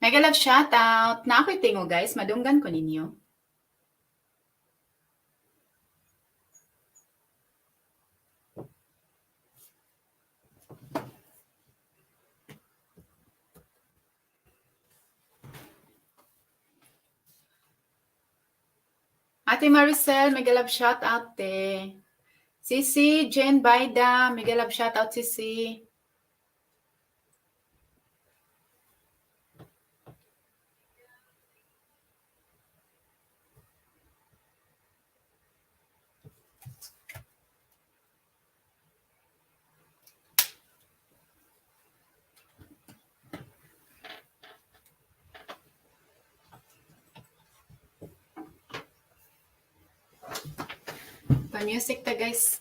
Mega love shoutout. Na ako'y tingo, guys, madunggan ko ninyo. Ate Maricel, mega love shoutout te. Sisi, Jen Baida, mega love shoutout, Sisi. Pa-music ta, guys.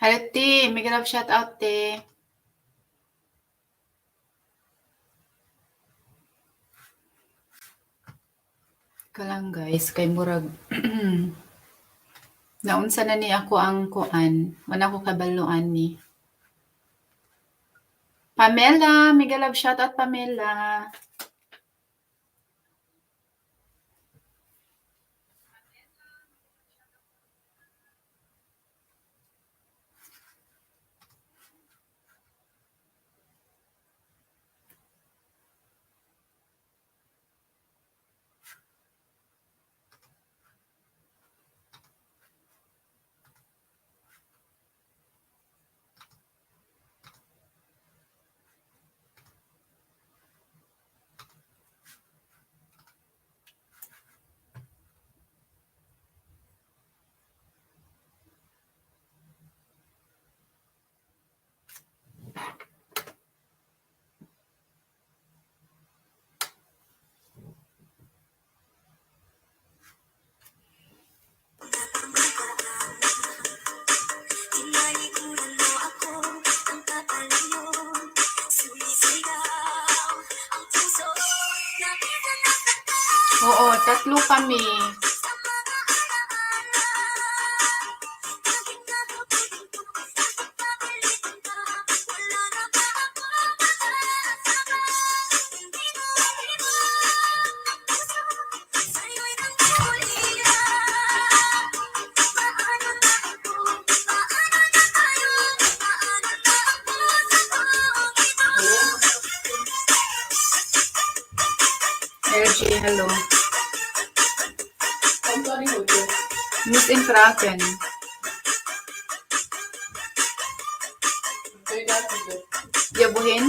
Hello, te. Mega love shoutout, te. Ka lang, guys, kay murag naunsa na ni ako ang kuan, wala ko kabalo ani. Pamela, mega love shoutout, Pamela. Oo, tatlo kami. LG, hello. Miss in Kraken. Yabuhin?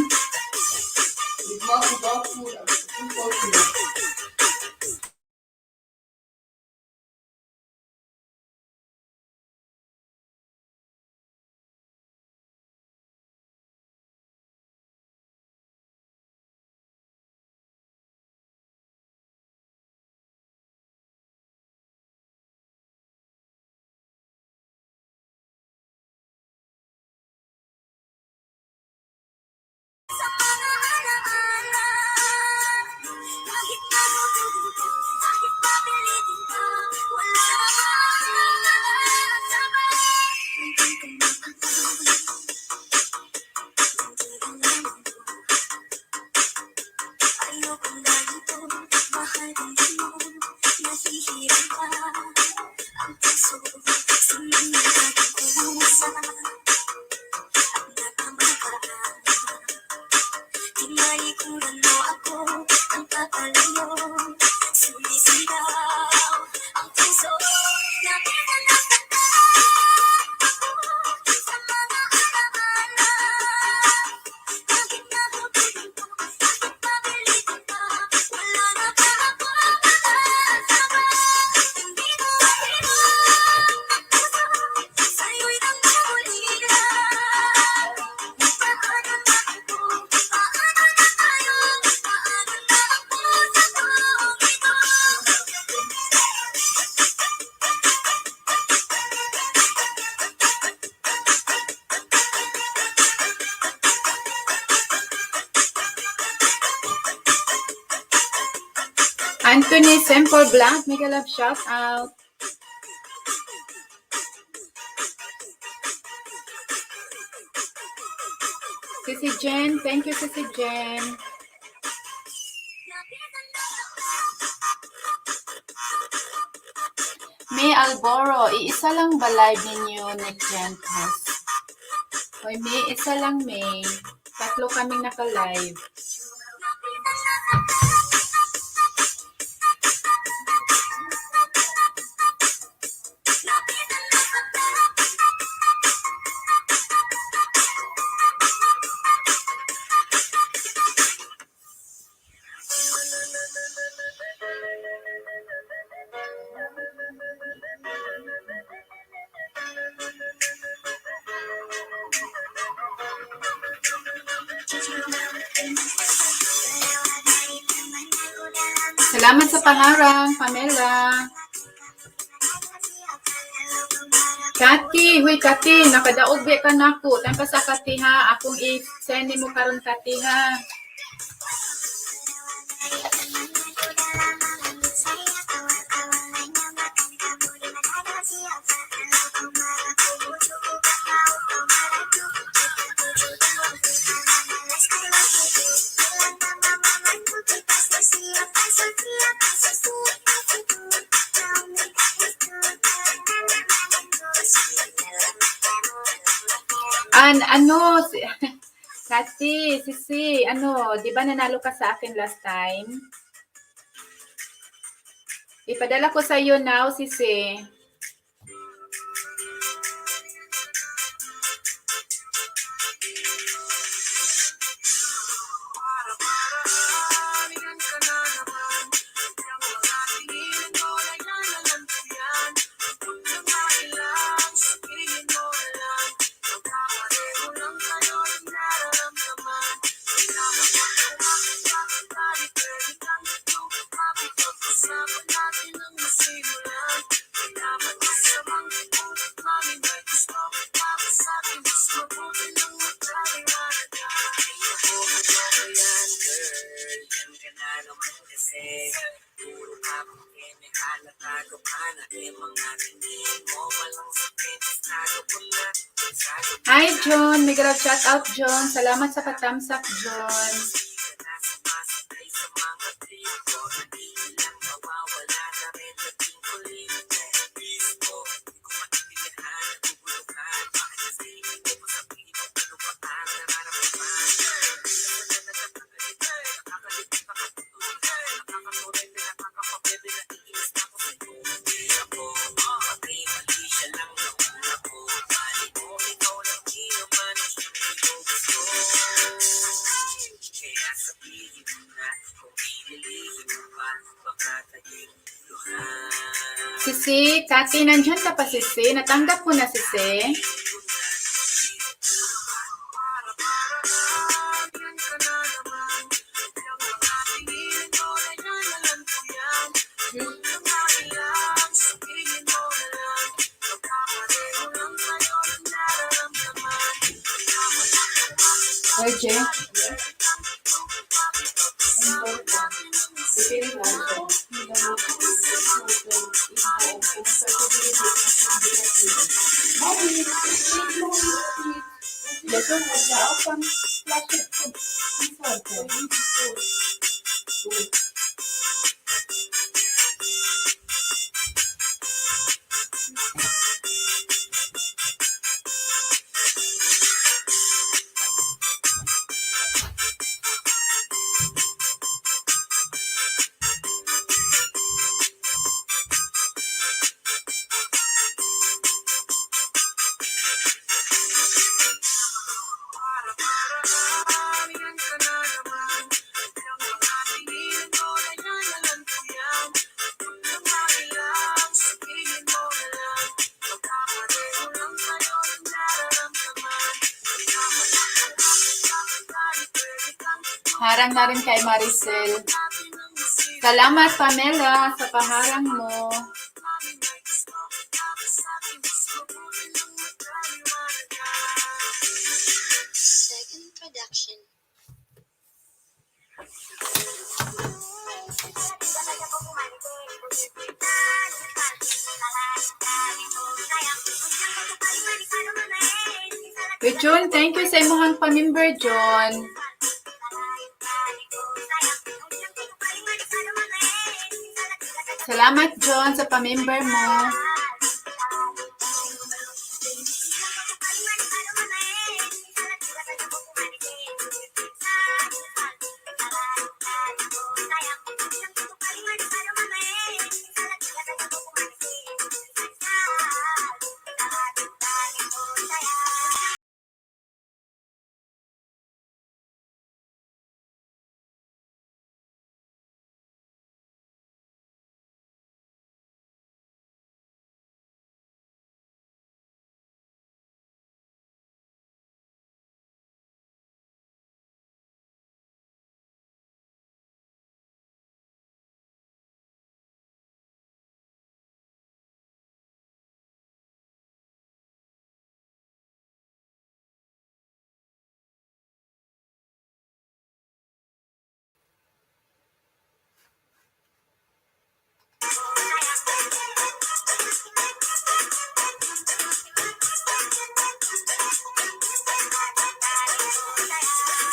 Anthony Semple Blanc, mega love shout out. Sisi Jen, thank you, Sisi Jen. May Alboro, iisa lang ba live ninyo ni Kent Host? Hoy, May, isa lang, May. Tatlo kaming naka-live. Salamat sa pangarang, Pamela. Kati, huy Kati, nakadaog ba ka nako. Tan pa sa Kati ha, akong i-send mo karon, Kati, ha. An ano si Kati, Sisi, ano, 'di ba nanalo ka sa akin last time? Ipadala ko sa iyo now, Sisi. Hi, John. Mega love shout out, John. Salamat sa patamsak, John. Sisi, Kati, nandyan ka pa, Sisi? Natanggap mo na, Sisi? Hoy, Jay. Harang na rin kay Maricel. Salamat, Pamela, sa paharang mo. Second production. Uy, John, thank you sa imuhang pamember, John. Salamat, John, sa pamember mo.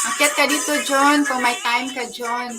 Akyat ka dito, John, kung may time ka, John.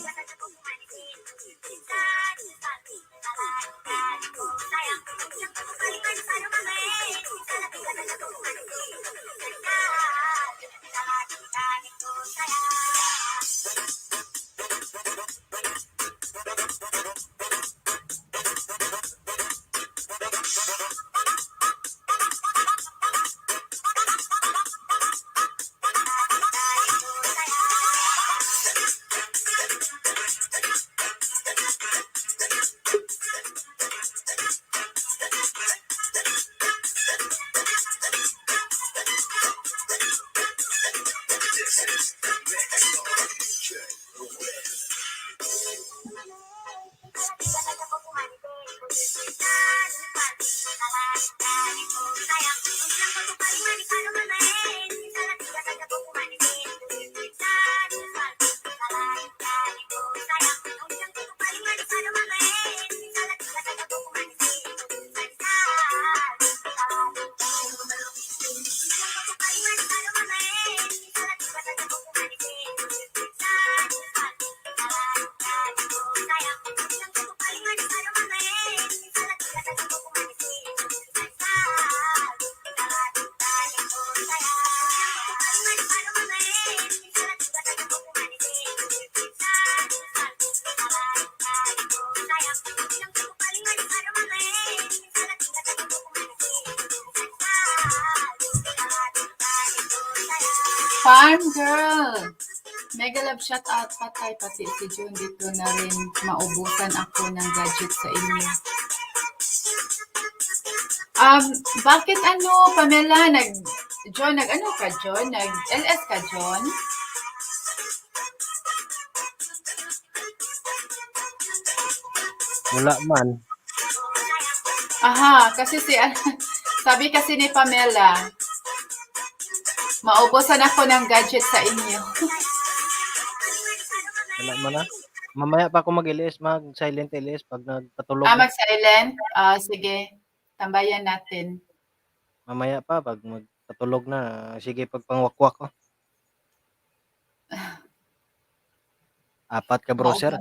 Farm girl! Mega love shout out patay pati si June dito na rin maubusan ako ng gadget sa inyo. Bakit ano, Pamela, nag John, nag ano ka, John? Nag LS ka, John? Wala man. Aha, kasi si sabi kasi ni Pamela, maubusan ako ng gadget sa inyo. Wala man ah. Mamaya pa ako mag-LS, mag-silent LS pag nagpatulog Ah, na. mag-silent? Ah, sige. Tambayan natin. Mamaya pa pag magpatulog na, sige pagpangwakwak ko. Apat ka browser.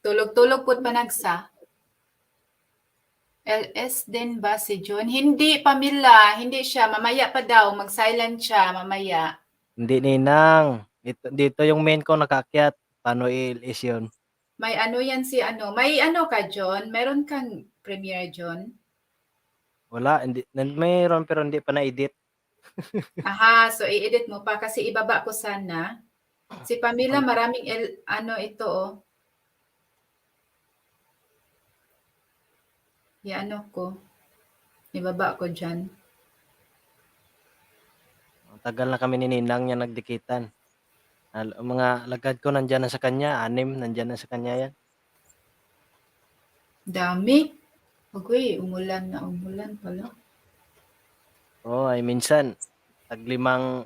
Tulog-tulog pud panagsa. LS din ba si John? Hindi, Pamela. Hindi siya. Mamaya pa daw. Mag-silent siya mamaya. Hindi, Ninang. Dito yung main ko nakaakyat. Paano i-LS yun? May ano yan si ano. May ano ka, John? Meron kang Premiere, John? Wala. Hindi, mayroon pero hindi pa na-edit. Aha, so i-edit mo pa kasi ibaba ko sana. Si Pamela, maraming L, ano ito, oh. Iano ko. Ibaba ko dyan. Ang tagal na kami ni Ninang niya nagdikitan. Mga lagad ko nandyan na sa kanya. 6 nandyan na sa kanya yan. Dami. Agoy, umulan na umulan pala. Oo, ay minsan tag limang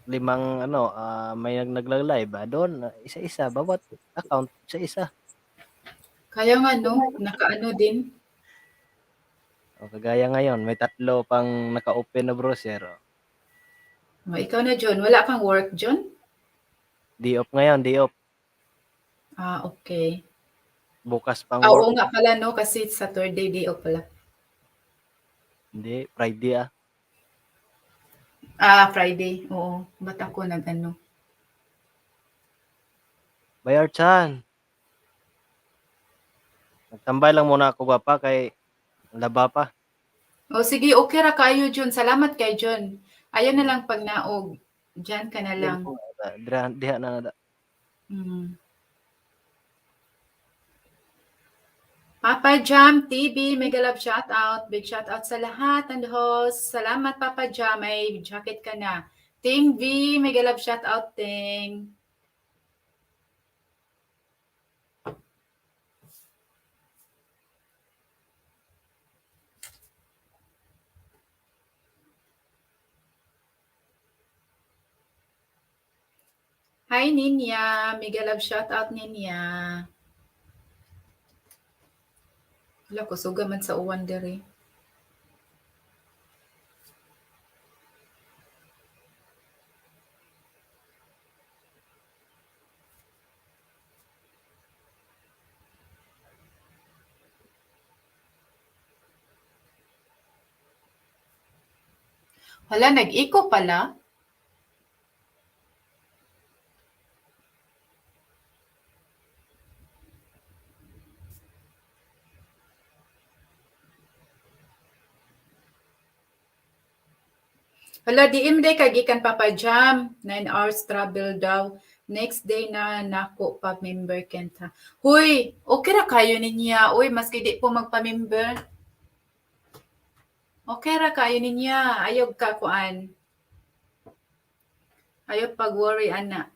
limang ano, may nagla-live doon isa-isa bawat account isa-isa. Kaya nga no, nakaano din. O, kagaya ngayon, may tatlo pang naka-open na browser. Oh. O, ikaw na, John. Wala kang work, John? Day off ngayon, day off. Ah, okay. Bukas pang Ah, work. oo nga pala, no? Kasi Saturday, day off pala. Hindi, Friday ah. Ah, Friday. Oo. Ba't ako nag-ano? Bayar chan. Nagtambay lang muna ako pa kay laba pa. O sige, okay ra kayo, John. Salamat kay John. Ayaw na lang pag naog. Diyan ka na lang. Diha, diha na na. Papa Jam TV, mega love shout out. Big shout out sa lahat and host. Salamat, Papa Jam, may jacket ka na. Ting V, mega love shout out, Ting. Hi, Ninya. Mega love shout out, Ninya. Wala, kusuga man sa uwan diri. Wala, nag-echo pala. Hala, di imday kay gikan Papa Jam. 9 hours travel daw. Next day na nako pa member kenta. Huy, okay ra kayo ninya. Uy, maski di po magpa-member. Okay ra kayo ninya. Ayaw ka kuan. Ayaw pag-worry ana.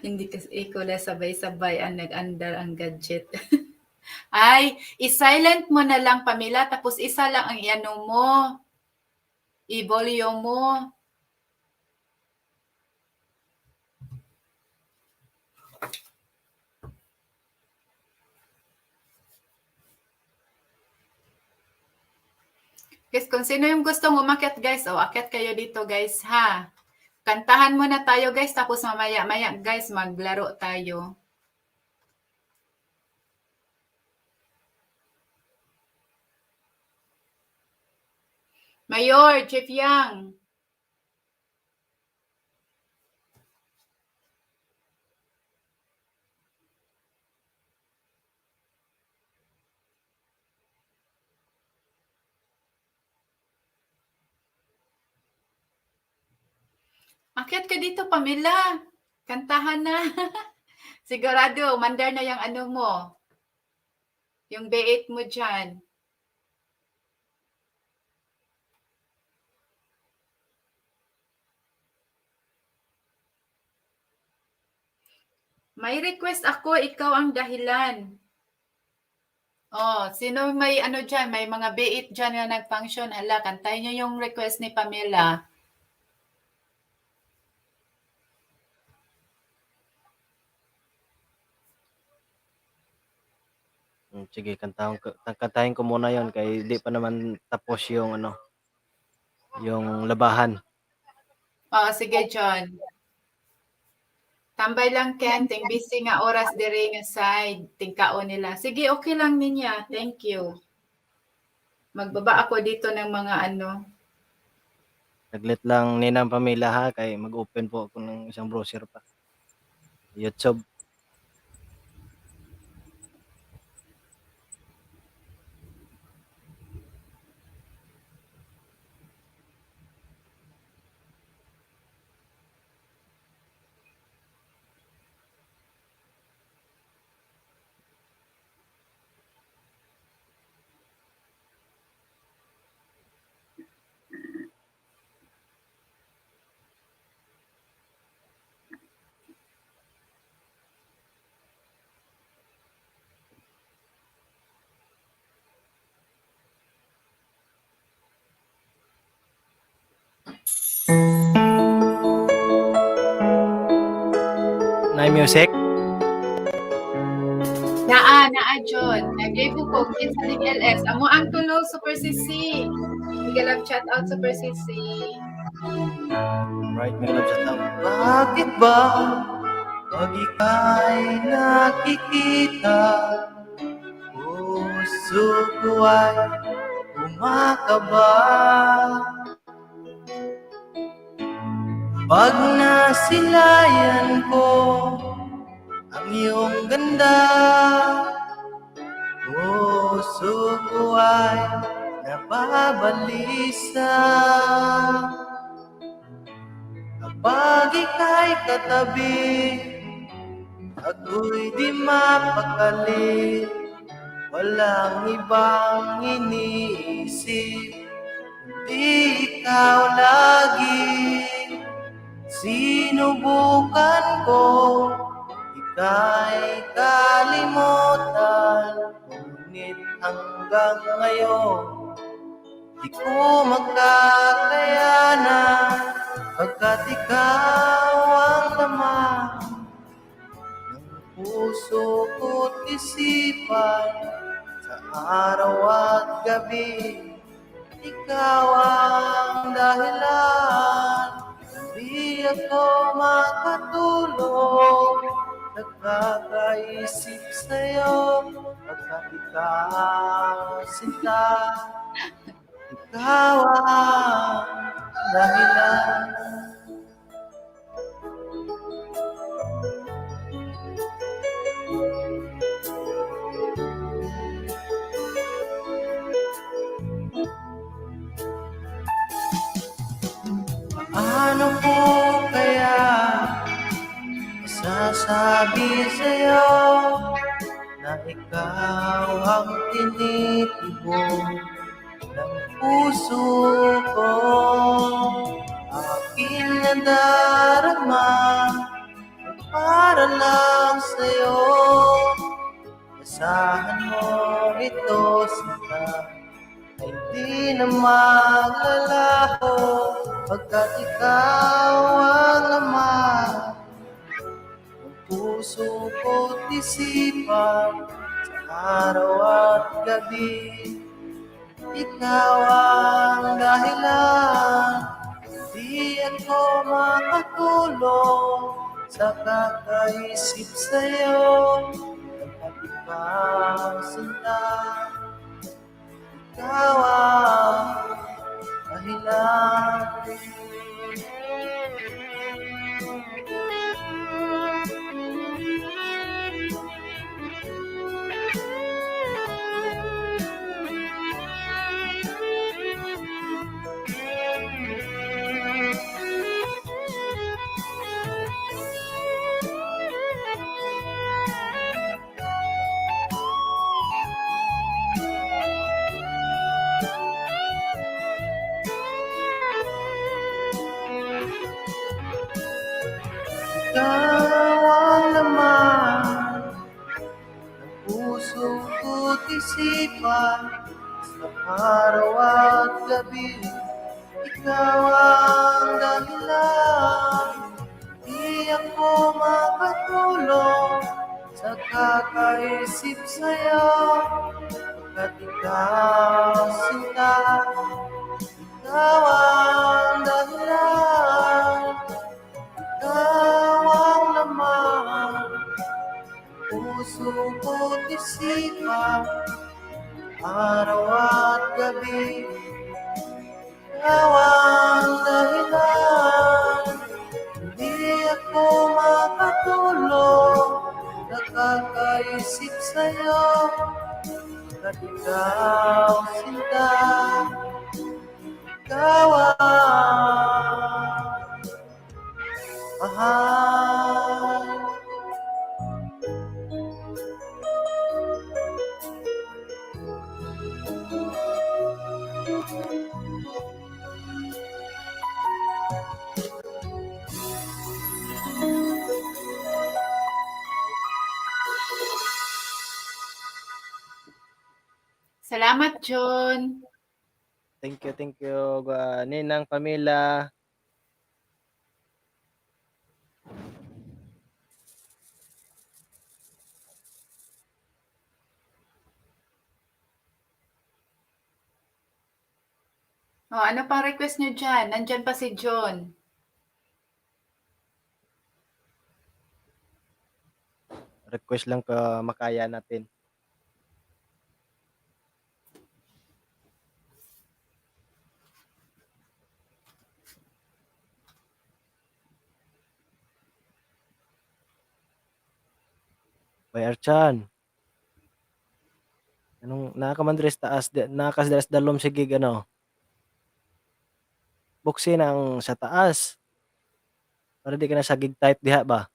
Hindi kasi ikaw lang sabay-sabay ang nag-andar ang gadget. Ay, i-silent mo na lang, Pamela, tapos isa lang ang iano mo. I-volume mo. Guys, kung sino yung gustong umakyat, guys, o akyat kayo dito, guys, ha. Kantahan muna tayo, guys, tapos mamaya-maya, guys, maglaro tayo. Mayor, Chief Yang. Akyat ka dito, Pamela. Kantahan na. Sigurado, mandar na yung ano mo. Yung B8 mo dyan. May request ako, ikaw ang dahilan. Oh, sino may ano dyan, may mga B8 dyan na nag-function. Hala, kantahin nyo yung request ni Pamela. Sige, kantahin ko muna yon kay di pa naman tapos yung ano, yung labahan. Oh, sige, John. Tambay lang, Ken. Ting busy nga oras diri nga side. Tingkao nila. Sige, okay lang ninya. Thank you. Magbaba ako dito ng mga ano. Saglit lang, Ninang Pamela, ha, kay mag-open po ako ng isang browser pa. YouTube. Na music? Naa. Naa, naa John. Nag-review ko kinsa ning LS. Amo ang tulo, Super CC. Mega love shout out, Super CC. Right, mega love shout out. Bakit ba pag ika'y nakikita, puso ko ay kumakaba? Pag nasilayan ko ang iyong ganda, puso ko ay nababalisa. Kapag ika'y katabi, ako'y di mapakali. Walang ibang iniisip, kundi ikaw lagi. Sinubukan ko ika'y kalimutan, ngunit hanggang ngayon di ko makakayanan, pagkat ikaw ang laman ng puso ko't isipan. Sa araw at gabi, ikaw ang dahilan. Hindi ako makatulog, nakakaisip sa'yo, pagkat ikaw, sinta, ikaw ang dahilan. Paano ko kaya sasabi sa'yo na ikaw ang tinitibok ng puso ko? Aking nadarama ay para lang sa'yo. Asahan mo ito, sinta, ay di na maglalaho, pagkat ikaw ang laman ng puso ko't isipan. Sa araw at gabi, ikaw ang dahilan. Di ako makatulog sa kakaisip sa'yo, pagkat ikaw, sinta, ikaw ang dahilan. Ikaw ang laman ng puso ko't isipan. Sa araw at gabi, ikaw ang dahilan. Di ako makatulog sa kakaisip sa'yo, pagkat ikaw, sinta, ikaw ang dahilan. Ikaw ang laman puso ko't isipan. Araw at gabi, ikaw ang dahilan. Hindi ako makatulog, nakakaisip sa'yo, pagkat ikaw, sinta, ikaw ang mahal. Salamat, John. Thank you, Ninang Pamela. Oh, ano pang request nyo dyan? Nandyan pa si John. Request lang ka makaya natin. Bay Archan. Anong nakakamandres taas nakasdras dalom sige ano. Buksi na ang sa taas. Para di ka na sa gig type diha ba?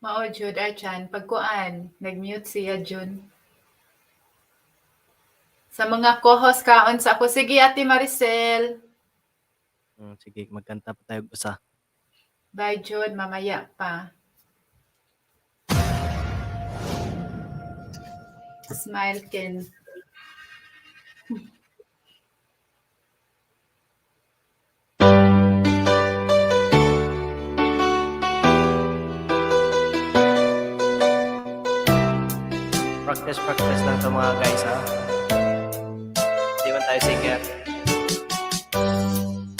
Mao jud Archan, pagkuan, nag-mute siya Jun. Sa mga co-host kaon sa ako. Sige, Ate Maricel. Sige, magkanta pa tayo og usa. Bye, Jun. Mamaya pa. Smile, Ken. Practice, practice lang to mga guys ha. Hindi man tayo singer.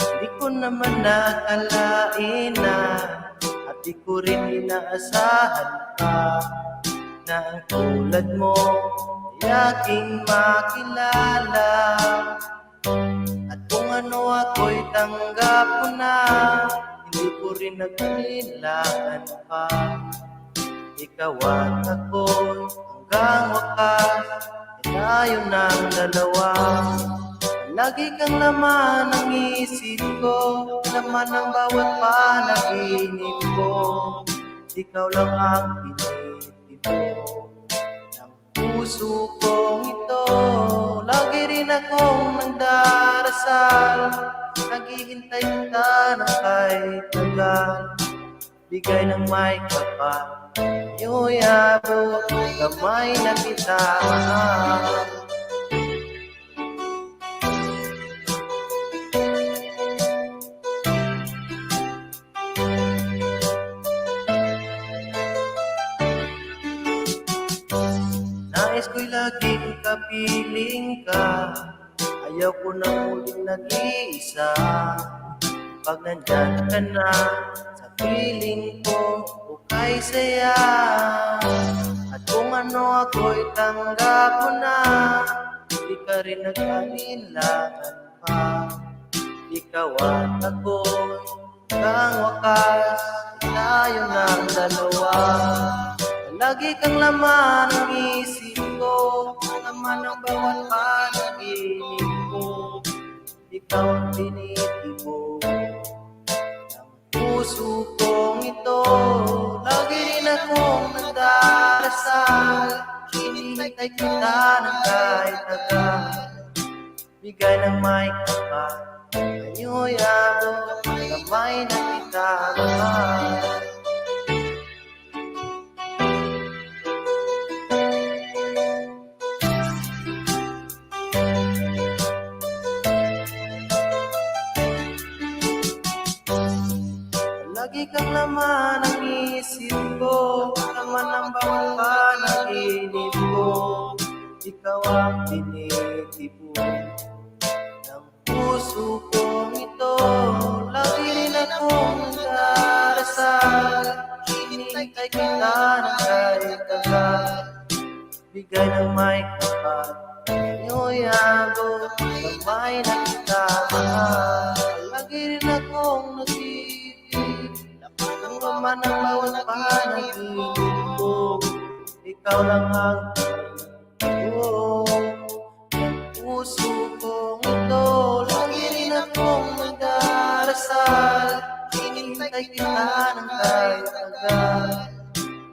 Hindi ko naman nakalain na at di ko rin inaasahan pa na ang tulad mo ay aking makilala. At kung ano ako'y tanggap mo na, hindi ko rin nagkailangan pa. Ikaw at ako hanggang wakas ay tayo ng dalawa. Lagi kang laman ng isip ko, laman ng bawat panaginip ko. Ikaw lang ang tinitibok ng puso kong ito. Lagi rin akong nagdarasal, naghihintay kita ng kahit tagal. Bigay ng may kapal, iyo'y abot, kamay na kita mahal. Nais ko'y laging kapiling ka, ayaw ko nang muling nag-iisa. Pag nandyan ka na sa piling ko, okay saya. At kung ano ako'y tanggap mo na, di ka rin nag-alinlangan pa. Ikaw at ako, hanggang wakas, tayo ng dalawa. Lagi kang laman ng isip ko, laman ng bawat panaginip ko. Ikaw ang tinitibok ng puso kong ito. Lagi rin akong nagdarasal, hinihintay kita ng kahit tagal. Bigay ng may kapal, iyo'y abot, kamay na kita mahal. Lagi kang laman ng isip ko, laman ng bawat panaginip ko. Ikaw ang tinitibok ng puso kong ito. Lagi rin akong nagdarasal, hinihintay kita ng kahit tagal. Bigay ng may kapal, iyo'y abot, kamay na kita mahal. Lagi rin akong nag-iibig, ang laman ng bawat panaginip ko. Ikaw lang ang tinitibok ng puso kong ito. Lagi rin akong nagdarasal, hinihintay kita ng kahit tagal.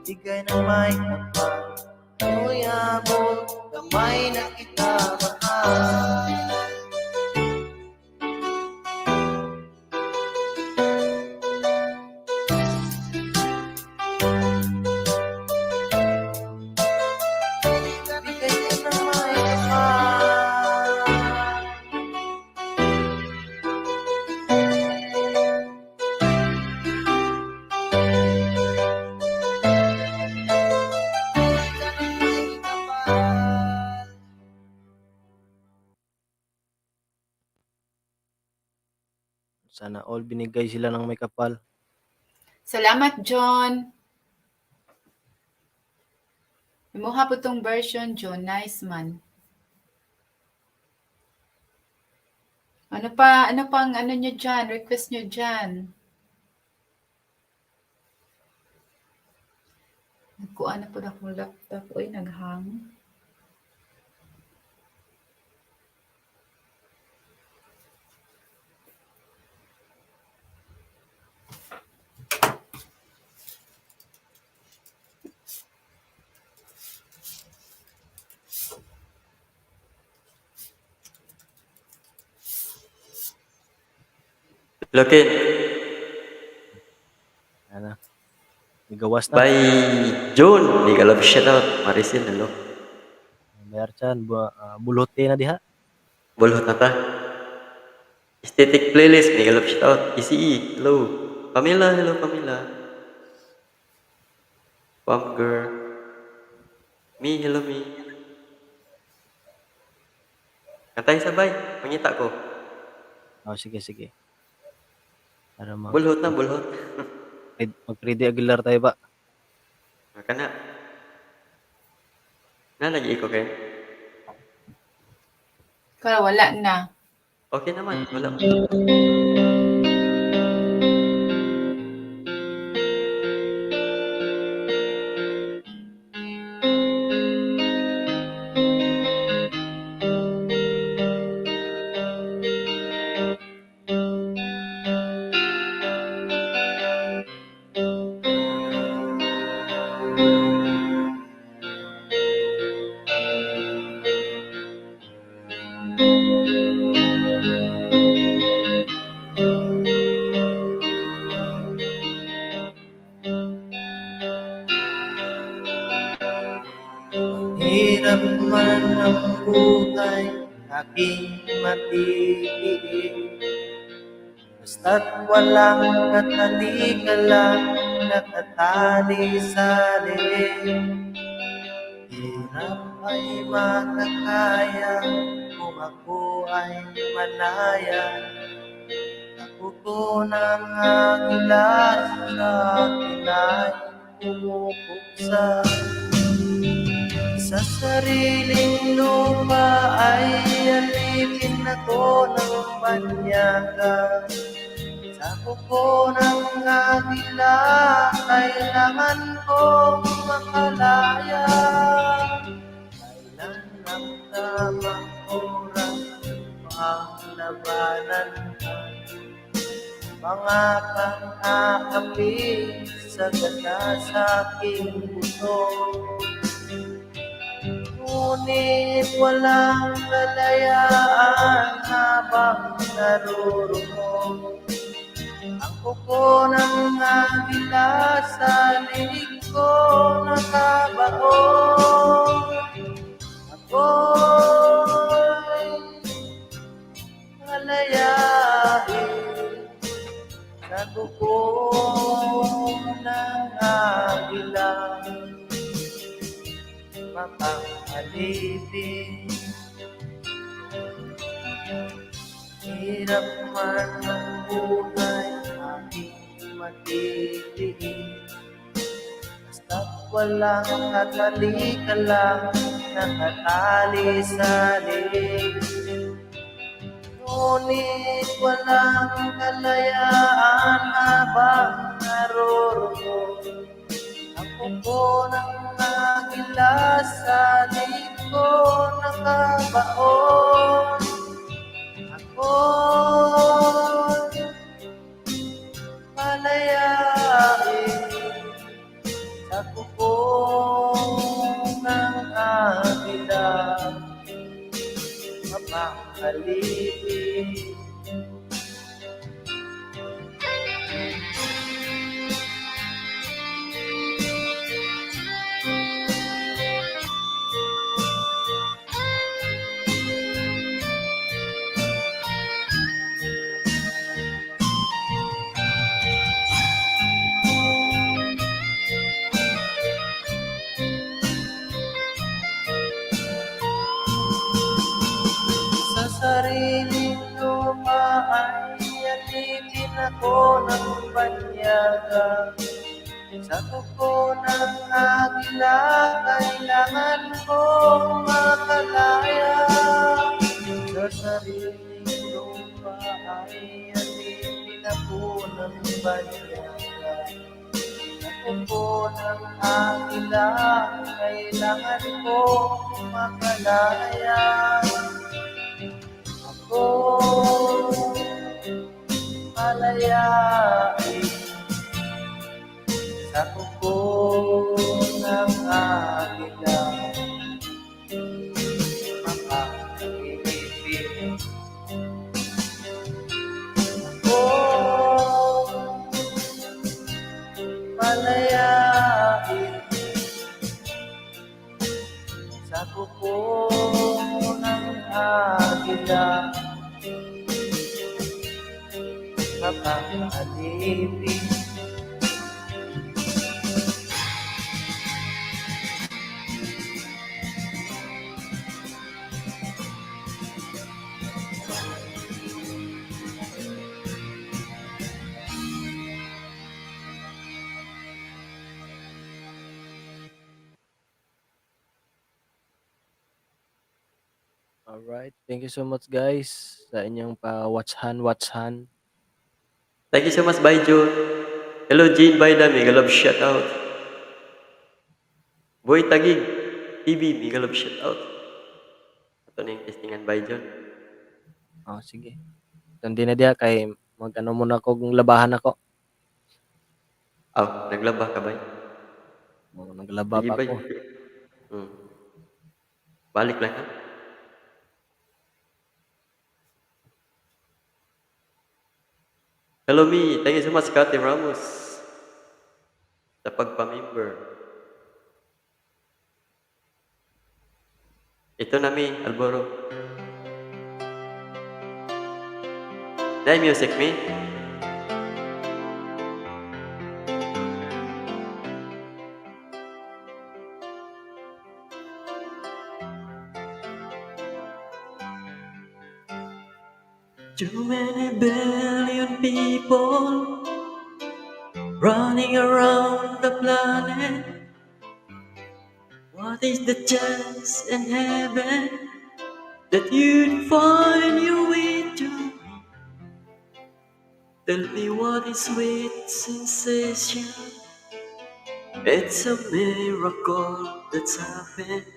Bigay ng may kapal, iyo'y abot, kamay na kita mahal. Bigay ng may kapal. Sana all binigay sila ng may kapal. Salamat, John. Imuha po tong version, John. Nice man. Ano pa, ano pang ano nyo dyan? Request nyo dyan. Nagkuha na po na akong laptop. Uy, naghang. Lokin, Ano? Igawas na. by June, mega love shoutout. Maricel, hello. Bayar chan, bulote na diha. Bulhot na ta. Aesthetic playlist, mega love shoutout. ECE, hello. Pamela, hello Pamela. Pam girl. Me, hello me. Kantay sabay, mangita ko. Oh, sige, sige. Para mag Bulhot na, bulhot. Mag Freddie Aguilar tayo ba? Maka na. Na lagi ko kayo. Kaya wala na. Okay naman, wala. Hirap man ang buhay, aking matitiis. Basta't walang katali ka lang, nakatali sa leeg. Hirap ay makakaya kung ako ay malaya. Sa kuko ng agila sa akin ay pumupuksa. Sa sariling lupa ay alipin ako ng banyaga. Sa kuko ng agila, kailangan kong makalaya. Kailan ang tamang oras ang labanan ka? Mga pang-aapi sa gata sa aking buto. Ngunit walang kalayaan habang narurumo. Ang kuko ng agila sa liig ko nakabaon. Ako'y kalayain sa kuko ng agila. Mapang-alipin. Hirap man ang buhay, aking matitiis. Basta't walang katali ka lang, nakatali sa liig. Ngunit walang kalayaan habang narurumo. Ang kuko ng agila sa liig ko nakabaon. Ako'y palayain sa kuko ng agila. Mapang-alipin. Sa sariling lupa ay alipin Ako ng banyaga. Sa kuko ng agila, kailangan kong makalaya. Sa sariling lupa ay alipin ako ng banyaga. Sa kuko ng agila, kailangan kong makalaya. Ako palayain sa kuko ng agila, makakiipin ako, palayain sa kuko ng agila, mapaalipin. Alright, thank you so much guys sa inyong pa-watchahan watchahan. Thank you so much, Bai John. Hello, Jane Baida. Mega love shout out. Boy Tagig TV, mega love shout out. Ito na yung testingan, Bai John. Oh, sige. Tundi na diha kay mag-ano muna ko kung labahan ako. Aw, naglaba ka, Bay? Oh, naglaba Sige, pa Bay. ako. Balik lang, ha? Hello, me. Thank you so much, Kate Ramos, sa pagpa-member. Ito na, mi, Alboro. Dai music, mi. Too many billion people running around the planet. What is the chance in heaven that you'd find your way to me? Tell me what is sweet sensation. It's a miracle that's happened.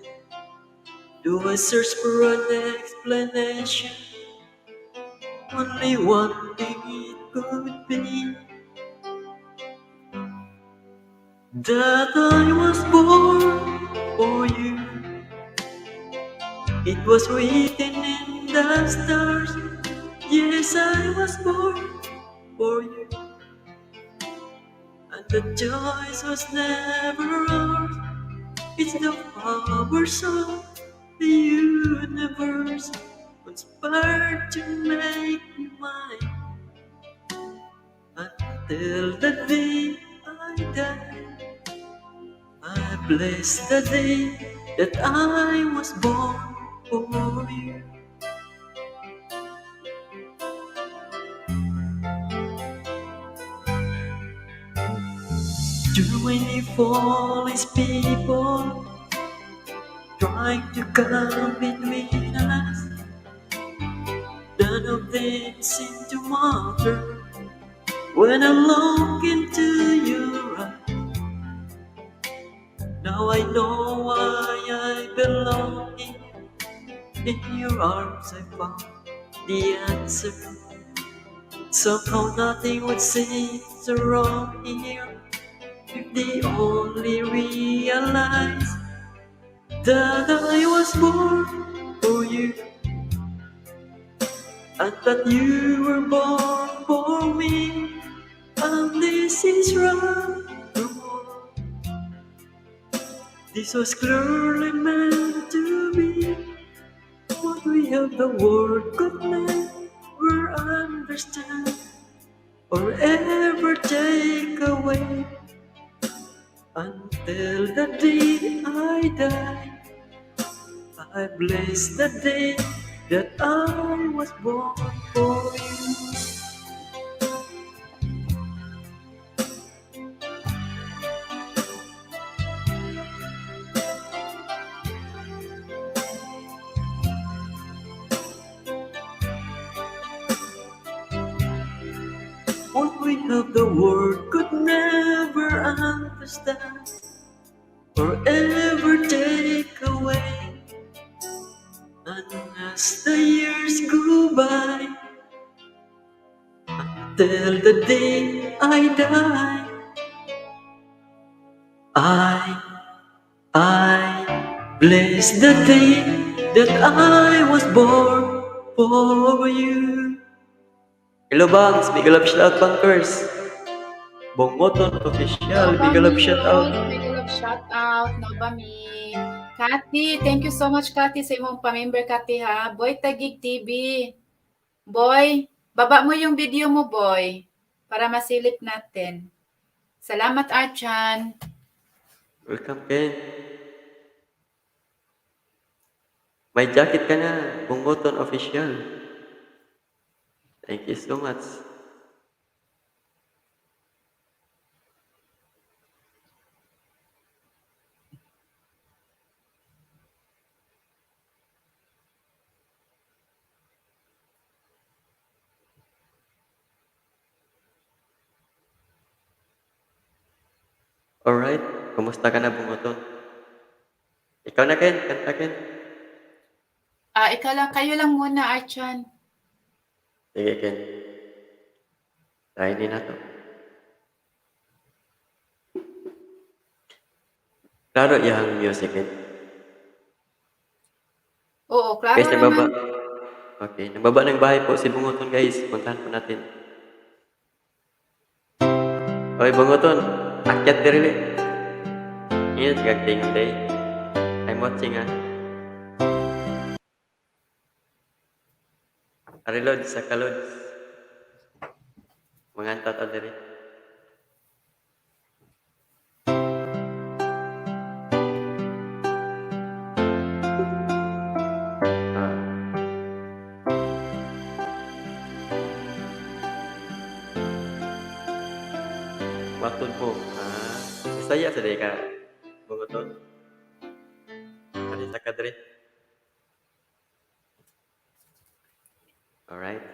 Do I search for an explanation? Only one thing it could be, that I was born for you. It was written in the stars. Yes, I was born for you. And the choice was never ours. It's the powers of the universe conspired to make me mine. Until the day I die, I bless the day that I was born for you. Too many foolish people trying to come between us. None of them seem to matter when I look into your eyes. Now I know why I belong here. In your arms I found the answer. Somehow nothing would seem so wrong here if they only realize that I was born for you and that you were born for me. And this is right or wrong. This was clearly meant to be. What we have the world could never understand or ever take away. Until the day I die, I bless the day that I was born for you. What we have, the world could never understand or ever take away. And as the years go by, until the day I die, I bless the day that I was born for you. Hello, Bangs. Big love shout out, Bankers. Bongoton Official. Big love Nova shout out. Rose, big love shout out. Nova me. Kathy, thank you so much, Kathy, sa imong pa-member, Kathy, ha. Boy Tagig TV. Boy, baba mo yung video mo, boy, para masilip natin. Salamat, Archan. Welcome, Ken. May jacket ka na. Bongoton Official. Thank you so much. Alright. Kumusta ka na, Bungoton? Ikaw na, Ken. Kanta, Ken. Ah, ikaw lang, kayo lang muna, Archan. Sige, Ken. Try din na to. Klaro iyang music, Ken. Oo, klaro Guys, nagbaba. naman. Okay, nagbaba ng bahay po si Bungoton, guys. Puntahan po natin. Okay, Bungoton. Akyat diri. Ingat kag tingog day. I'm watching ah. Arilod sa kalod. Manganta ta diri. Ah. Matod mo. Ah, Bisaya sa day ka. Bungoton. Ari sa kadre. Alright.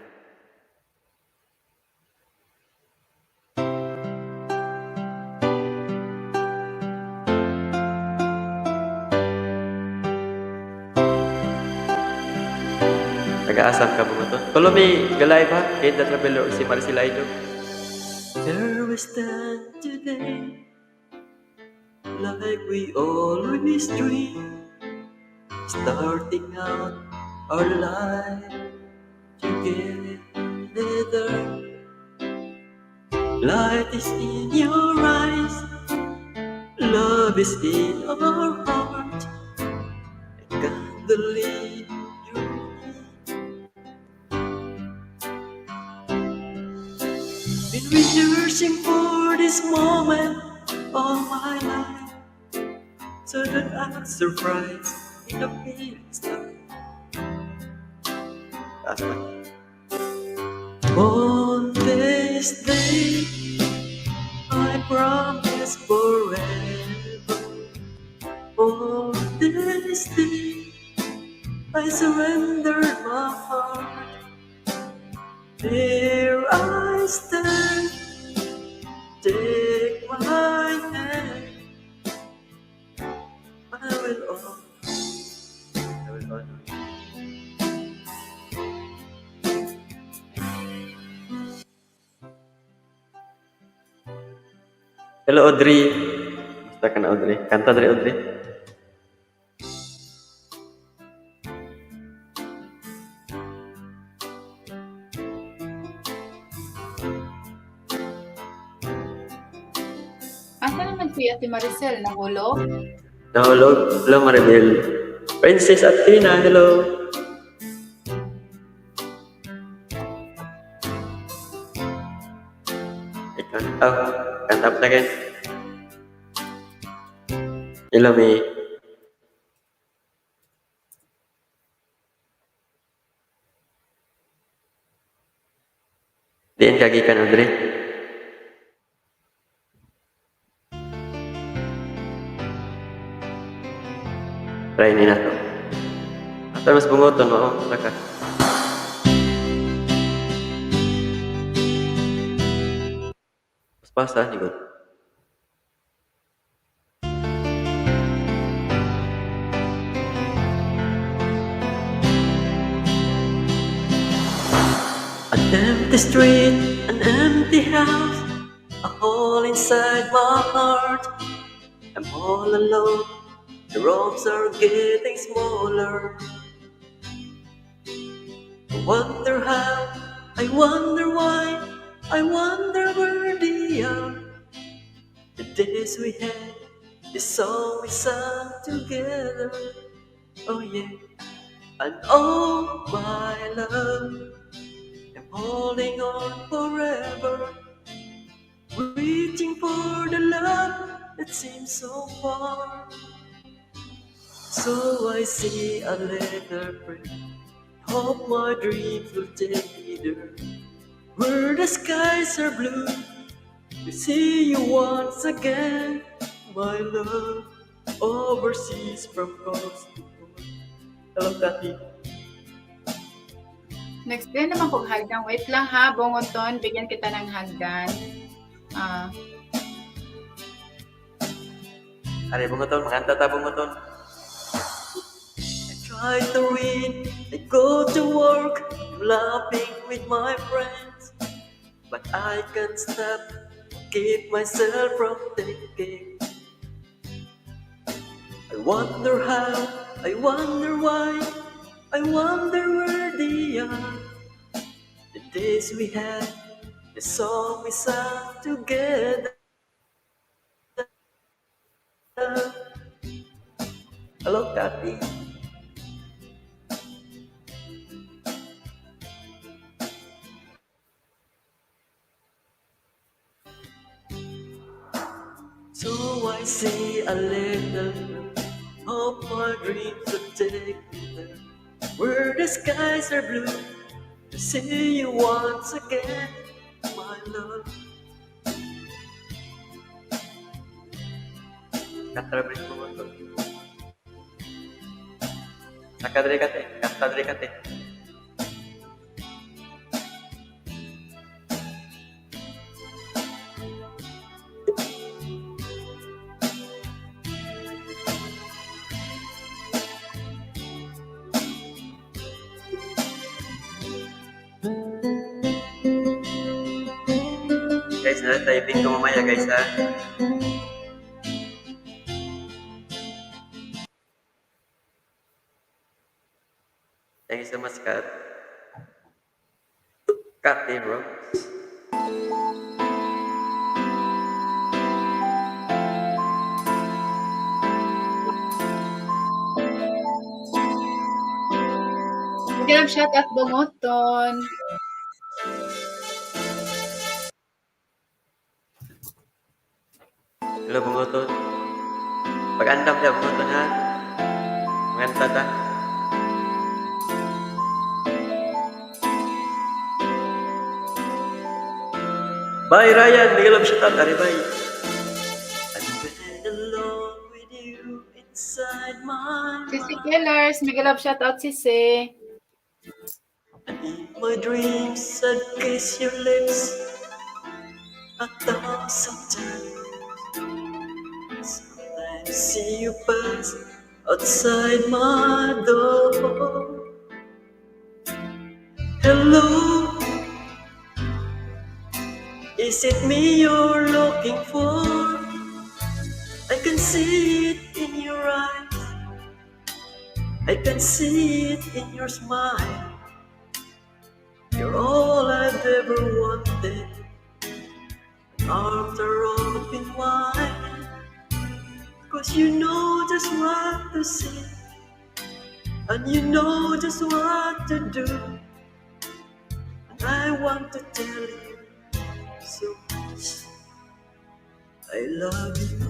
Taga-asam ka Bungoton. Follow me, galay ba? Kate the Traveler si Maricela Idol. Here we stand today, like we always dream, starting out our life together. Light is in your eyes, love is in our heart. I can't believe you're here. Been rehearsing for this moment all my life, so that I'm surprised in the feelings that. Taas pa. On this day, I promise forever. On this day, I surrender my heart. Here I stand, take my hand. I will honor, I will honor you. Hello, Audrey. Basta ka na, Audrey. Kanta diri, Audrey. Asa naman si Ate Maricel? Nahulog? Nahulog. Hello, Maribel. Princess Athena, hello. Ikaw na. Oh, kanta pa again. Hello, May. Diin ka gikan, Audrey. Try ni nato. Asa mas bungoton mo, saka. Pasa ni gud. An empty street, an empty house, a hole inside my heart. I'm all alone. The rooms are getting smaller. I wonder how, I wonder why, I wonder where they are. The days we had, the song we sang together. Oh yeah, and oh my love, I'm holding on forever, reaching for the love that seems so far. So I say a little prayer, hope my dreams will take me there, where the skies are blue, to see you once again, my love, overseas from coast to coast. Hello, Kathy. Next day naman kog hagdan. Wait lang ha, Bongoton. Bigyan kita ng hagdan. Ah, Ari, Bungoton, manganta ta, Bungoton. I try to read, I go to work, I'm laughing with my friends, but I can't stop, keep myself from thinking. I wonder how, I wonder why, I wonder where they are. The days we had, the song we sang together. Hello, Kathy. So I say a little hope my dreams will take me there, where the skies are blue, to see you once again, my love. Kanta mo to. Nakadre ka te, kantadre ka te. Guys, na typing ko mamaya, guys, ha. Thank you so much, Kat. Kathy Rose. Bigyan ng shout out, Bongoton. Hello, Bungoton. Pag-andam ka, Bungoton, ha? Manganta ta. Bye, Ryan. Bigyan lang siya. Ari, bye. I've been alone with you inside my Sisi mind. Killers, mega love shout out, Sisi. And in my dreams, I'd kiss your lips 1,000 times. Sometimes see you pass outside my door. Hello, is it me you're looking for? I can see it in your eyes. I can see it in your smile. You're all I've ever wanted. My arms are open wide. 'Cause you know just what to say. And you know just what to do. And I want to tell you so much. I love you.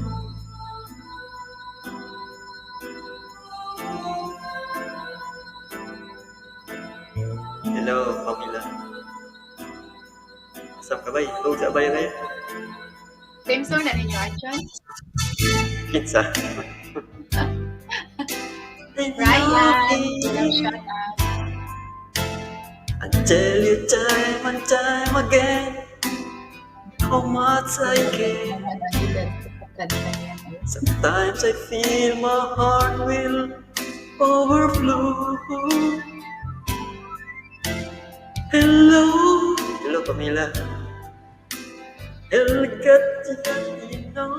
Hello, Pamela. Asam ka ba? Ikaw sa abay kayo? Same song na ninyo, Archon. Kinsa. Ryan, mega love shout out. I tell you time and time again, how much I care. Naman ang edad ko sa kanta niya. Sometimes I feel my heart will overflow. Hello, hello Pamela. Hello, Kati, Kati, no.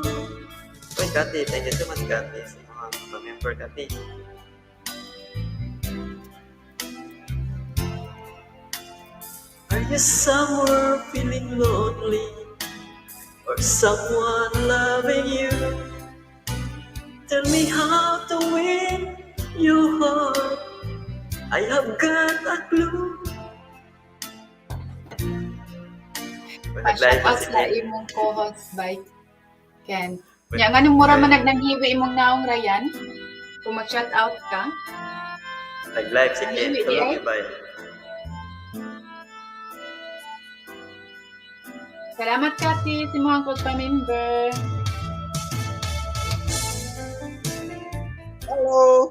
Uy, Kati, thank you so much, Kati, sa mga pa-member, Kati. Are you somewhere feeling lonely? Or someone loving you? Tell me how to win your heart. I have got a clue. Pa-shout out sa imong co-host by Ken. Nya nganong mura man nagnanghiwi imong naong Ryan? Kung mag-shout out ka. Nag-live si Ken. Ay, Tulog ay. bye. Salamat Kati, si mga pa member. Hello.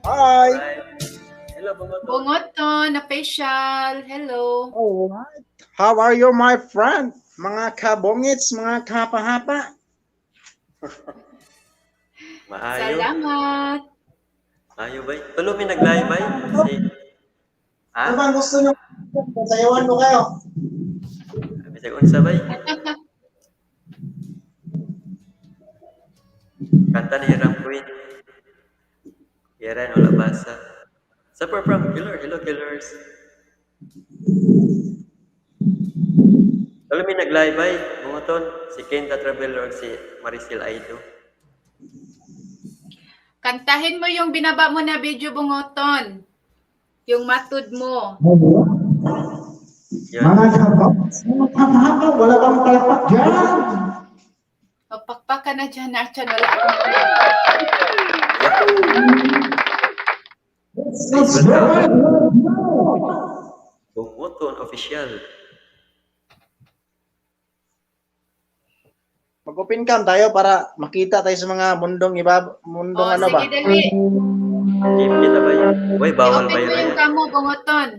Hi. Bye. Hello, Bungoto. Bungoton na facial. Hello. Alright. How are you, my friend? Mga kabongits, mga kapahapa. Maayo. Salamat. Maayo ba? Tulo may nag-live ba? Si Ano Ah, bang gusto nyo? Sayawan ko kayo. bisag unsa bay? Kanta ni Hiram Queen. Yaran wala basa. Supper from Killer. Hello, Killers. Tulo may nag-live bay. Bungoton. Si Ken the Traveler ug si Maricel Aido. Kantahin mo yung binaba mo na video, Bungoton. Yung matud mo. Yun. Mga kabongits, mga kapahapa, wala bang palakpak dyan? O, pakpak ka na dyan, Archan. Wala akong Yahoo! Let's go! Let's go! Bungoton official. Mag-open cam tayo para makita tayo sa mga mundong iba, mundong O, ano ba? sige, dali. Game kita ba yun? Uy, bawal I-open ba mo yun? yung cam mo, Bungoton.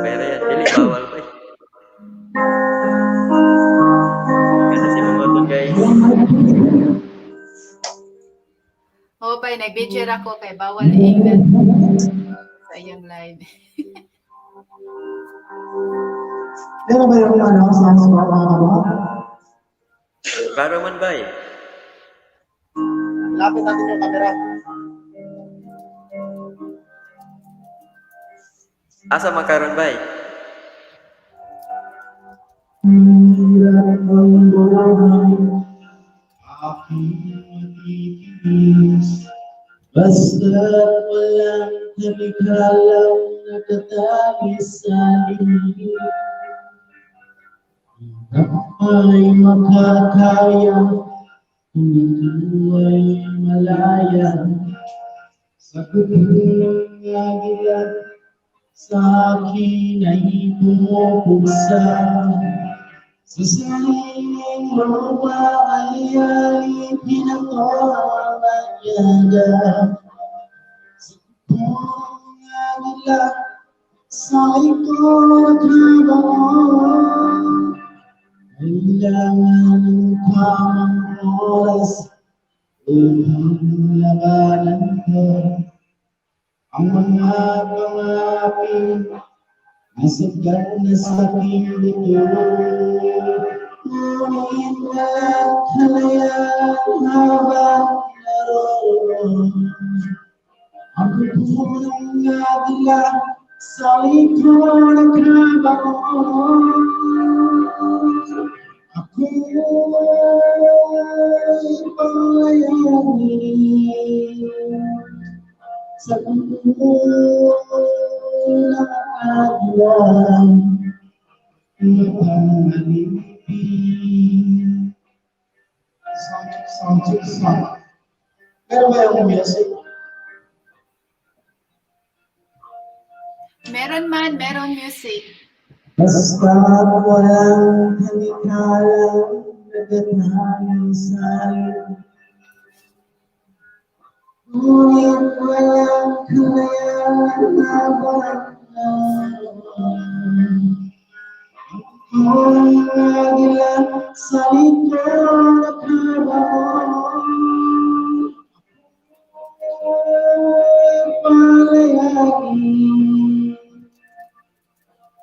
Pera yan. Dili, bawal ba yun? Ganda si Bungoton, guys. O, bay, nag-video ako kay bawal ingnan sa iyang live. Meron ba yung ano, sound score, mga kabongits? Klaro man ba eh? Lapit natin yung camera. Asa makaron ba eh? Hirap ng buhay, aking matitiis. Basta't walang kamikalang nakatali sa liig. Ay makakaya kung ito ay malaya. Sa ng agila, sa akin ay pumupugsa. Sa sariling lupa ay alipin ako banyaga. Sa pong agila, sa likod nakabangon. Kailangan ng tamang oras upang labanan ko ang mga pangapin nasagad na sa aking likod. Ngunit walang kalayaan habang naroon. Ang pupunong agila sa likod nakabangon. Ako'y palayanin sa pupunong agila. Mapanganibin. Sound check, sound check, sound. Meron ba yung music? Meron man, meron music. Basta't walang kamikalang nagatanan sa loob. Ngunit walang kalayaan habang naroon. Ang Kupong agila sa likod nakabaon. Ako'y palayain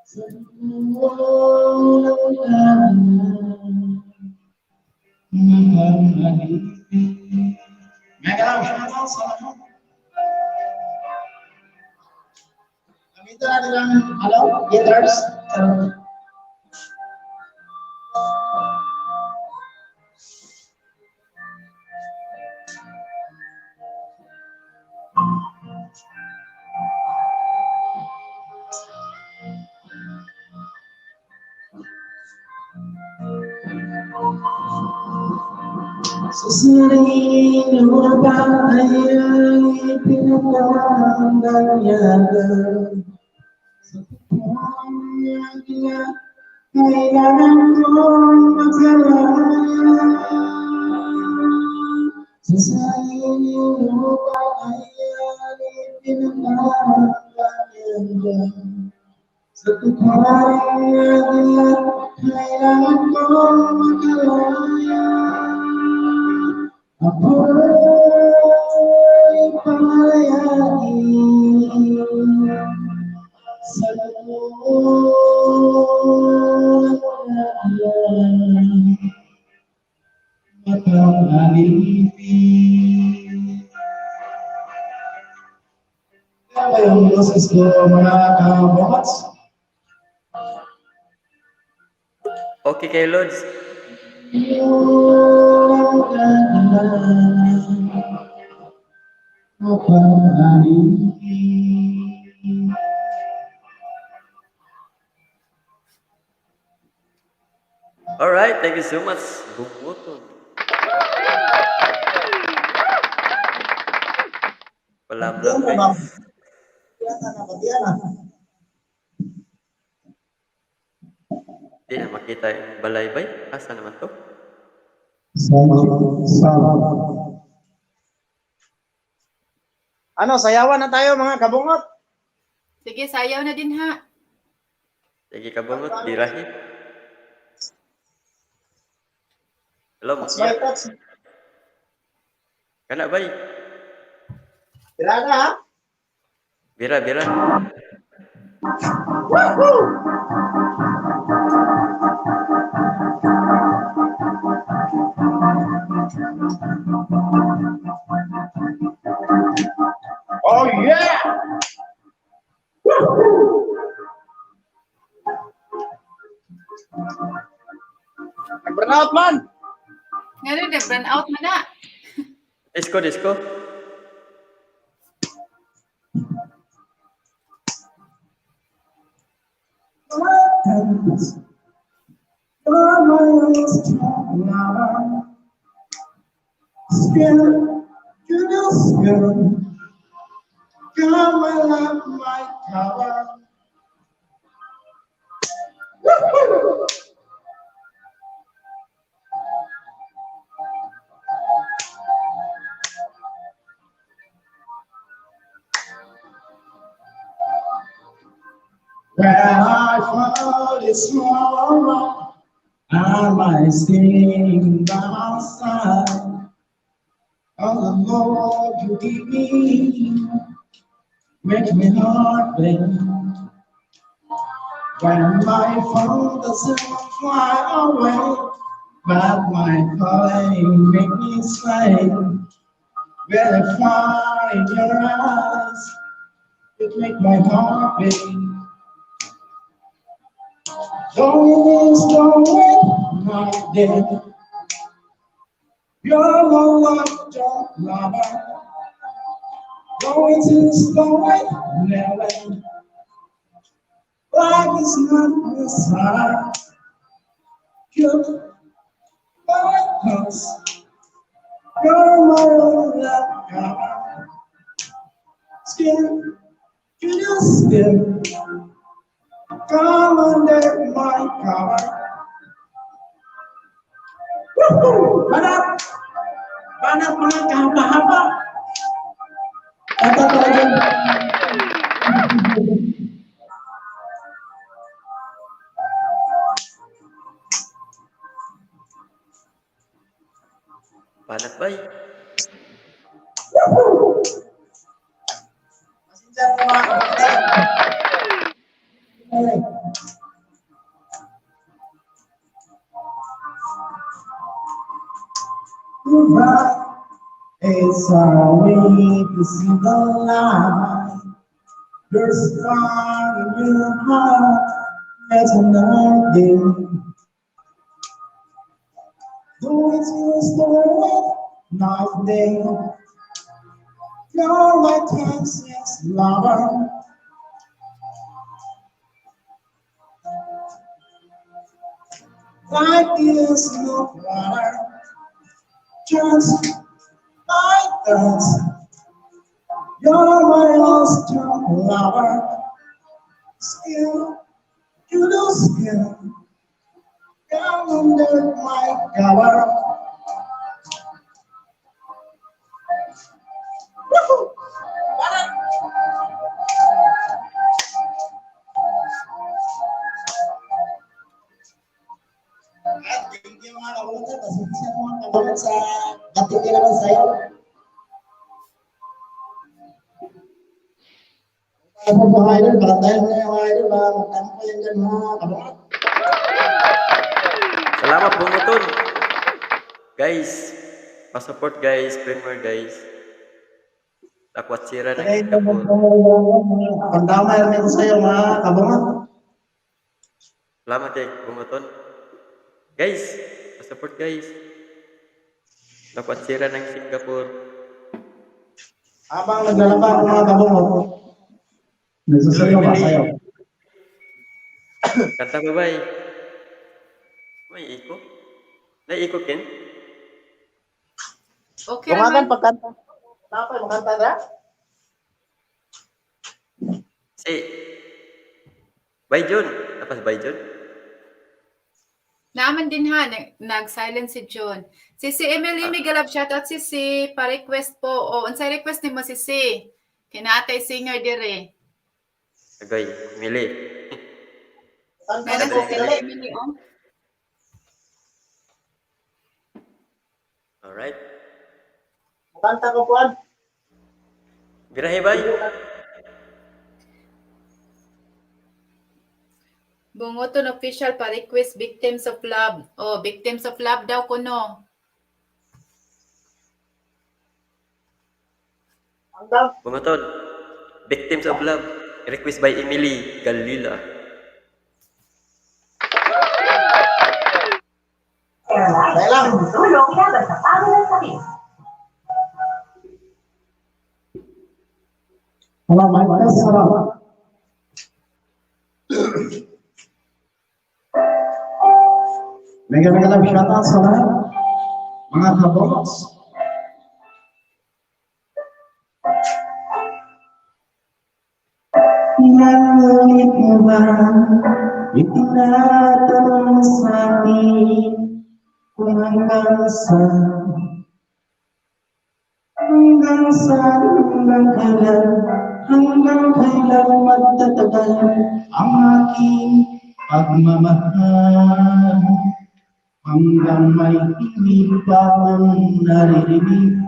sa buong ng agila. Mega love shoutout sa lahat. Gamitin natin ang ano, guitars. Sa sariling lupa ay pinagdandayagan. Sa pagkakaya, kailangan kong magdala. Sa sariling lupa ay pinagdandayagan. Sa pagkakaya, kailangan kong magdala. Ako'y palayain sa loob ng agila, matang alipin. Kaya ba yung boses ko, mga kabongats? Okay kay Lods. Yung agila, matang alipin. Alright, thank you so much. Bumuto. Wala Yan bla na ba? Yan na ba? Yan na. Di na makita yung balaybay. Asa naman to? Ano, sayawan na tayo mga kabungot. Sige, sayaw na din ha. Sige ka bungot, dirahi. Hello, Touch my makiya. touch. Kana bay. Tira na ha. Bira, bira. Woohoo! Oh yeah! Woohoo! Nag-burnout man! Nga rin, brand out man na. Disco, disco. Skin, goodness, skin. Come and love my cover. Woohoo! When I found this moment, I might sing by my side. Oh, the Lord, you give me, make me heart beat. When my fantasy fly away, but my calling make me say, very far in your eyes, it make my heart beat. Don't stop my day. You're my love, don't lover. Going to slow it, never. Life is not the side. You're my house. You're my own love. Skin, can you skin? Come under my cover. Woohoo! Banat! Banat mga kahaba-haba! Ito talaga. Banat bay. Pasensya na mga kapatid. Goodbye. It's our way to see the light. There's fire in your heart. That's another day. Though it's your story, night and day. You're my Texas lover. Life is no water, just like that. You're my lost lover. Still, you do skin. Down under my cover. Woohoo! Thank you, mga kabungot. Pasensya na, mga kabungot, sa katindi naman sa'yo. Ako po, idol, baka tayo na yung idol, baka magtampo yan dyan, mga kabungot. Salamat, Bunguton. Guys, pa-support guys, Premier guys. Takwat sira ng Singapore. Pagdamay rin ako sa'yo, mga kabungot. Salamat kay Bunguton. Guys, pa-support guys. Takwat sira ng Singapore. Habang naglalaba ako, mga kabungot, nagsasayaw ba sa'yo? Kanta ba bay? May iko? May iko, Ken? Okay Kumakan naman. Pagkanta. Napay, makanta na? Si Bay Jun. Tapos Bay Jun? Naaman din ha, nag-silent si June. Si Emily, mega love shoutout si si, pa-request po. O, unsay request nimo si si? Kinatay singer dire. Agay, Emily. Kanta Meron ko, si dali. Emily, oh. Alright. Kanta ko, Juan. Birahe bay. Bunguton official pa-request Victims of Love. Oh, Victims of Love daw kuno. Hanggang Bunguton. Victims of Love. Request by Emily Galila. Dahil lang. Tulong laban sa pagod ng sakit. Hello, mic test. Hello. Mega mega love shoutout sa lahat, mga kabos. Ngunit mo ba itinatanong sa akin kung hanggang saan, hanggang kailan magtatagal ang aking pagmamahal? Hanggang may himig pa akong naririnig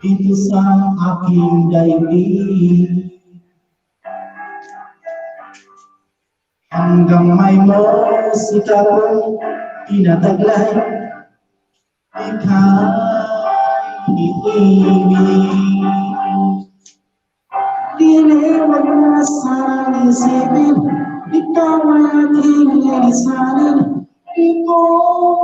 dito sa aking daigdig, hanggang may musika kong tinataglay, ika'y iibig. Dili wag na sanang isipin, ikaw ang aking lilisanin. Di ko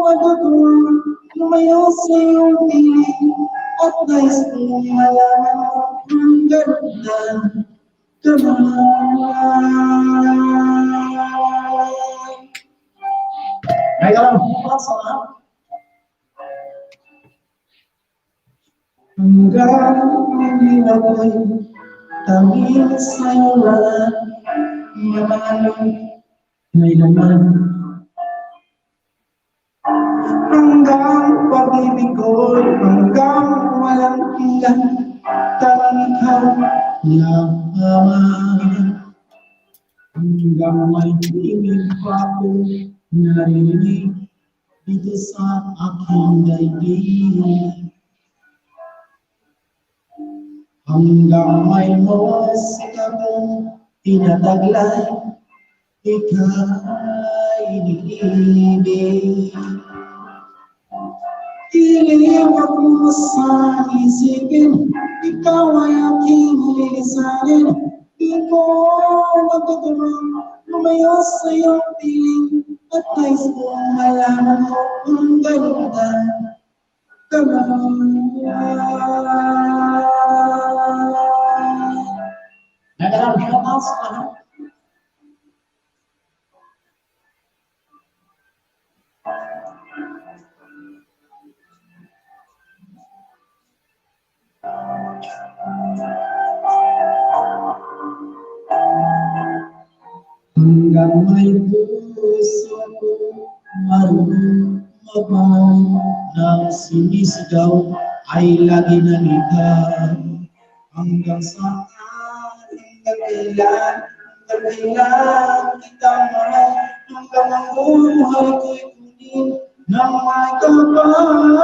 magagawa lumayo sa iyong piling at nais kong malaman mo hanggang ka na. Mega love shoutout sa lahat. Hanggang hindi na ako'y tanging sa'yo lang mamanong kailanman. Hanggang pag-ibig ko'y hanggang walang hanggan, tanging ikaw lamang. Hanggang may himig pa akong naririnig dito sa aking daigdig. Hanggang may musika kong tinataglay, ika'y iniibig. Iliwag mo sa isipin, ikaw ay aking lilisanin. Di ko magagawang lumayo sa iyong piling at nais kong malaman mo kung ganda ka na. Nagalang shoutouts lahat. Hanggang may puso ko marunong magmahal na sumisigaw ay lagi ng ikaw. Hanggang saan, hanggang kailan kita mahal, hanggang ang buhay ko'y kunin ng may kapal.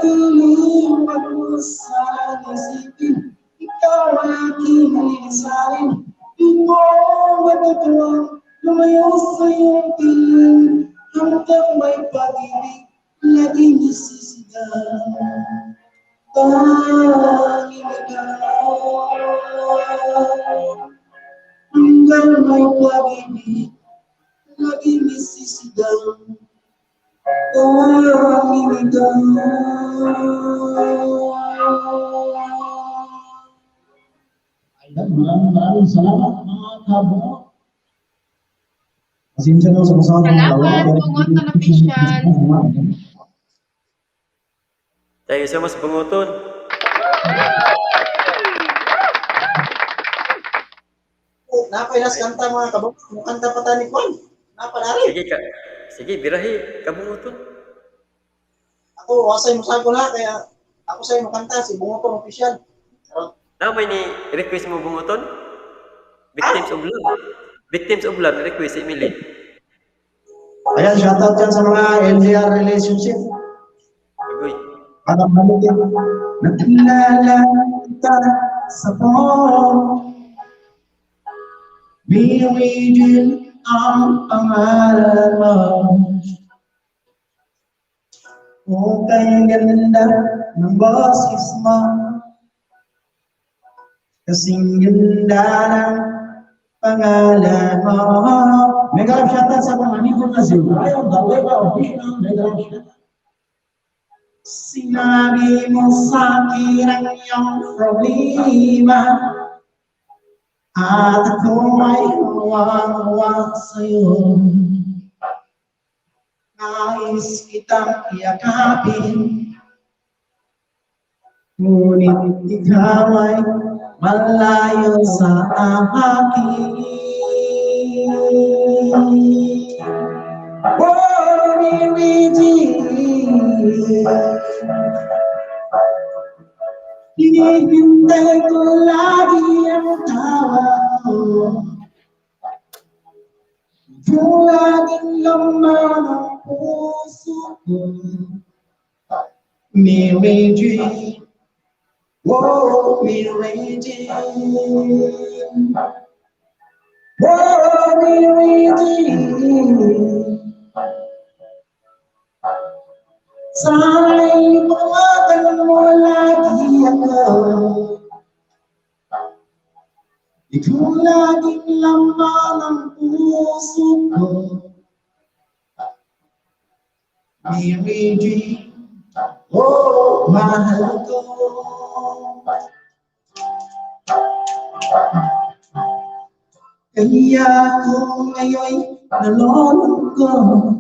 Dilim at mo sana isipin, ikaw ay aking lilisanin. Di ko magagawang lumayo sa iyong piling, hanggang may pag-ibig laging nasisigaw. Tanging ikaw, hanggang may pag-ibig laging nasisigaw. Tanging ikaw. Ayan, maraming maraming salamat mga kabuo. Pasensya na sa masama. Salamat, Bungoton Official. Thank you so much, Bungoton. Napailas kanta mga kabong. Kanta pa tani Kwan. Napadari. Sige ka. Sige, birahi. Kabungoton. Ako, wasay mo sa na kaya ako sa'yo makanta si Bungoton Official. Na may ni request mo Bungoton? Victims of Love. Victims of Love request si Emily. Ayan, shoutout dyan sa mga LDR relationship. Agoy. Para balik yan. Nakilala kita sa phone. Mary Jane ang pangalan mo. O kay ganda ng boses mo. Kasing ganda ng pangalan mo. Mega love shoutout sa mga amigo na si Ryan Daleva Official. Mega love shoutout. Sinabi mo sa akin ang iyong problema at ako ay hawang-hawa sa'yo. Nais kitang yakapin, ngunit ikaw ay malayo sa akin. Oh, Mary Jane, hinihintay ko lagi ang tawag mo. Kung laging laman ang puso ko. Mary Jane, oh Mary Jane, oh Mary Jane. Sana'y tawagan mo lagi ako. Ikaw laging laman ang puso ko. Mary Jane, oh mahal ko. Kaya ako ngayon'y nalulungkot,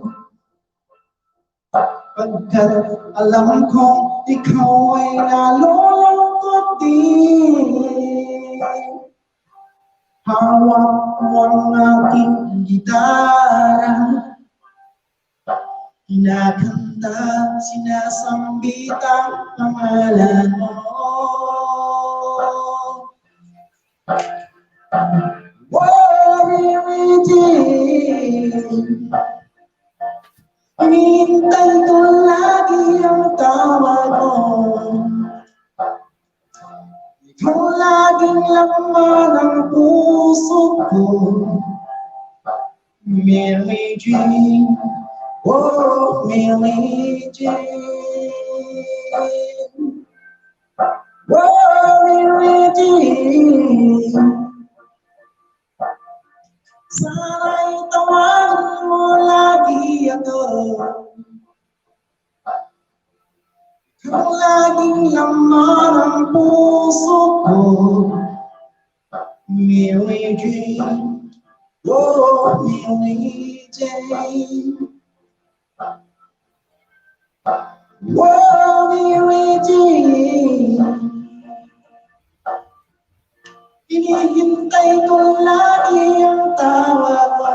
pagkat alam kong ikaw ay nalulungkot din. Hawak mo ang aking gitara, kinakanta, sinasambit ang pangalan mo. Oh, Mary Jane, hinihintay ko lagi ang tawag mo. laging laman ng puso ko. Mary Jane, oh Mary Jane, oh Mary Jane. Sana'y tawagin mo lagi ako. Ikaw laging laman ng puso ko. Mary Jane, oh Mary Jane, oh Mary Jane. Hinihintay ko lagi ang tawag mo.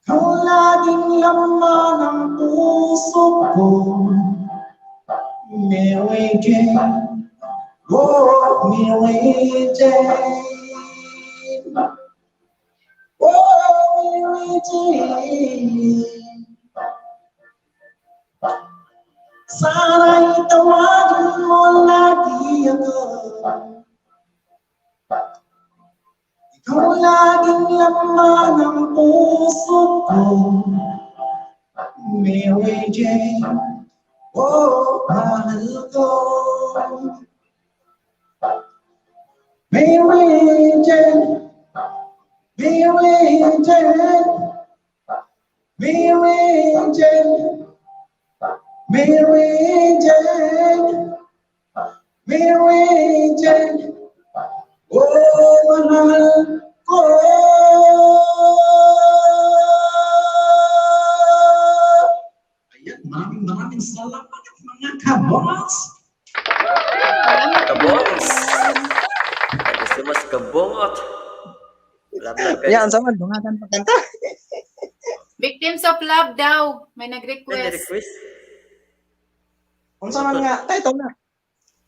Ikaw laging laman ng puso ko. Mary Jane, oh Mary Jane, oh Mary Jane. Sana'y tawagin mo lagi ako. Ikaw laging laman ng puso ko. Mary Jane, oh mahal ko. Mary Jane, Mary Jane, Mary Jane, Mary Jane, Mary Jane, oh mahal ko. Ayan, maraming maraming salamat mga kabongs. Salamat. Kabongs! Thank you so much, kabongot! Love, love, guys. Yan, sama, dungagan pa kanta. Victims of Love daw. May May nag-request. request? Unsa man nga, title na.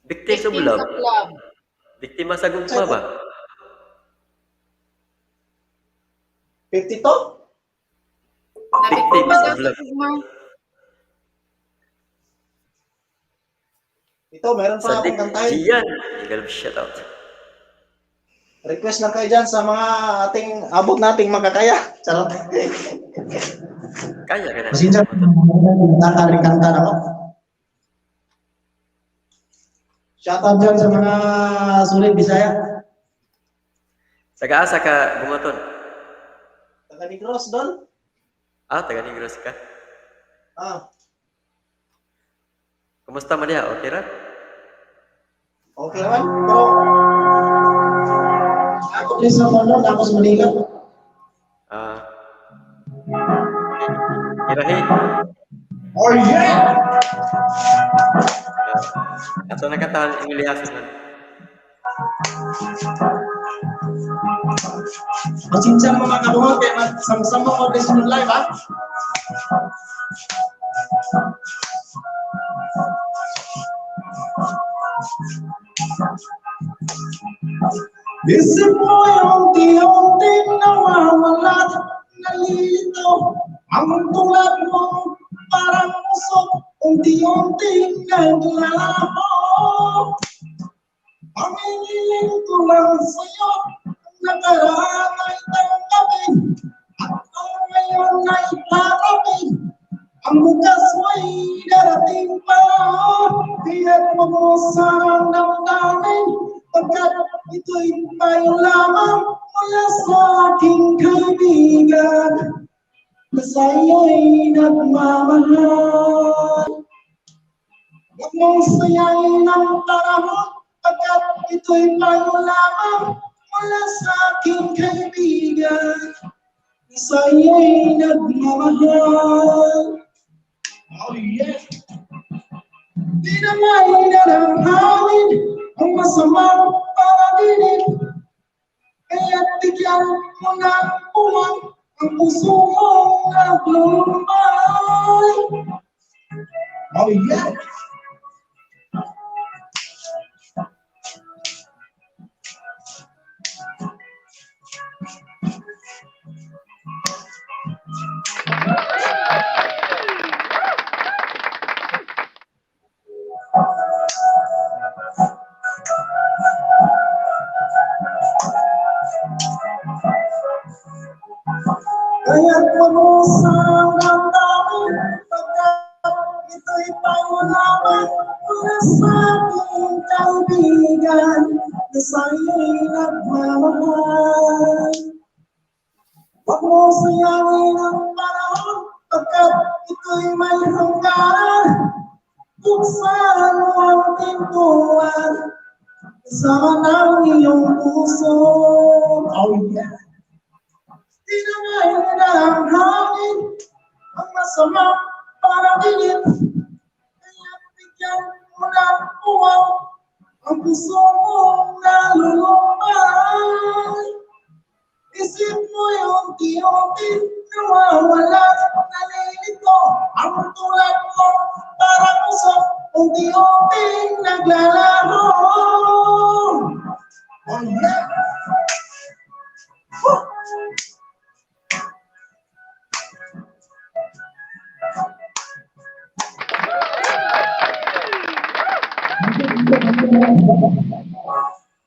Victims of Victims Love. of Love. Biktima sa gugma ba? 52? Na biktima Victims daw of sa Love. gugma. Ito, meron pa Sadik akong kantahin. Gian. Legal shoutout. Request lang kayo dyan sa mga ating abot nating makakaya. Charot. Kaya ka na. Pasensya na, nakakalikanta na ako. Shoutout dyan sa mga sulit Bisaya. Taga-asa ka, Bungaton. Taga Negros, Don. Ah, taga Negros ka. Ah, Kumusta man diha? Okay ra? okay naman. Pero, Ako din sa London, ako sa Manila. Ah. Irahin. Oh yeah! Ato na kantahan ang ilihasan man. Pasensya na mga kabungot, kaya magsama-sama ko din sa live, ha? Isip mo'y unti-unti nawawala at nalilito. Ang tulad mo parang usok, unti-unti naglalaho. Ang hinihiling ko lang sa'yo, ang nakaraan ay tanggapin, at ang ngayon ay harapin. Ang bukas mo'y darating pa, kaya't huwag mo sanang damdamin, pagkat ito'y payo lamang mula sa aking kaibigan na sa iyo'y nagmamahal. Huwag mong sayangin ang panahon, pagkat ito'y payo lamang mula sa aking kaibigan na sa iyo'y nagmamahal. Oh yeah! Di naman daranghanin ang masamang panaginip, kaya't bigyan mo ng puwang ang puso mong naglulumbay. Oh yeah! Kaya't mag-usap ang damdamin, pagkat ito'y payo lamang mula sa aking kaibigan na sa'yo'y nagmamahal. Huwag mo sayangin ang panahon, pagkat ito'y may hangganan. Buksan mo ang pintuan, kasama ng iyong puso. Oh yeah! Tinangay na ang hangin, ang masamang panaginip. Kaya bigyan mo ng puwang ang puso mong nalulumbay. Isip mo'y unti-unti nawawala, nalilito ang tulad mo, parang usok, unti-unting naglalaho. Oh yeah! Woo!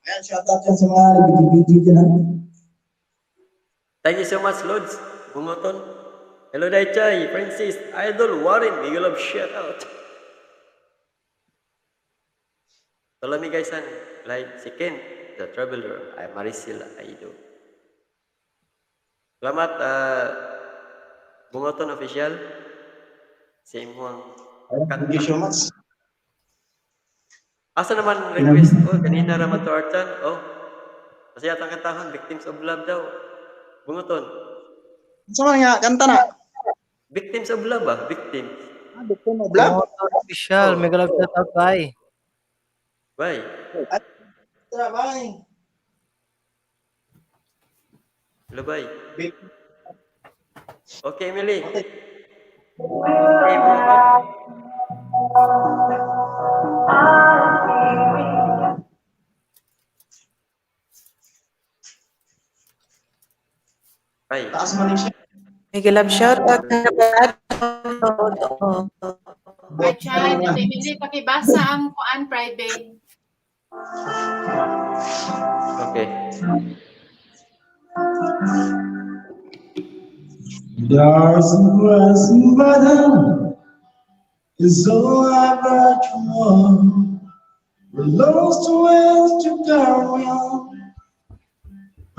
Ayan, shoutout yan sa mga nag-video dyan, ha. Thank you so much, Lods. Bungoton. Hello, Dai Chay, Francis, Idol, Warren, big love shout out. Follow me guys on like si Ken, The Traveler, ay Maricel Aido. Salamat, Bungoton Official, sa imong Thank you so much. Asa naman request? Oh, kanina raman to Archan. Oh, kasi atang kantahon, Victims of Love daw. Bungoton. Sa man nga, kanta na. Victims of Love ah, Victims. Ah, Victim of Love? Bungoton Official, mega love shout out, bye. Bye. Tara, bye. Hello, bye. Big. Okay, Emily. Okay. Okay, Bungoton. Bye. Taas man siya. Mega love shoutout na Archan, Ate Emily, pakibasa ang kuan private. Okay. There's a grass in Baden is all I've ever known. We lost ways to carry on.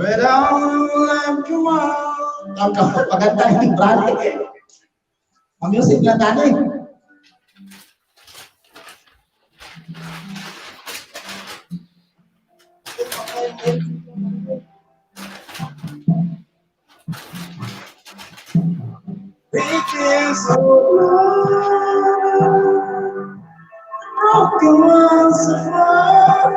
But I left you on. Ang paganda yung brand. Ang music lang natin. Pictures of love, broken ones of love.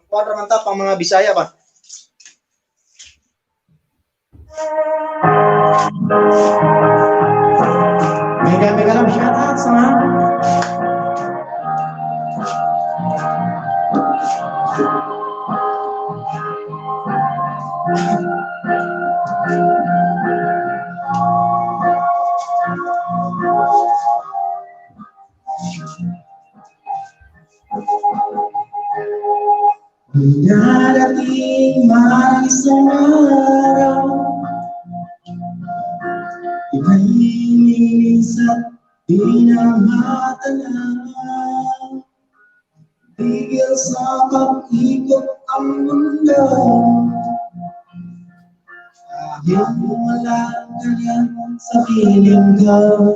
Pang man ta, pang mga Bisaya ba? Mega mega lang shoutout sa mga. Darating man isang araw, ika'y minsan di na matanaw. Tigil sa pag-ikot ang mundo, dahil wala ka na sa piling ko.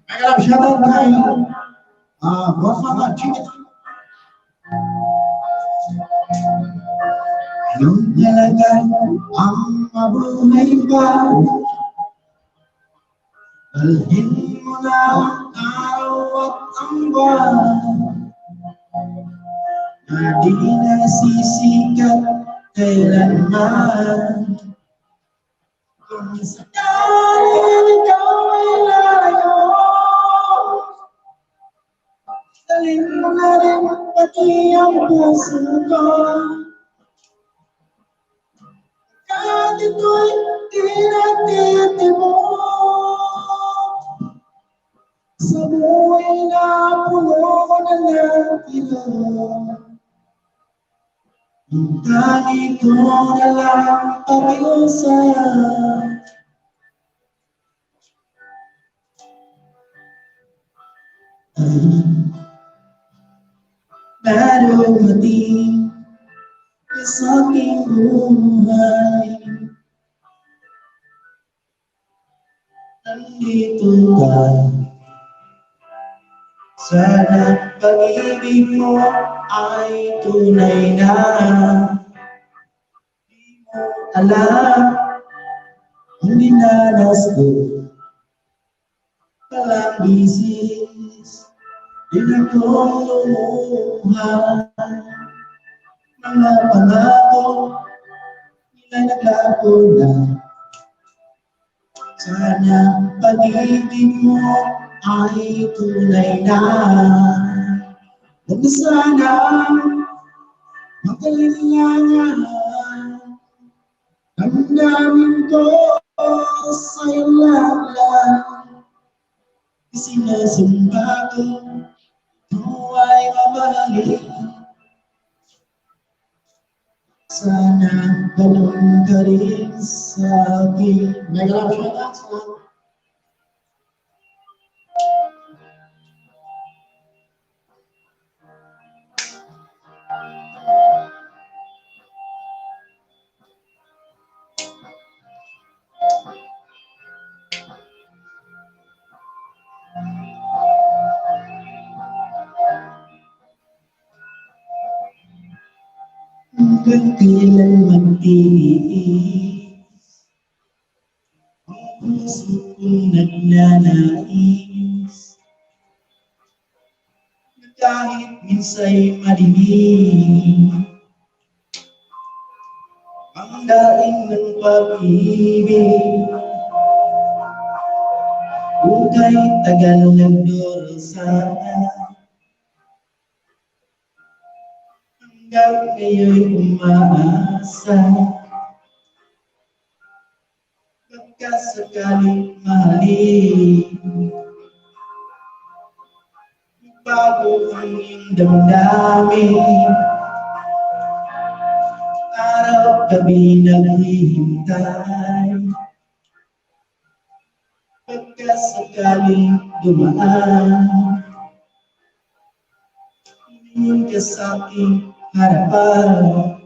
Mega love shoutout kay Godfather Chicken. Anong halaga ang mabuhay pa? Dalhin mo na ang araw at ang buwan na di nasisikat kailanman. Kung sakaling ikaw ay lalayo, dalhin mo na rin pati ang puso ko. At ito'y di natitibok sa buhay na puno na ng kirot. Ang tangi ko na lang pakiusap ay na dumating ka sa aking buhay. Nandito ka. Sana pag-ibig mo ay tunay na. Di mo alam ang dinanas ko. Walang bisis, di na ko lumuha. Mga pangako, nila naglaho na. Sana pag-ibig mo ay tunay na. Huwag na sana mag-alinlangan. Damdamin ko sa'yo lang. Sinasamba ko, ikaw ay mamahalin. Sana ganun ka rin sa akin. Mega love shoutout sa Hanggang kailan magtitiis ang puso kong nagnanais na kahit minsa'y madilim ang daing ng pag-ibig. Kung kay tagal nagdurusa, hanggang ngayon'y umaasa. Baka sakaling mahalin, magbago ang iyong damdamin. Araw-gabi naghihintay, baka sakaling dumaan, tumingin ka sa aking harapan.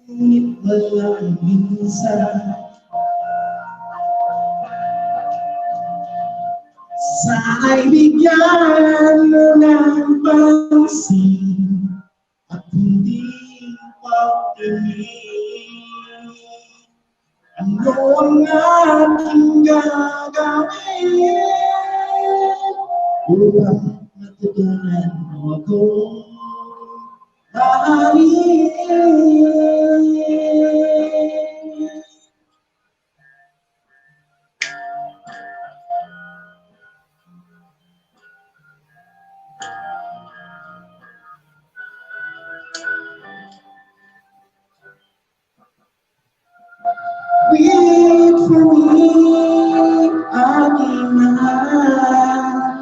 Ngunit walang minsan. Sana'y bigyan mo ng pansin at hindi pagtingin. Ano ang aking gagawin upang matutunan mo ako mahalin? Wait for me, aking mahal.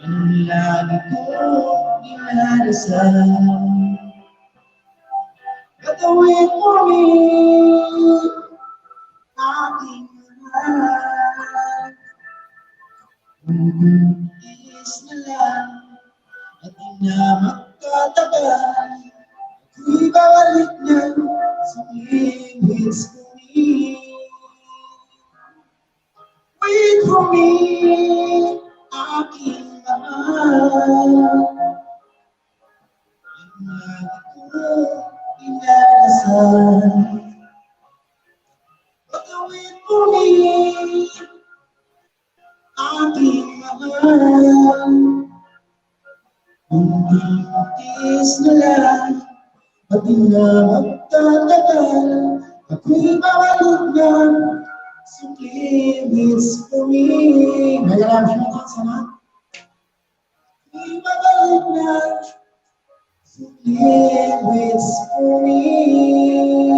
Ang lagi kong dinarasal. But wait for me, aking mahal. Tiis na lang at di na magtatagal. Ako'y babalik na sa wait for me. Wait for me, aking mahal. Ang lagi kong dinarasal. But wait for me, aking mahal. Kunting tiis na lang at di na magtatagal. Ako'y babalik na. So please wait for me. Mega love shoutout sa lahat. Ako'y babalik na. So It waits for me.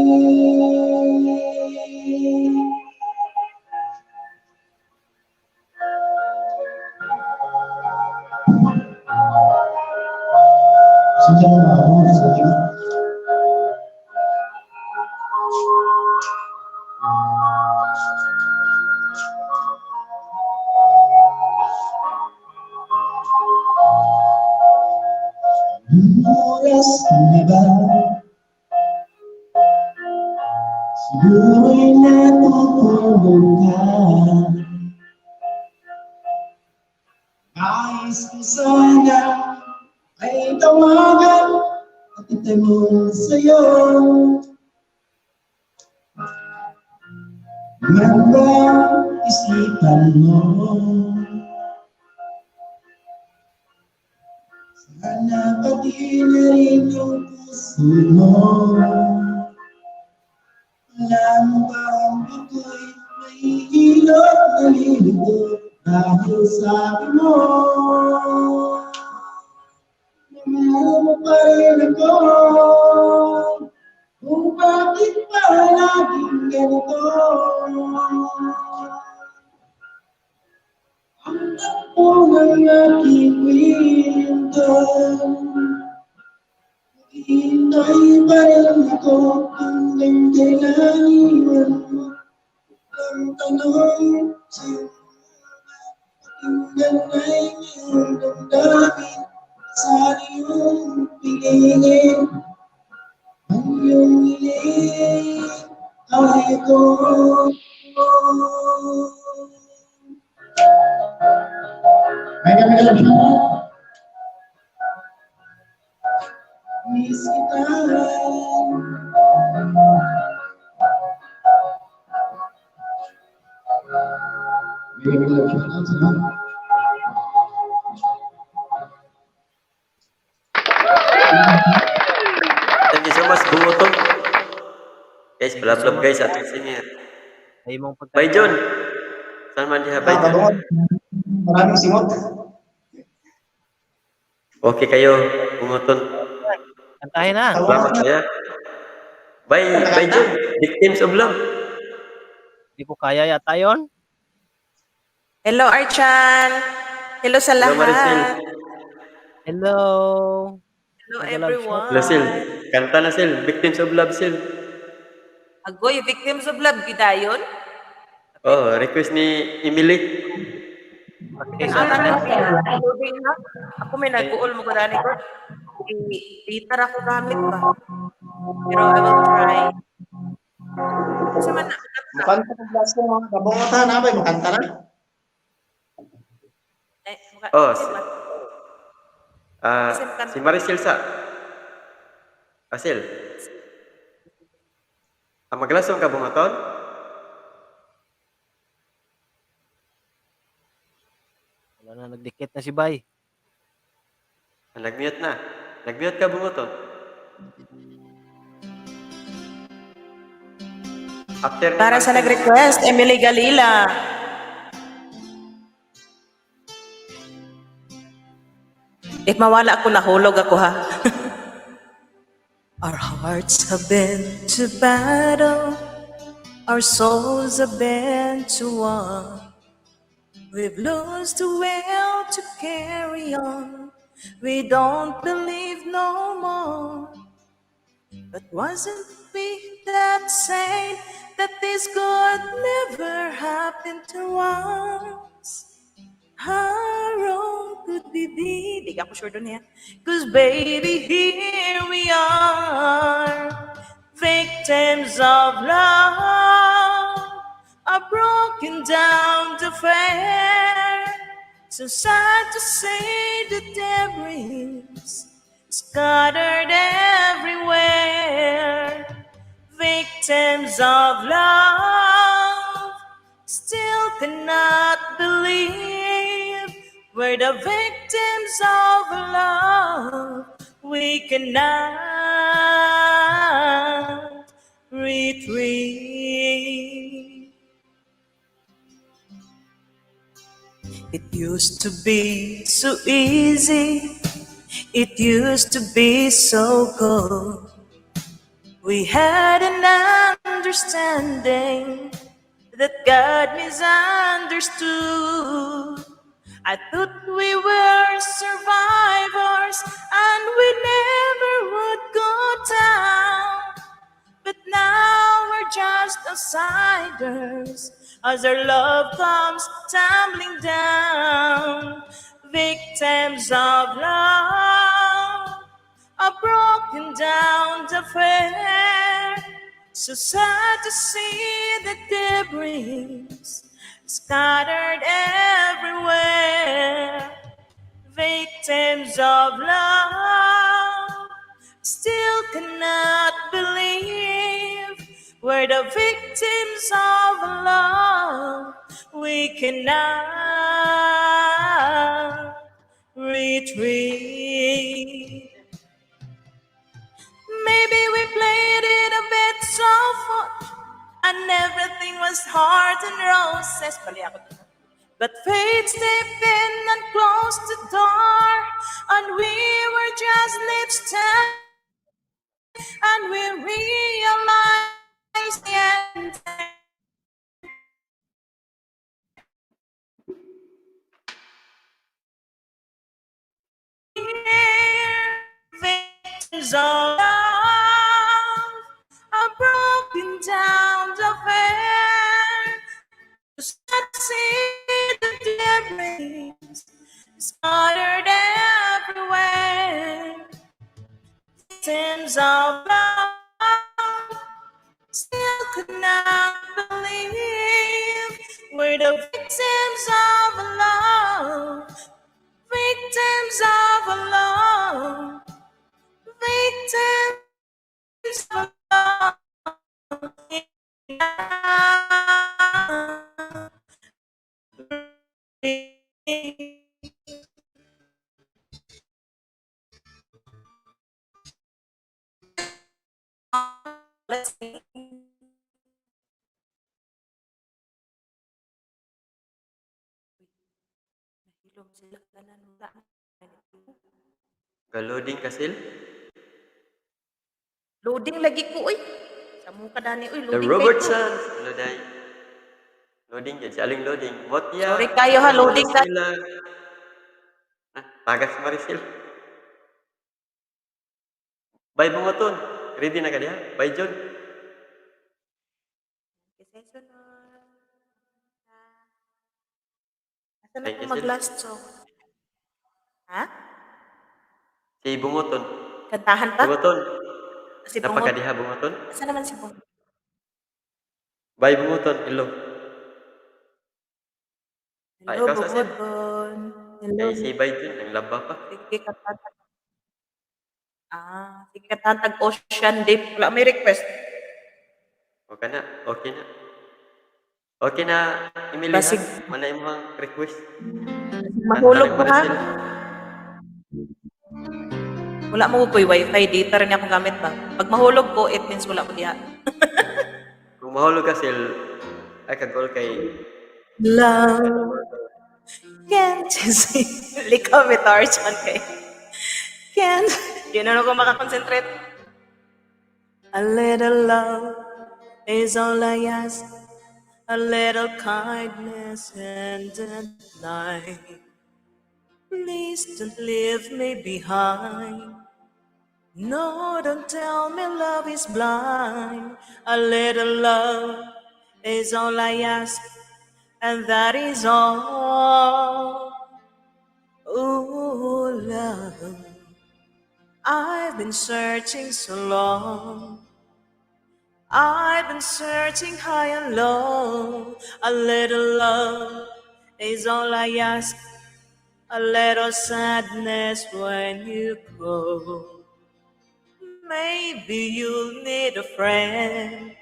Pasensya na mga kabungit sa inyo. Oras na ba? Siguro'y natutulog ka. Nais ko sana ay tawagan at itanong sa'yo. Man ba isipan mo? Sana pati na rin ang puso mo. Alam mo ba ang ako'y nahihilot, nalilito dahil sabi mo na mahal mo pa rin ako. Kung bakit pa laging ganito? Ang takbo ng aking kwento. Hintay pa rin ako hanggang kailan iwan mo. Ang tanong sa'yo, pakinggan ay iyong damdamin. Sa iyong piliin, ang iyong hiling ay ako. Mega mega love shoutout. Miss kita. Mega mega love shoutout sa lahat. Thank you so much, Bungoton. Guys, love love guys atong singer. Sa imong pagkanta. Bye John. Saan man diha, Ah, bye John. kabungot. Maraming singot. Okay kayo, Bungoton. Kantahin na. Salamat kaya. Bye, bye John. Victims of Love. Hindi ko kaya yata yon. Hello, Archan. Hello sa Hello, Maricel. lahat. Hello. Hello, Mega love everyone. Hello, Sil. Kanta na, Sil. Victims of Love, Sil. Agoy, victims of love, gidayon. Oh, request ni Emily. Okay, so Ana na, loading na. Ako may nag-uol mo ko dani ko. Data ra ko gamit ba. Pero I will try. Sa man na, Mukanta ng last ko mga kabungot ha, nabay, mukanta na. eh, Oh, Ah, Kasi makanta. si Maricel sa. Asil. Ah, maglasong ka bungaton? Wala na, nagdikit na si Bay. Ah, nag-mute na. Nag-mute ka bungaton. After ni Para sa Maricel. nag-request, Emily Galila. If mawala ako, nahulog ako ha. Our hearts have been to battle, our souls have been to war. We've lost the will to carry on. We don't believe no more. But wasn't we that said that this could never happen to us? How wrong could we be? Di ako sure dun yan. 'Cause baby, here we are, victims of love, a broken down affair. So sad to say the debris scattered everywhere. Victims of love still cannot believe we're the victims of love. We cannot retreat. It used to be so easy. It used to be so cold. We had an understanding that got misunderstood. I thought we were survivors and we never would go down. But now we're just outsiders as our love comes tumbling down. Victims of love, a broken down affair. So sad to see the debris scattered everywhere. Victims of love still cannot believe we're the victims of love. We cannot retreat. Maybe we played it a bit so far, and everything was heart and roses. Bali ako dun. But fate stepped in and closed the door, and we were just left standing, and we realized the end. Victims of love, a broken down affair. See the debris scattered everywhere. Victims of love still could not believe we're the victims of love. Victims of love. Victims of love. Let's see. Nahilom sila tanan, wala. Ga-loading ka, Sil? Loading lagi ko oy. Sa mo ka dani oy, The loading kay ko. Robertsons. Hello, day. Loading yun. Si Aling loading. Motya. Sorry kayo ha, loading ka. Sila. Ah, tagas Maricel. Bye, Bungoton. Ready na ka diha? Bye, John. Kasi sunod. Asa na Thank ko you, Sil. mag-last song? Ha? Si Bungoton. Kantahan pa? Bungoton. Si Bungot. Napakadiha, Bungoton. Asa naman si Bungot? Bye, Bungoton. Hello. Ah, Hello, ikaw sa Sil. Bungoton. Hello. Kay si Bye John. Ang laba pa. Sige, kantahan. Ah, sige, kantahan tag Ocean Deep. Wala may request. Okay na. Okay na. Okay na, Emily, ha? Basig. Mana imong request. Mahulog ko ha. Maricel. Wala mo ko'y wifi data rin akong gamit ba. Pag mahulog ko, it means wala ko diha. Kung mahulog ka, Sil, ay kagol kay Love, can't you see? Likaw may Tarzan kay. Can't. Di na ako makakonsentrate. A little love is all I ask. A little kindness and a night. Please don't leave me behind. No, don't tell me love is blind. A little love is all I ask, and that is all. Ooh, love, I've been searching so long. I've been searching high and low. A little love is all I ask. A little sadness when you go. Maybe you'll need a friend.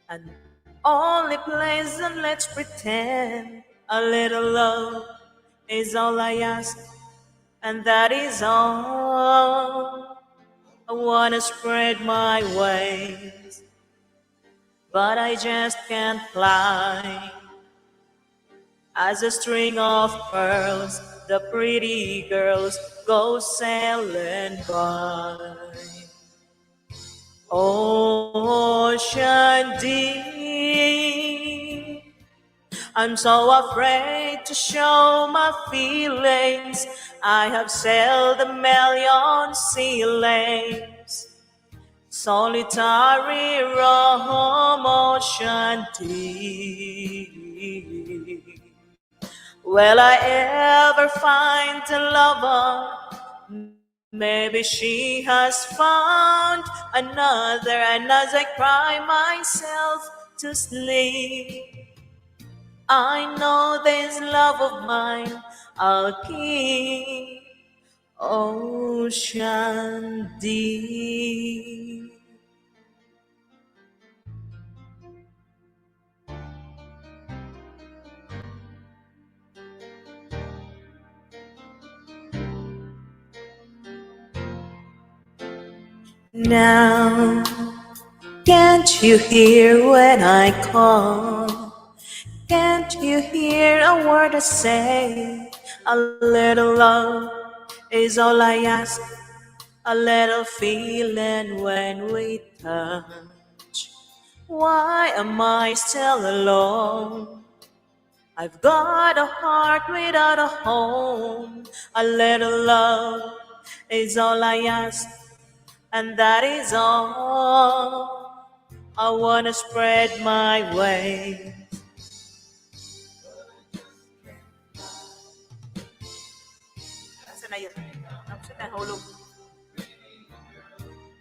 And only pleasant, let's pretend. A little love is all I ask, and that is all. I wanna spread my wings, but I just can't fly. As a string of pearls the pretty girls go sailing by. Ocean deep, I'm so afraid to show my feelings. I have sailed a million sea lanes. Solitary roam ocean deep. Will I ever find a lover? Maybe she has found another, and as I cry myself to sleep, I know this love of mine I'll keep. Ocean deep. Now, can't you hear when I call? Can't you hear a word I say? A little love is all I ask. A little feeling when we touch. Why am I still alone? I've got a heart without a home. A little love is all I ask, and that is all. I wanna spread my wings. Asa na yun? Asa na hulog?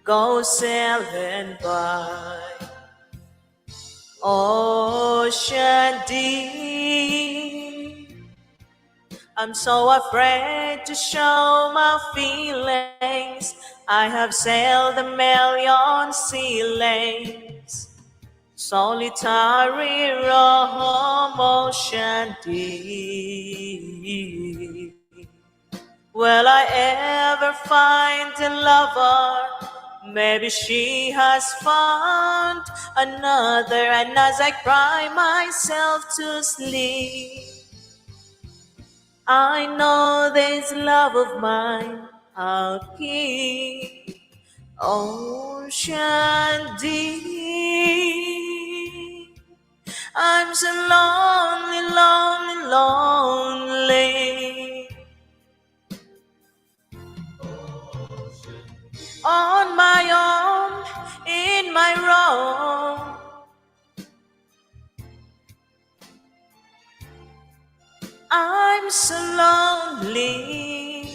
Go sailing by. Ocean deep. I'm so afraid to show my feelings. I have sailed a million sea lanes. Solitary roam ocean deep. Will I ever find a lover? Maybe she has found another, and as I cry myself to sleep, I know this love of mine I'll keep. Ocean deep. I'm so lonely, lonely, lonely. On my own, in my room. I'm so lonely.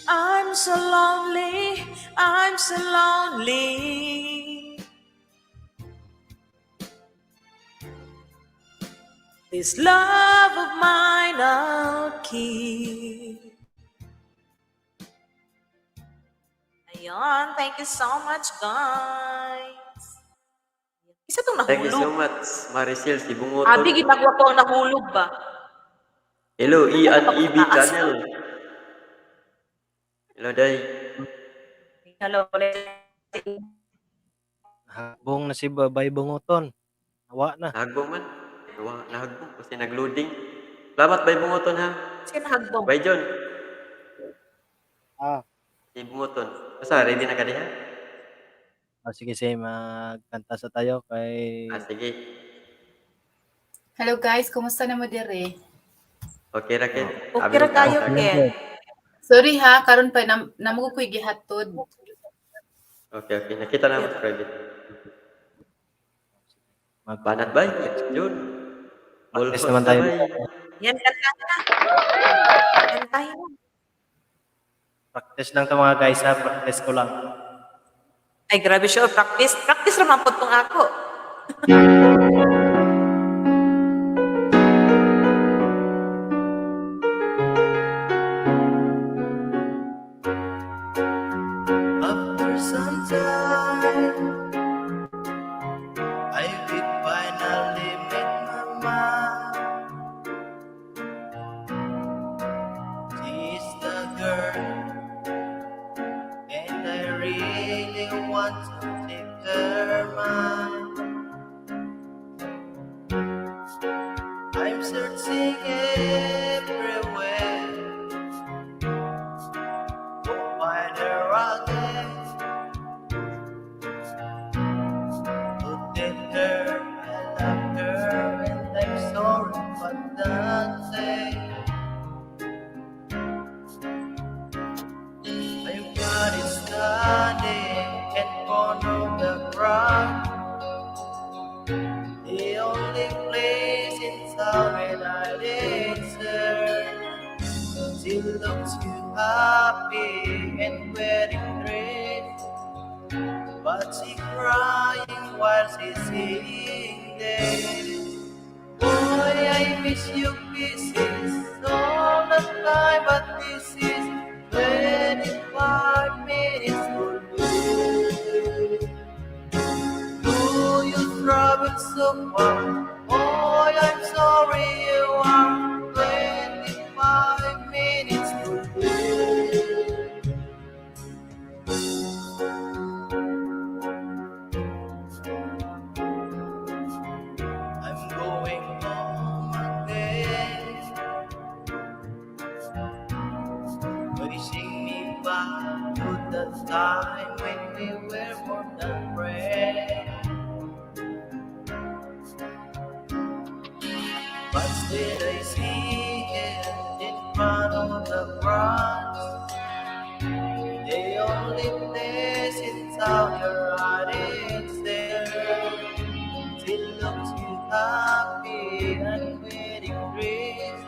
I'm so lonely. I'm so lonely. This love of mine I'll keep. Ayun, thank you so much, guys. Isa tong Thank you so nahulog. Much, Maricel Abi, Sibungoton. ginagawa ko ang nahulog ba? Hello, E Ano and ba EB pataas? Channel. Hello, Day. Hello, ulit. Hagbong na si Bay Bunguton. Nawa na. Nahagbong man. Nawa, nahagbong kasi nagloading. Salamat, Bay Bunguton, ha. Sino nahagbong? Bay John. Ah. Si Bunguton. Basta, ready na ka diha? Ah, sige, sige, magkanta sa tayo kay Ah, sige. Hello guys, kumusta na mo dire? Okay ra, Ken. Okay ra kayo, Ken. Sorry ha, karon pa nam namo ko ko'y gihatod. Okay. Nakita na mo sa private. Mag Banat bay, John. Practice Bolhos naman na tayo. bay. Yan, kantahin na. Kantahin na. Practice lang to mga guys ha, practice ko lang. Ay, grabe siya. Practice. Practice raman po tong ako. After some time, I did finally meet Mama. She's the girl, and I really want to take her man. I'm Standing in front of the crowd. The only place in town when I answer. She looks too happy and wearing dress, but she crying while she singing this. Boy, I miss you kisses all the time, but this is 25 minutes too late. Do you travel so far? Boy, I'm sorry you are 25 minutes too late. I'm going home again, wishing me back to the time when we were more than friends. But still I see him in front of the branch. The only place in town you're riding there. She looks too happy and wearing dress,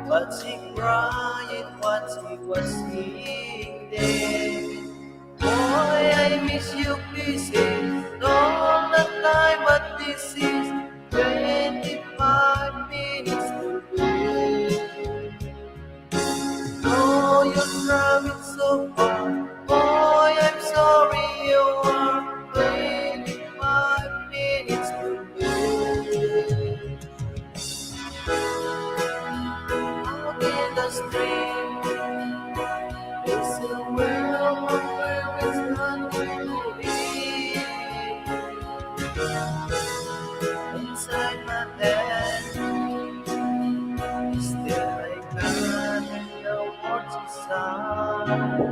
but she crying what she was seeing there. Boy, I miss you kisses all the time, but this is 25 minutes too late. Oh, you're driving so far. Boy, I'm sorry you are 25 minutes too late. Out in the street, there's a world where it's not to be. Inside my head, still I can't hear what you say.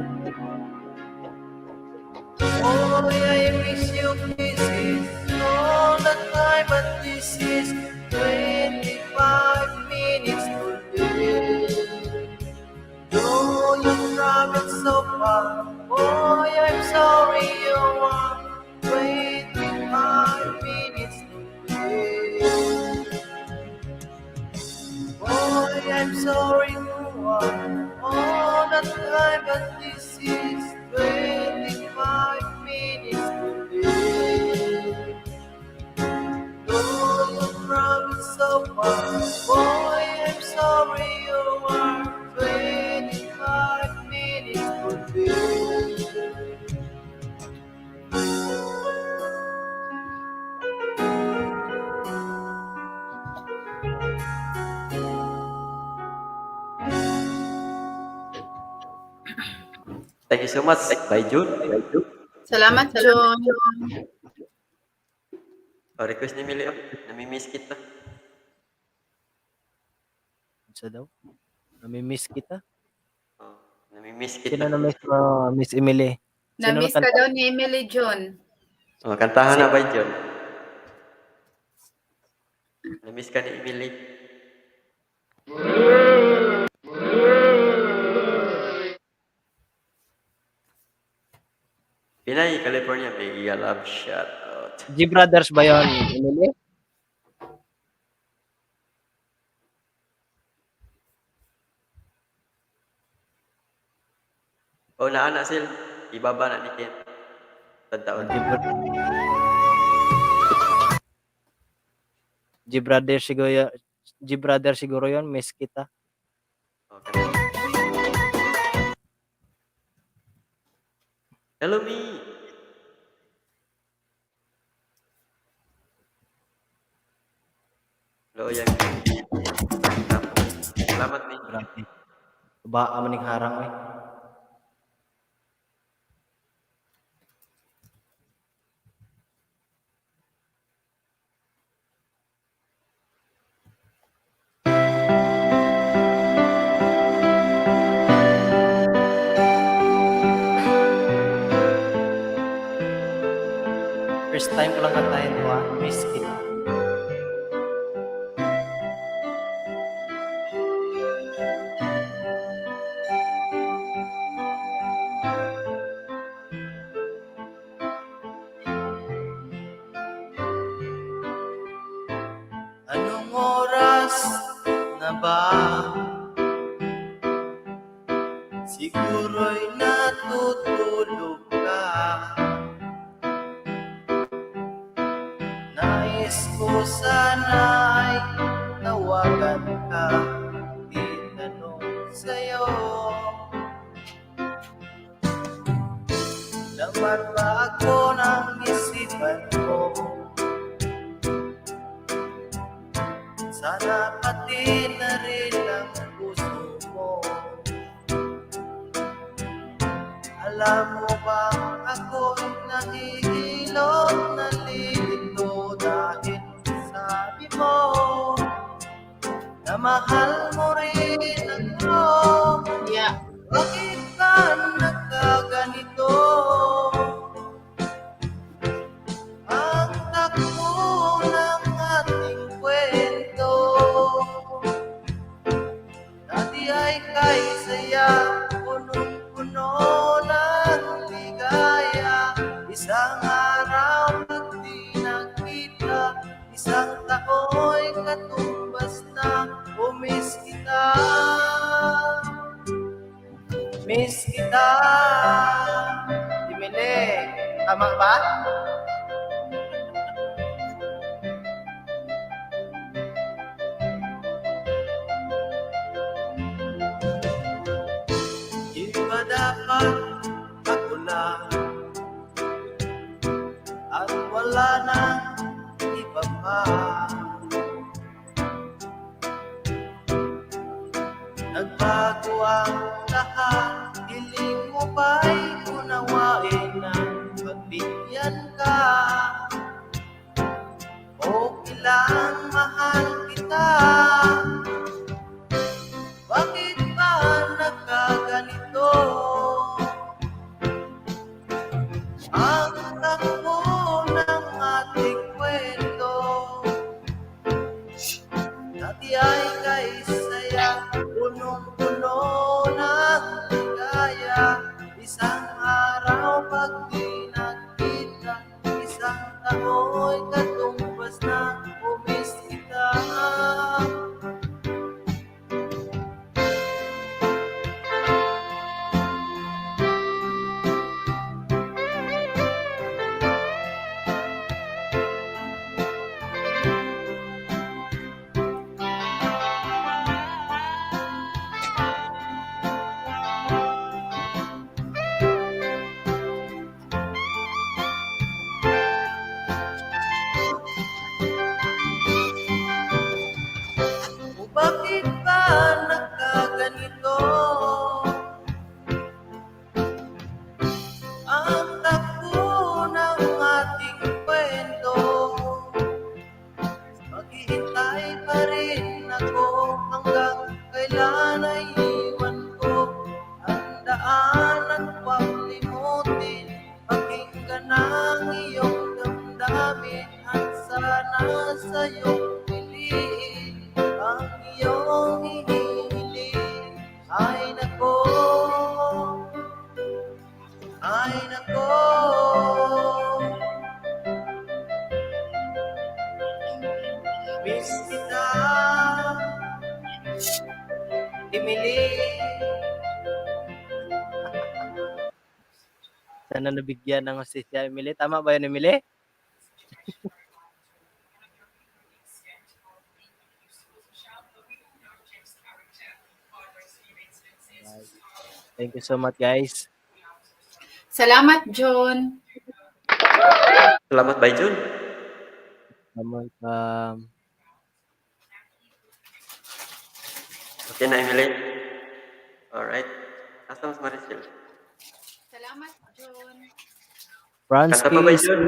Oh, I miss you kisses all the time, but this is 25 minutes too late. Though you traveled so far, boy, I'm sorry you are 25 minutes too late. Boy, I'm sorry you are all the time, but this is 25 minutes too late. Though you traveled so far, boy, I'm sorry you are 25 minutes too late. Thank you so much. Bye, June. Salamat, John. Oh, request ni Mili, oh. Namimiss kita. Unsa daw? Nami-miss kita? Oh, namimiss kita. Sino na-miss mo, Miss Emily? Sino Na-miss ka nakanta? daw ni Emily, John. Oh, kantahan na ba, John? Namiss ka ni Emily. Pinay, California, may love shout out. G Brothers ba yun, Emily? Oh, naa na sil. Ibaba na ni Ken. Tadtaon. G Brothers siguro, G Brothers siguro yun, miss kita. Okay. Hello, me. Hello, yang. Salamat ni. Grabe. Baa man ning harang oy. First time ko lang kantahin to ah, miss kita. Siguro'y natutulog ka. Nais ko sana ay tawagan ka, itanong sa'yo, laman ba ako ng isipan mo? Sana pati na rin ang puso mo. Alam mo bang ako'y nahihilot, nalilito dahil sabi mo na mahal mo rin ako. Bakit ba nagkaganito ang takbo ng ating kwento? Dati ay kay saya, punong-puno ng ligaya. Isang araw pag di nagkita, isang tao'y katumbas na. Oh, miss kita, miss kita. Emily, tama ba? Di ba dapat ako lang at wala nang iba pa? Nagbago ang lahat, hiling mo ba'y unawain na pagbigyan ka? Okay lang, mahal kita. Bakit ba nagkaganito ang takbo ng ating kwento? Dati ay kay saya, punong-puno ng ligaya. Isang araw pag di nagkita, isang tao'y katumbas na. Oh, miss kita. O bakit ba nagkaganito ang takbo ng ating kwento? Maghihintay pa rin ako, hanggang kailan ay iwan ko ang daan at huwag limutin. Pakinggan ang iyong damdamin at sana sa iyong piliin ang iyong hinihiling. Ay nako, ay nako. Miss kita, Emily. Sana nabigyan ng hustisya, Emily. Tama ba yun, Emily? Alright. Thank you so much, guys. Salamat, John. Salamat, Bai Jun. Welcome. Okay na, Emily. Alright. Asa mas Maricel? Salamat, John. Franz Kanta pa ba, KSE, Jun?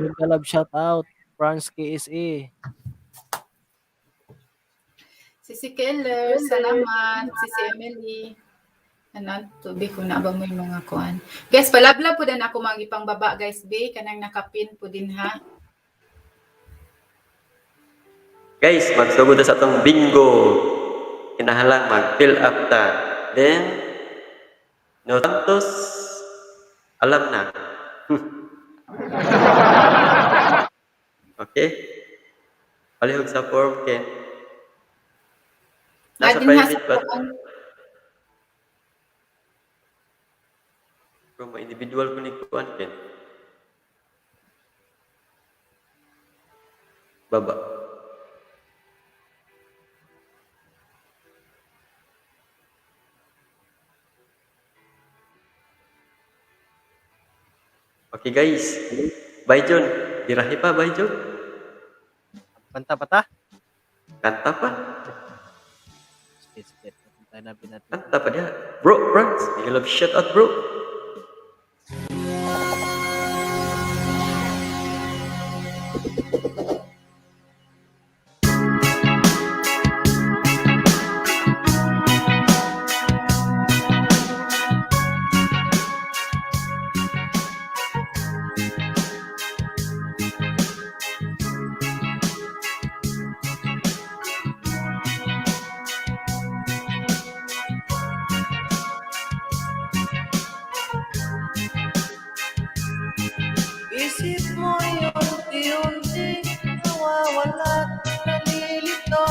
mega love shout out. Franz KSE. Sisi Keller, salamat. Sisi Emily. Ano, tubi ko na ba mo yung mga kuan. Guys, palabla po din ako mga ipang baba, guys, B. Kanang nakapin po din, ha. Guys, magsugod na sa atong bingo. Kinahanglan mag-fill up ta. Then, no Santos, alam na. Okay? Palihog sa form, Ken. Nasa Adin ha sa private ba? kuan. Bro, ma-individual ko ni kuan Ken. Baba. Okay guys. Bye John. Dirahi pa, bye John. Kanta pa ta? Kanta pa. Sige, sige. Tayo na natin. Kanta pa niya. Bro, Franz. May love shout out, bro. Isip mo'y unti-unti nawawala at nalilito.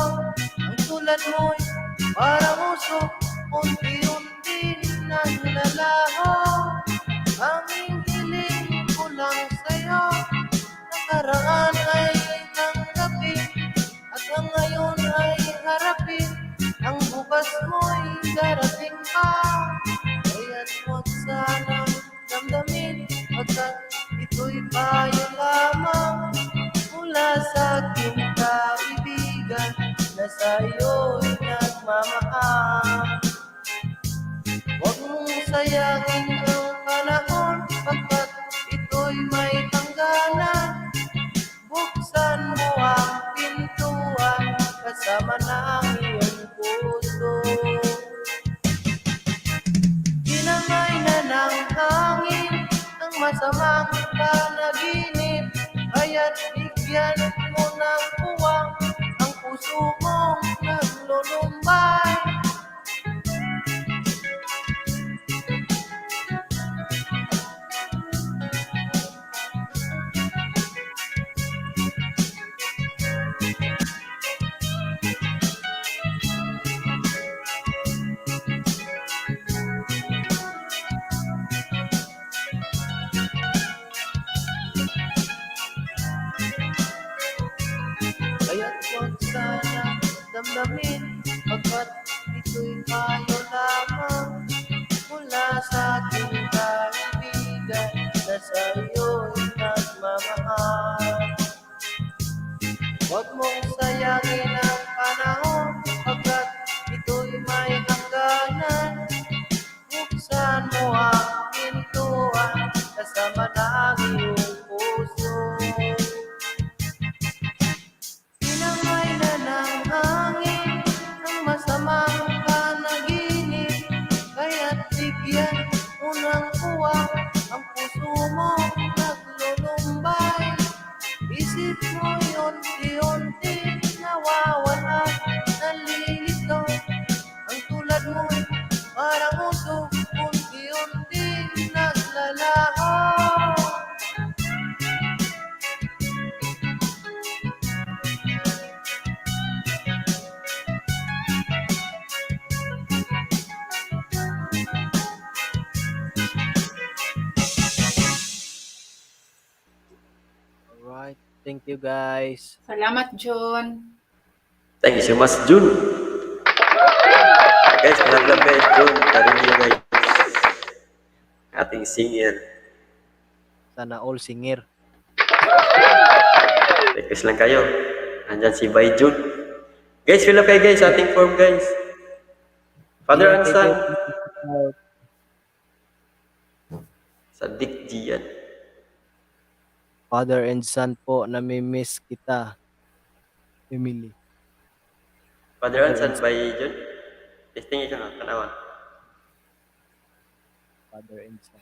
Ang tulad mo'y parang usok, unti-unti naglalaho. Anging hiling ko lang sa'yo, nakaraan ay tanggapin, at ang ngayon ay harapin. Ang bukas mo'y darating pa, kaya't huwag sanang damdamin, pagkat ito'y payo lamang mula sa aking kaibigan na sa iyo'y nagmamahal. Huwag mong sayangin ang panahon, pagkat ito'y may hangganan. Buksan mo ang pintuan, kasama ng iyong puso. Tinangay na ng hangin ang masamang panaginip, kaya't bigyan mo ng puwang ang puso mong naglulumbay. Kaya't huwag sana damdamin, pagkat ito'y payo lamang mula sa aking kaibigan na sa iyo'y nagmamahal. Huwag mong sayangin ang panahon, pagkat ito'y may hangganan. Buksan mo ang pintuan, kasama ng iyong puso. Tinangay na ng hangin ang masamang panaginip, kaya't bigyan mo ng puwang ang puso mong naglulumbay. Isip mo'y unti-unti nawawala, nalilito. Ang tulad mo'y parang usok, unti-unti naglalaho. Alright. Thank you guys. Salamat, June. Thank you so much, June. Guys, malaglag guys, June. Tarin niyo guys. Ating singer. Sana all singer. Request lang kayo. Andyan si Bay June. Guys, fill up kayo guys sa ating form guys. Father and Son. Sa Dick Gian. Father and son po, nami-miss kita. Emily. Father and Son by June. Testing ikaw nga, tanawa. Father and son.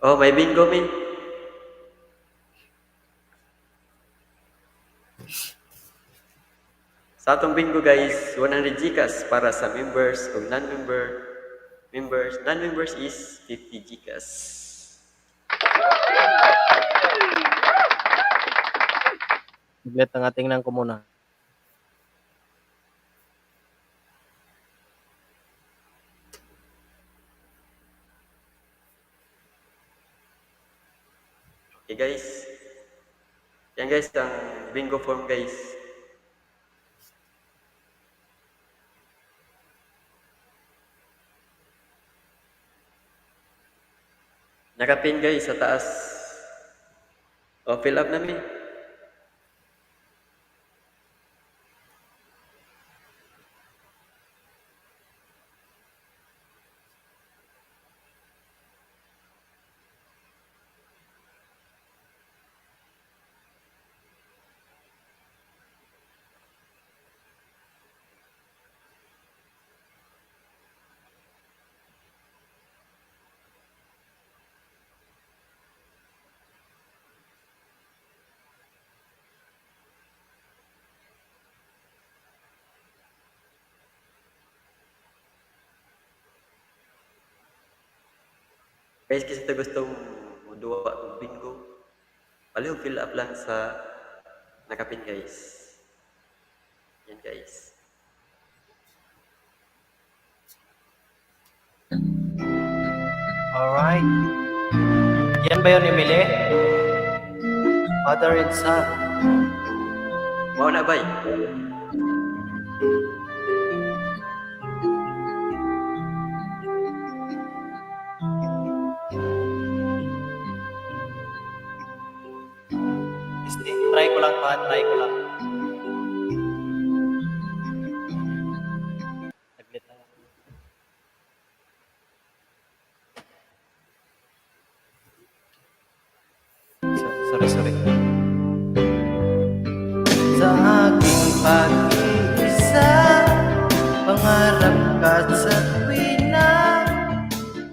Oh, may bingo, min. Sa atong bingo guys, 100 Gcash para sa members o non-member. Members, non-members is 50 Gcash. Saglit nga tingnan ko muna. Okay guys. Yan guys, ang bingo form guys. Nakapin guys sa taas. O, fill up na mi. Guys, kasi ito gustong moduwa og bingo. Palihog fill up lang sa nakapin guys. Yan guys. Alright. Yan ba yun, Emily? Father and Son. Mao na bay. Try ko lang pa, try ko lang. Saglit lang. Sorry, sorry. Sa aking pag-iisa, pangarap ka sa tuwina,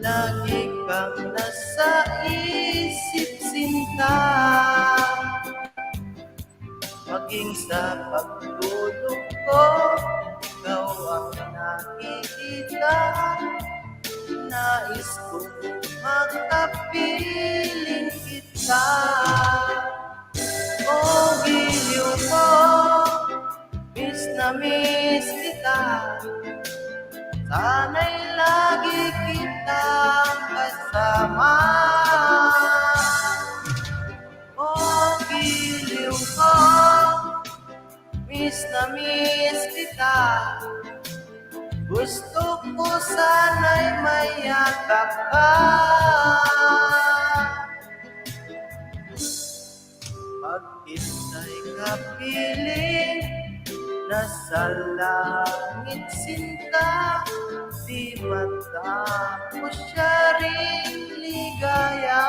lagi kang nasa isip sinta. Maging sa pagtulog ko, ikaw ang nakikita. Nais kong makapiling kita. O giliw ko, miss na miss kita. Sana'y lagi kitang kasama. O giliw ko, miss na miss kita. Gusto ko sana'y mayakap ka. Pag kita'y kapiling, nasa langit sinta, di matapos siya ring ligaya.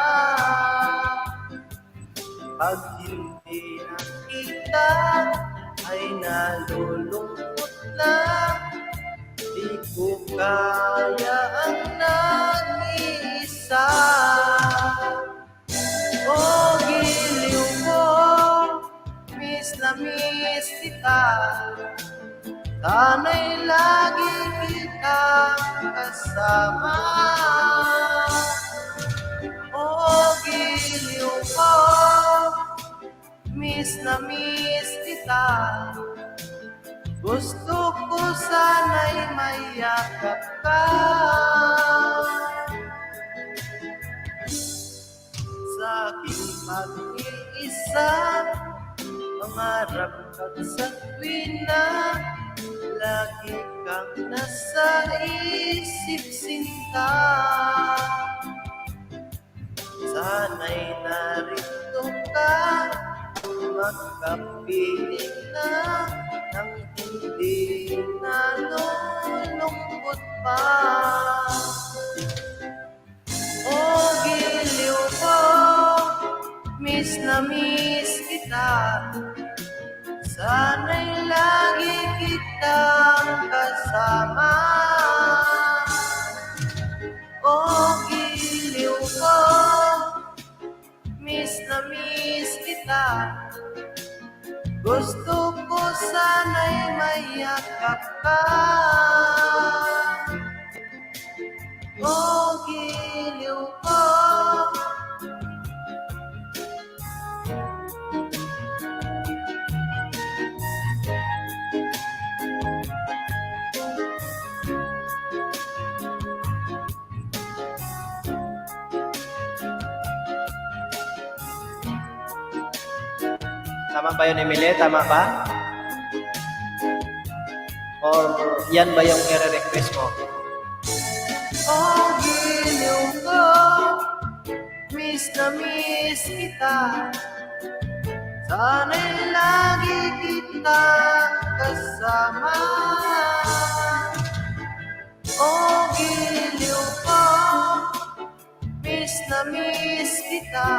Pag hindi nakita, ay nalulungkot na, di ko kaya ang nag-iisa. O giliw ko, miss na miss kita. Sana'y lagi kitang kasama. O giliw ko, miss na miss kita. Gusto ko sana'y mayakap ka. Sa aking pag-iisa, pangarap ka't sa tuwina, lagi kang nasa isip sinta. Sana'y narito ka, magkapiling na, nang hindi nalulungkot pa. O giliw ko, miss na miss kita. Sana'y lagi kitang kasama. O giliw ko, miss na miss kita. Gusto ko sana'y mayakap ka. O giliw ko. Tama ba yun, Emily? Tama ba? Or yan ba yung i-request mo? Oh, giliw ko, miss na miss kita. Sana'y lagi kitang kasama. Oh, giliw ko, miss na miss kita.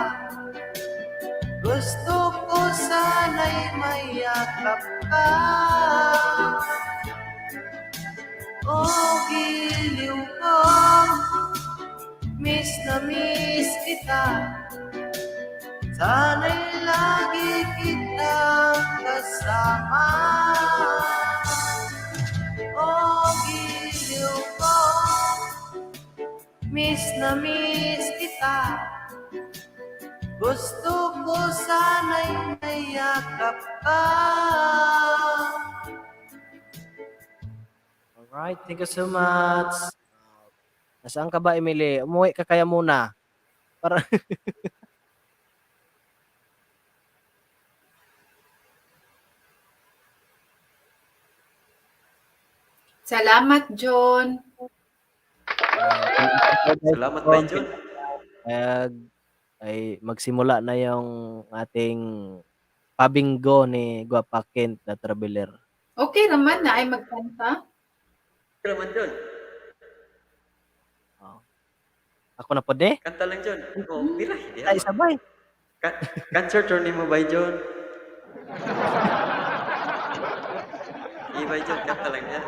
Gusto ko sana'y mayakap ka. Oh, giliw ko, miss na miss kita. Sana'y lagi kitang kasama. Oh, giliw ko, miss na miss kita. Gusto ko sana'y mayakap ka. Alright, thank you so much. Nasaan ka ba, Emily? Umuwi ka kaya muna? Para Salamat, John. Salamat, Bay John. Ay magsimula na yung ating pabinggo ni Guapa Kent na Traveler. Okay raman na ay magkanta. Okay raman, John. Oh. Ako na po de? Kanta lang, John. Oh, pira, hindi Ay, sabay. Concert tour mo, Bay John. Di, Bay John, kanta lang niya.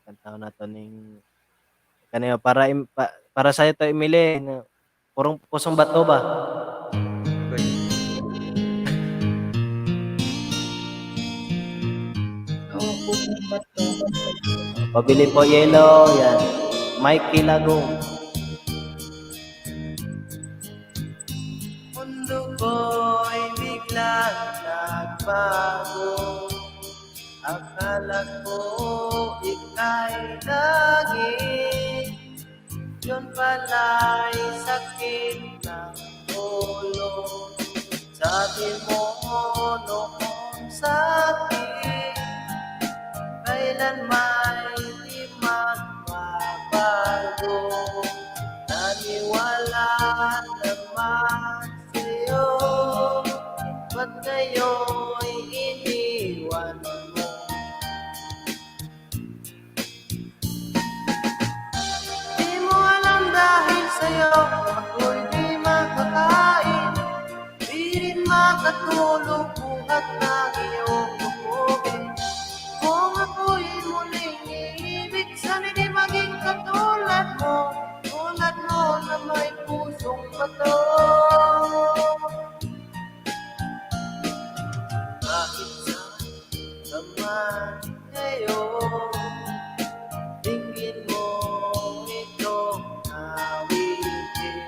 Kanta na to ning kaniyo para para sa to, Emily, na purong pusong bato ba? Uy. Oh, pusong bato. Pabili po yelo, yan. Mikey Lagong. Mundo ko'y biglang nagbago. Akala ko ika'y langit, yun pala'y sakit ng ulo. Sabi mo noon sa'kin, kailanman di magbabago. Naniwala naman sa'yo, ba't ngayon'y iniwan mo? Di mo alam dahil sa'yo, ako'y di makakain. Di rin makatulog buhat ng iyong lubugin. Kung ako'y muling iibig, sana'y di maging katulad mo. Tulad mo na may pusong bato. Kahit saan ka man ngayon, dinggin mo itong awitin.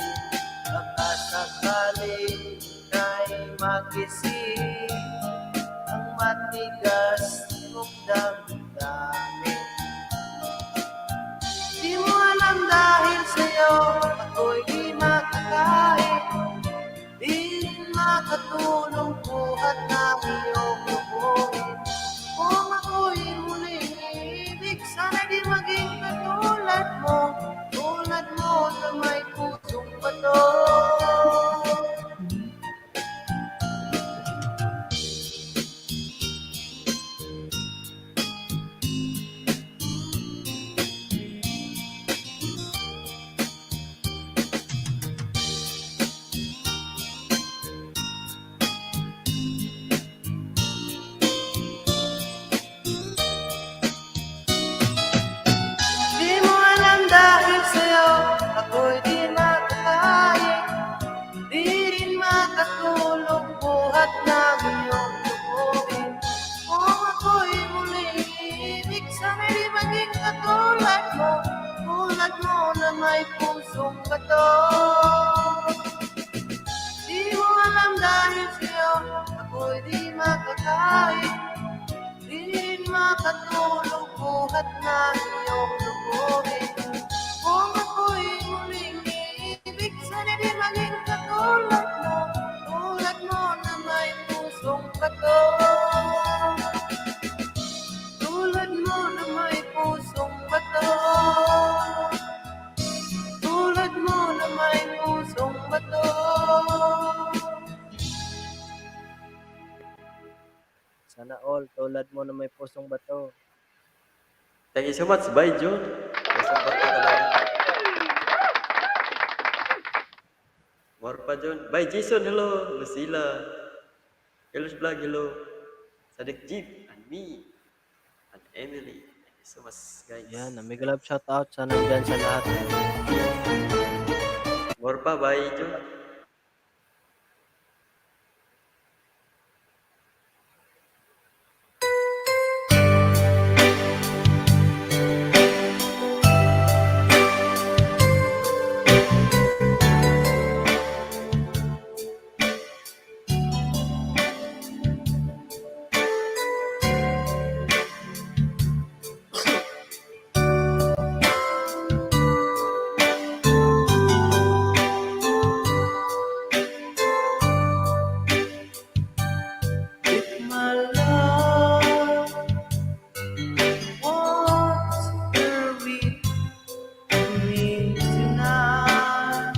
Baka sakaling ika'y magising, ang matigas mong damdamin. Di mo alam dahil sa'yo, ako'y di makakain. Di rin makatulog buhat ng iyong lubungin. Kung ako'y muling iibig, sana di maging katulad mo. Tulad mo na may pusong bato. Di mo alam dahil sa'yo, ako'y di makakain. Di rin makatulog buhat ng iyong lubugin. Kung ako'y muling iibig, sana'y di maging katulad mo. Tulad mo na may pusong bato. Di mo alam dahil sa'yo, ako'y di makakain. Di rin makatulog buhat ng iyong lubugin. Kung ako'y muling iibig, sana'y Katulad mo na may pusong bato. Thank you so much. Bye, June. Pusong bato talaga. More pa, June. Bye, Jason. Hello. Lucila. Carlos Vlog. Hello. Sadik Jeep. And me. And Emily. Thank you so much, guys. Yan, mega love shout out sa nandyan sa lahat. More pa. Bye, June. With my love, what's there with me tonight?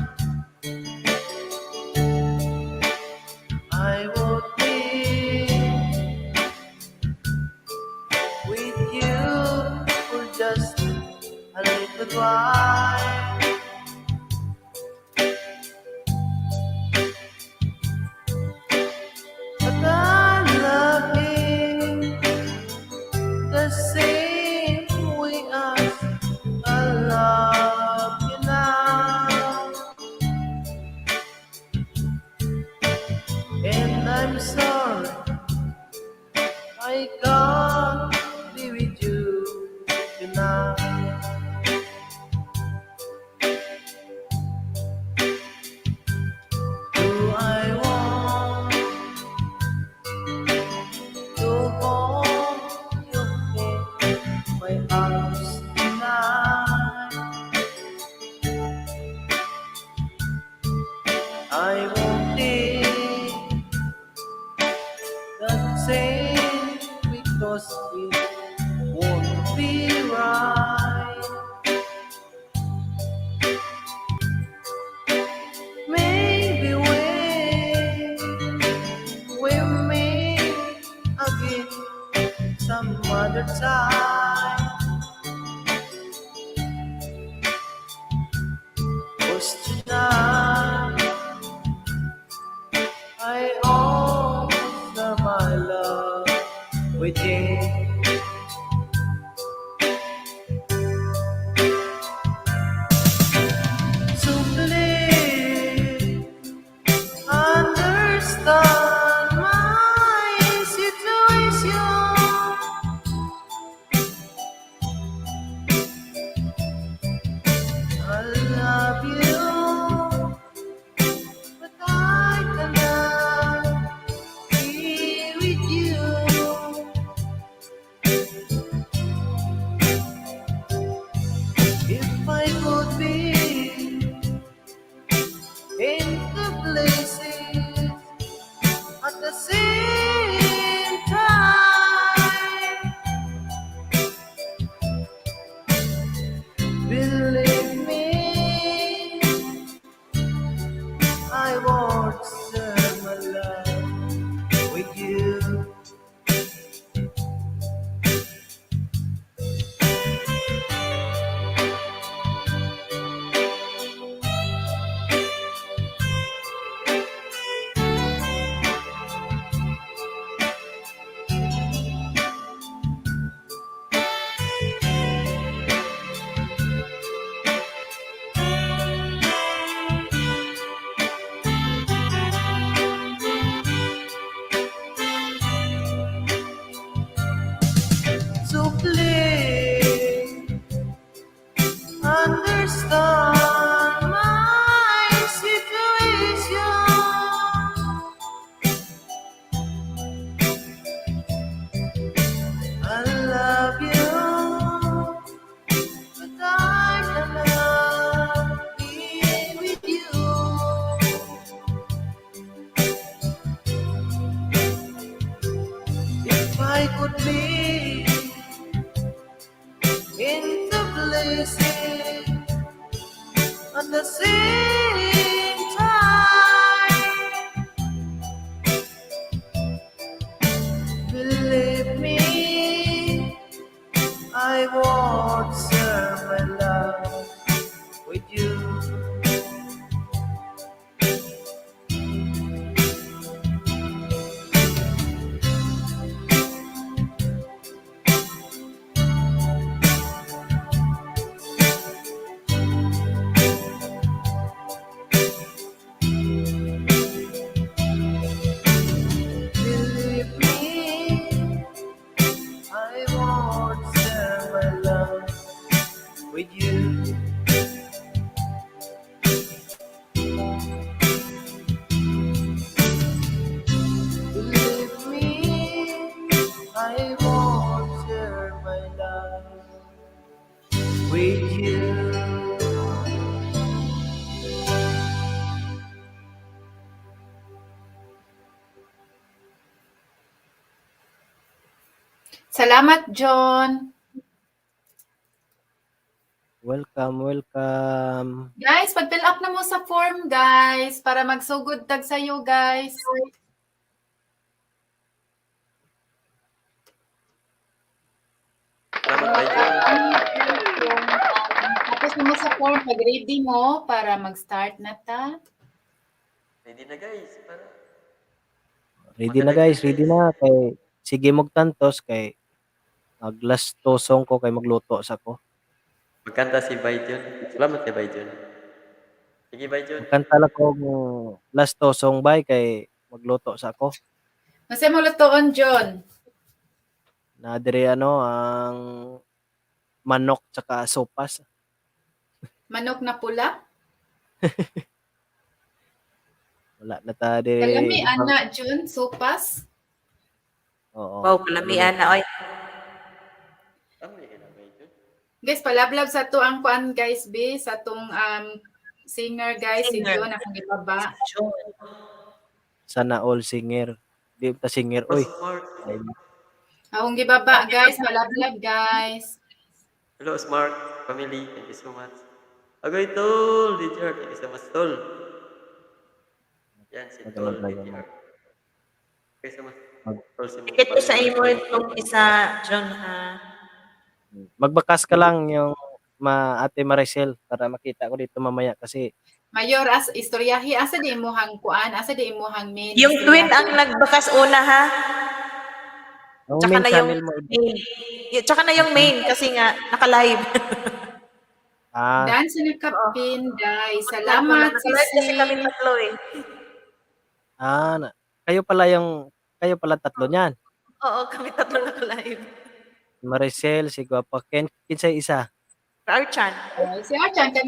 I would be with you for just a little while. But I love him the same way as I love you now. And I'm sorry I can't be with you tonight. Do I want to hold you in my arms tonight? I won't take that same because it won't be right. Maybe we meet again some other time. 'Cause tonight I offer my love with you. So please understand my situation. I love you, but I cannot be with you. If I could be in the places at the same time, believe me, I won't share my love with you. So please understand my situation. I love you, but I cannot be with you. If I could be in the places at the same time, believe me, I won't share my life with you. Salamat, John. Welcome, welcome. Guys, pag-fill up na mo sa form, guys, para magsugod tag sayo, guys. Salamat, Bay John. Tapos na mo sa form, pag-ready mo para mag-start na ta. Ready na, guys. Para Ready na, guys, ready na kay sige magtantos kay mag last two song ko kay magluto sa ko. Magkanta si Bay John. Salamat kay Bay John. Sige, Bay John. Magkanta lang ko og last two song, bay, kay magluto sa ako. Masaya mo lutoon, John. Na diri ano ang manok tsaka sopas. Manok na pula? Wala na ta diri. Kalami, ana, John, sopas. Oo. Wow, kalamian na oy. Tama ka na, Bay John. Guys, palablab sa to ang kuan, guys, B, sa tong singer, guys, si Singer. John, akong ibaba. John. Sana all singer. Di ta singer oy. Smart. Ay, Akong gibaba, guys, palablab, guys. Hello, Smart family. Thank you so much. Agoy, Tol. DJR. Thank you so much, Tol. Yan, si Tol. DJR. Thank you so much. Tol, si Tikit ko sa imo itong isa, John, ha? Magbakas ka lang yung ma Ate Maricel para makita ko dito mamaya kasi Mayor, as istoryahi, asa di imuhang kuan, asa di imuhang main. Yung twin ang nagbakas una, ha? Ang Tsaka main na yung channel mo. main. Tsaka na yung main kasi nga naka-live. Ah, Dance na kapin, guys. Salamat, Naka-live kasi sisi. kami tatlo eh. Ah, kayo pala yung kayo pala tatlo niyan. Oo, kami tatlo naka-live. Maricel, si Guapa Ken, kinsay isa? Archan. Ay, si Archan, kan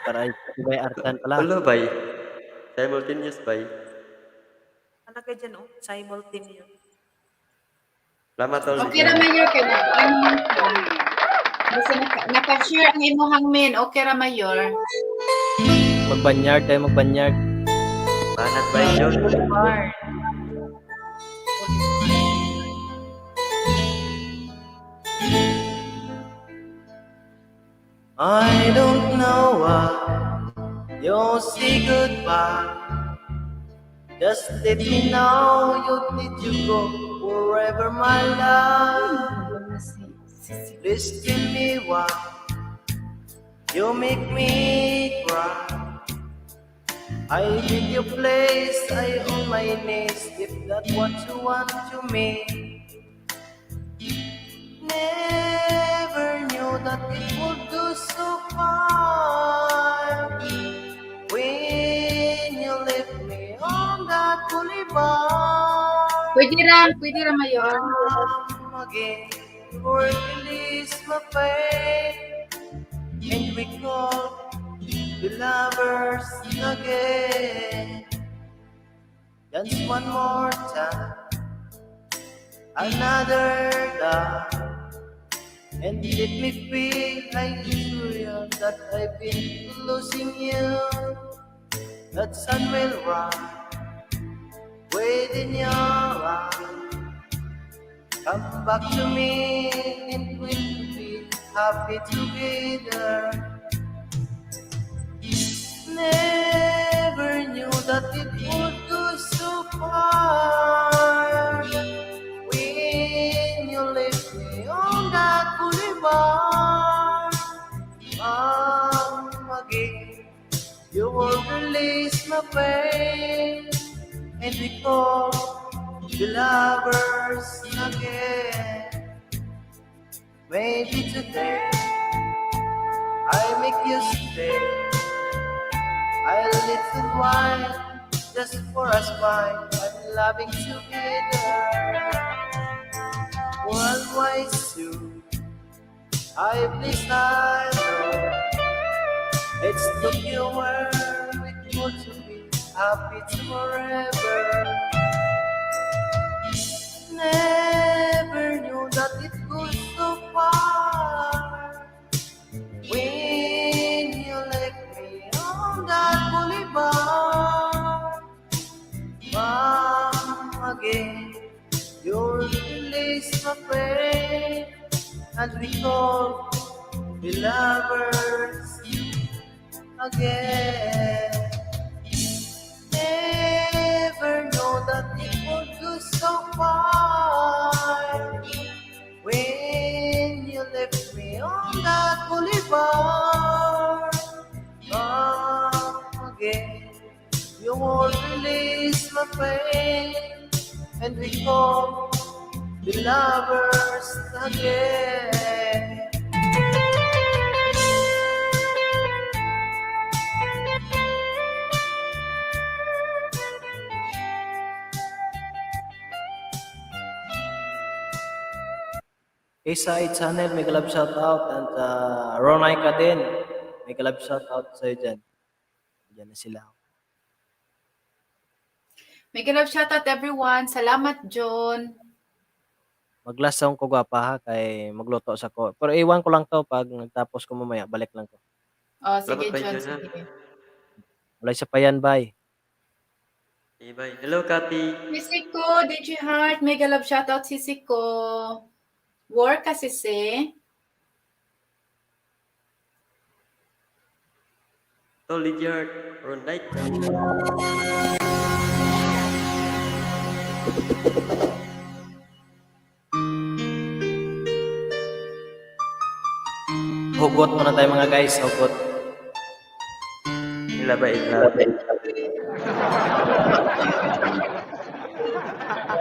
Para si Bay Archan pala. Hello, Bay. Simultaneous, Bay. Ano kayo dyan, oh? Simultaneous. Salamat, Tol. Okay ra, Mayor, kay na ano man ko. Basta naka-share ang imuhang main, okay ra, Mayor. Magbanyard tayo, magbanyard. Banat, Bay John. Boulevard. I don't know why you'll say goodbye. Just let me know you need to go forever, my love. Please tell me why you make me cry. I need your place, I on my knees if that's what you want to me. Never knew that it would go so far when you left me on that boulevard. Pwede ra, Mayor. Come again, or release my pain, and we call the lovers again. Dance one more time, another time, and let me feel like it's real that I've been losing you. That sun will rise within your eyes. Come back to me and we'll be happy together. Never knew that it would go so far when you left me on that boulevard. Come again, you will release my pain, and we call the lovers again. Maybe today I make you stay a little while, just for a smile and loving together. Worldwide soon, I please I know it's took you where we could to be happy forever. Never that it goes so far. When you left me on that boulevard, come again, you'll release my pain, and we call the lovers again. Never know that it would go so far. When you left me on that boulevard, come again, you won't release my pain, and we call the lovers again. Isa Channel, may love shout out and Ronay ka din. May love shout out sa'yo dyan. Diyan na sila. Mega love shoutout everyone. Salamat, John. Mag-last song ko, gwapa ha, kay magluto sa ko. Pero iwan ko lang to pag nagtapos ko mamaya, balik lang ko. Oh, sige, Salamat kay John. John, ha. Sige. Walay sa payan, bye. Okay, bye. Hello, Kathy. Sisiko, DJ Heart. Mega love shoutout, Sisiko. Work kasi si. Tol, Lydiard. Ronite. Hugot muna tayo, mga guys, hugot. Ila ba, ila?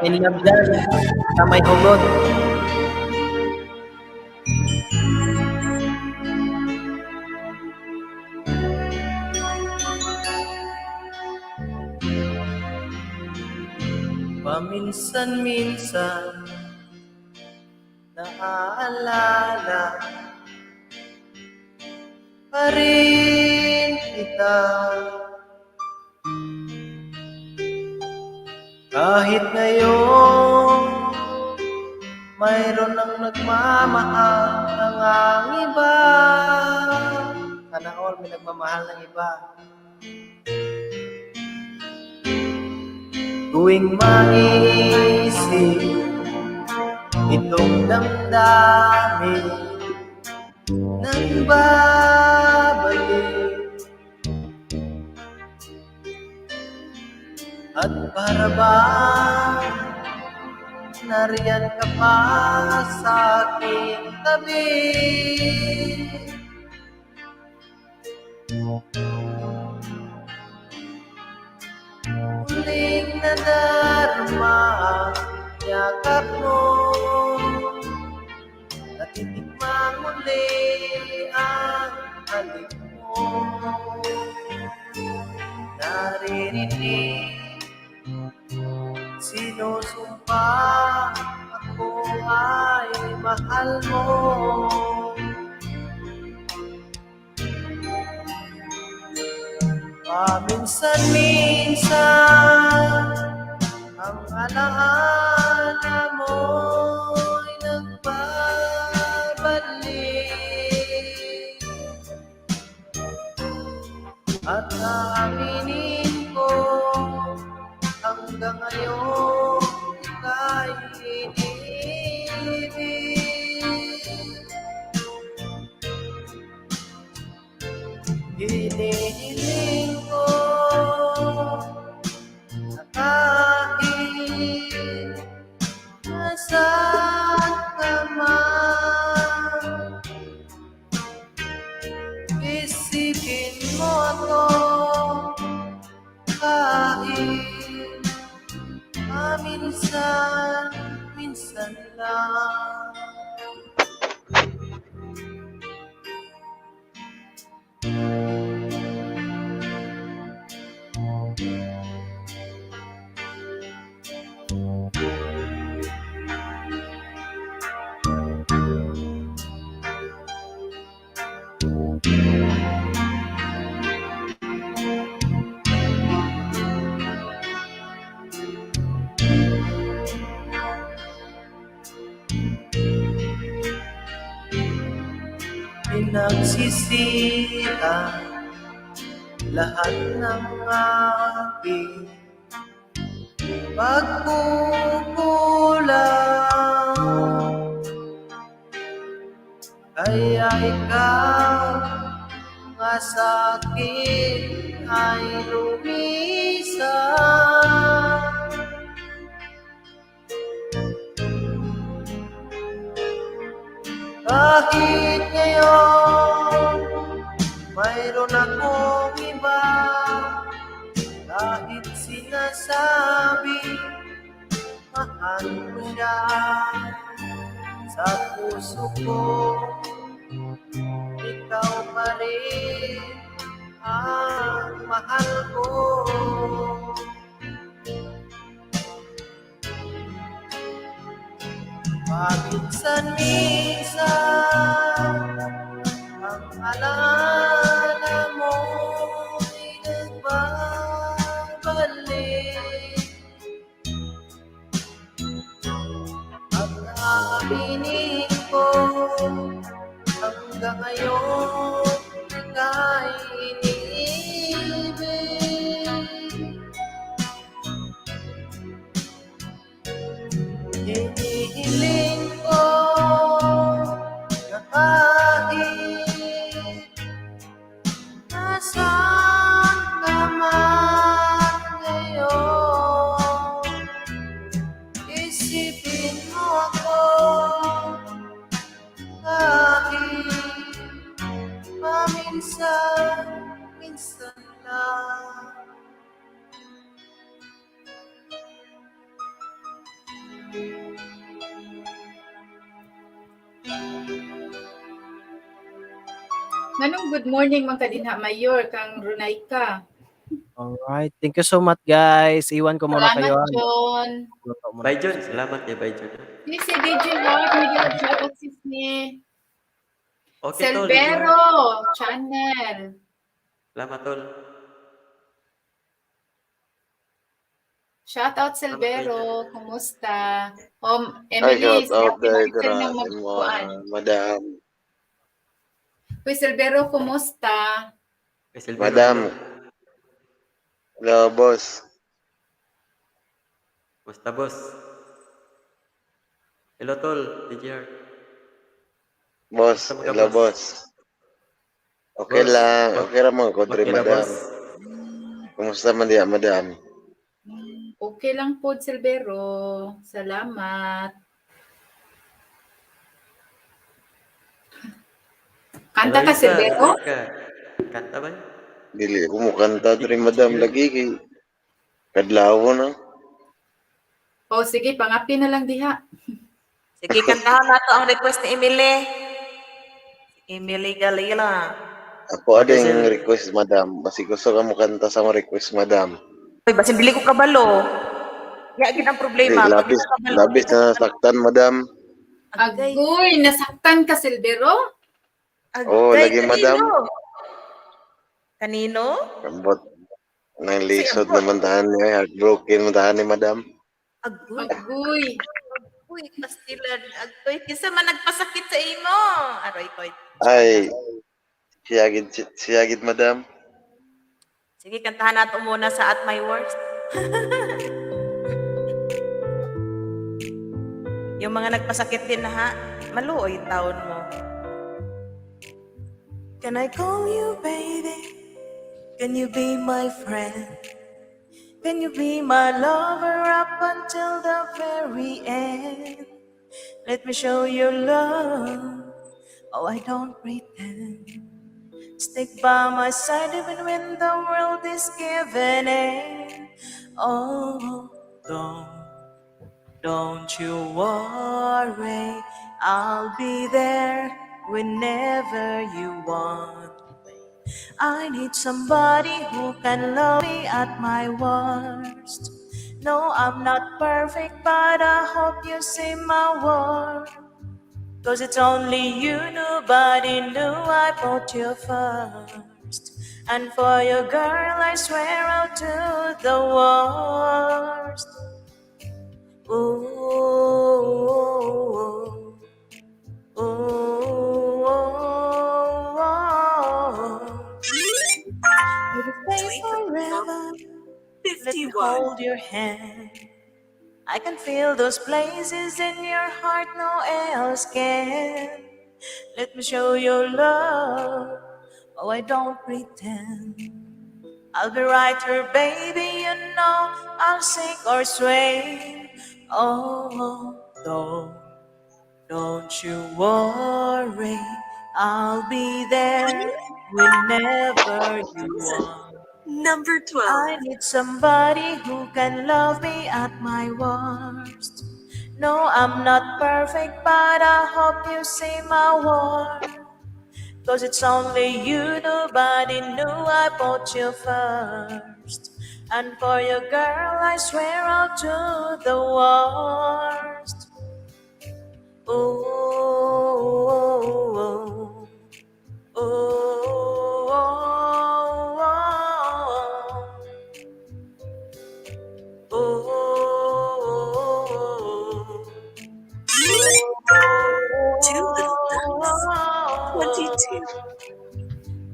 In love dyan. Sa may hugot. Paminsan-minsan naaalala pa rin kita. Kahit ngayon mayroon ng nagmamahal ng ang iba. Sana all may nagmamahal ng iba. Tuwing maisip itong damdamin nang babalik at para bang nariyan ka pa sa aking tabi. Muling nadarama ang yakap mo, natitikman muli ang halik mo. Naririnig, sinusumpa ako ay mahal mo. Paminsan-minsan ang alaala mo'y nagbabalik at aaminin ko hanggang ngayon ika'y iniibig. Hinihiling ko na kahit nasaan ka man, isipin mo ako kahit paminsan, minsan lang. Pinagsisihan lahat ng ating pagkukulang. Kaya ikaw nga sa akin ay lumisan. Kahit ngayon mayroon akong iba, kahit sinasabi mahal ko siya, sa puso ko ikaw pa rin ang mahal ko. Paminsan-minsan ang alala mo'y nagbabalik at aaminin ko hanggang ngayon ika'y iniibig. Hinihiling ko na kahit nasaan ka man ngayon, isipin mo ako kahit paminsan, minsan lang. Nganong good morning man ka dinha, Mayor, kang runay ka. Alright. Thank you so much, guys. Iwan ko muna Salamat, kayo. John. Luto muna. Bye, John. Salamat kay bye, John. Si si DJ Hart, may shout out sis ni Okay, tol. Selvero Channel. Salamat, tol. Shout out Selvero, kumusta? Ay, Emily, shout out si Ate dahil Maricel dira nang sa mo, magkuan. Madam. Uy, Selvero, kumusta? Kay Silvero. Madam. Hello, boss. Kumusta, boss? Hello, tol. DJR. Boss, Kumusta ka, hello, boss? boss. Okay Boss, lang, okay ra man ko diri, Okay na, madam. boss. Kumusta man diya, madam? Okay lang po, Silvero. Salamat. Kanta Hello, ka, Isa. Silvero? Ka. Kanta ba? Dili ako mo kanta diri, madam, lagi kay kadlawon na. O, sige, pangapi na lang diha. Sige, kantahan nato ang request ni Emily. Emily Galila. Ako Okay, ading sir. request, madam. Basi gusto ka mo kanta sa mo request, madam. Uy, basin dili ko kabalo. Ya gid ang Di, problema. Pag labis, di ko kabalo, labis na nasaktan, madam. Agay, Agoy, nasaktan ka, Silvero? Oh, agay, lagi, madam. kanino? Kanino? Ambot. Nang lisod Kasi ambot. naman tahan niya, heartbroken man tahan ni madam. Agoy, Agoy. agoy, pastilan. Agoy, kinsa man nagpasakit sa imo? Aroy ko. Ay, siyagid, siyagid, madam. Sige, kantahan nato muna sa At My Worst. Yung mga nagpasakit din na ha, maluoy taon mo. Can I call you baby? Can you be my friend? Can you be my lover up until the very end? Let me show you love. Oh, I don't pretend. Stick by my side even when the world is giving in. Oh, don't you worry. I'll be there whenever you want. I need somebody who can love me at my worst. No, I'm not perfect, but I hope you see my worth. 'Cause it's only you, nobody knew I put you first. And for you, girl, I swear I'll do the worst. Ooh. your hand. I can feel those places in your heart no else can. Let me show you love. Oh, I don't pretend. I'll be right here, baby. You know I'll sink or swim. Oh, don't you worry. I'll be there whenever you want. Number 12. I need somebody who can love me at my worst. No, I'm not perfect, but I hope you see my worth. 'Cause it's only you, nobody knew I put you first. And for you, girl, I swear I'll do the worst. Ooh, ooh, ooh, ooh, ooh, ooh. Two little ducks. 22.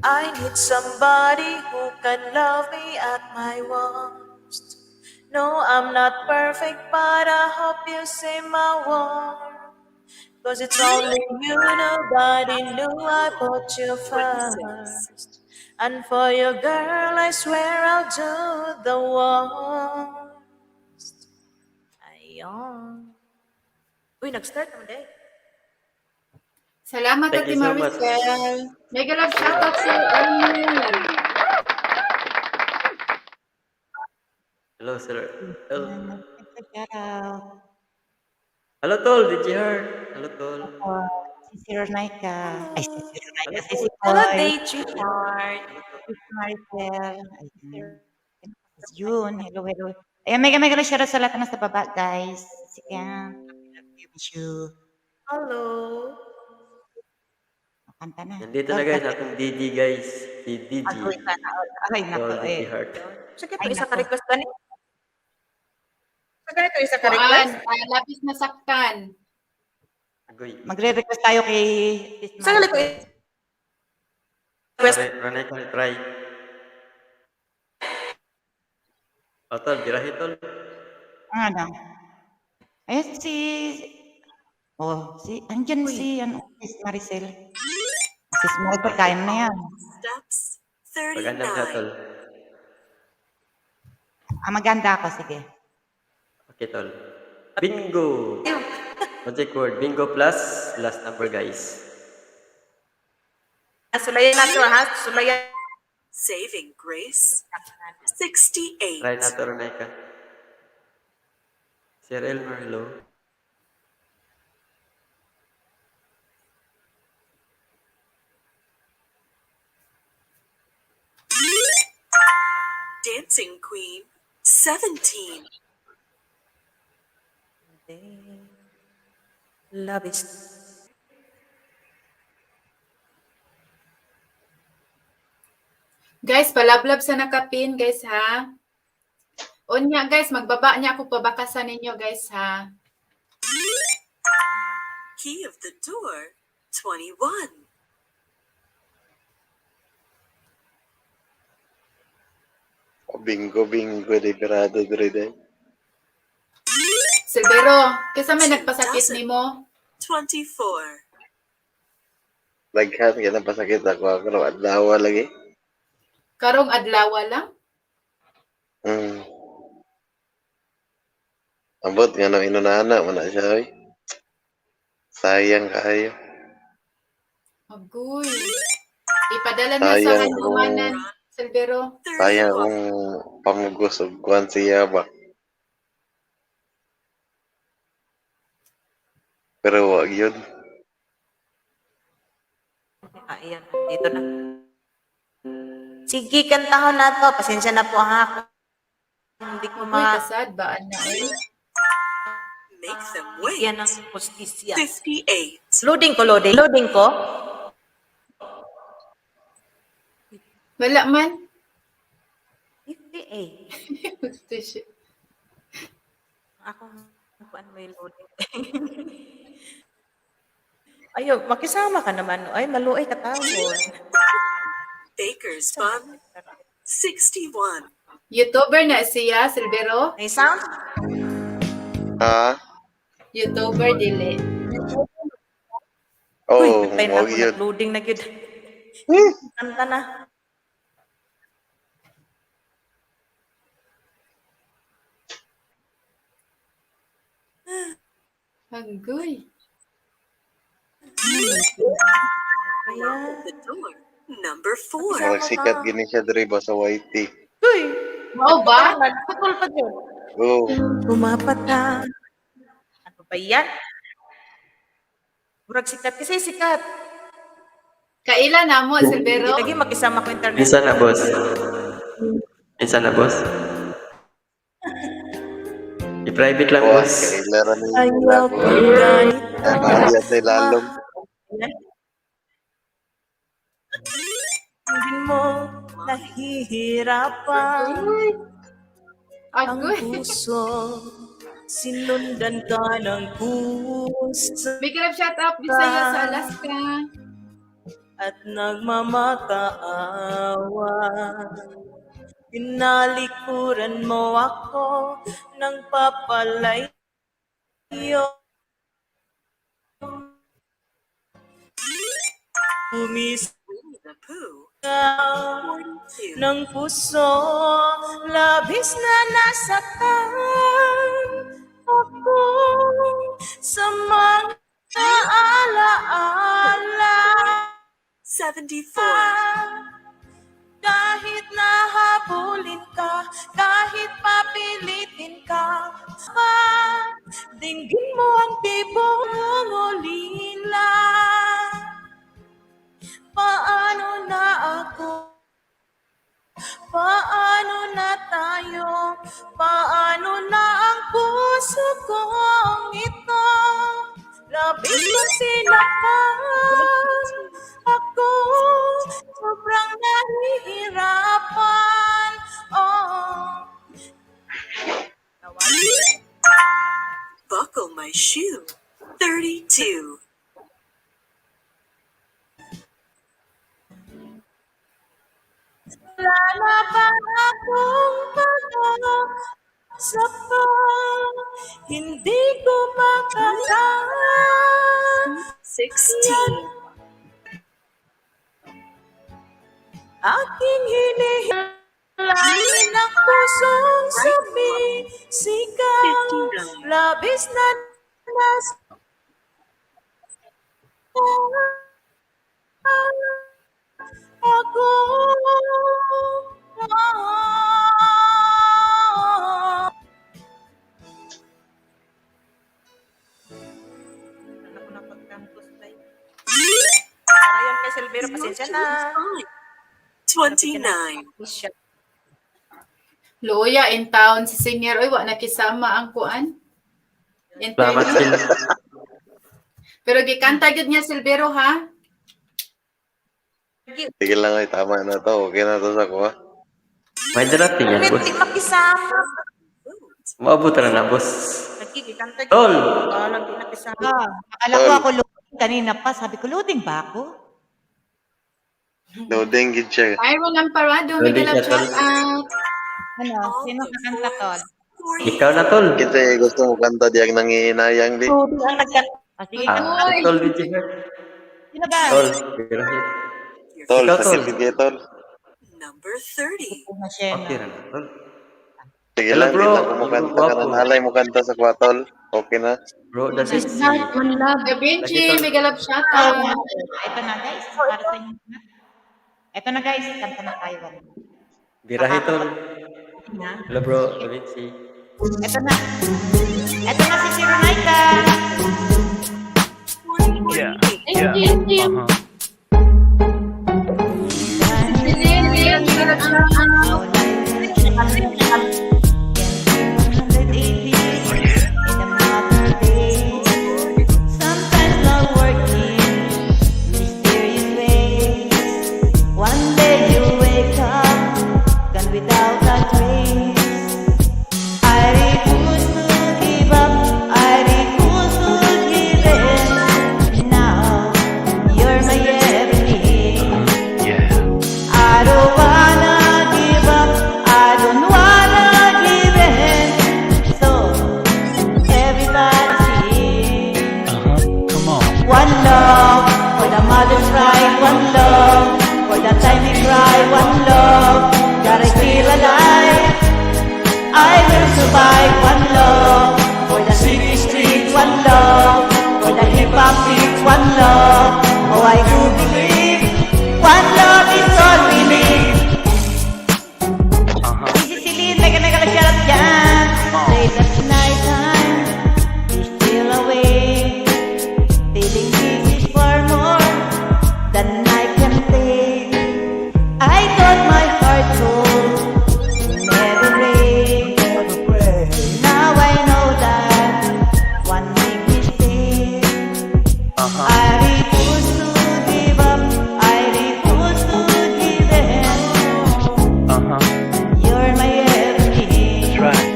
I need somebody who can love me at my worst. No, I'm not perfect, but I hope you see my worth. 'Cause it's only you, nobody knew I put you 26. first. And for you, girl, I swear I'll do the worst. Ayun. Uy, nag-start naman eh. Salamat, Thank Ate you so much. Maricel. Mega love shoutout sa Elmer. Hello, sir. Hello. Shout out. Hello, Tol. DJ Heart. Hello, Tol. Ako, si Sir Naika. Ay, si Sir Naika. Hello, Si si Hello, Koy. Daychi Heart. Si Maricel. Ayan. Si June. Hello, hello. Ayan, mega mega love shoutout sa lahat na nasa baba, guys. Sige. Love you, miss you. Hello. Kanta na. Nandito na guys, atong DD guys. Si DG. Agoy, sana all. Ay, nako Tol, eh. DJ Heart. Sige, Ay, isa nako. ka request gani. Sa ganito, isa ka Kuan, request. Lapis na saktan. Agoy. Magre-request tayo kay Sis Sa ganito, Maricel. request. Ranay ka, try. O, Tol, birahe, Tol. Ang ano? Ayan si. Oh, si andyan Uy. si ano, Sis Maricel. Sis Maricel, kaya mo na yan. Steps. Maganda siya, 39. Tol. Ah, maganda ako, sige. Okay, Tol. Bingo! Magic word. Bingo plus last number, guys. Sulayan na to, ha? Sulayan. Saving grace. 68. Try na to, Roneka. Sir Elmer, hello. Dancing Queen. 17. Love is Guys, palablab sa nakapin, guys, ha? Unya, guys, magbaba niya ako pabakasan ninyo, guys, ha? Key of the door. 21. Bingo, bingo, librado diri day. Silvero, kaysa may nagpasakit nimo? 24. Daghan kay pasakit ako ako adlaw lagi. Karong adlaw lang? Ambot nga no inunana man na siya oy. Sayang kaayo. Agoy. Ipadala niya sa Sayang handumanan, kung Silvero. Sayang kung pamugos og kuan siya ba. Pero wag yun. Ah, ayan. Dito na. Sige, kantahon na to. Pasensya na po ha. Kung hindi ko Uy, ma... kasad ba na oy? Make them wait. Bigyan ng hustisya. 58. Loading ko, loading. Loading ko. Wala man. 58. Hustisya. Ako, ano may loading. Ayo, makisama ka naman. Ay, maluoy ka tawon. Baker's Bun. 61. YouTuber na siya, Silvero? May sound? Ha? YouTuber dili. Oh, Uy, patay na mo ako. yun. Nag-loading na gyud. Kanta na. Agoy. Ayan. The door number 4. Murag sikat gini siya diri ba sa YT. Uy! Mao ba? Nagputol pa dyan. Oh, Pumapata. Ano ba yan? Murag sikat kasi sikat. Kaila na mo, Silvero? Lagi makisama ko internet. Minsan na, boss. Minsan na, boss. I-private lang, wah, boss. kailaran ni Ayaw kong ganito. Nahaya sa ilalom. Hindi mo nahihirapan ang Agoy. puso. Sinundan ka ng puso Big love shout out Bisaya sa Alaska. At nagmamakaawa. Tinalikuran mo ako ng papalayo. Winnie the Pooh Pumisigaw 42. ng puso, labis na nasaktan ako sa mga alaala. 74. Kahit nahabulin ka, kahit papilitin ka, pa, dinggin mo ang tibok ng ulila. Paano na ako? Paano na tayo? Paano na ang puso kong ito? Labis kong sinaktan ako, sobrang nahihirapan. Oh. Buckle my shoe 32. Wala na ba akong pag-asa pa? Hindi ko makakaya. 16. Aking hinihilangin ang pusong sumisigaw. 59. Labis na nasa ako. Ako na pagkampus ba? Para yun kay Silvero, pasensya na. 29. Luya in town si singer oy, wa nakisama ang kuan. Salamat, Interview. Sil. Pero gikanta gyud niya, Silvero, ha? Sige lang ay, tama na to. Okay na to sa kuha. May darating yan, boss. Hindi makisama. Maabot na na, boss. Nagkikanta. Tol! Alam, di nakisama. Ah, akala ko Tol. ako loading kanina pa. Sabi ko, loading ba ako? Loading gid siya. Tyron Amparado, may Loading love siya, tol. shout out. Ano? Sino kakanta, tol? Ikaw na, tol. Kinsa gusto mo kanta diyang nangihinayang di. Loading ang nagkanta. Ah, sige, Ah, Uy. tol, di siya. Sino ba? Tol, birahin. Tol, Ikaw, tol. sakit gid kay tol. Number 30. Na siya, Okay no? ra na, tol. Sige Hello, lang, di bro. lang kumukanta ka Guwapo. na. Alay mo kanta sa kuha, tol. Okay na. Bro, that's it. One love. Da Vinci, Lagi, tol. may love shout out. Ito na, guys. Para sa inyo. Ito na, guys. Kanta na tayo. Birahe, tol. Na. Hello, bro. Da Vinci. Ito na. Ito na si Sironaika. Thank you. Celine, may love shout out. 180 in a matter of days. Sometimes not working mysterious ways. One day you wake up, gone without a trace. I refuse to give up. I refuse to give in. Now you're my everything. I don't wanna give up. I don't love for the mother's pride, one love for the time we cry, one love. Gotta still alive. I will survive. One love for the city streets, one love for the hip hop beats, one love. Oh, I do believe one love is all we need. Si Celine, mega mega love shoutout dyan. Say that night time is still away. Feeling this is far more than I can take. I thought my heart could never break. Now I know that one big mistake. I refuse to give up. I refuse to give in. You're my everything. That's right.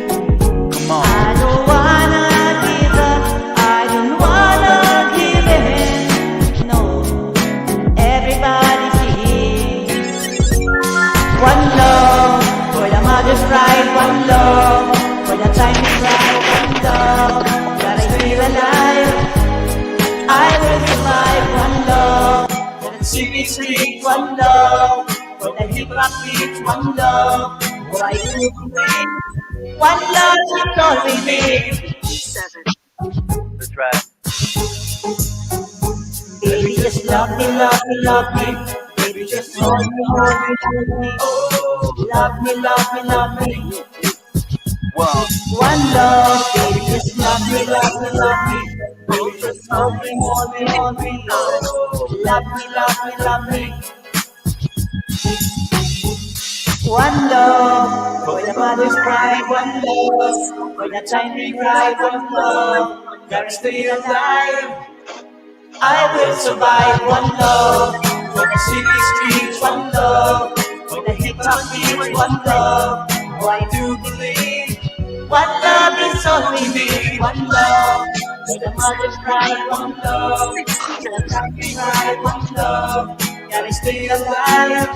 Come on. I don't wanna give up. I don't wanna give in. No, everybody sees. One love for the mother's pride. One love for the time we cry. One love, gotta stay alive. I will survive. One love for the city streets. One love for the hip hop beats. One love. Why do you believe? One love is all we need. 7. That's right. Baby, just love me, love me, love me. Baby, just hold me, hold me, hold me. Love me, love me, love me. Whoa. One love, baby, just love me, love me, love me. Baby, just hold me, hold me, hold me. Love me, love me, love me. One love for the mother's pride, one love for the time we cry, one love. Gotta stay alive. I will survive. One love for the city streets, one love for the hip hop beats, one love. Oh, I do believe one love is all we need. One love for the mother's pride, one love for the time we cry, one love. Gotta stay alive.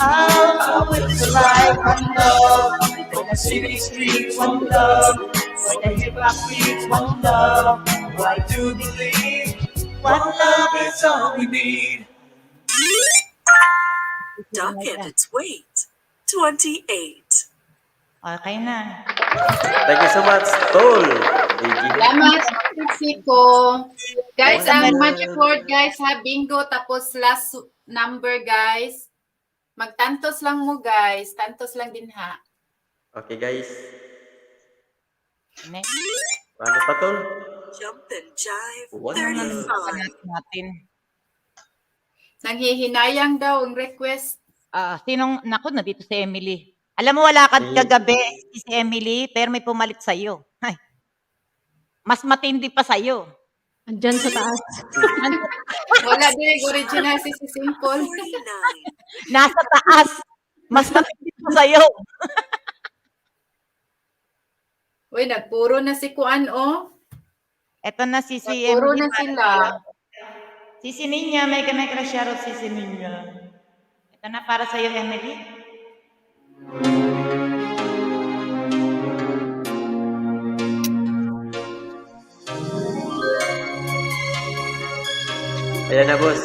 I will survive. One love for the city streets, one love for the hip hop beats, one love. Oh, I do believe one love is all we need. Duck and its weight, 28. Okay na. Thank you so much, Tol. DG. Salamat, Siko. Guys, ang magic word, guys, ha, bingo, tapos last number, guys. Magtantos lang mo, guys. Tantos lang din, ha. Okay, guys. Next. Ano pa, Tol? Jump and jive, One. 35. Natin. Nanghihinayang daw ang request. Ah, sinong, naku, nandito si Emily. Alam mo, wala ka Eh. kagabi si Emily, pero may pumalit sa'yo. Ay. Mas matindi pa sa'yo. Andyan sa taas. Wala din, original si si Simple. 49. Nasa taas. Mas matindi pa sa'yo. Uy, nagpuro na si Kuan, oh. Eto na si si Nagpuro Emily. na sila. Si si Ninya, may may crush shoutout si si Ninya. Ito na para sa'yo, Emily. Ayan na, boss.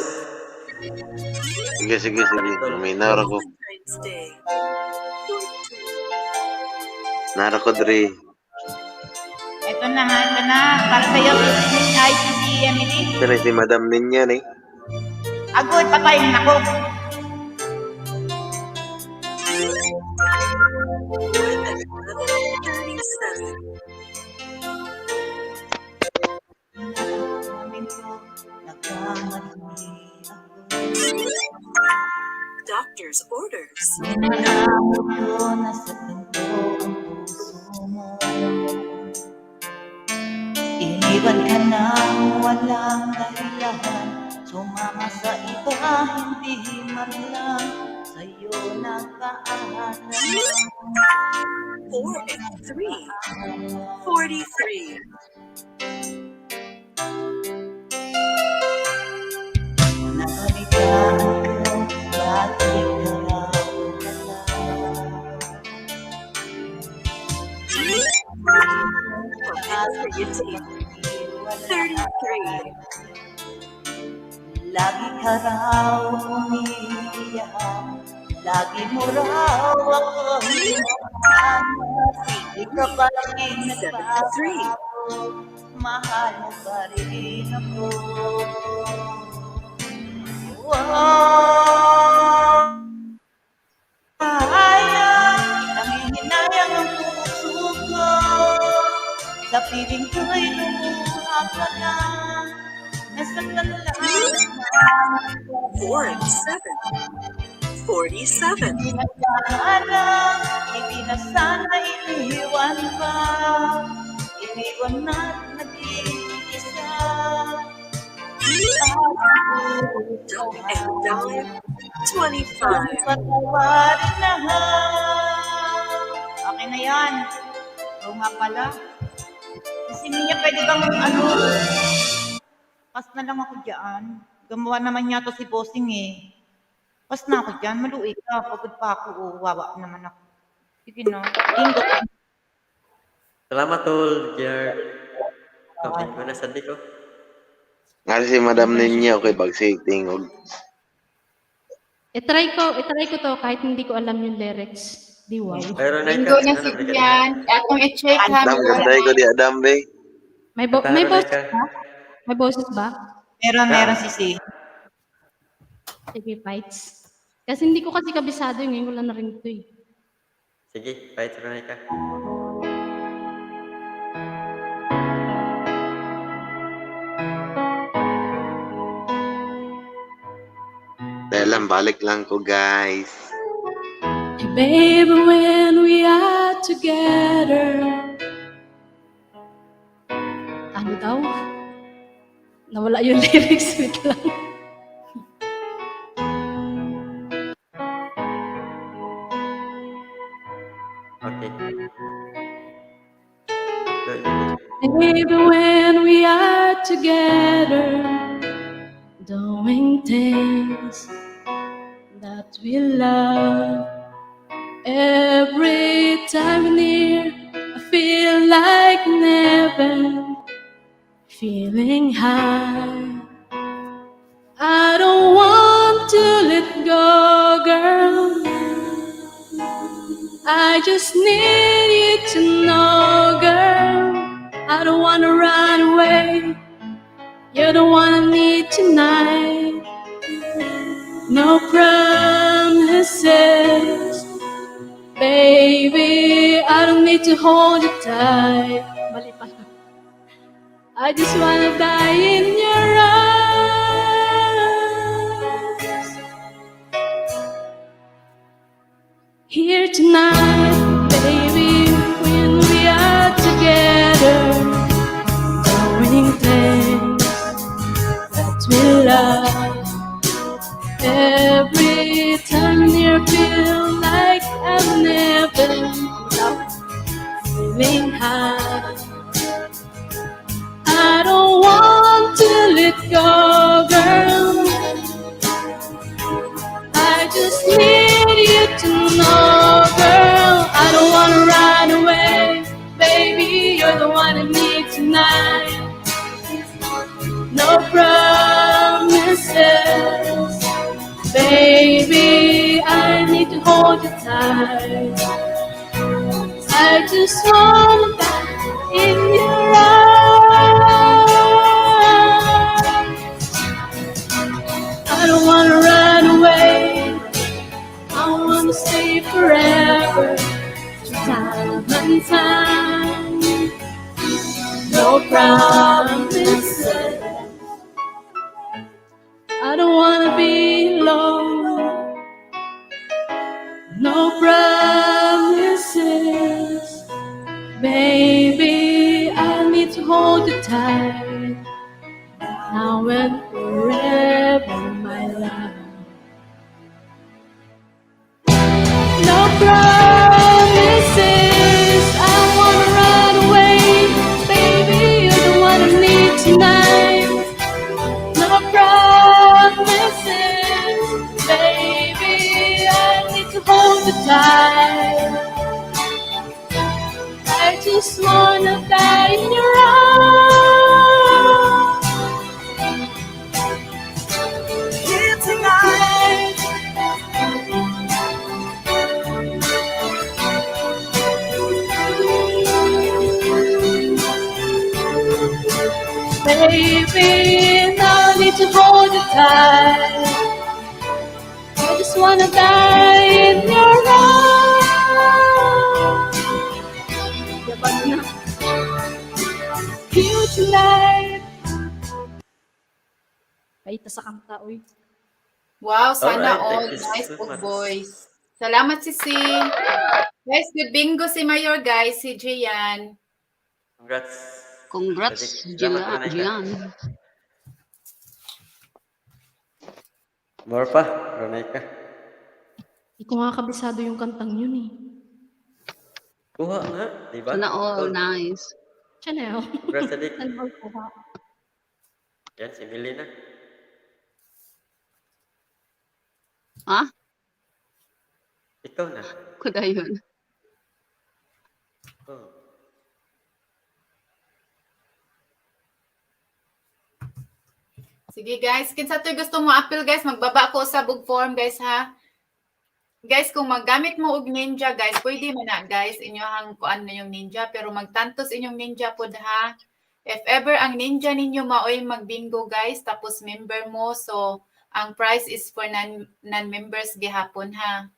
Sige, sige, sige. May nara ko. Valentine's Day, 14. Nara ko dre. Ito na ha, ito na. Para sa'yo, si si ay, si si Emily. Ito na si Madam Ninya eh. Agoy, patay. Nako. 4 and 11, 37. Amin ko, nagkamali ako. Doctor's orders. Minamot ko na saktan ko ang puso mo. Iniwan ka ng walang dahilan. Sumama sa iba, hindi man lang sa'yo nagpaalam. 4 and 3, 43. Nabalitaan ko, bakit ka raw wala? Propensity, 33. Lagi ka raw umiiyak, lagi mo raw ako hinahanap. Di ka pa rin 73. nagbago, mahal mo pa rin ako. Oh, ay, nanghihinayang ang puso ko. Sa piling ko'y lumuha ka na. Nasaktan lang. 4 and 7. 47. Hindi na sana, hindi na sana iniwan pa. Iniwan na nag-iisa. Duck and dive. 25. Patawarin na. Okay na yan. Oo nga pala. Kasi Mia, pwede bang ano, pass na lang ako dyan. Gumawa naman yata si Bossing eh. Pass na ako dyan. Maluwi ka. Pagod pa ako. Oh, wawa naman ako. Sige na. Ingo. Salamat tol, Jer. Kapit ko na sa ko. Nga si Madam ninyo kay bagsig tingog. I-try ko to kahit hindi ko alam yung lyrics. Di wow. Pero na Linggo na si Ian. Atong i-check ha. Adam, ganda ko di Adam be. May boses ba? May boses ba? Meron, meron si. Sige, fights. Kasi hindi ko kasi kabisado yun. Ngayon ko lang narinig to eh. Sige, fight Ronay ka. Dahil lang, balik lang ko guys. Hey, baby, when we are together. Ano daw? Nawala yung lyrics. Wait lang. Okay. Go, Julie. Baby, when we are together, doing things that we love. Every time near, I feel like never feeling high. I don't want to let go, girl. I just need you to know, girl. I don't wanna run away. You're the one I need tonight. No promises, baby. I don't need to hold you tight. Mali pala. I just wanna die in your arms. Here tonight, baby, when we are together, doing things that we love. Every time you feel like I've never loved, feeling high. I don't want to let go, girl. I just need you to know, girl. I don't wanna run away, baby. You're the one I need tonight. No promises, baby. I need to hold you tight. I just wanna die in your arms. I don't wanna run away. I wanna stay forever. Time and time. No promises. I don't wanna be alone. No promises. Baby, I need to hold you tight. Now and forever, my love. No promises. I don't wanna run away. Baby, you're the one I need tonight. No promises. Baby, I need to hold you tight. I just wanna die in your arms. tight. I just wanna die in your arms. Yabang na. You tonight. Ay, ta sa kanta, uy. Wow, sana Alright, all. thank you Nice so po much. voice. Salamat, Sisi. Guys, good bingo si Mayor, guys. Si Gian. Congrats. Congrats, Sadik. Gian. Salamat, Ronay ka. Gian. More pa, Ronay ka. Hindi ko nga kabisado yung kantang yun eh. Kuha nga, di ba? Sana all, Tol. nice. Chanel. Congrats, Sadik. Sana all kuha. Yan, si Millie na. Ha? Ikaw na. Kuda yun. Oh. Sige guys, kinsa to'y gusto mo appeal guys, magbaba ko sa book form guys ha. Guys, kung maggamit mo og ninja guys, pwede man na guys, inyohang kuan na yung ninja pero magtantos inyong ninja pod ha. If ever ang ninja ninyo maoy magbingo guys, tapos member mo, so ang price is for non-members gihapon ha.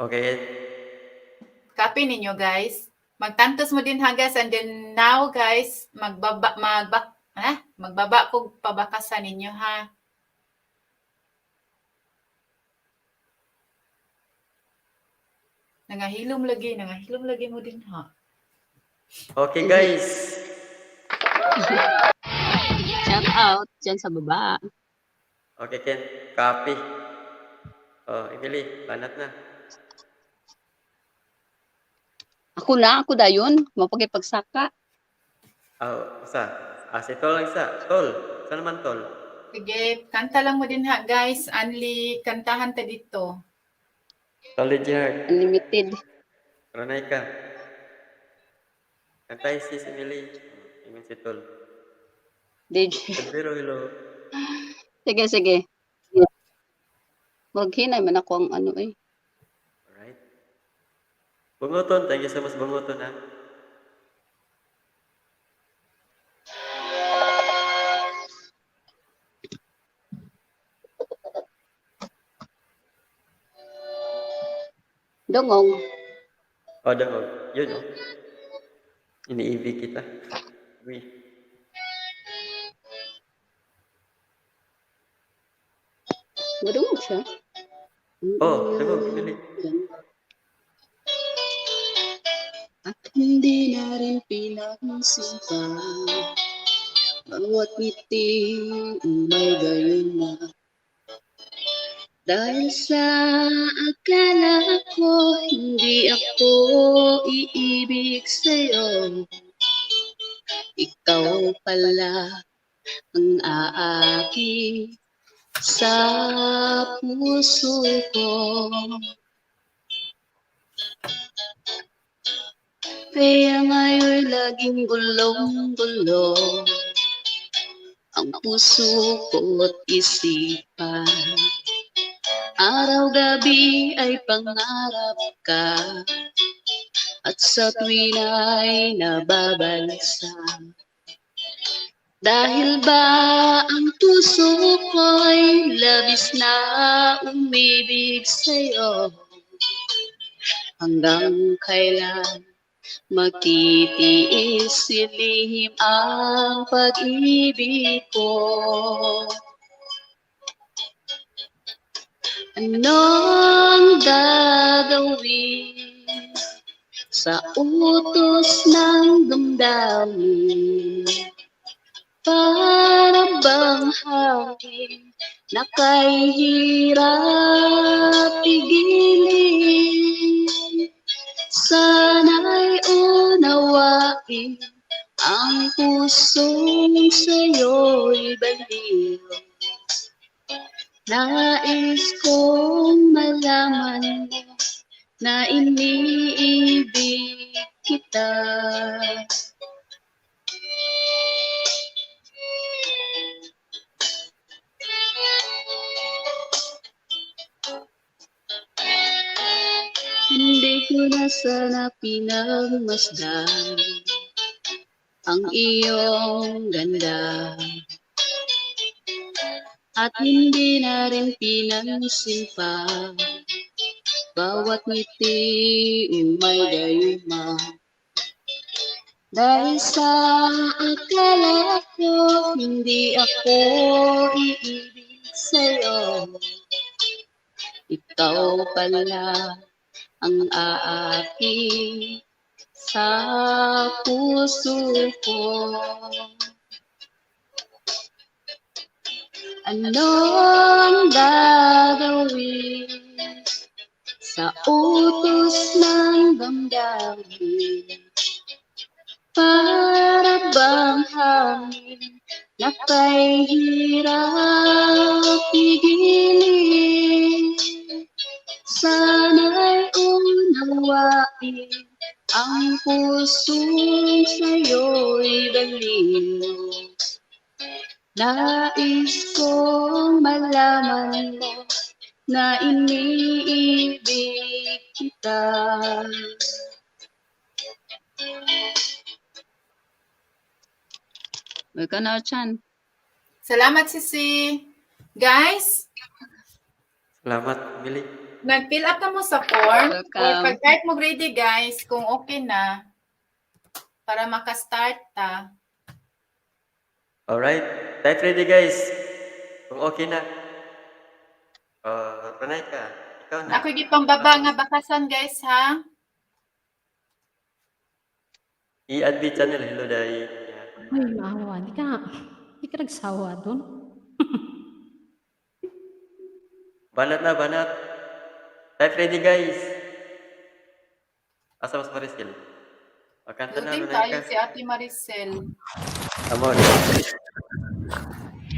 Okay. Copy ninyo guys. Magtantos mo din ha guys, and then now guys, magbaba magbak ah, magbaba kog pabakasan ninyo ha. Nangahilom lagi mo din ha. Okay, guys. Shout out dyan sa baba. Okay, Ken. Copy. Oh, Emily, banat na. Ako na, ako dayon. Mapagipagsaka. Oh, usa. Ah, si Tol lang isa. Tol. Saan naman, Tol? Sige, kanta lang mo din ha guys. Only kantahan ta dito. Tol Gerard. Unlimited. Ronay ka. Kantay si Emily. Oh, ingon si Tol. DJ. Pero hello. Sige, sige. Maghinay man ako ang ano eh. Alright. Bunguton, thank you so much, Bunguton, ha. Dungog. Oh, dungog. Yun, oh. Iniibig kita. Uy. Madungog siya. Oh, dungog. Dali. At hindi na rin pinansin pa bawat ngiti may gayon na. Dahil sa akala ko hindi ako iibig sa'yo, ikaw pala ang aaki sa puso ko. Kaya ngayon'y laging gulong-gulo ang puso ko't isipan. Araw-gabi ay pangarap ka, at sa tuwin ay nababalsa. Dahil ba ang puso ko'y labis na umibig sa'yo, hanggang kailan magtitiis silihim ang pag-ibig ko? Anong gagawin sa utos ng damdamin? Para bang hangin na kay hirap pigilin? Sana'y unawain ang pusong sa'yo'y baliw. Nais kong malaman mo na iniibig kita. Hindi ko na sana pinagmasdan Ang iyong ganda at hindi na rin pinansin pa bawat ngiti umay gayuma. Dahil sa akala ko hindi ako iibig sa'yo, ikaw pala ang aaki sa puso ko. Ano ang gagawin sa utos ng damdamin? Para bang hangin na kay hirap pigilin? Sana'y unawain ang pusong sa'yo'y baliw. Nais kong malaman mo na iniibig kita. Welcome na, Chan. Salamat, Sisi. Guys, Salamat, Mili. Nag-fill up na mo sa form. Welcome. Or pag type mo ready, guys, kung okay na, para makastart ta. Alright. Type ready, guys. Kung okay na. Ranay ka. Ikaw na. Ako gipambaba nga bakasan, guys, ha? E-adv channel. Hello, Day. Ay, maawa. Di ka nagsawa doon. Banat na, banat. Type ready, guys. Asa mas Maricel? O, kanta na, Loading Ranay tayo ka. si Ate Maricel. Amor.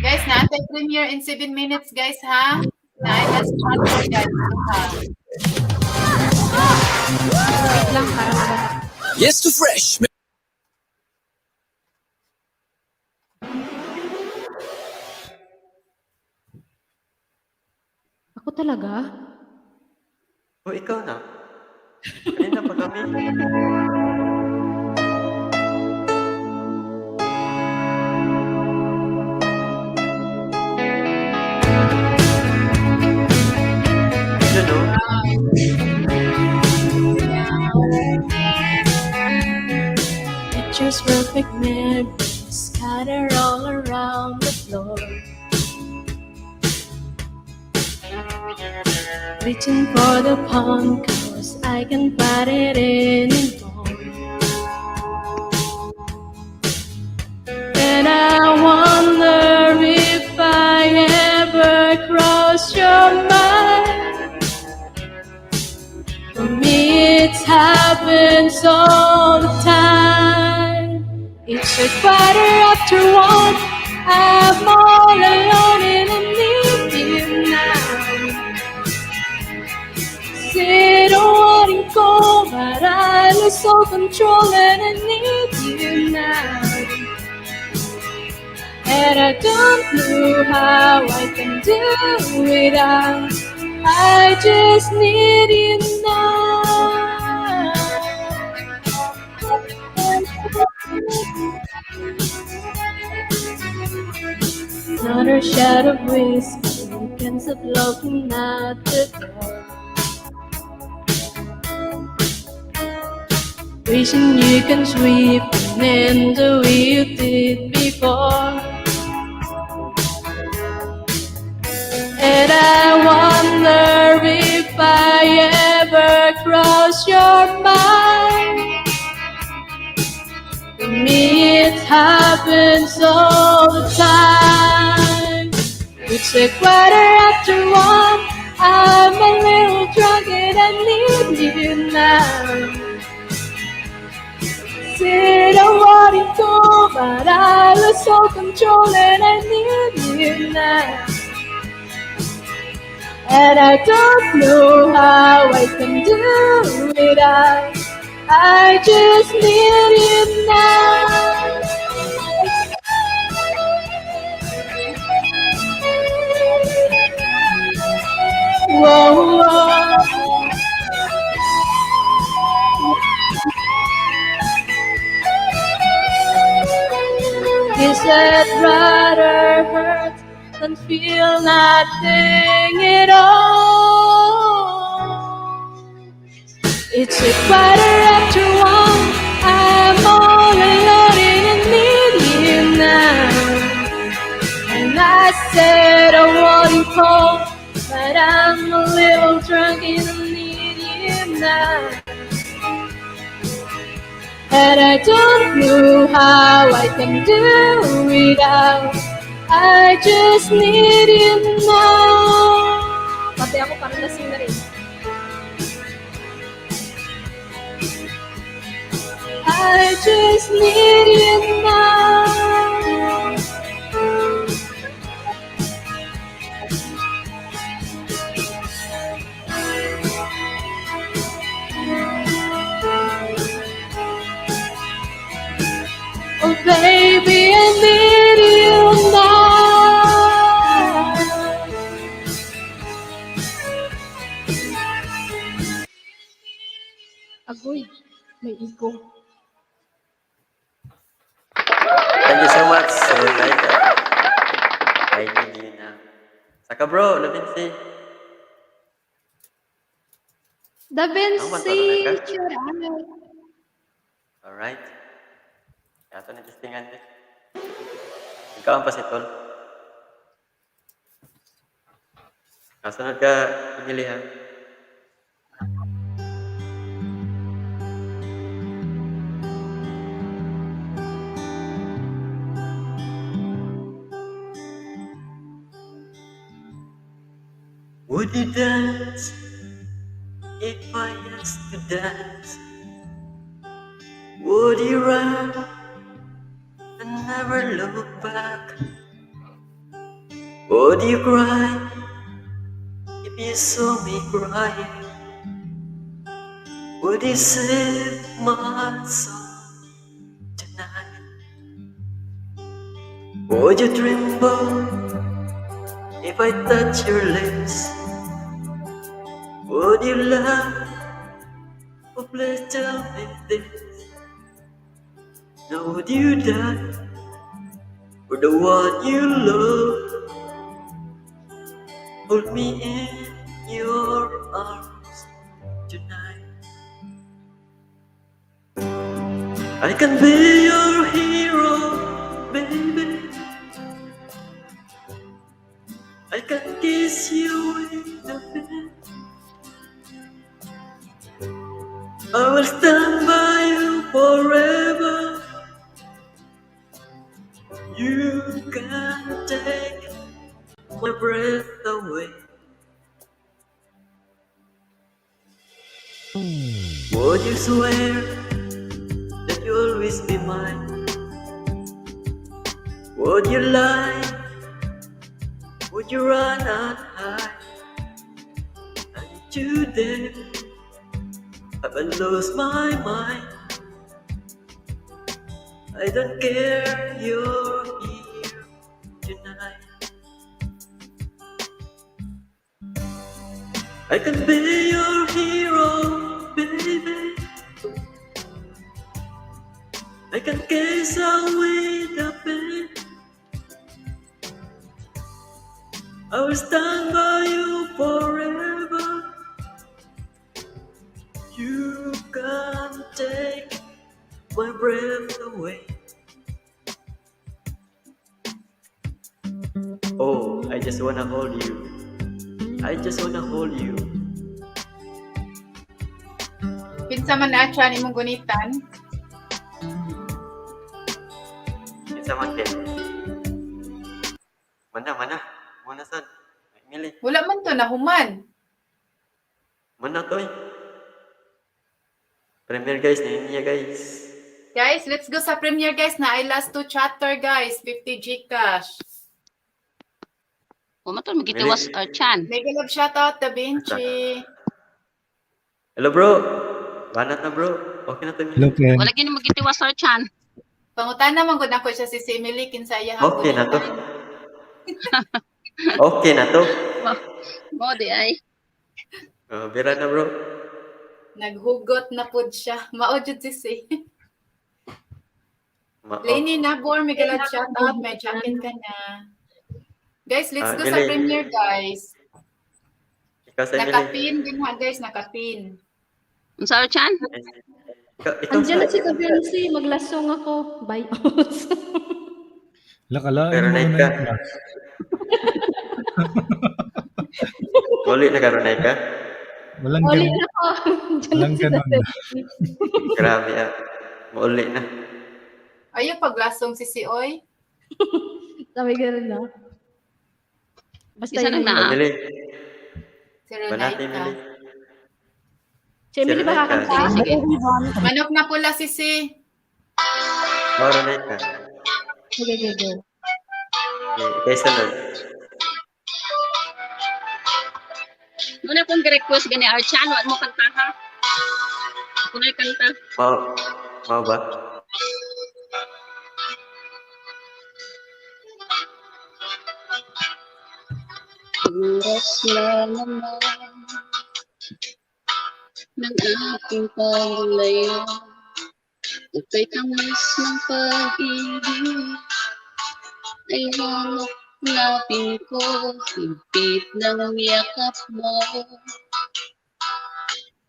Guys, natin premiere in 7 minutes, guys, ha? Na last chapter, guys. Ha? Wait lang para mababa. Yes to fresh. Ako talaga? Oh, ikaw na. Kanina pa kami. Yun, no? Pictures perfect memories scatter all around the floor. Reaching for the phone 'cause I can't fight it anymore. And I wonder if I ever cross your mind. For me, it happens all the time. It's a quarter after one. I'm all alone and I need you now. Said I wanna go, but I lose all control and I need you now. And I don't know how I can do without. I just need you now. Another shot of whiskey, can't stop looking at the door. Wishing you can sweep in the way you did before. And I wonder if I ever cross your mind. For me, it happens all the time. It's a quarter after one. I'm a little drunk and I need you now. Said I wanted to, but I lost all control and I need you now. And I don't know how I can do without. I just need you now. Whoa, whoa. He said rather hurt than feel nothing at all. It's a quarter after one. I'm all alone and I need you now. And I said I wouldn't call, but I'm a little drunk and I need you now. And I don't know how I can do without. I just need you now. Pati ako parang lasing na rin. I just need you now. Oh baby, I need you now. Agoy, may ego. Thank you so much, Ronaika. I need you now. Saka bro, Da Vinci. Da Ako man to, Vinci, Ronaika. shout out. Alright. Kaya ito na-testingan din. Ikaw ang pasitol. Kasunod ka, Emily ha. Would you dance if I asked to dance? Would you run and never look back? Would you cry if you saw me crying? Would you save my soul tonight? Would you tremble if I touch your lips? Would you laugh? Oh, please tell me this. Now would you die for the one you love? Hold me in your arms tonight. I can be your hero, baby. I can kiss you in the bed. I will stand by you forever. You can take my breath away. Would you swear that you'll always be mine? Would you lie? Would you run and hide? And today I will lose my mind. I don't care, you're here tonight. I can be your hero, baby. I can kiss away the pain. I will stand by you forever. You can take my breath away. Oh, I just wanna hold you. I just wanna hold you. Kinsa man na siya nimong gunitan? Kinsa man kay? Mana mana? Mana sad? Emily. Wala man to nahuman. Mana to eh? Premiere guys, na niya guys. Guys, let's go sa premiere guys na I last two chapter guys, 50 Gcash. O mato magitiwas Chan. Mega love shoutout Da Vinci. Hello bro. Banat na bro. Okay na to Emily. Hello, Ken. Wala gini magitiwas Chan. Pangutan naman gud nako siya si Emily kinsa iya Okay na to. Okay na to. Mo di ay. Oh, bira na bro. Naghugot na pud siya. Mao jud si si. Mao. Lenny Nabor, mega love shout out. May jacket ka na. Guys, let's Ah, go sa Emily. premiere, guys. Ikaw sa Emily. Nakapin din ha, guys. Nakapin. Unsa Archan? Ikaw Andiyan na sa si Kabensi, maglasong ako. Bye. Lakalain Pero mo na na ka. ka. Uli na karon ka. Walang Uli ganun. na ako. Andiyan na Walang si ganun. Kabensi. Grabe ah. Mauli na. Ayaw paglasong si Sioy. Sabi ganun na. Basta Isa yun lang na. na. Emily. Si Ronaika. Banati Emily. Si Emily ba Si Ronaika. kakanta? Sige, sige. Manok na pula si Si. Oh, Ronaika. Sige, sige, go. Okay, ikaw sunod. Muna kong request gani Archan, wa mo kanta ha. Ako na kanta. Mao. Mao ba? Oras na naman ng aking paglayo. Ukay tamis ng pag-ibig ay hanapin ko, higpit ng yakap mo.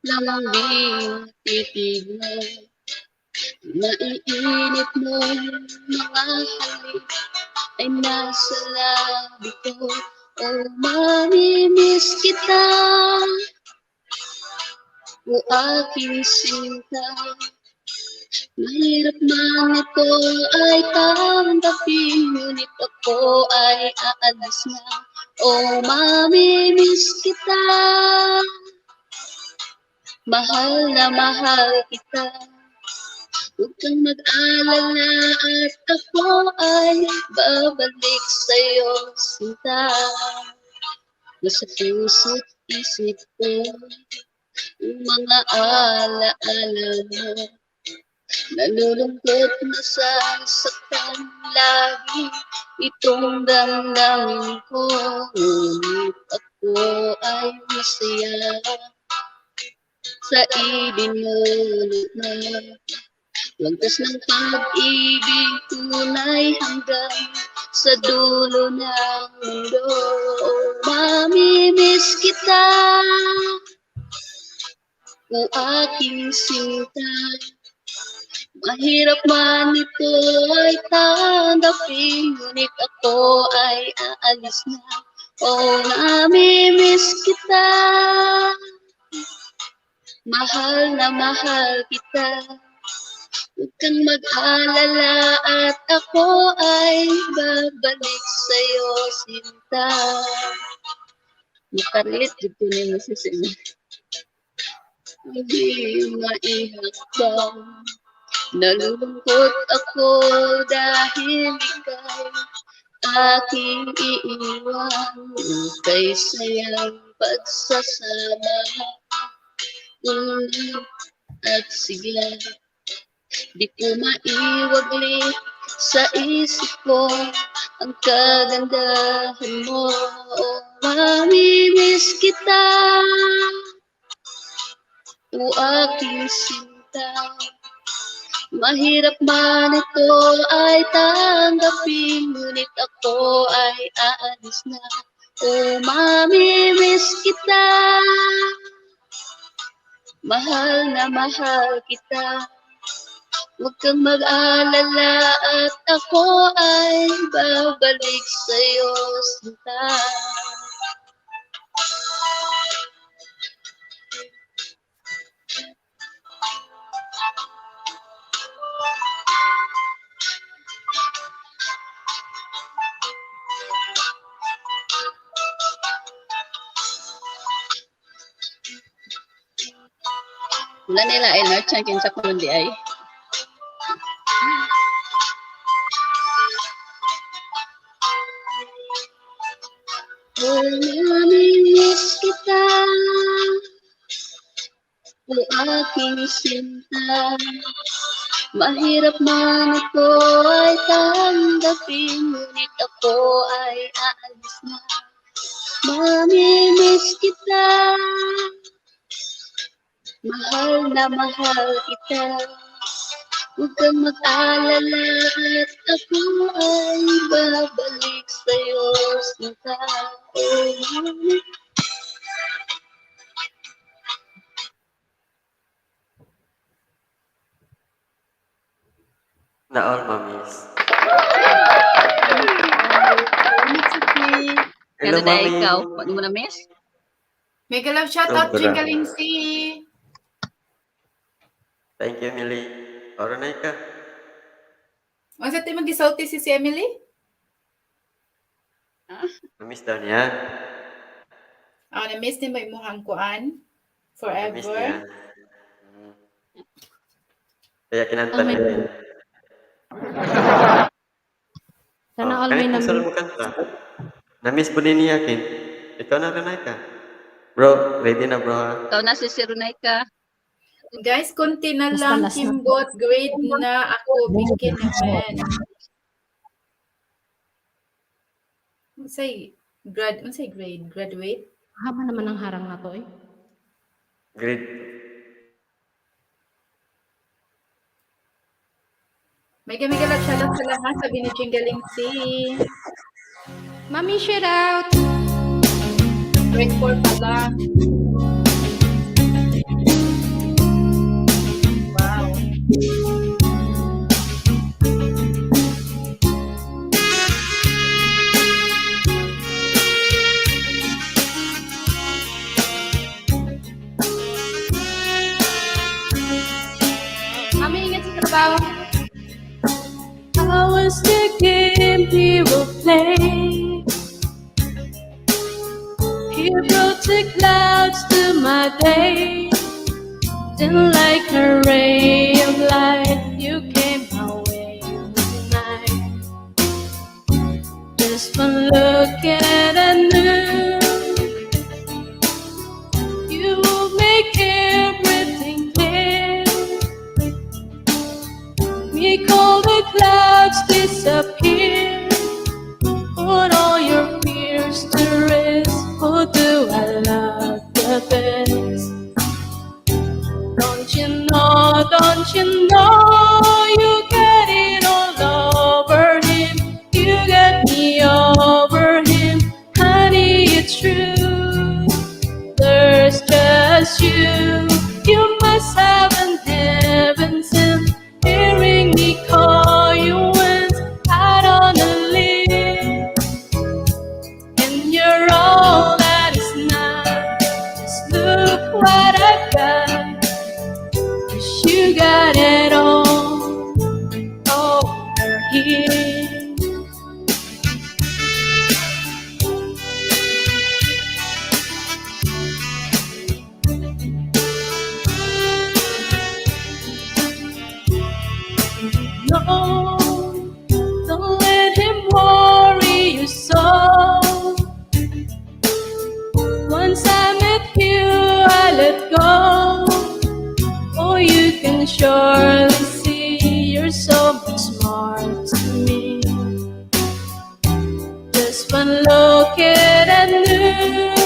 Lalambing titig mo, naiinit mo mga halik ay nasa labi ko. Oh, mamimiss kita, o aking sinta. Mahirap man ito ay tanggapin, ngunit ako ay aalis na. Oh, mamimiss kita, mahal na mahal kita. Huwag kang mag-alala at ako ay babalik sa'yo, sinta. Nasa puso't isip ko ang mga alaala mo. Nalulungkot, nasasaktan lagi itong damdamin ko. Ngunit ako ay masaya sa idinulot mo. Wagtas ng pag-ibig tunay hanggang sa dulo ng mundo. Mamimiss kita, o aking sinta. Mahirap man ito ay tanggapin, ngunit ako ay aalis na. Oh, namimiss kita, mahal na mahal kita. Huwag kang mag-alala at ako ay babalik sa'yo, sinta. Makarelate dito ni mo si Sina. Hindi maihakbang. Nalulungkot ako dahil ikaw aking iiwan. Kay sayang pagsasama, unlad at sigla. Di ko maiwagli sa isip ko ang kagandahan mo. Mamimiss kita, o aking sinta. Mahirap man ito ay tanggapin, ngunit ako ay aalis na. O mamimiss kita, mahal na mahal kita. Huwag kang mag-alala at ako ay babalik sa'yo, sinta. Wala nila ay Narchan kinsa kundi ay. Oh, namimiss kita, o aking sinta. Mahirap man ito ay tanggapin, ngunit ako ay aalis na. Mamimiss kita, mahal na mahal kita. Huwag kang mag-alala at ako ay babalik sa'yo sinta. Oh, mami. Na all, mamis. Mitsuki. Hello, Pero dahil mami. ikaw, wag mo na miss. Mega love shout out, Sobra. Jingaling C. Thank you, Emily. Oro na ka. Unsa ti magisulti si Emily? Namiss daw niya. Ah, na-miss ni mo imuhang kuan Namiss forever. niya. Kaya kinanta Oh my niya. Eh. Sana Oh, all may kahit kung saan na-miss. mo kanta. Namiss po din niya, Kin. Ikaw na rin ka. Bro, ready na bro ha? Ikaw na si Sir Runaika. Guys, konti na Basta lang last na. kimbot grade na ako bikin naman. Unsay grad unsay grade graduate? Haba naman ang harang na to eh. Grade. Mega mega love shoutout sa lahat sabi ni Jingaling C. Mami, shout out! Grade 4 pala. Wow. Mami, ingat sa trabaho. I was the game he will play. He brought the clouds to my day. Then like a ray of light, you came my way tonight. Just one look and I knew you will make everything clear. Make all the clouds disappear. Put all your fears to rest. Who do I love the best? Don't you know, don't you know you got it all over him? You got me over him. Honey, it's true. There's just you. You must have an heaven sent. Hearing me call you went out on a limb. And you're all that is now. Just look what I've got. 'Cause you got it all over here. No, don't let him worry you so. Once I met you, I let go. Oh, you can surely see you're so much more to me. Just one look and I knew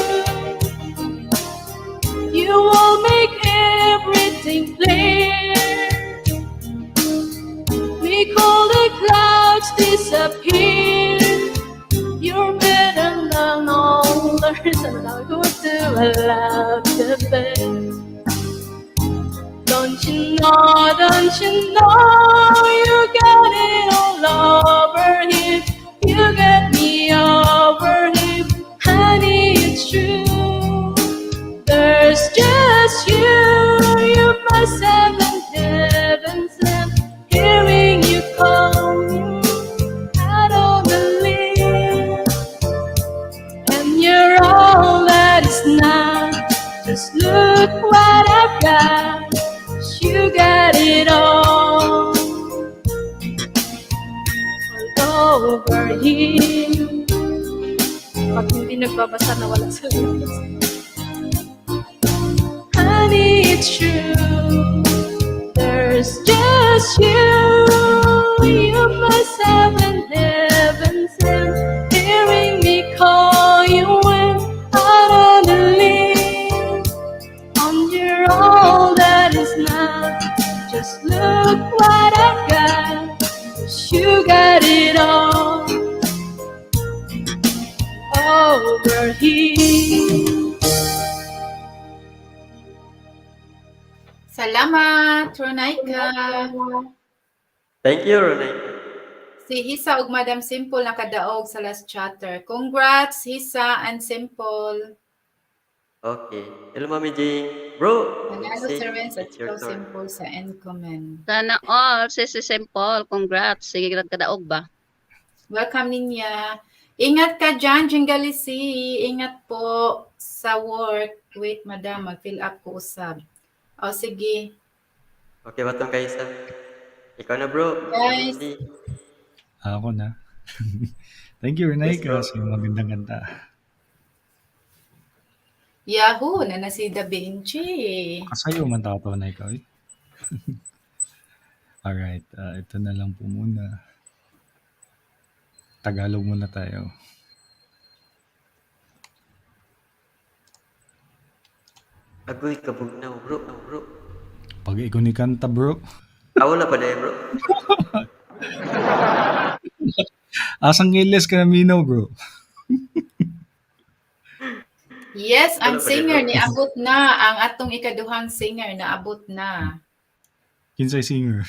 you will make everything clear. Make all the clouds disappear. You're better than all others, and I go to I love the best. Don't you know you got it all over him? You got me over him, honey, it's true. There's just you, you must have been heaven sent. Hearing you call me out on the limb, and you're all that is now. Just look what I've got. You got it all over here. Pag hindi nagbabasa, nawala sa lyrics. Honey, it's true. There's just you. You must have been heaven sent. Hearing me call you when out on the limb. On your all that is now. Just look what I had it all over here. Salamat, Ronaika. Thank you, Ronay. Si Hisa ug Madam Simple nakadaog sa last chatter. Congrats, Hisa and Simple. Okay. Hello, Mami Jing. Bro, Nanalo say, si Renz at it's your ikaw turn. Simple sa end comment. Sana all, si Simple. Congrats. Sige, nagkadaog ba? Welcome ninya. Ingat ka dyan, Jingalisi. Ingat po sa work. Wait, madam, mag-fill up ko usab. O, sige. Okay ba itong kaisa? Ikaw na, bro. Guys. Si. Ako na. Thank you, Yes, Renaika, bro. sa iyong magandang kanta. Yahoo, na na si Da Vinci. Kasayo man tato na ikaw eh. Alright, ito na lang po muna. Tagalog muna tayo. Agoy, kabugnaw, bro. Bro. Pag ikaw ni kanta, bro. Ah, wala pa na bro. Asang ilis ka na minaw, bro? Yes, ang Wala pa din, singer bro. niabot na. Ang atong ikaduhang singer naabot na. Kinsay singer.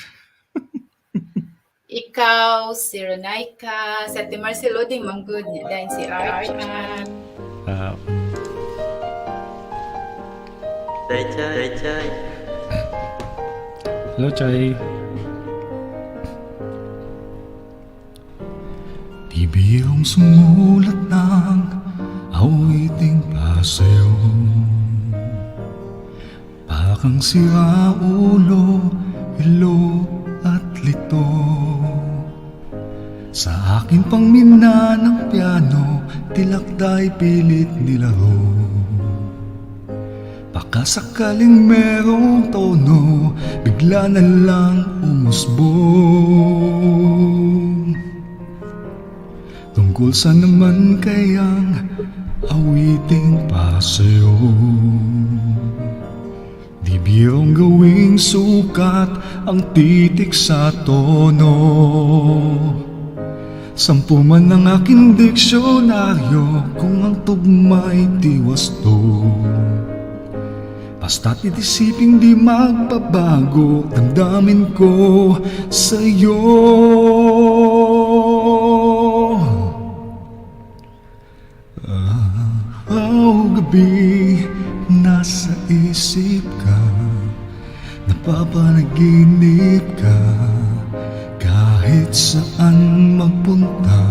Ikaw, si Ronaika, si Ate Marcelo ding manggod niya. Dahil si Archan. Ah, Chay, chay, chay. Hello, Chay. Di birong sumulat ng awiting para sa'yo. Parang sira ulo, hilo at lito. Sa akin pang mina ng piano, tilakda'y pilit nilaro. Baka sakaling merong tono, bigla na lang umusbong. Tungkol sa naman kayang awiting para sa'yo. Di birong gawing sukat ang titik sa tono. 10 man ang aking diksyonaryo, kung ang tugma'y di wasto. Basta't itisipin di magbabago, damdamin ko sa'yo. Araw, gabi, nasa isip ka, napapanaginip ka, kahit saan magpunta.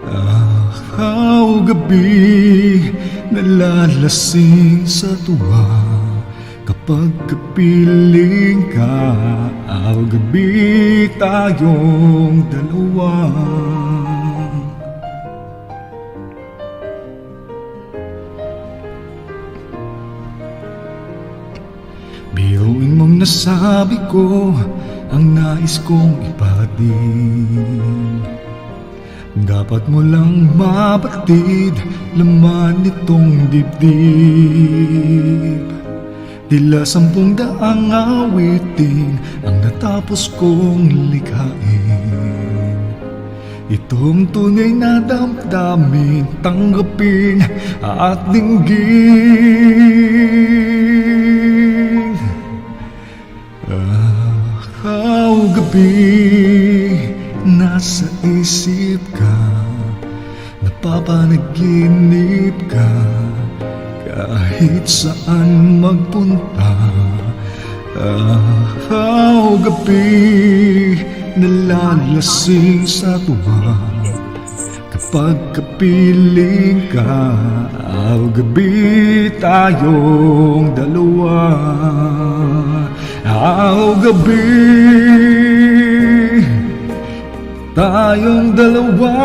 Araw, gabi, nalalasing sa tuwa, kapag kapiling ka. Araw, gabi, tayong dalawa. Biruin mong nasabi ko ang nais kong iparating. Dapat mo lang mabatid laman nitong dibdib. Tila 100 awitin ang natapos kong likhain. Itong tunay na damdamin, tanggapin at dinggin. Araw, gabi, nasa isip ka, napapanaginip ka, kahit saan magpunta. Araw, gabi, nalalasing sa tuwa, kapag kapiling ka. Araw, gabi, tayong dalawa. Araw, gabi, tayong dalawa.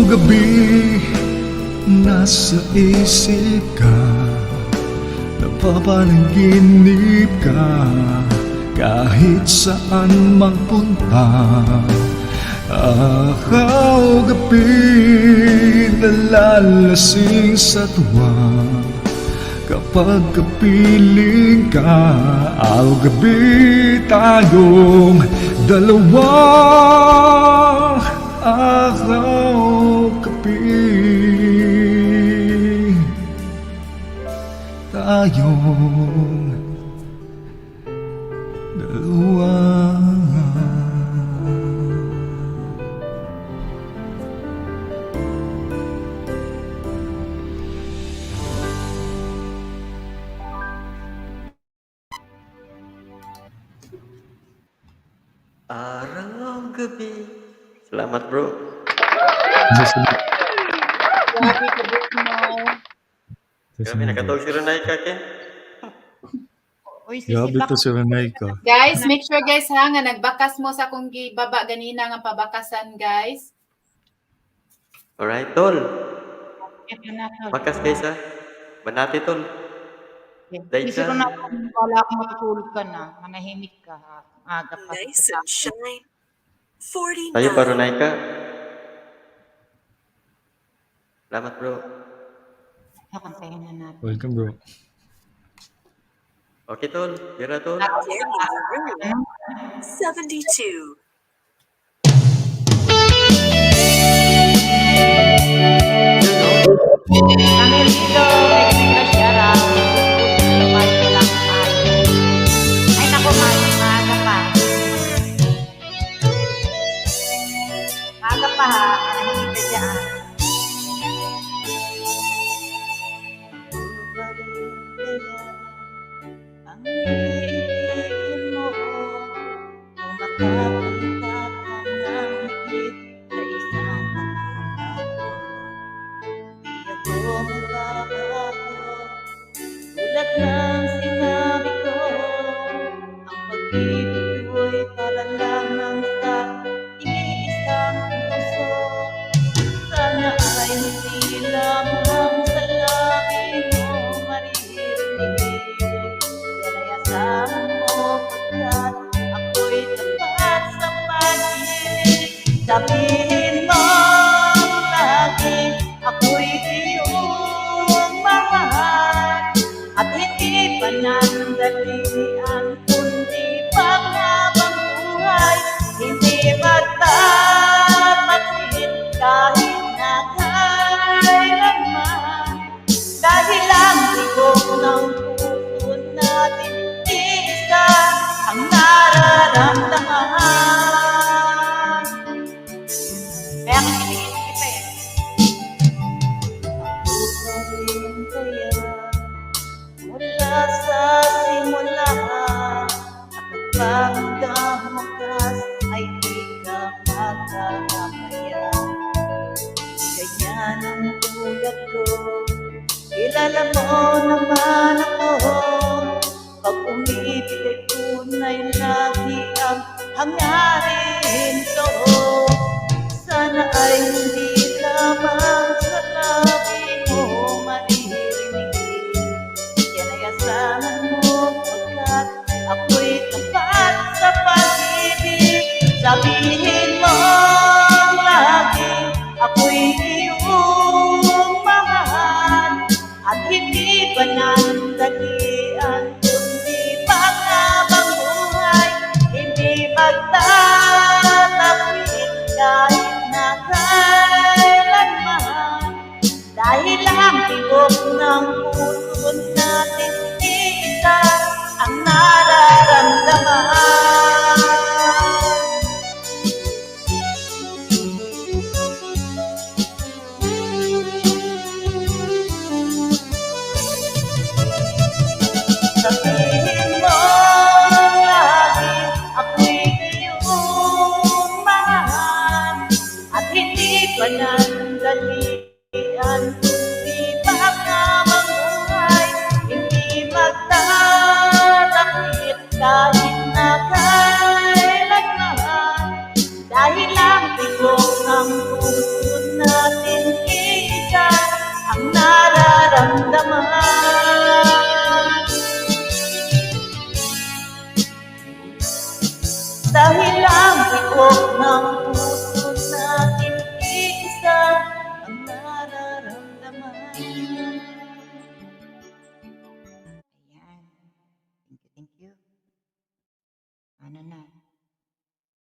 Araw, gabi, nasa isip ka, napapanaginip ka, kahit saan mang punta. Araw, gabi, nalalasing sa tuwa kapag kapiling ka. Araw, gabi, tayong dalawa. Araw, gabi, tayong dalawa. Araw, gabi. Salamat, bro. Grabe ka mo. Grabe, nakatawag si Ronay ka, Ken. Uy, Grabe sisibak. to si Renayka. Guys, make sure, guys, ha, nga nagbakas mo sa akong gibaba ganina nga pabakasan, guys. Alright, tol. Ito na, tol. Bakas guys, ha. Banati, tol. Hindi Dayta. siguro na wala akong matutulog ka na. Manahimik ka, ha. Aga pa. Nice and shine. 49. Tayo pa, Ronay ka. Salamat, bro. Kakantahin na natin. Welcome, bro. Okay, tol. Tira, tol. Danny LaRue. 72. Amelito, mega shout out. Lumayo lang tayo. Ay, naku, maaga pa. Maaga pa, ha. Manahimik ka dyan. Ang iibigin mo kung makakita ka ng higit sa isang katulad ko. Di ako magbabago tulad ng sinabi ko. Ang pag-ibig ko'y para lamang sa iisang puso. Sana ay hindi lamang sa labi mo maririnig. Yan ay asahan mo pagkat ako'y tapat sa pag-ibig. Sabihin mo lagi ako'y iyong mahal at hindi panandalian kundi panghabang buhay. Hindi magtatapit kahit na kailanman, dahil ang tibok ng puso natin isa ang nararamdaman. Kaya nga iniisip kita eh. Ako pa rin kaya mula sa simula at hanggang wakas ay di ka makakaya. Ganyan ang tulad ko, kilala mo naman ako. Pag umibig ay tunay, lagi ang hangarin ko. Sana ay hindi lamang sa labi mo maririnig. Yan ay asahan mo pagkat ako'y tapat sa pag-ibig. Sabihin mo lagi ako'y iyong mahal at hindi panandalian kundi panghabang buhay. Hindi magtatapit kahit na kailanman, dahil ang tibok ng puso natin isa ang nararamdaman. Sabihin mo lagi ako'y iyong mahal at hindi panandalian kundi panghabang buhay. Hindi magtatapit kahit na kailanman, dahil ang tibok ng puso natin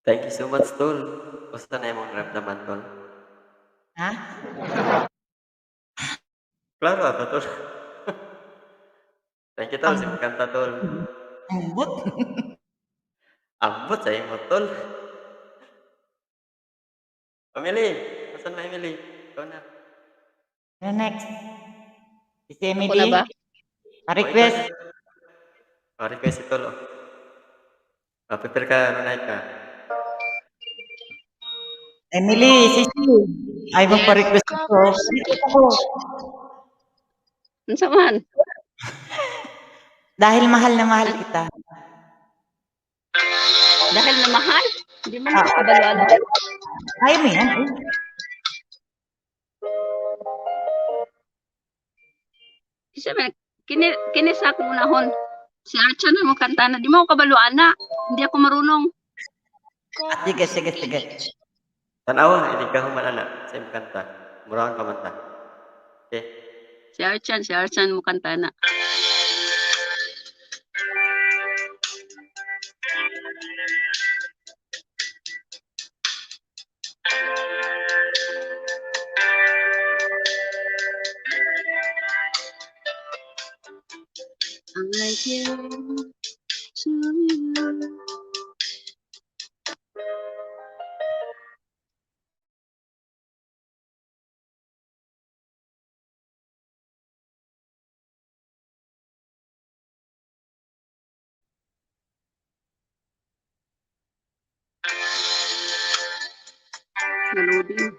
Thank you so much, tol. Basta na imong naramdaman, tol. Ha? Klaro ato, tol. Thank you, tol. Sa imong kanta, tol. Ambot. Ambot sa imo, tol. Emily, asan na Emily? Ikaw na. Ano next? Si Ako Emily? na ba? Pa-request. Oh, request si tol, oh. Oh, prepare ka, Ronay ka. Emily, sisi. Ay mo pa-request ako. Pa-request ako. Unsa man? Dahil mahal na mahal kita. Dahil na mahal? Hindi man ako kabalo ana. Kaya mo yan. Eh. Kasi man, kini kini sa akong unahon. Si Archa na mo kanta na. Di mo ako kabalo ana. Hindi ako marunong. Sige, sige, sige. Tanawa, hindi ka human ana sa imong kanta. Murahan ka man ta. Okay. Si Archan mo kanta na. I give to you. Na-loading.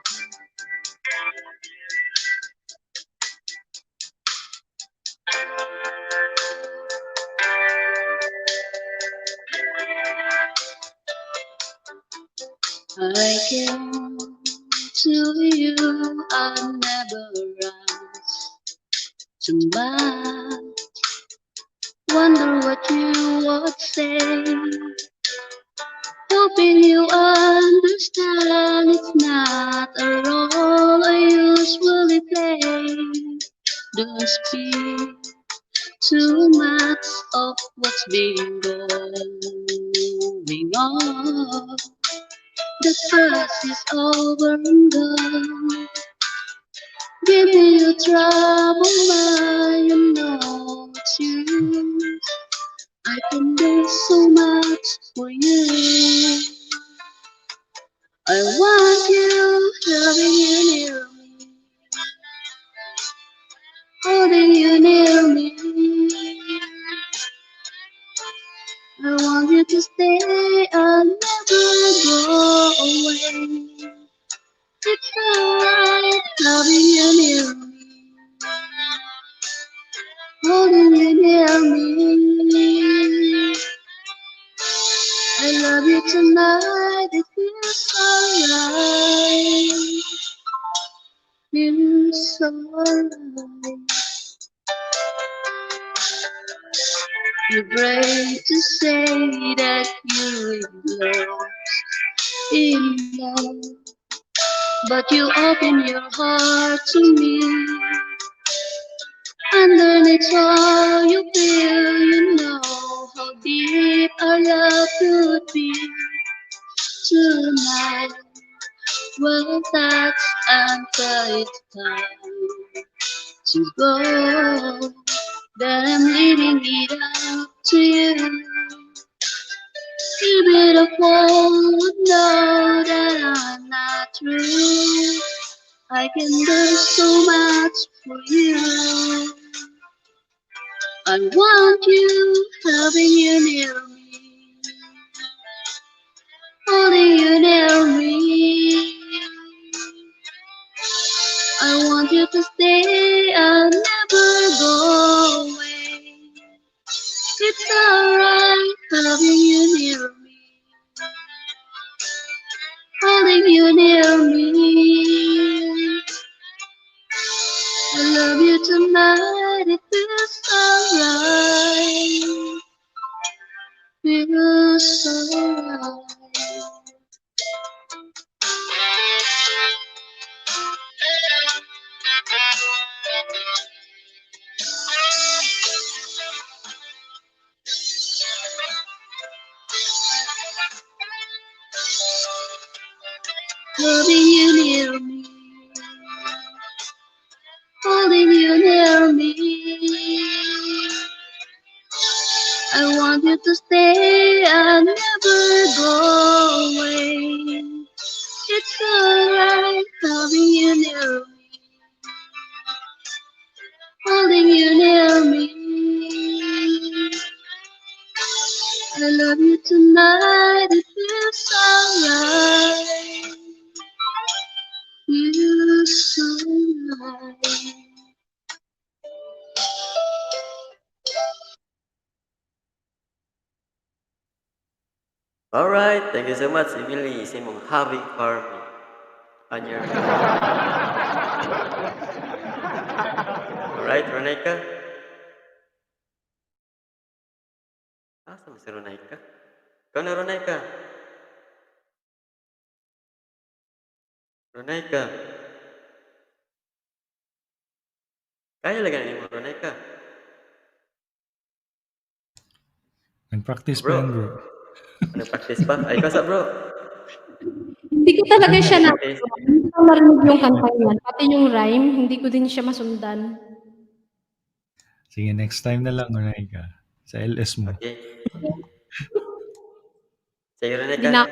I came to you, I never asked too much. Wonder what you would say. Hoping you understand it's not a role I usually play. Don't speak too much of what's been going on. The past is over and gone. Give me your trouble, mind, you know it's yours. I can do so much for you. I want you, having you near me, holding you near me. I want you to stay and never go away. It's alright, loving you near me, holding you near me. I love you tonight, it feels alright. Feels alright. You're brave to say that you're lost in love, but you open your heart to me. Underneath all you feel, you know how deep our love could be. Tonight, we'll touch until it's time to go. Then I'm leaving it up to you. Give it a fall, know that I'm not true. I can do so much for you. I want you, having you near me, holding you near me. I want you to stay and never go away. It's alright having you near me, holding you near me. I love you tonight, it feels alright. Feels alright. you to stay and never go away. It's alright having you near me, holding you near me. I love you tonight, it feels alright. Feels so right. Alright, thank you so much, Emily. Sa imong having for me. On your. Alright, Ronaika. Asa man si Ronaika? Ikaw na, Ronaika. Ronaika. Kaya lagi na nimo, Ronaika. Nag-practice pa Bro. yan, bro. Ano, practice pa? Ay, ikaw sa bro. Hindi ko talaga siya na Okay. hindi ko marinig yung kanta niya. Pati yung rhyme, hindi ko din siya masundan. Sige, next time na lang, Ronaika. Sa LS mo. Okay. Sige, Hindi Ronaika. na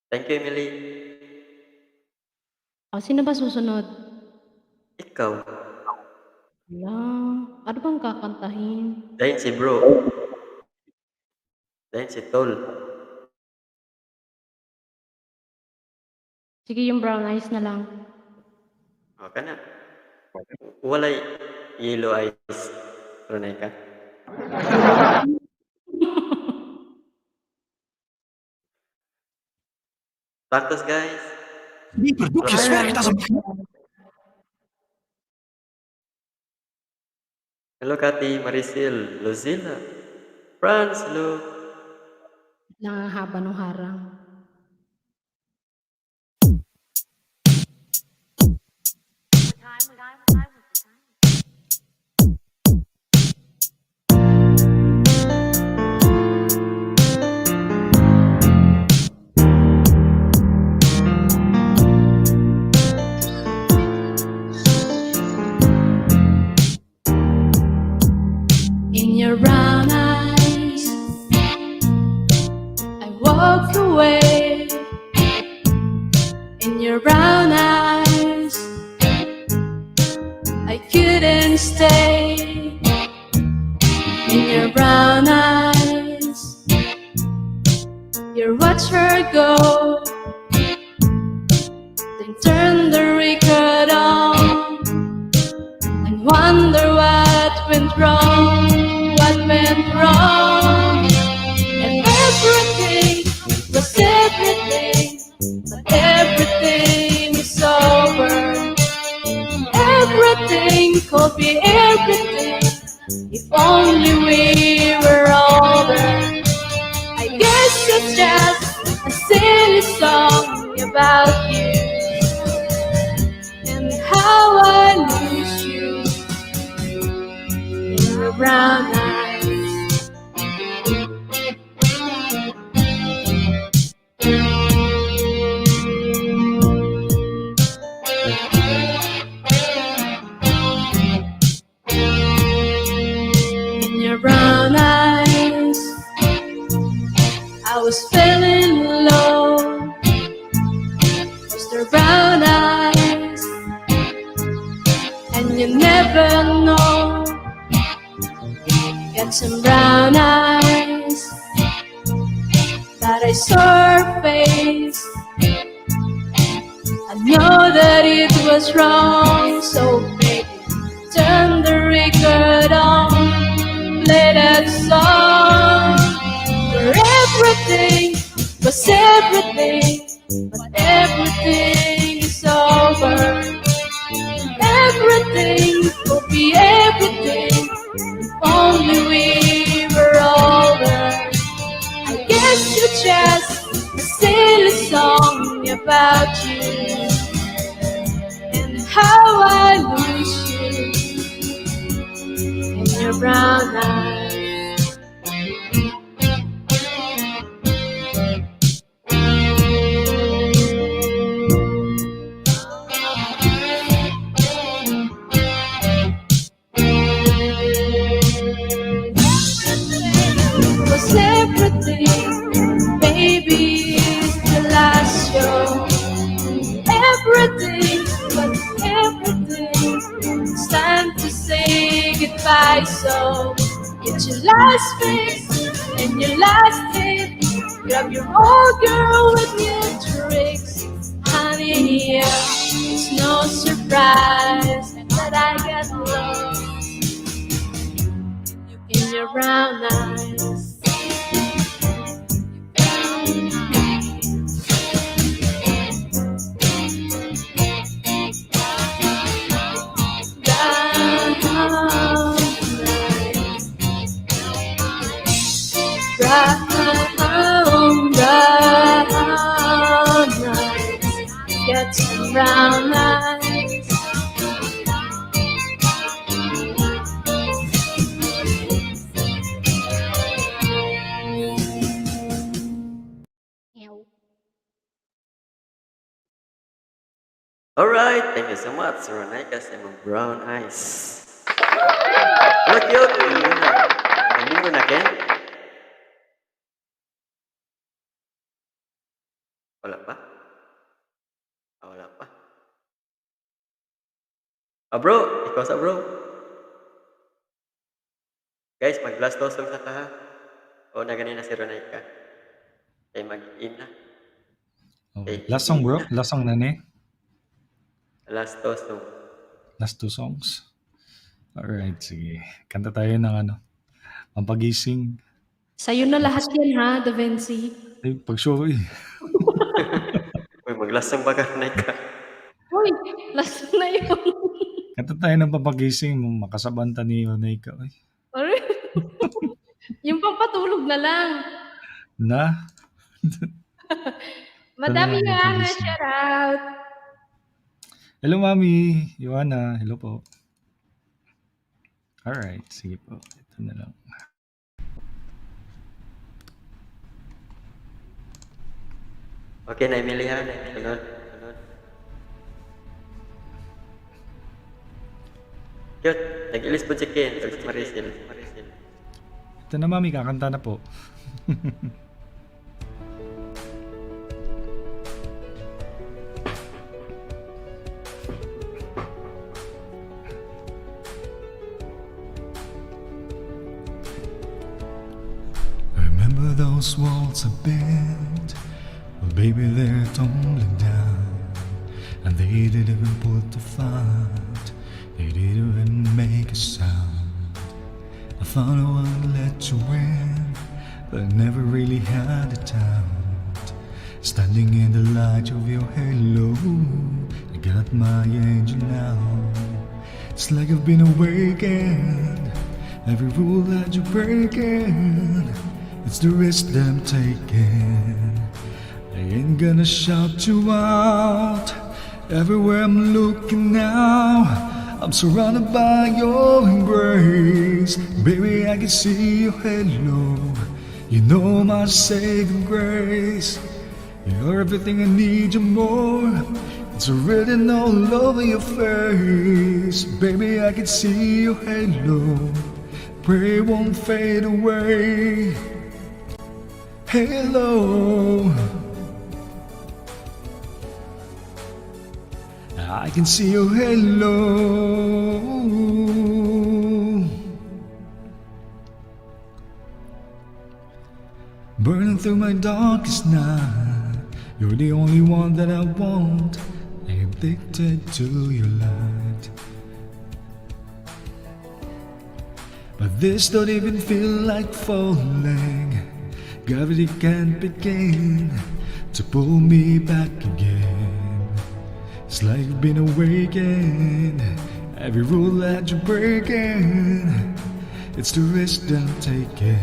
Thank you, Emily. Oh, sino ba susunod? Ikaw. Hala, ano bang kakantahin? Dahil si bro. Dahil si Tol. Sige, yung Brown Eyes na lang. Okay na. Walay yellow eyes, Ronaika. Practice, guys. Die produktjes werkt als een Hello, Cathy, Maricel, Luzilla, Franz, hello. Lang ang haba ng harang. In your brown eyes, I walk away. In your brown eyes, I couldn't stay. In your brown eyes, you watch her go. Then turn the record on and wonder what went wrong, what went wrong. And everything was everything, but everything is over. Everything could be everything if only we were older. I guess it's just a silly song about you and how I lose you in your brown eyes. In your brown eyes, I was feeling low. Was their brown eyes, and you never know. Got some brown eyes that I saw her face. I know that it was wrong, so baby, turn the record on, play that song. Where everything was everything, but everything is over. Everything could be everything if only we were older. I guess it's just a silly song about you and how I lose you in your brown eyes. Goodbye. So get your last fix and your last hit. Grab your old girl with new tricks. Honey, yeah, it's no surprise that I got lost in your brown eyes. Brown eyes. Brown, brown eyes. Got some brown eyes. Alright, thank you so much, Ronaika sa imong brown eyes. Hello, cute! Nag-member na, Ken? Wala pa? Ah, wala pa. Ah, bro! Ikaw sa bro. Guys, mag-last two song sa ta ha. O na ganina si Ronaika. Kay mag-in na. Okay. Last song, bro. Last song na ni. Last two song. Last two songs. Alright, sige. Kanta tayo ng ano. Pampagising. Sa'yo na lahat yan ha, Da Vinci. Ay, pag-sure eh. Uy, mag-last song ba ka, Ronaika? Uy, last na yun. Kanta tayo ng pampagising. Makasabanta ni Onaika. Ay, Aray. Yung pampatulog na lang. Na? Madami Ito na lang, nga, pampagising. shout out. Hello, Mami. Joanna. Hello po. Alright, sige po. Ito na lang. Okay na, Emily ha. Sunod. Sunod. Cute. Nag-ilis po si Ken. Ug si Maricel. Ito na, Mami. Kakanta na po. I remember those walls I built. Well, baby, they're tumbling down. And they didn't even put a fight. They didn't even make a sound. I thought I would let you in, but I never really had a doubt. Standing in the light of your halo, I got my angel now. It's like I've been awakened. Every rule that you're breaking, it's the risk that I'm taking. I ain't gonna shout you out. Everywhere I'm looking now, I'm surrounded by your embrace. Baby, I can see your halo. You know my saving grace. You're everything I need, you more. It's written all over your face. Baby, I can see your halo. Pray it won't fade away. Halo. I can see your halo. Burning through my darkest night. You're the only one that I want. I'm addicted to your light. But this don't even feel like falling. Gravity can't begin to pull me back again. It's like I've been awakened. Every rule that you're breaking, it's the risk that I'm taking.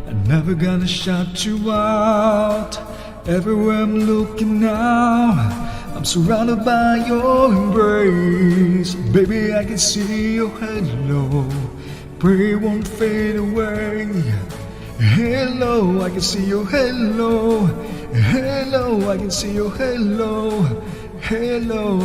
I'm never gonna shut you out. Everywhere I'm looking now, I'm surrounded by your embrace. Baby, I can see your halo. Pray it won't fade away. Hello, I can see your halo. Hello, I can see your halo. Hello.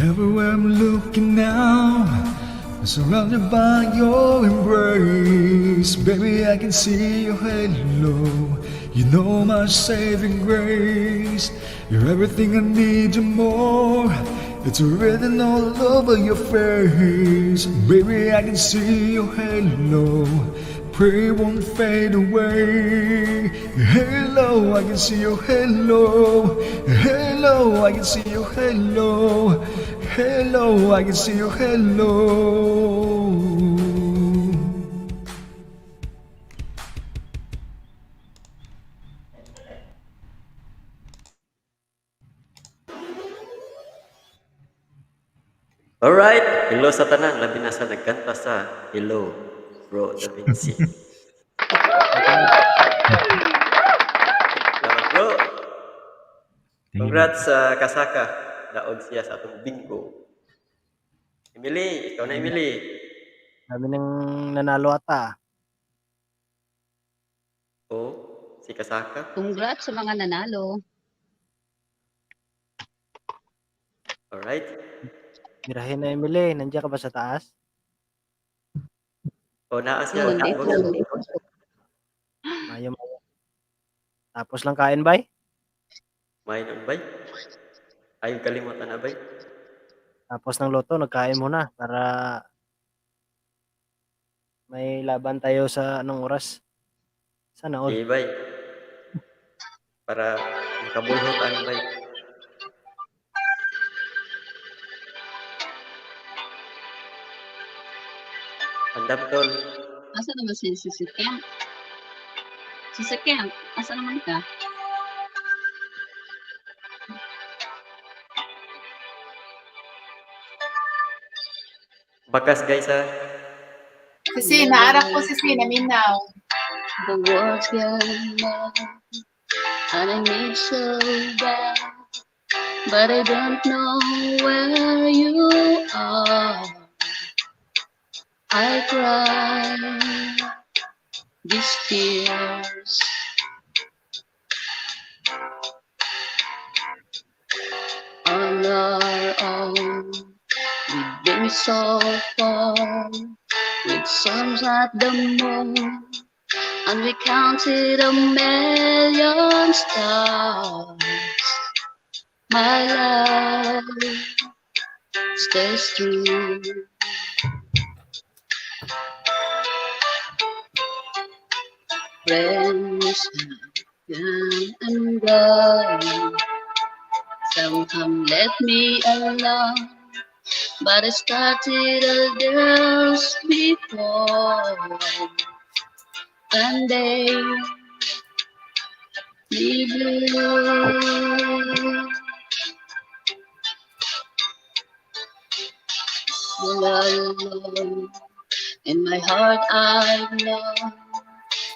Everywhere I'm looking now, I'm surrounded by your embrace. Baby, I can see your halo. You know my saving grace. You're everything I need and more. It's written all over your face. Baby, I can see your halo. Pray won't fade away. Halo, I can see your halo. Halo, I can see your halo. Halo, I can see your halo. Alright, hello sa tanan, labi na sa nagkanta sa Hello, Bro Da Vinci. Salamat, bro. Congrats sa Kasaka. Daog siya sa atong bingo. Emily, ikaw na, Emily. Dami nang nanalo ata. Oh, si Kasaka. Congrats sa mga nanalo. Alright. Birahin na, Emily. Nandiyan ka ba sa taas? Oh, naa siya. Oo, nandito. Mayo, mayo. Tapos lang kain, bay? May nun, bay? Ay, kalimutan na, bay? Tapos ng luto, nagkain muna para may laban tayo sa anong oras. Sana all. Okay, bay. Para makabulhot ang bay. Andam, tol. Asa naman si si Kemp? Si Kemp, asa naman ka? Bakas, guys, ha? Sisi, naarak ko sisi, naminaw. The world's getting mad, and I need so bad, but I don't know where you are. I cry these tears. On our own, we've been so far, with songs at the moon, and we counted a million stars. My love stays true. Friends have gone and gone. Some have let me alone, but I started a dance before, and they me blue. All alone in my heart I know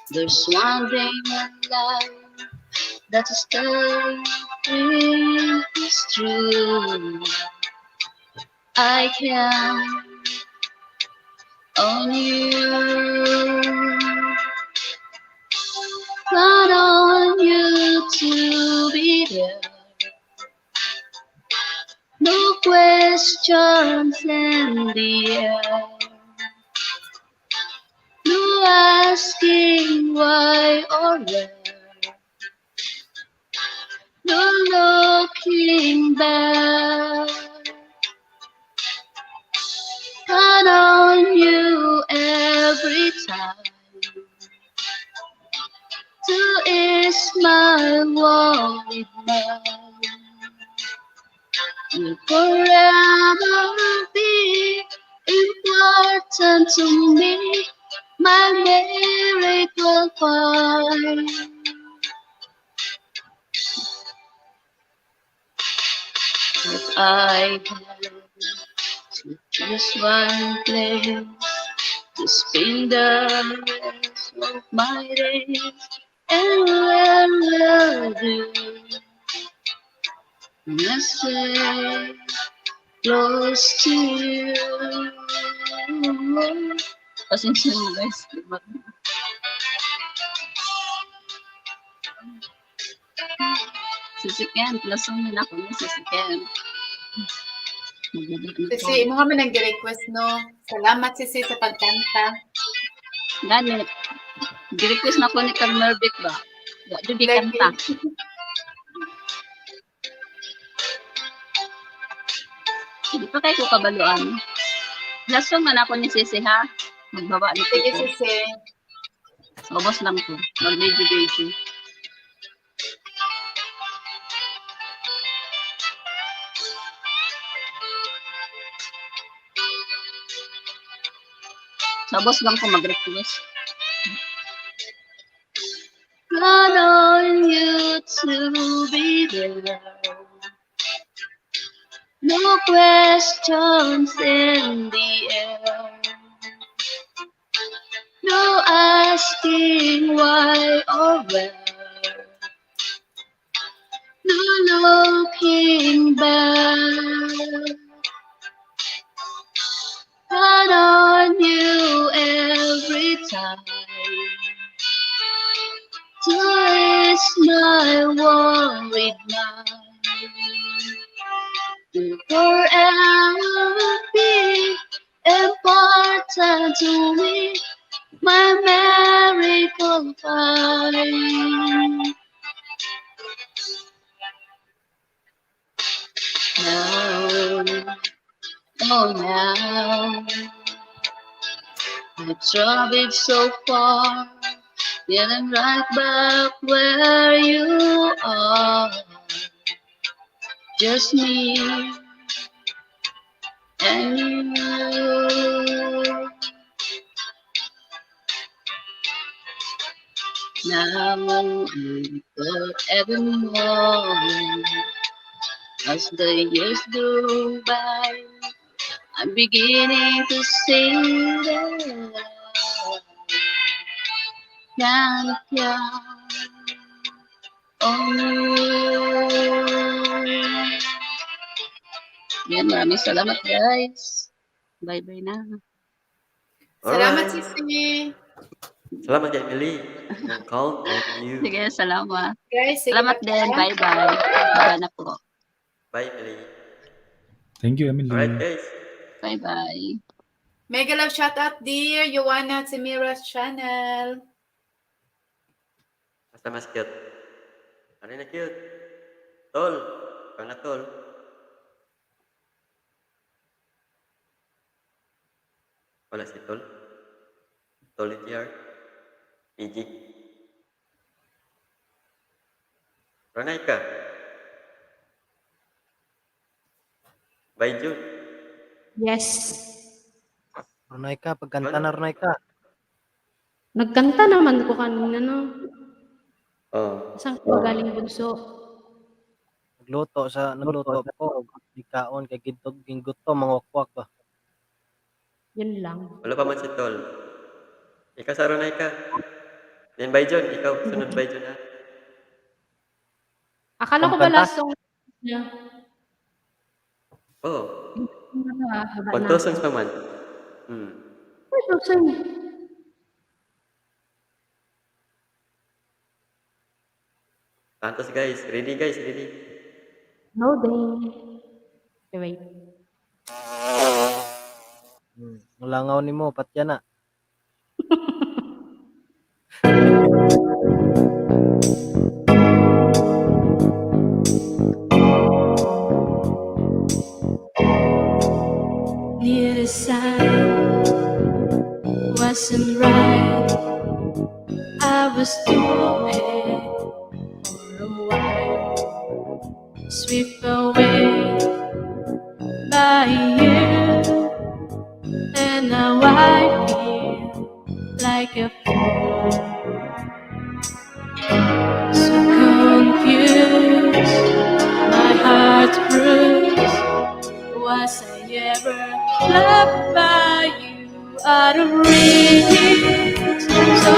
there's one thing in life that still is true. I count on you. Count on you to be there. No questions in the air. No asking why or where. No looking back. Count on you every time to ease my worried mind. You'll forever be important to me, my miracle find. If I had to choose one place to spend the rest of my days, and where will do? And I stay close to you. Pasensya na, guys. Si Kent, lasong na ako niya si Kent. Magbaba na ko. Sisi, imo man ang gi-request, no? Salamat, Sisi, sa pagkanta. Gani, gi-request na ko ni Kang Mervic ba? Wa jud kanta. Hindi pa kay ko kabaluan. Last song man ako ni Sisi ha. Magbaba na Sige, ko. Sisi. Ubos lang ko. Mag-medyo-medyo. Sabos lang ko mag-request. Count on you to be there. No questions in the air. No asking why or where. No looking back. Count on you every time to ease my worried mind. To forever be important to me, my miracle find. Now, oh now, I've traveled so far, yet I'm right back where you are. Just me and you. Now and forevermore, as the years go by, I'm beginning to see that I can't count on you. Yan, maraming salamat guys. Bye-bye na. Salamat, Alright. Sisi. Salamat, Emily. I'll count on you. Sige, salamat. Guys, sige, Salamat din. bye. Bye-bye. Bye na po. Bye, Emily. Thank you, Emily. Alright, guys. Bye-bye. Mega love shout out, dear Joanna Timira's channel. Basta mas cute. Ano na cute? Tol. Ikaw na, tol. Wala si Tol. Tol NGR. PG. Ronay ka. Bye, June. Yes. Runay ka, pagkanta na runay ka. Nagkanta naman ko kanina, no? Oh. Saan ka galing bunso? Nagluto ko, di kaon kay gidtog gingguto mangukwak ba. Yun lang. Wala pa man si Tol. Ikaw sa Ronay ka. Then bye, June. Ikaw, sunod bye, June, ha? Akala ko ba Pagkanta? last song niya? Oh. Baba Pag na two ako. songs pa man. Ay, two songs. Tantos, guys. Ready, guys. Ready. Loading. Okay, wait. Ang langaw nimo patya na. Need a sign wasn't right. I was stupid for a while. Swept away by you, and now I feel like a fool. So confused, my heart bruised. Was I ever loved by you? Out of reach, so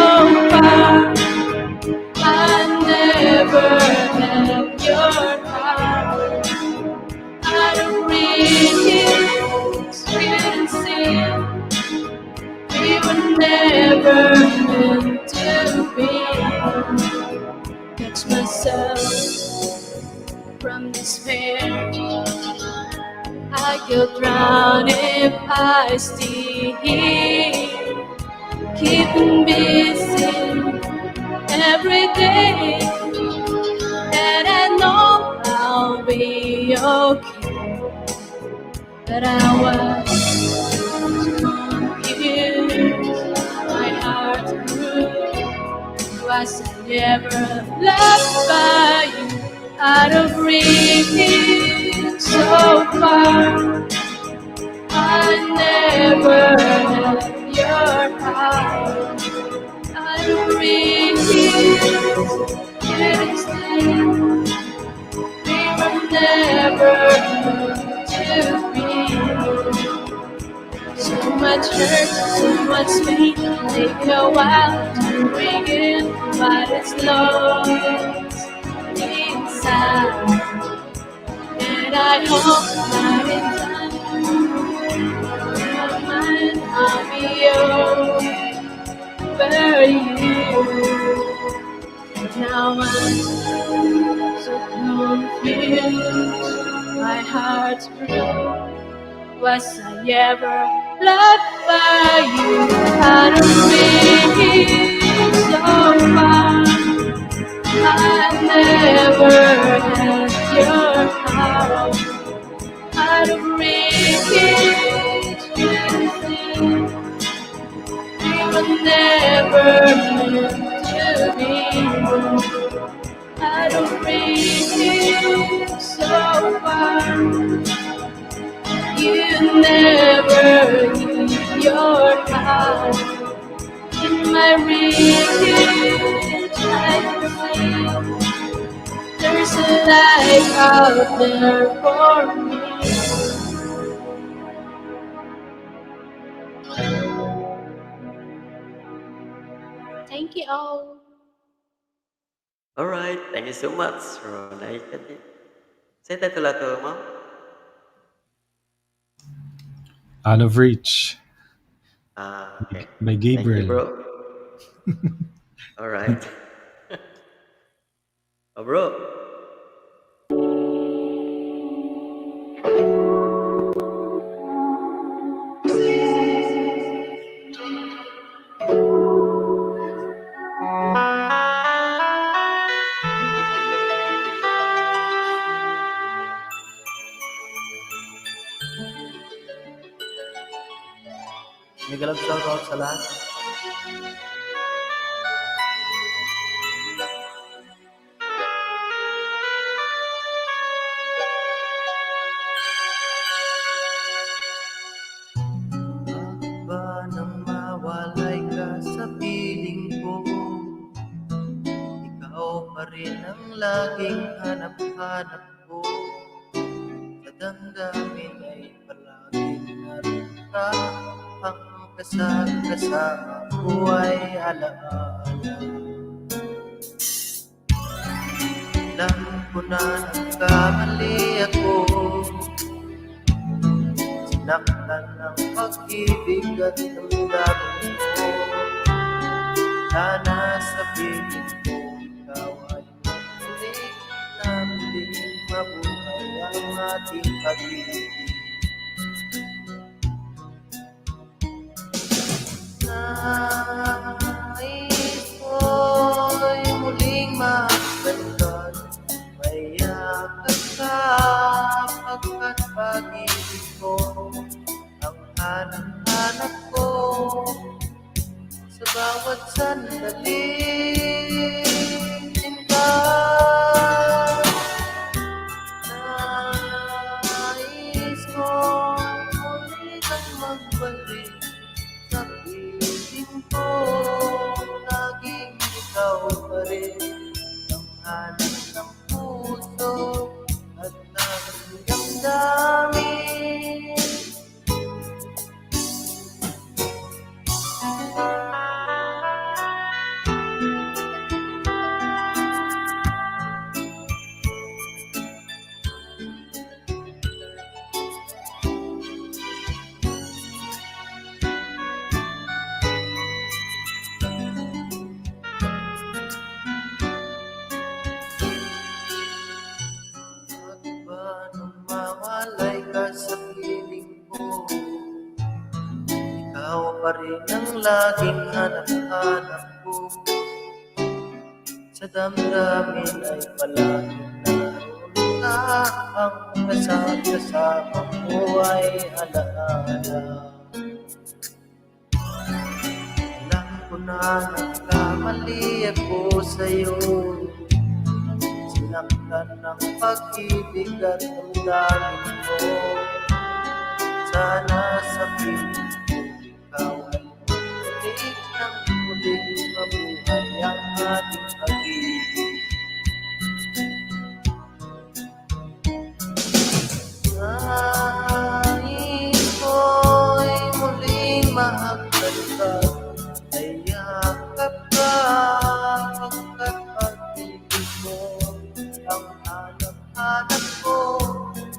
far. I never have your heart. Out of reach, couldn't see. We were never meant to be. Catch myself from despair. I could drown if I stay here, keeping busy every day. And I know I'll be okay. But I was confused, my heart grew. Was I ever loved by you? Out of reach so far. I never had your heart. Out of reach, couldn't stay. We were never meant to be. So much hurt, so much pain. Take a while to begin, but it's lost inside. And I hope that in time, my mind, I'll be over you. And now I'm so confused. My heart's broke. Was I ever loved by you? Out of reach so far. I never had your heart. Out of reach, you see. We were never meant to be. Out of reach so far. You never give your heart. In my reach, I can see there's a light out there for me. Thank you all. All right, thank you so much, Ronay Kadi. Say title ato, ma'am. Out of Reach Ah, okay. by Thank you, Gabriel. bro. All right. Oh, bro. Mega love shoutout sa lahat. Bakit ba nang mawalay ka sa piling ko? Ikaw pa rin ang laging hanap-hanap ko. Sa damdamin ay palaging naroon ka. Ang kasama ko ay alaala. Alam ko na nagkamali ako. Sinaktan ng pag-ibig at damdamin ko. Sana sabihin ko ikaw ay bumalik na muling mabuhay ang ating pag-ibig. Nais ko'y muling magbalikan, mayakap ka pagkat pag-ibig ko ang hanap-hanap ko sa bawat sandali. Sinta, nais ko muli kang magbalik sa piling ko. Laging ikaw pa rin ang hanap ng puso at ng damdamin. pa rin ang laging hanap-hanap ko. Sa damdamin ay palaging naroon ka. Ang kasama mo ay alaala. Alam ko na nagkamali ako sa'yo. Sinaktan ng pag-ibig at damdamin mo. Sana sa piling ko ikaw ay bumalik nang muling mabuhay ang ating pag-ibig. Nais ko'y muling mahagkan ka, nayakap ka, pagkat pag-ibig mo ang hanap-hanap ko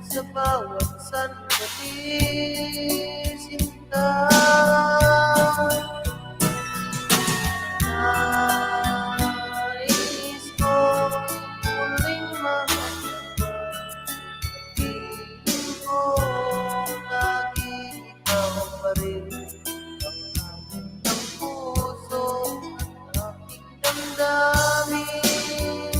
sa bawat sandali, sinta. Nais ko muling mahagkan ka, piling ko laging ikaw pa rin ang hanap ng puso at aking damdamin.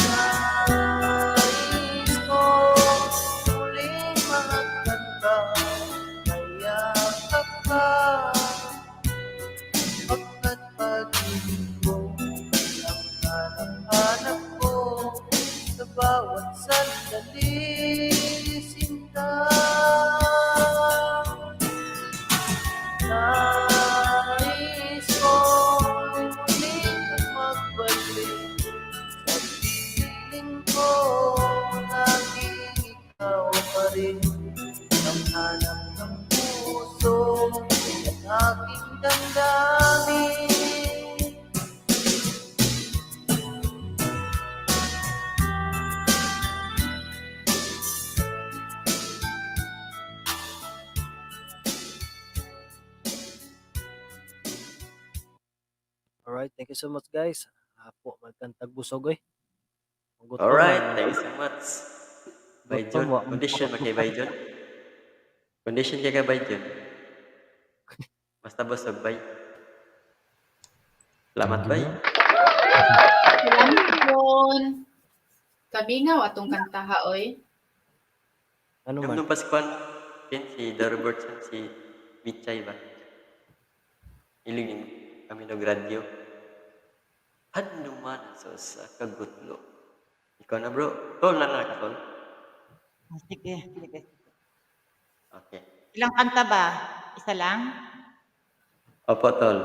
Nais ko muling mahagkan ka, nayakap ka, pagkat pag-ibig mo ang hanap-hanap ko sa bawat sandali, sinta. Nais ko muling magbalik sa piling ko, laging ikaw pa rin ang hanap ng puso at aking damdamin. Alright, thank you so much, guys. Hapo magkantag busog oy. Gutom Alright, man. Thank you so much. Bay Gutom John, wa. Condition ba kay Bay John? Condition kay ka, Bay John? Basta busog, Bay. Salamat, Thank you, Bay. bro. Salamat, John. Kamingaw atong kantaha, oy. Ano man? Nung Pascual, Ken, si The Robertson, si Michay ba? Ilig kami nog radyo. Hanuman sa sa kagutlo. Ikaw na, bro. Tol na na ka, tol. Ah, sige, sige. Okay. Ilang kanta ba? Isa lang? Opo, tol.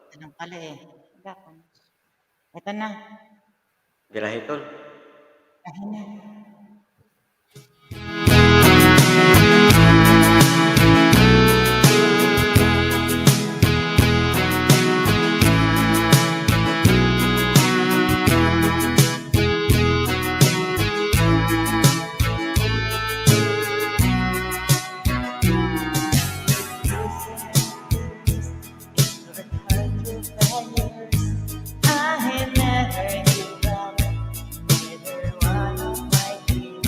Isa lang pala eh. Wala ko. Ito na. Birahe, tol. Birahe na. I never give up, neither one of my dreams.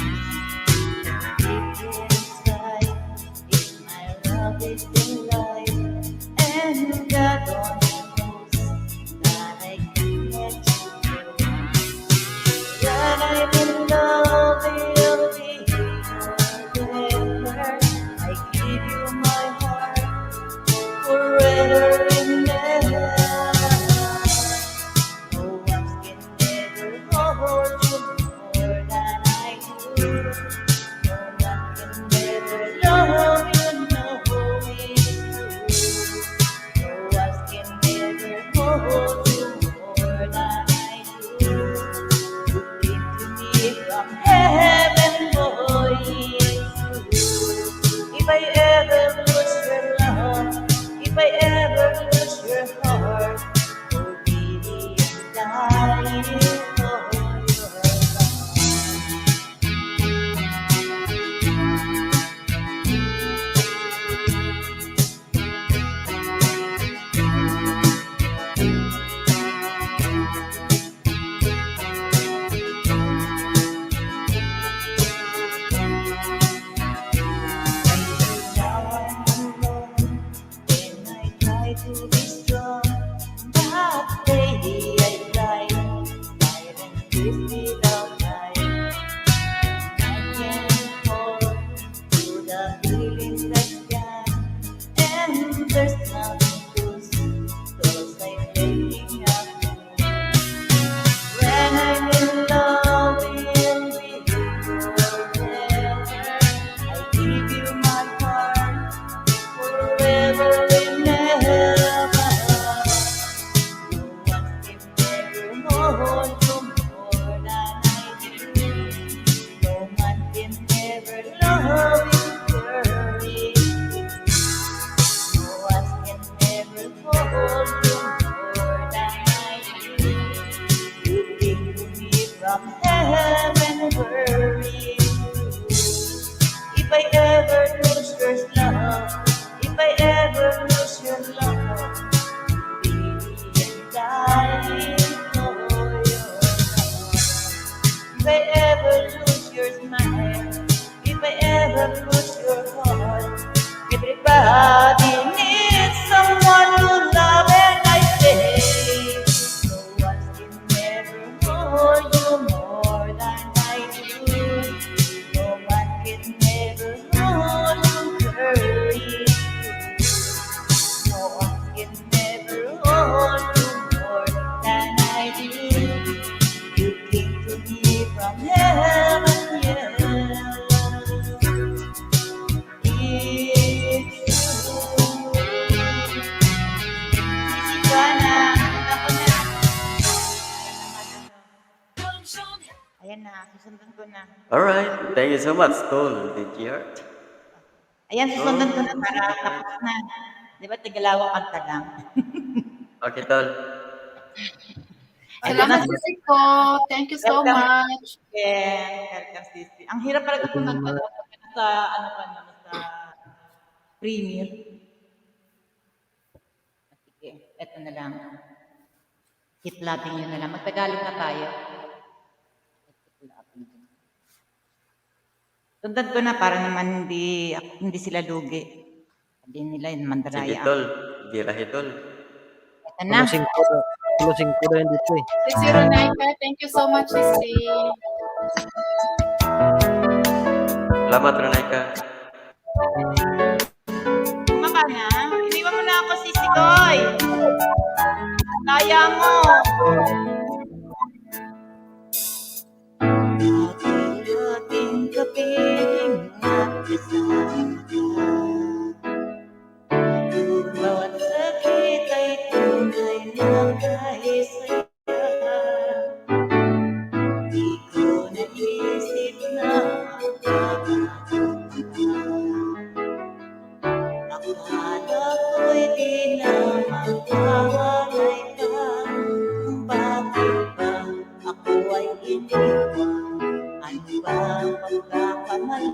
Deep inside, if my love is in life, and God only knows that I can let you go. That I'm in love will be forever. I give you my heart forever and ever. No one can ever hold you more than I do. No one can ever love you, no, it's true. No one can ever hold you more than I do. You came to me from heaven, boy, it's true. If I ever lose your love, if I ever lose your heart, oh baby, I'm dying for your love. Days without light. I can hold to the feeling that's gone. And there's nothing to 'cause I'm waking up. When I'm in love, we'll be forever. I give you my heart forever and ever. No one can ever hold you more than I do. No man can ever love you, girlie. No one can ever hold you more than I do. You came to me from heaven, very If I ever lose your love, if I ever lose your love, baby, I'm dying for your love. If I ever lose your smile, if I ever lose your heart, everybody needs someone to love, and I say, no one can ever hold you more than I do. No one can ever hold you, girlie. No one can ever hold you more than I do. You came to me from heaven, yeah. It's true. Si Joanna, ako na. Ayan na, susundan ko na. Alright, thank you so much, Tol DJ Art. Ayan, susundan ko na para tapos na. Di ba, tigdalawang kanta lang. Okay, Tol. Salamat, sisi ko. Thank you so Welcome. Much. Yeah, welcome, sisi. Ang hirap talaga kung nag ano, nasa, ano ka na, nasa premiere. Sige, eto na lang. Keep loving you na lang. Magtagalog na tayo. Keep loving you. Sundan ko na para naman hindi sila lugi. Sabihin nila yun, Sige, mandaraya. Tol. Birahe, Tol. Ito na. Alas 5 na yun dito eh. Sisi Ronaika, thank you so much, Sisi. Salamat, Ronaika. Kumaka na? Iniwan mo na ako, Sisi Koy. Kaya mo. Ating kapiling at kasama ka. Kung bawat sakit ay tunay na kaisaya, di ko naisip na magbabago pa. Akala ko'y di na magkawalay pa. Bakit ba ako ay iniwan? Ano ba ang pagkakamali?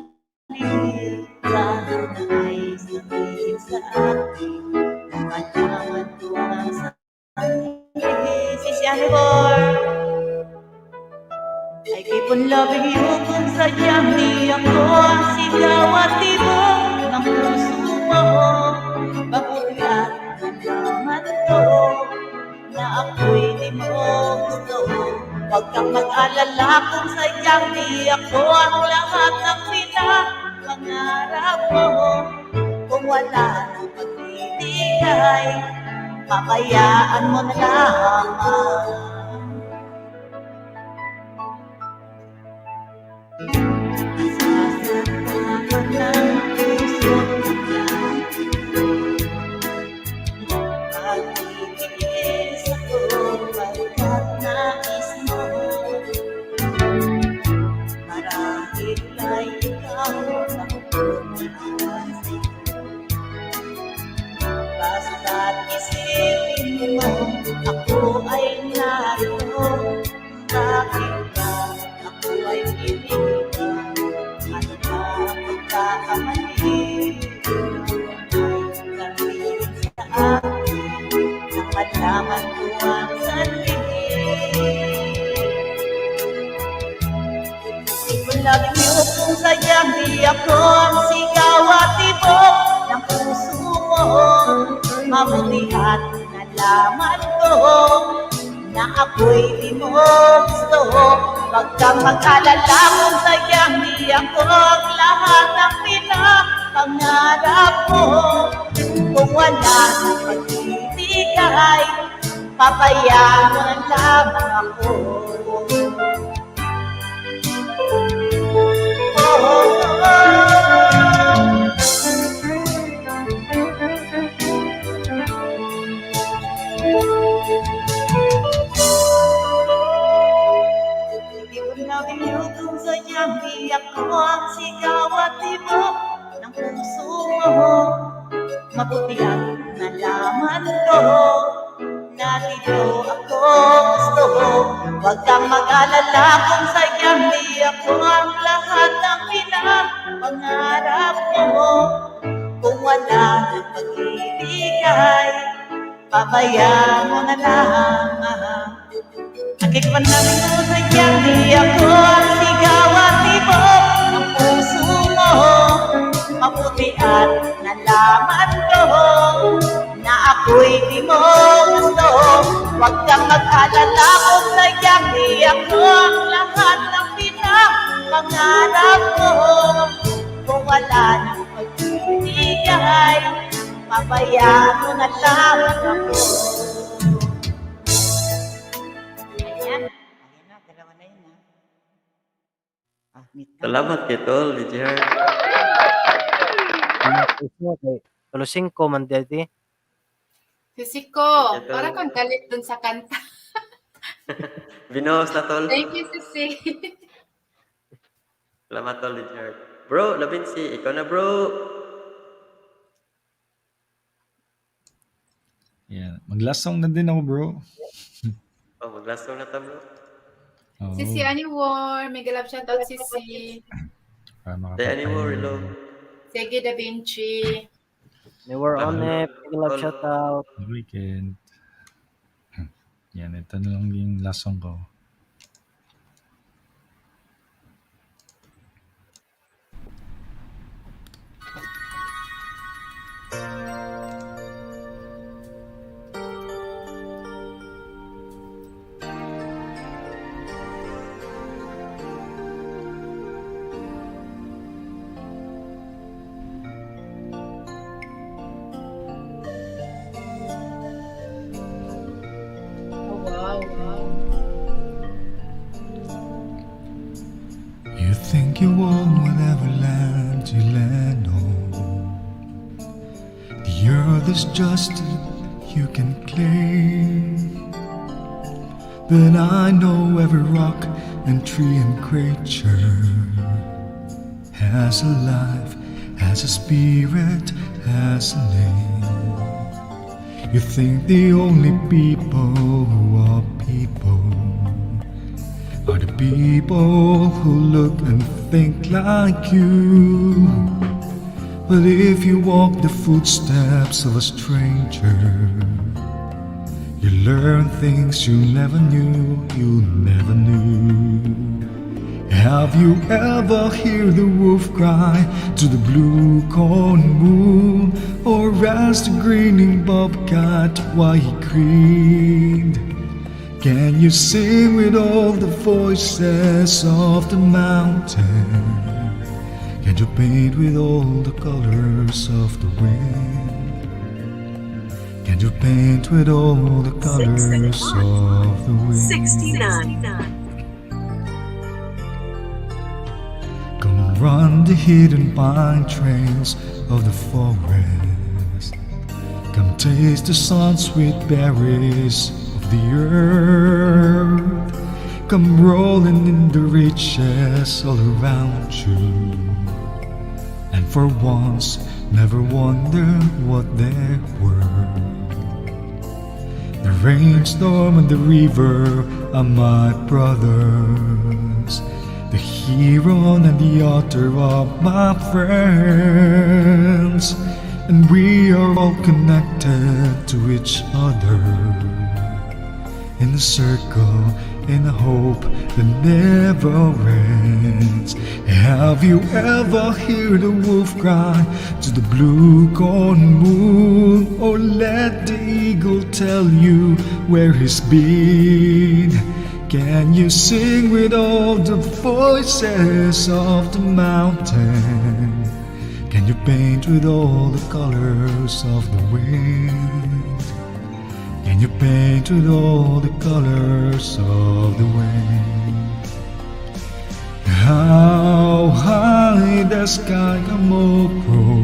Sana ay sabihin sa akin nang malaman ko ang sanhi. Sisi Anibor! I keep on loving you kung sadyang di ako ang sigaw at tibok ng puso mo. Mabuti at nalaman ko na ako'y di mo gusto. Huwag kang mag-alala kung sadyang di ako ang lahat ng pinapangarap mo. Kung wala nang pag-ibig ay pabayaan mo na lamang. Nasasaktan ng puso't damdamin ko. Pagtitiis ako pagkat nais mo. Marahil ay ikaw ang tumawan sa'yo. Basta't isipin mo, ako ay narito. Bakit ba ako ay iniwan? Ano ba ang pagkakamali? Ay sabihin sa akin nang malaman ko ang sanhi. Keep on loving you kung sadyang di ako ang sigaw at tibok ng puso mo. Mabuti at nalaman ko na Na ako'y di mo gusto. Huwag kang mag-alala kung sadyang di ako ang lahat ng pinapangarap mo. Kung wala ng pag-ibig ay pabayaan mo na lamang ako. Oh. Iyong kung sadyang di ako ang sigaw at tibok ng puso mo. Mabuti at nalaman ko na di mo ako gusto. Huwag kang mag-alala kung sadyang di ako ang lahat ng pinapangarap mo. Kung wala ng pag-ibig ay pabayaan mo na lang. Nakikipanamin ko sadyang di ako ang sigaw at tibok ng puso mo. Mabuti at nalaman ko na ako'y di mo gusto. Huwag kang mag-alala kung sadyang di ako ang lahat ng pinapangarap mo. Kung wala ng pag-ibig ay pabayaan mo na lamang ako. Ayan. Ayan na, dalawa na yun ha. Ah, mute na. Salamat kay Tol, DJ Heart. Kay tulo 5 man dati. Sisiko, Thank you, Tol. para kang galit dun sa kanta. Binuhos na, Tol. Thank you, Sisi. Salamat, Tol, DJ Heart. Bro, Labinsi, ikaw na, bro. Yeah. Mag-last song na din ako, bro. Oh, mag-last song na ta, bro. Oo. Sisi Ani War, mega love shoutout Sisi. Para Tay, ani mo, makapagpahinga. relo. Sige, Da Vinci. They were on it. Mega love Tol. shoutout. Good weekend. Yan, ito na lang yung last song ko. Oh, wow. You think you own whatever land you land on. The earth is just you can claim. But I know every rock and tree and creature has a life, has a spirit, has a name. You think the only people who are people are the people who look and think like you. But if you walk the footsteps of a stranger, you learn things you never knew, you never knew. Have you ever heard the wolf cry to the blue corn moon, or asked the grinning bobcat why he grinned? Can you sing with all the voices of the mountain? Can you paint with all the colors of the wind? Can you paint with all the colors of the wind? 69. Come run the hidden pine trails of the forest. Come taste the sun sweet berries of the earth. Come rolling in the riches all around you. And for once, never wonder what they're worth. The rainstorm and the river are my brothers. The heron and the otter are my friends. And we are all connected to each other in the circle in a hope that never ends. Have you ever heard a wolf cry to the blue corn moon? Or let the eagle tell you where he's been? Can you sing with all the voices of the mountain? Can you paint with all the colors of the wind? Can you paint with all the colors of the wind? How high the sky can grow?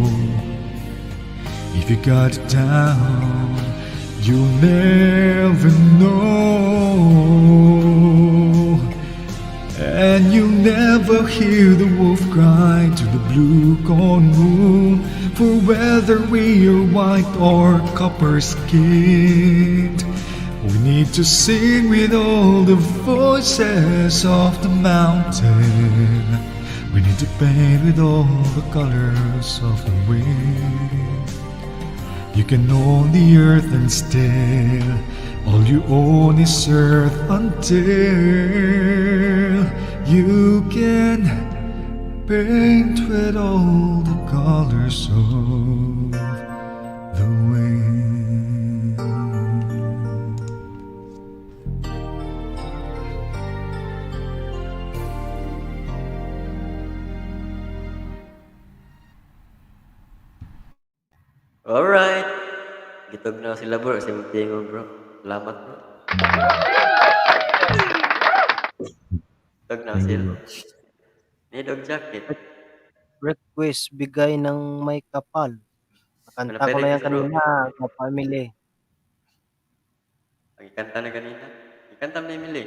If you got it down, you'll never know. And you'll never hear the wolf cry to the blue corn moon. For whether we are white or copper skinned, we need to sing with all the voices of the mountain. We need to paint with all the colors of the wind. You can own the earth and still all you own is earth until you can paint with all the colors of the wind. Alright. Gitog na sila, bro, sa imong tingog, bro. Salamat, bro. Tug na Thank you, sila. bro. Need og jacket. Request, Bigay ng Maykapal. Wala Nakanta ko pa na yan request, bro. kanina, ka-family. Ang ikanta na ganina. Ikanta mo na, Emily.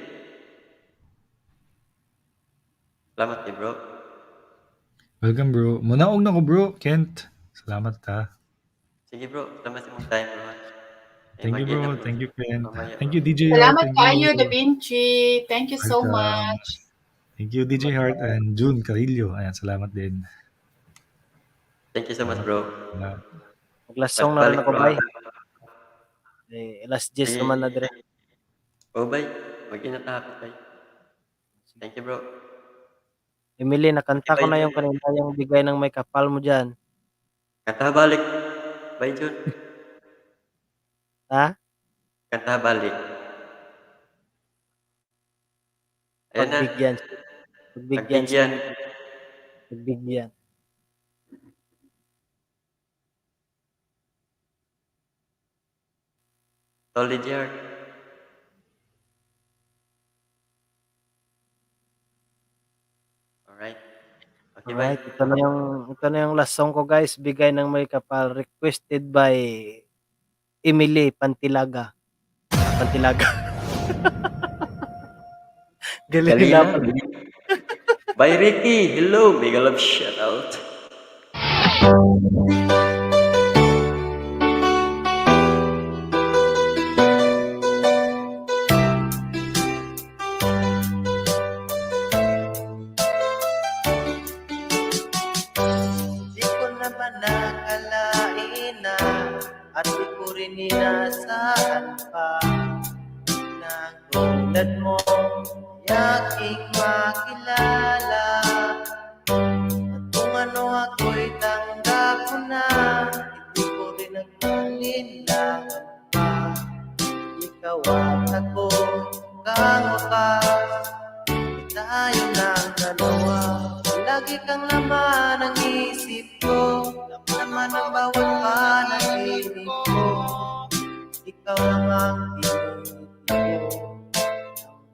Salamat eh, bro. Welcome, bro. Munaog na ko, bro. Kent. Salamat ka. Sige, bro. Salamat sa imong time, bro. Eh, Thank you, mag-ingat, bro. bro. Thank you, Kent. Mamaya, Thank bro. you, DJ Hart. Salamat Thank kaayo, you. Da Vinci. Thank you so Welcome. much. Thank you, DJ Hart and June Carillo. Ayan, salamat din. Thank you so much, bro. Salamat. Maglasong na rin Balik, ako, bro. bay. Eh, alas 10 Sige. naman na dire. Oh, bye. Mag-ingat na hapit, bye. Thank you, bro. Emily, nakanta ko Bye, na yung Jun. kanina, yung Bigay ng Maykapal mo dyan. Kanta balik. Bye, Jun. Ha? Kanta balik. Ayan na. Pagbigyan. Pagbigyan. Pagbigyan. Pagbigyan. Tolly J. Hart. Alright. Okay, bye. Alright, ito na yung last song ko, guys, Bigay ng Maykapal, requested by Emily Pantilaga. Pantilaga. Galing Galina. na. Bye, Ricky. Hello. Mega love shout out. Di ko naman nakalain na at di ko rin inasahan pa na ang tulad mo ay aking makilala. At kung ano ako'y tanggap ko na, hindi ko rin nagmalinlangan pa. Ikaw at ako hanggang wakas, tayo ng dalawa. Lagi kang laman ng isip ko, laman ng bawat panaginip ko. Ikaw lang ang tinitigo ng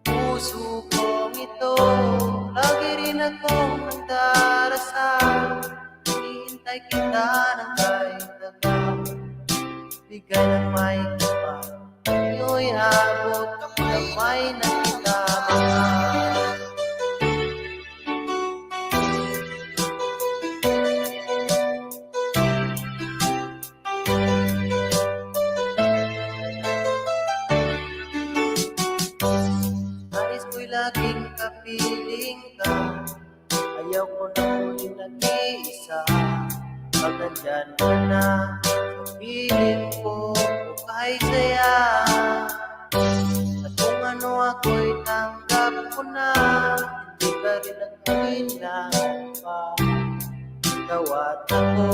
puso kong ito. Lagi rin akong nagdarasal, hinihintay kita ng kahit tagal. Bigay ng Maykapal, iyo'y abot kamay na kita mahal. Nais ko'y laging kapiling ka, ayaw ko na muling nag-iisa. Pag nandyan ka na sa piling ko, kay saya. At kung ano ako'y tanggap ko na. Hindi ka rin nag-alinlangan pa. Ikaw at ako,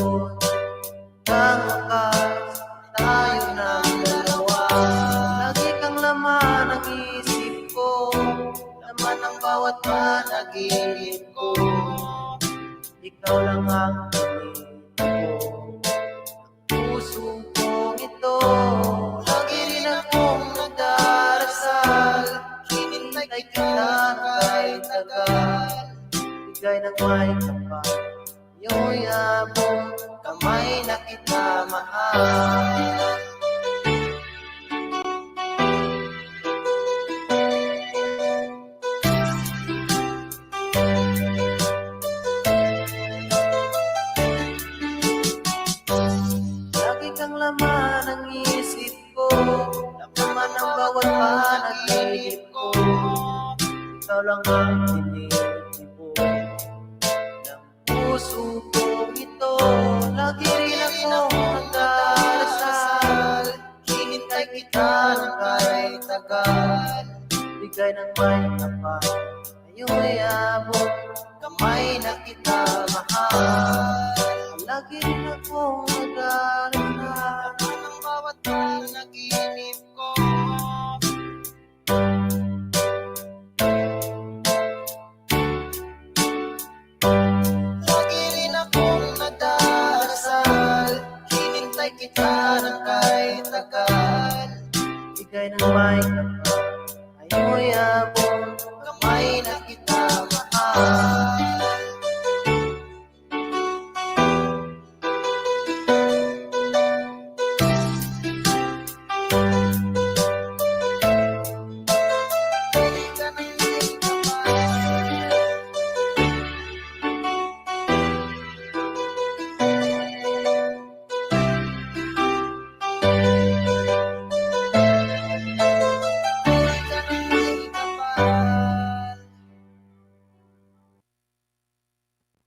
hanggang wakas, tayo ng dalawa. Lagi kang laman ng isip ko, laman ng bawat panaginip ko. Ikaw lang ang tinitibok ng puso kong ito. Lagi rin akong nagdarasal, hinintay kita ng kahit tagal. Bigay ng may kapal, iyo'y abot, kamay na kita mahal. Lagi kang laman ng isip ko, laman ng bawat panaginip ko. Ikaw lang ang tinitibok ng puso kong ito. Lagi rin akong nagdarasal, hinintay kita ng kahit tagal. Bigay ng may kapal, iyo'y abot, kamay na kita mahal. Lagi rin akong nagdarasal, laman ng bawat panaginip ko. Lagi rin akong nagdarasal, hinintay kita ng kahit tagal. Bigay ng may kapal, iyo'y abot, kamay na kita mahal.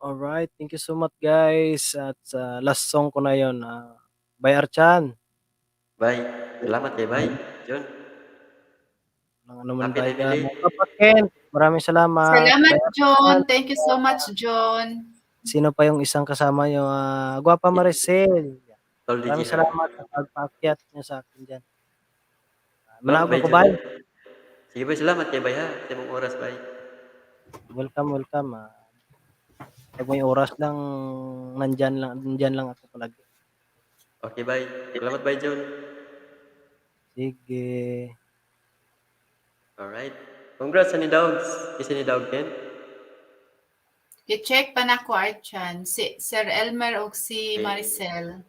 Alright, thank you so much, guys, at sa last song ko na yon, bye, Archan. Bye. Salamat kay bye, John. Walang anuman, Happy bye na Emily. Papa Ken, maraming salamat. Salamat, Bye, John. Archan. Thank you so much, John. Sino pa yung isang kasama niyo? Gwapa Maricel. Tol DJ Maraming ha. salamat sa pagpaakyat niyo sa akin diyan. Tol, Manaog bye ako, John. bye. Sige bye, salamat kay bye ha. Sa imong oras, bye. Welcome, welcome. Pag may oras lang, nandyan lang ako palagi. Okay, bye. Salamat, bye, John. Sige. Alright. Congrats sa ni Dogs. Isa ni Dog Ken. I-check pa nako, Archan. Si Sir Elmer o si Okay. Maricel.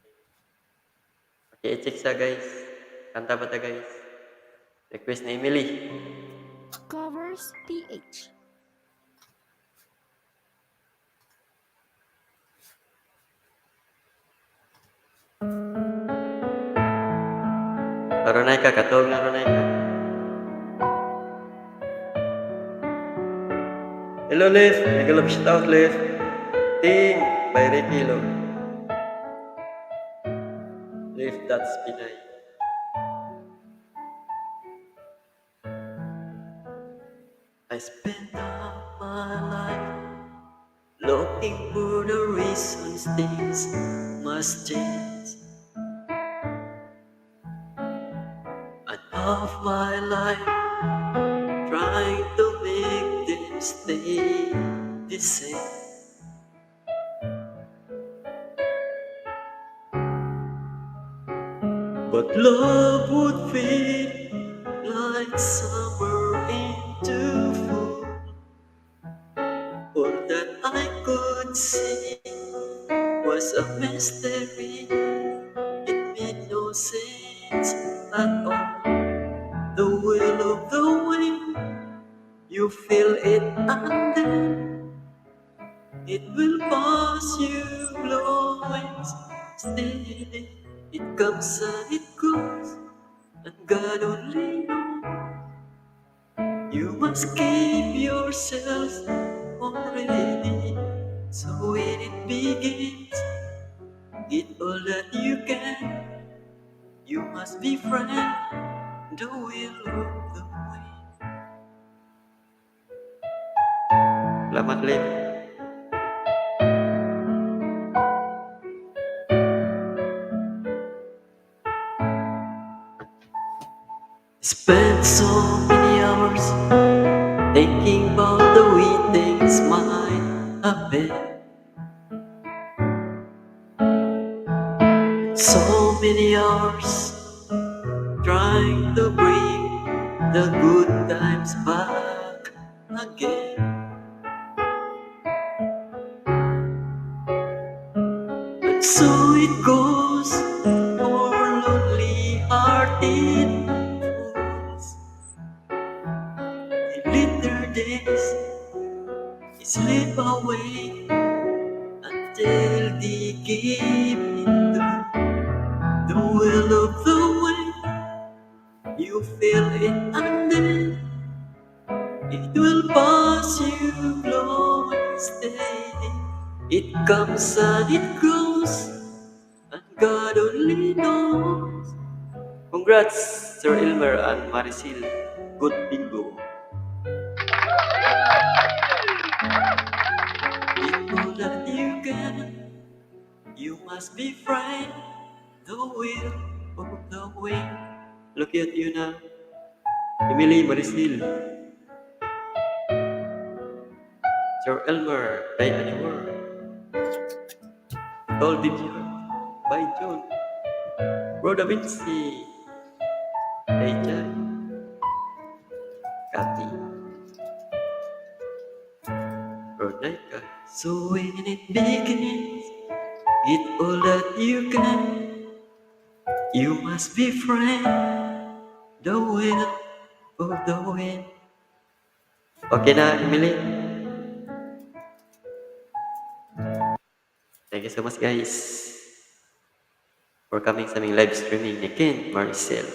Okay, i-check sa guys. Kanta ba ta, guys? Request ni Emily. Covers PH. Ronay ka, katog na Ronay ka. Hello, Liv. Mega love shout out, Liv. Ting by Ricky Lo. Liv, that's Pinay. I spent all my life looking for the reasons things must change. And half my life trying to make them stay the same. But love would fade like summer into fall. All that I could see was a mystery. It made no sense at all. The will of the wind, you feel it and then it will pass you blowing steady. It comes and it goes, and God only knows. You must keep yourselves already. So when it begins, get all that you can. You must befriend the will of the wind. Salamat, Lynn. Spent so many hours thinking about the way things might have been. So many hours trying to bring the good times back again. And so it goes for lonely hearted fools. They live their days, they slip away until they give in to the will of the wind. You feel it and then it will pass you blowing steady. It comes and it goes, and God only knows. Congrats, Sir Elmer and Maricel. Good bingo. People that you can, you must be friend. The will of the wind. Look at you now. Emily Maricel. Sir Elmer, Die Anywhere. Told Did You by John. Bro Da Vinci. Ejay. Kathy. Ronaika. So when it begins, get all that you can. You must be friend. The will of the wind. Okay na, Emily. Thank you so much, guys, for coming sa aming live streaming ni Ken Maricel.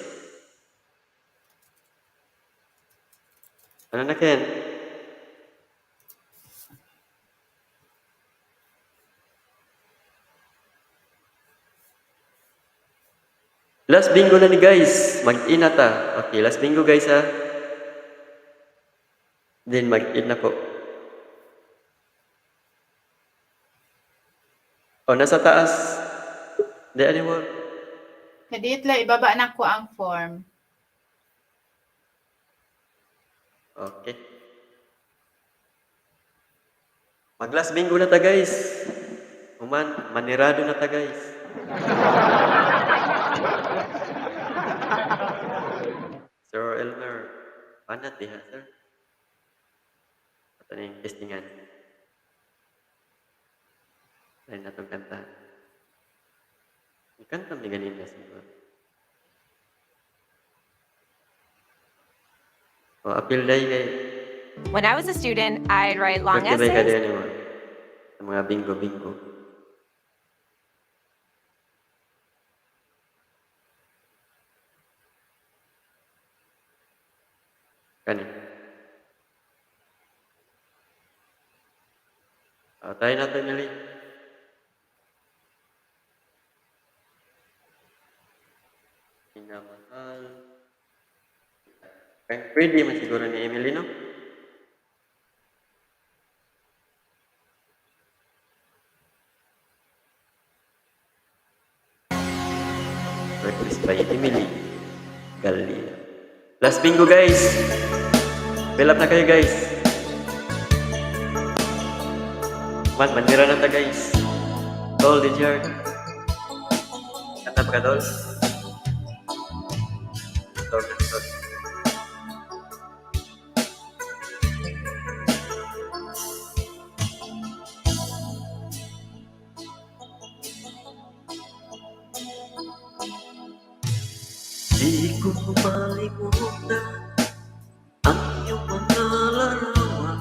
Ano na, Ken? Last bingo na ni guys. Mag-in na ta. Okay, last bingo guys ha. Then mag-in na po. O, nasa taas. Di, ano mo? Kadiyot la ibaba na ko ang form. Okay. Mag last bingo na ta guys. Human, manirado na ta guys. Sir Elmer, panat diha sir. Ato na yung testingan. Try na itong kanta. Yung kanta ni ganina siguro. O, appeal day kay. When I was a student, I'd write long Swerte ba ka essays. diyan mo? Sa mga bingo-bingo. Kani. O, tayo na ito, Emily. Minamahal. Kay pwede man siguro ni Emily, no? Request by Emily Galila. Last bingo, guys! Fill up na kayo, guys. Man, mandira na ta, guys. Tol, did you hear? Kanta pa ka, Tol? Tol, tol. Di ko malimutan ang iyong mga larawan,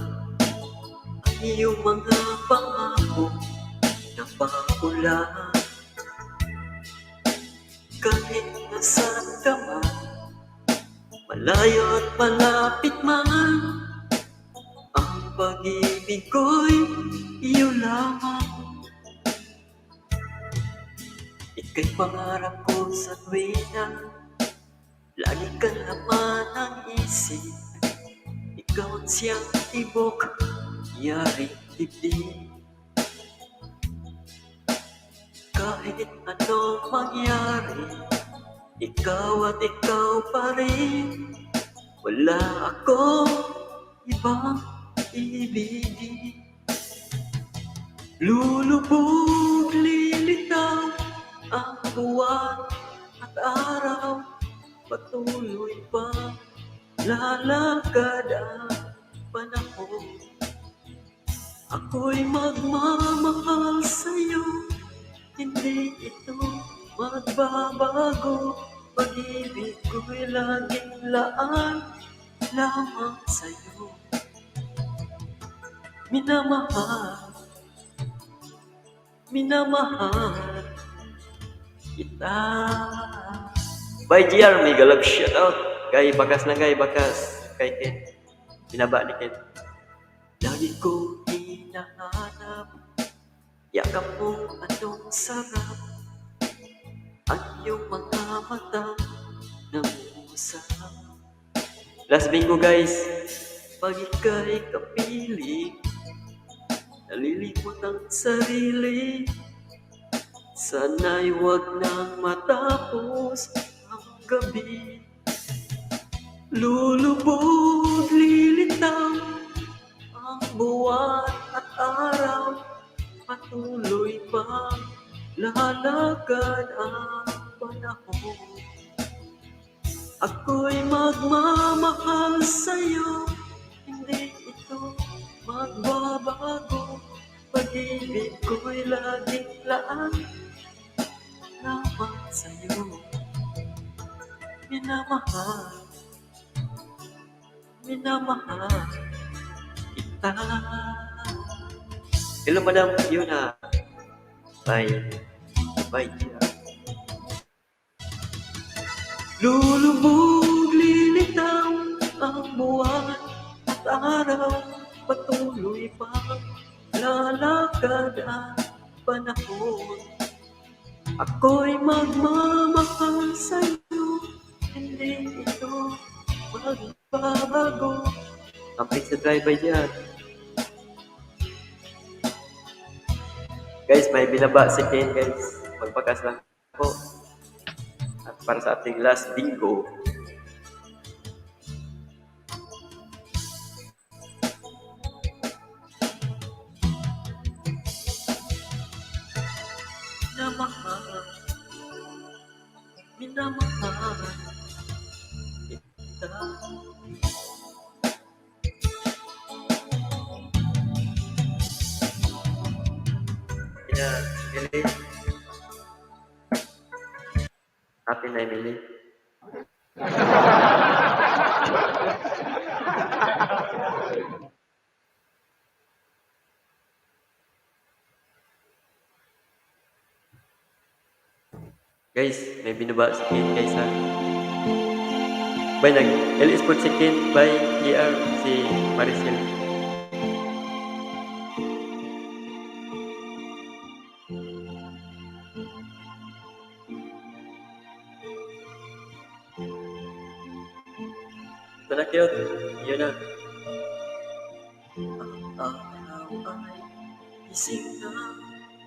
ang iyong mga pangako na pakula. Kahit nasaan ka man, malayo at malapit man, ang pag-ibig ko'y iyo lamang. Ika'y pangarap ko sa tuwina, lagi kang laman ng isip. Ikaw ang siyang tibok, Yari dibdib. Kahit anong mangyari, ikaw at ikaw pa rin. Wala akong ibang ibigin. Lulubog, lilitaw ang buwan at araw. Patuloy pa lalakad ang panahon. Ako'y magmamahal sa'yo, hindi ito magbabago. Pag-ibig ko'y laging laan lamang sa'yo. Minamahal, minamahal kita. Bye GR, mega love shout out. Kay bakas lang kay bakas. Kay Ken. Binaba ni Ken. Lagi kong hinahanap, yakap mo anong sarap. Ang iyong mga mata nangungusap. Last bingo guys. Pag ika'y kapiling, nalilimot ang sarili. Sana'y wag nang matapos ang gabi. Lulubog, lilitaw ang buwan at araw. Patuloy pa lalakad ang panahon. Ako'y magmamahal sa'yo, hindi ito magbabago. Pag-ibig ko'y laging laan lamang sa'yo. Minamahal, minamahal kita. Hello Madam Yuna. Bye. Bye. Lulubog, lilitaw ang buwan at araw. Patuloy pa lalakad ang panahon. Ako'y magmamahal sa'yo, hindi ito magbabago. Kampik sa driver dyan. Guys, may binaba si Ken guys. Magpakas lang po. At para sa ating last bingo. Minamahal, minamahal kita. Ina, Emily. Happy na, Emily. Guys, may binaba si Ken guys ha. Bye nag LS po si Ken, bye GR si Maricel. Ito na cute. Yun na. Ang araw ay gising na,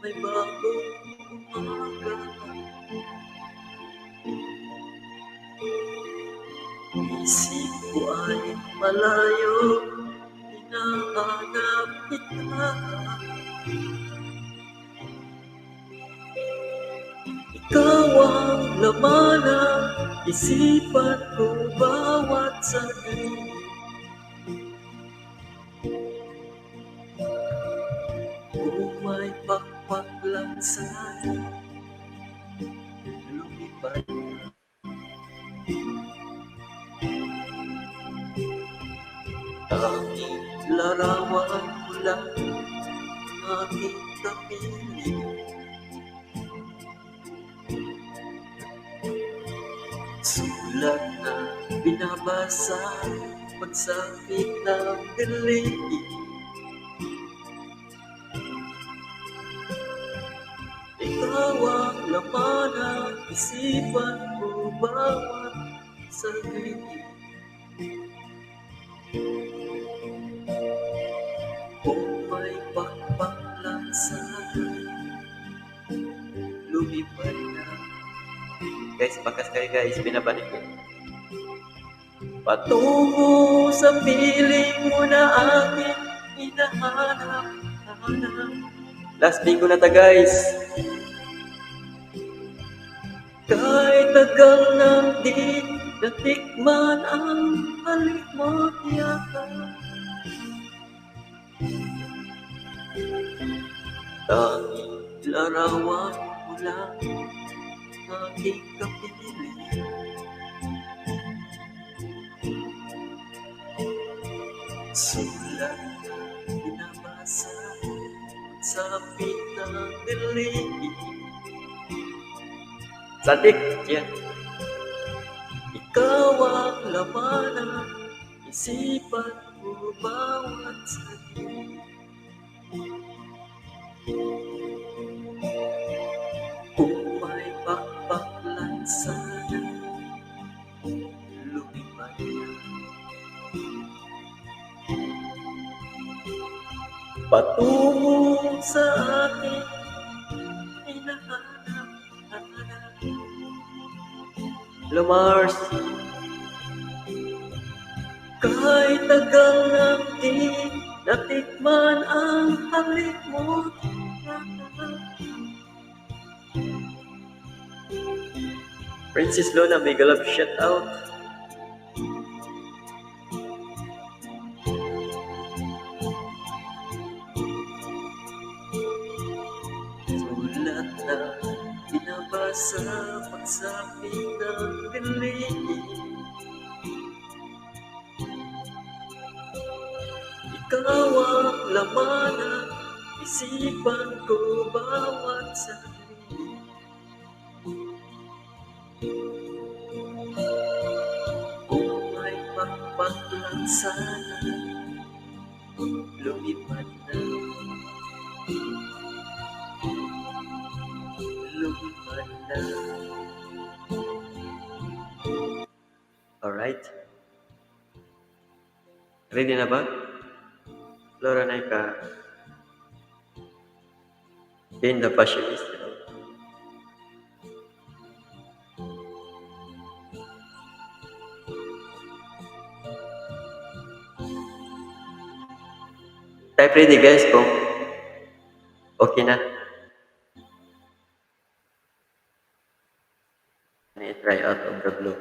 may bagong umaga. Isip ko ay malayo, hinahanap kita. Ikaw ang laman ng isipan ko bawat saglit. Kung may pakpak lang sana, lumipad na. Tanging larawan mo lang ang aking kapiling. Sulat na binabasa pagsapit ng dilim. Ikaw ang laman ng isipan ko bawat saglit. Kung Guys, bakas kayo guys, binabalik ko. Patungo sa piling mo na aking hinahanap. Hanap. Last bingo na ta guys. Kahit tagal nang di natikman ang halik mo't yakap. Tanging larawan mo lang aking kapiling. Sulat na binabasa pagsapit ng dilim. Sadik! Yan. Ikaw ang laman ng isipan ko bawat saglit. Kung may pakpak lang sana, lumipad na. Patungo sa aking hinahanap. Hello Mars! Kahit tagal nang di natikman ang halik mo. Princess Luna, mega love shout out. Sulat na binabasa pagsapit ng dilim. Ikaw ang laman ng isipan ko bawat saglit. Kung may pakpak lang sana, lumipad na. Lumipad na. Alright. Ready na ba? Laura Naika. In the fashionista. You know? Type ready guys kung okay na. Let me try out of the blue.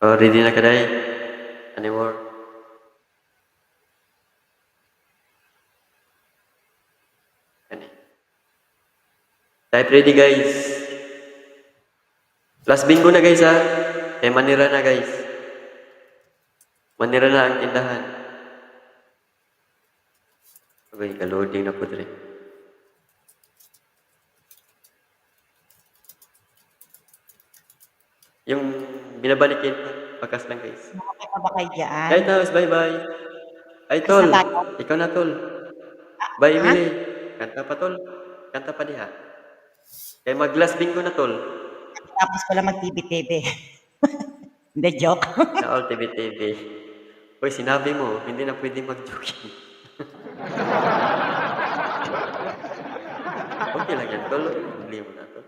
Oh, ready na ka, Day? Any more? Kani. Type ready guys. Last bingo na guys ha. Eh manira na guys. Manira na ang tindahan. Okay, ka-loading na po dre. Yung binabalikin pa, bakas lang guys. Okay pa ba kayo dyan? Ay, Taos, bye-bye. Ay, tol. Alis na tayo? Ikaw na, tol. Bye, Ha? Emily. Kanta pa, tol. Kanta pa diha. Kay mag-last bingo na, tol. Tapos ko lang mag-TV-TV. Hindi, joke. Na all TV-TV. Uy, sinabi mo, hindi na pwede mag-joking. Okay lang yan, tol. Problema na, tol.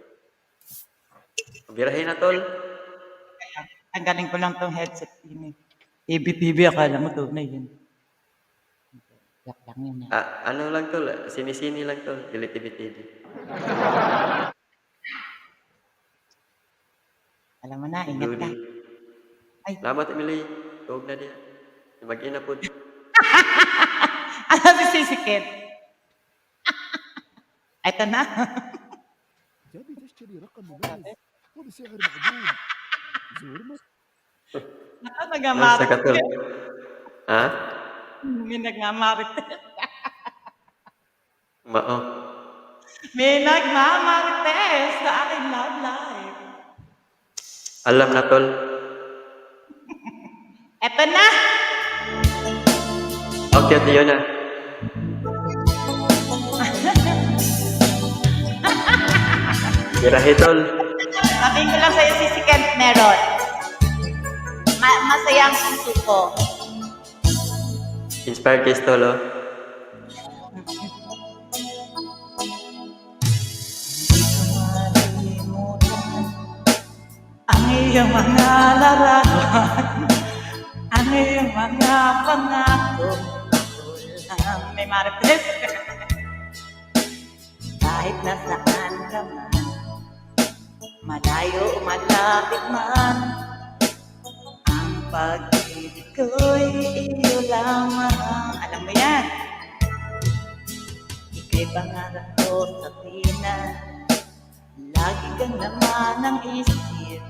Birahin na, tol. Tanggalin ko lang tong headset. Yun eh. TV-TV, akala mo tunay yun. Joke lang yun. Ah. Ah, ano lang, tol. Sini-sini lang, tol. Dili TV-TV. Alam mo na, ingat ka. Loading. Ay. Salamat, Emily. Tuog na diha. Mag-ina po. Ano si Sisi Kid? Ito na. تبي تشتري رقم مميز وبسعر معقول زور Naka, Nasa ka, tol? nagmamarites. Ha? May nagmamarites. Mao. May nagmamarites sa aking love life. Alam na, tol. Eto na! Okay, yun na. Birahe, tol. Sabihin ko lang sa'yo, Sisi Kent, meron. Masaya ang puso ko. Inspired kay Tol, oh. Malilimutan ang iyong mga larawan, ang iyong mga pangako. Ako lang may marites. Kahit nasaan ka man, malayo o malapit man, ang pag-ibig ko'y iyo lamang. Alam mo yan. Ika'y pangarap ko sa Pinas. Lagi kang laman ng isip.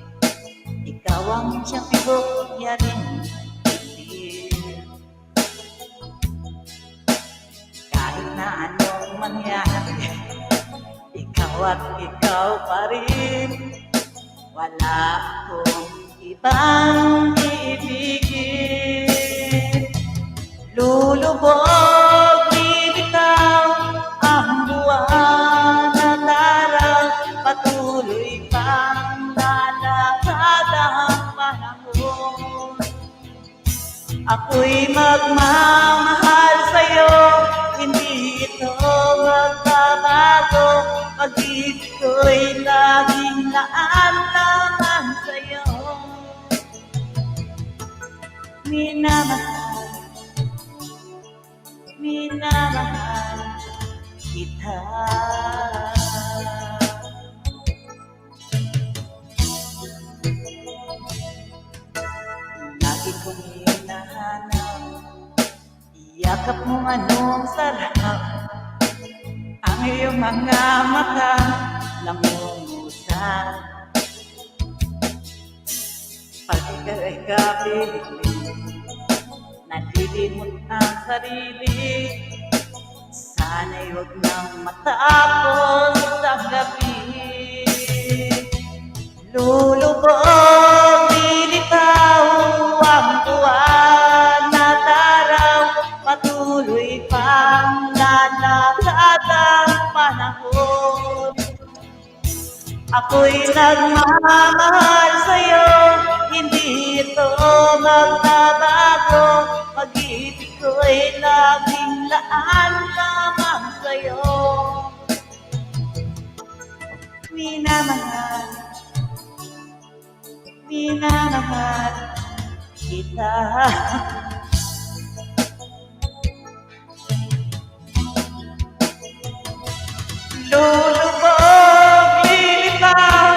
Ikaw ang siyang tibok, yaring isip. Kahit na anong mangyari, ikaw at ikaw pa rin. Wala akong ibang iibigin. Lulubog, lilitaw ang buwan at araw. Patuloy pang lalakad ang panahon. Ako'y magmamahal sa'yo, hindi ito magbabago. Pag-ibig ko'y laging laan lamang sa'yo. Minamahal, minamahal kita. Lagi kong hinahanap, yakap mong anong sarap. Ang iyong mga mata namumusa. Pag ikaw ay kapiling, nalilimot ang sarili. Sana'y huwag nang matapos ang gabi. Lulubog, lilitaw ang buwan at araw. Patuloy pang lalakad ang panahon. Ako'y nagmamahal sa'yo, hindi ito magbabago. Pag-ibig ko'y laging laan lamang sa'yo. Minamahal, minamahal kita. Lulubog, lilitaw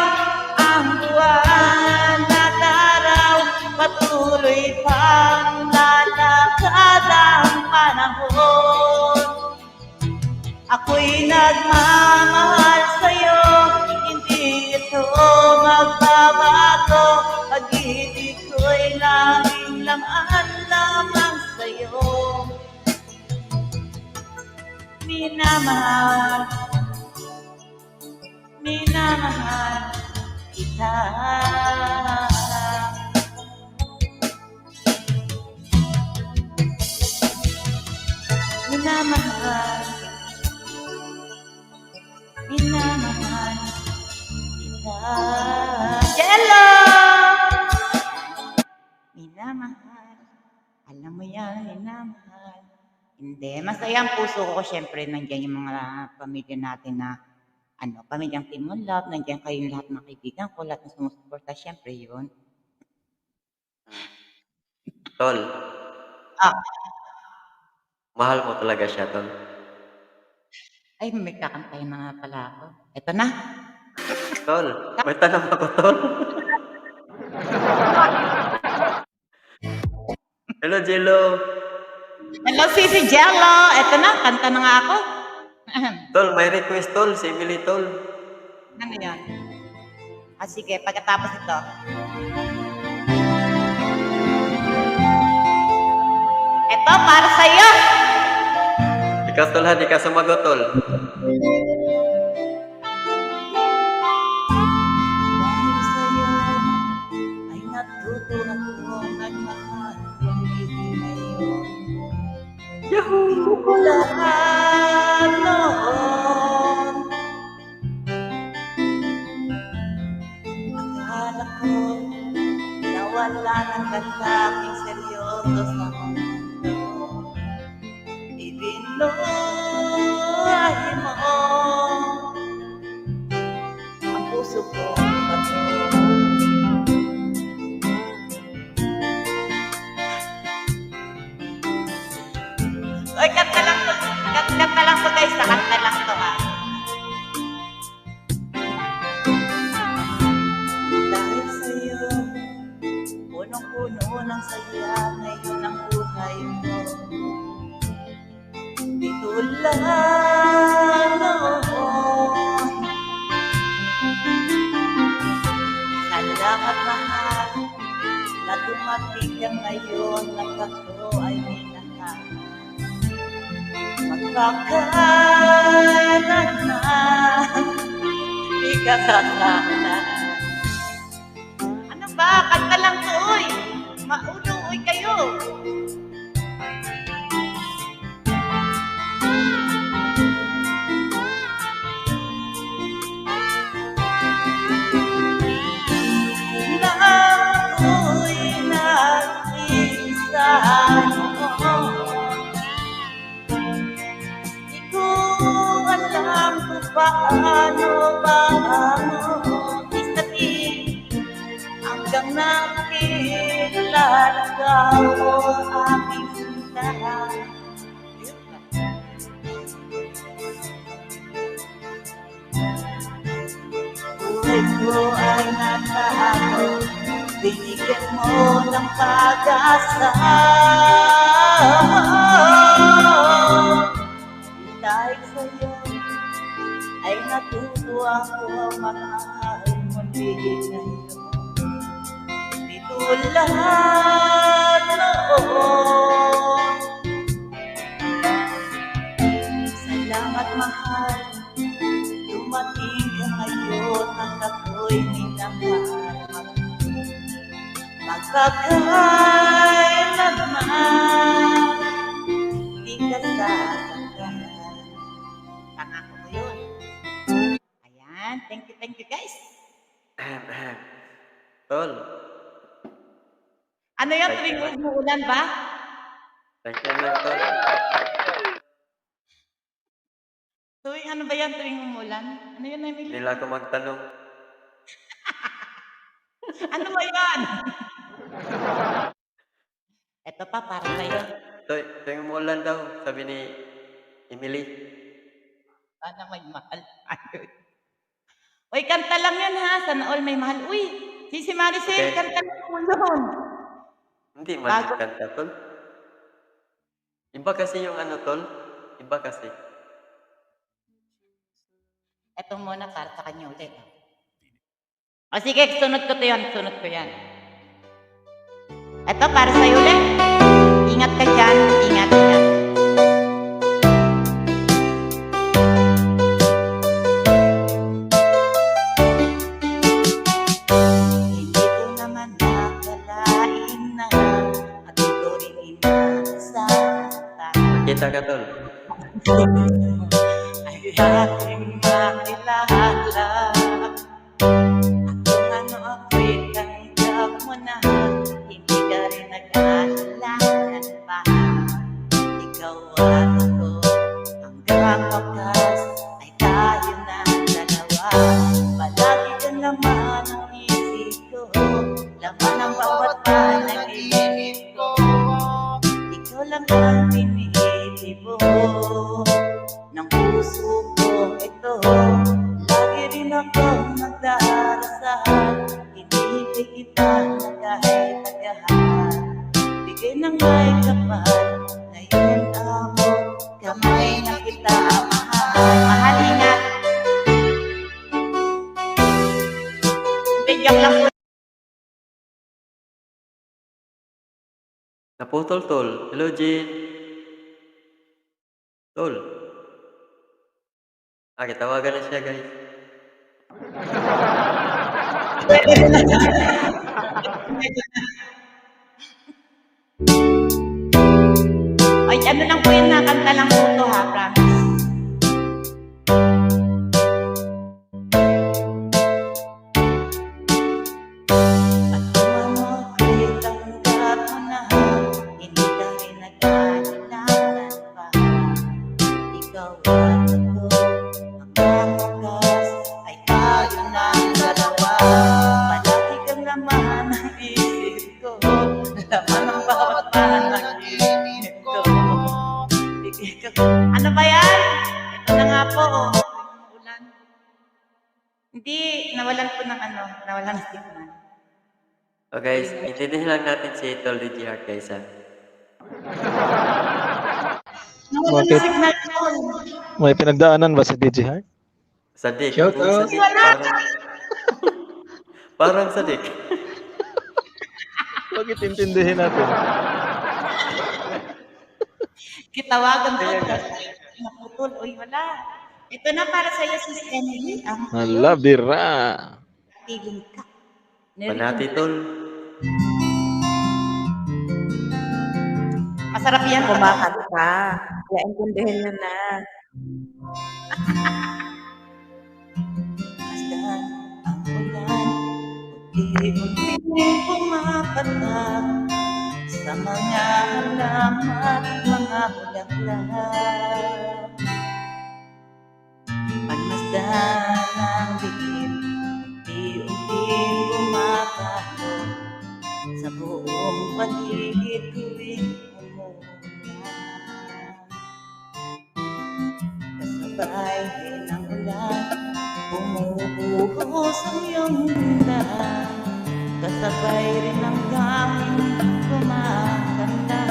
ang buwan at araw. Patuloy pang lalakad ang panahon. Ako'y nagmamahal sa'yo, hindi ito magbabago. Pag-ibig ko'y laging laman lamang sa'yo. Minamahal, minamahal kita. Minamahal, minamahal kita. Jello! Minamahal, alam mo yan, minamahal. Hindi, masaya ang puso ko. Siyempre, nandiyan yung mga pamilya natin na, ano, pamilyang Team One Love, nandiyan kayong lahat ng kaibigan ko, lahat ng sumusuporta, siyempre yun. Tol. Ah. Mahal mo talaga siya, Tol. Ay, may kakantahin na nga pala ako. Eto na. Tol, may tanong ako, Tol. Hello, Jello. Hello, Sisi Jello. Eto na, kanta na nga ako. Tol, may request, Tol. Si Emily, Tol. Ano yan? Ah, sige, pagkatapos ito. Ito, para sa'yo. Ikaw, Tol, ha? Di ka sumagot, Tol. Dahil sa'yo ay natuto akong nagmahal umibig ngayon. Yahoo! Lahat noon. Akala ko nawala ng lalaking seryoso sa mundo. ng saya ngayon ang buhay mo. Di tulad noon. Salamat mahal na dumating ka ngayon at ako ay minahal. Magpakailanman di ka sasaktan. Ano ba? Kanta lang to, uy! Maulo, uy kayo! Na ako'y nag-iisa noon. Di ko alam kung paano bangon. Isating hanggang nakilala ka o aking sinta. Buhay ko ay nabago, binigyan mo ng pag-asa. Dahil sa'yo ay natuto ako mahal muli ngayon. Di tulad noon. Salamat mahal, dumating ka ngayon at ako'y minamahal. Magpakailanman di ka sasaktan. Pangako ko yun. Ayan, thank you guys. Ahem, ahem. Tol. Ano yan, Thank tuwing you. umuulan ba? Thank you man, tol. Tuwing ano ba yan, tuwing umuulan? Ano yun, Emily? Hindi lang ako magtanong. Ano ba yan? Ito pa, para sa'yo. Tuwing umuulan daw, sabi ni Emily. Sana may mahal tayo. Uy, kanta lang yan ha. Sana all may mahal. Uy, Sisi Maricel, Okay. kanta lang po yun. Hindi man Bago. kanta, tol. Iba kasi yung ano, tol. Iba kasi. Ito muna para sa kanya ulit. O sige, sunod ko to yan. Sunod ko yan. Ito, para sa'yo ulit. Ingat ka dyan. Ingat, ingat. Hindi ko naman nakalain na at ito rin inaasahan pa. Kita ka, tol. Ay aking makilala. At kung ano ako'y tanggap mo na, hindi ka rin nag-aalangan pa. Ikaw at ako hanggang wakas ay tayo na dalawa. Palagi kang laman ng isip ko, laman ng bawat panaginip ko. Ikaw lang ang tinitibok ng puso ko ito. Lagi rin akong nagdarasal, hinihintay kita na kahit agahan. Bigay ng may kapal, ngayon abot kamay na kita mahal. Mahal, ingat. Bigyan lang po. Naputol, tol. Hello, Jean. Tol. Ah, gitawagan na siya, guys. Ay, ano lang po yun na, kanta lang po to ha, promise. At kung ano ako'y tanggap mo na, hindi ka rin nag-aalangan pa. Ikaw at ako, hanggang wakas ay tayo ng dalawa. Palagi kang laman ng isip ko, laman ng bawat panaginip ko. Ano ba yan? Ito na nga po, oh. Umuulan. Hindi, nawalan po ng ano, nawalan ng signal. Oh guys, intindihin lang natin si Tol DJ Heart guys ha. Nawala na Bakit? signal tol. May pinagdaanan ba si DJ Hart? Sadik. Shout Oo, out. sadik. Wala. Parang sadik. Bakit intindihin natin? Kitawagan ko. Kaya nga. Naputol. Uy, wala. Ito na para sa iyo, Sis Emily. Ang Hala, bira. piling ka. Manati tol. Masarap yan. Kumakanta. Kaya intindihin nyo na. Masdan ang ulan, unti-unting pumapatak sa mga halaman, mga bulaklak. Pagmasdan ang dilim, unti-unting bumabalot sa buong paligid tuwing umuulan. Kasabay ng ulan, bumubuhos ang iyong ganda. Kasabay rin ang daming kumakanta.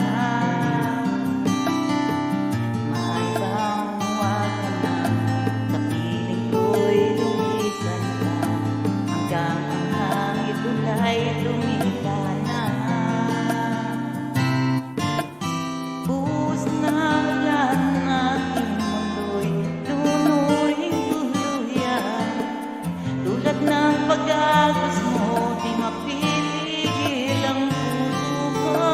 May bang ka na, kapiling ko'y lumisan ka. Hanggang ang hangin tula'y lumika na. Buhos na ulan, aking mundo'y lunuring tuluyan. Tulad ng pag-agos mo, di mapipigil ang puso ko.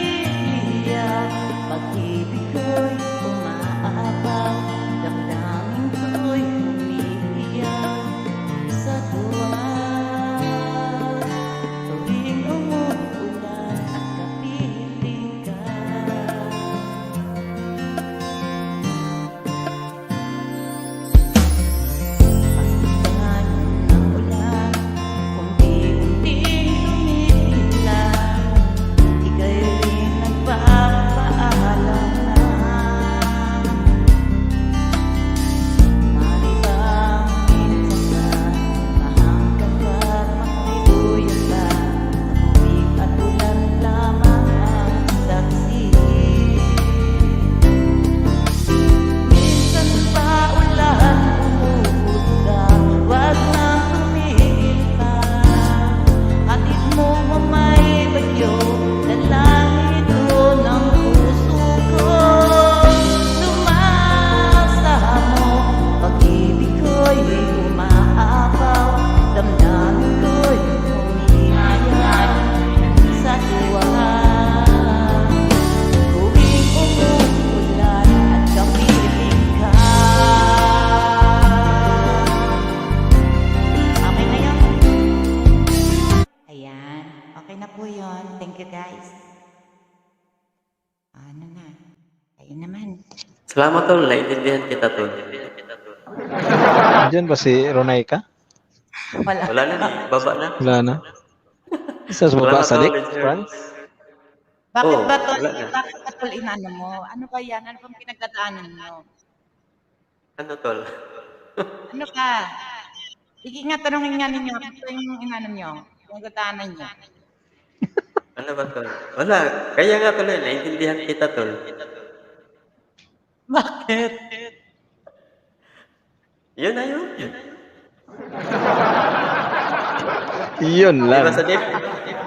Nagliliyak, pag-ibig ko'y umaapaw, damdamin ko'y umiiyak sa tuwa. Tuwing umuulan at kapiling ka. Pagdaan ng ulan, unti-unting tumitila. Ika'y rin nagpapaalam na. Malibang minsan ka, mahanggan ka't magtuluyan ka. Sa tubig at ulan lamang ang saksi. Minsan pa ulan, umuhod ka, wag nang tumigil pa. Hatid mo may bagyo, dalangin ito ng puso ko. Lumasa mo, pag-ibig ko'y umaapaw, damdamin ko'y umiiyak sa tuwa. Tuwing umuulan at kapiling ka. Okay na yun? Ayan. Okay na po yun. Thank you, guys. Ano na? Ayun naman. Salamat tol, naintindihan kita tol. Diyan ba si Ronaika? Wala. Wala na eh, baba na. Wala na. Isa sa baba Wala na sa tol, Dick, it's France? Bakit Oo, ba tol? wala na. Bakit ba tol inano mo? Ano ba yan? Ano bang pinagdadaanan mo? Ano tol? Ano ba? Sige nga, tanungin nga ninyo. Ano ba yung inano nyo? Pinagdadaanan nyo? Ano ba tol? Wala, kaya nga tol, eh, naintindihan kita tol. Bakit? Yun na yun. Yun Di lang. ba Sadik?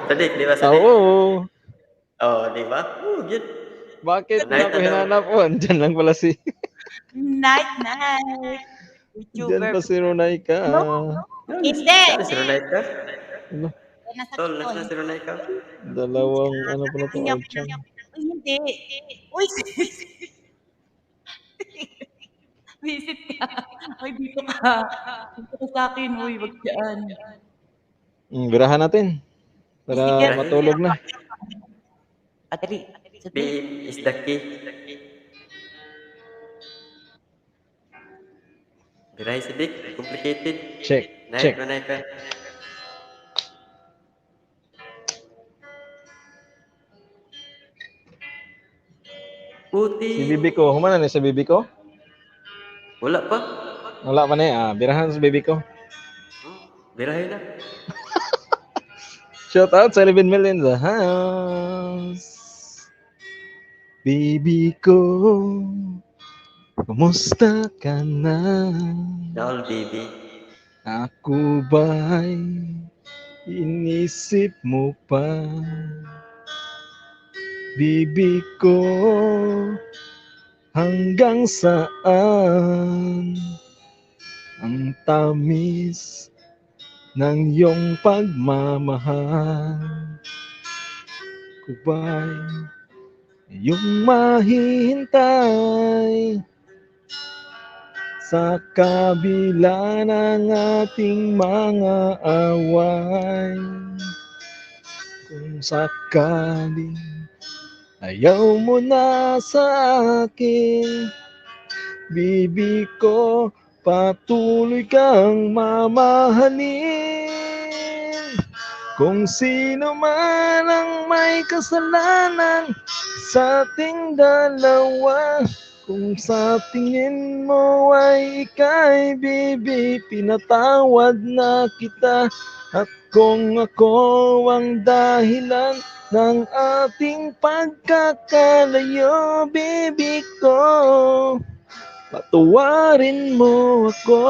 Sadik, di ba Sadik? Oo. Oo, di ba? Oo, yun. Bakit Night na ako na daw. hinanap? Oh, andyan lang pala si... Night, night. Andyan YouTuber. pa si Ronaika. No? Hindi. Ano si Ronaika? Ano? Nasa Tol, nasa si Ronaika? Dalawang ano pala to, Archang. Uy, hindi. Uy, sis. Visit ka. Uy, dito ka. Dito ka sa akin. Uy, wag dyan. Birahan natin. Para Sige. matulog na. Adali. B is the key. Birahe si Dick. Complicated. Check. Night, Check. Ronaika. Puti. Si bibi ko. Humana ni sa bibi ko? Wala pa. Wala pa na eh. Ah, birahan sa bibi ko. Birahe na. Shout out sa 11 million in the house. Baby ko, kumusta ka na? Dol, baby. Ako ba'y inisip mo pa? Baby ko, hanggang saan ang tamis ng iyong pagmamahal? Ako ba'y iyong mahihintay sa kabila ng ating mga away? Kung sakaling ayaw mo na sa akin, bibi ko, patuloy kang mamahalin. Kung sino man ang may kasalanan sa ating dalawa, kung sa tingin mo ay ika'y bibi, pinatawad na kita. At kung ako ang dahilan ng ating pagkakalayo, baby ko, patawarin mo ako.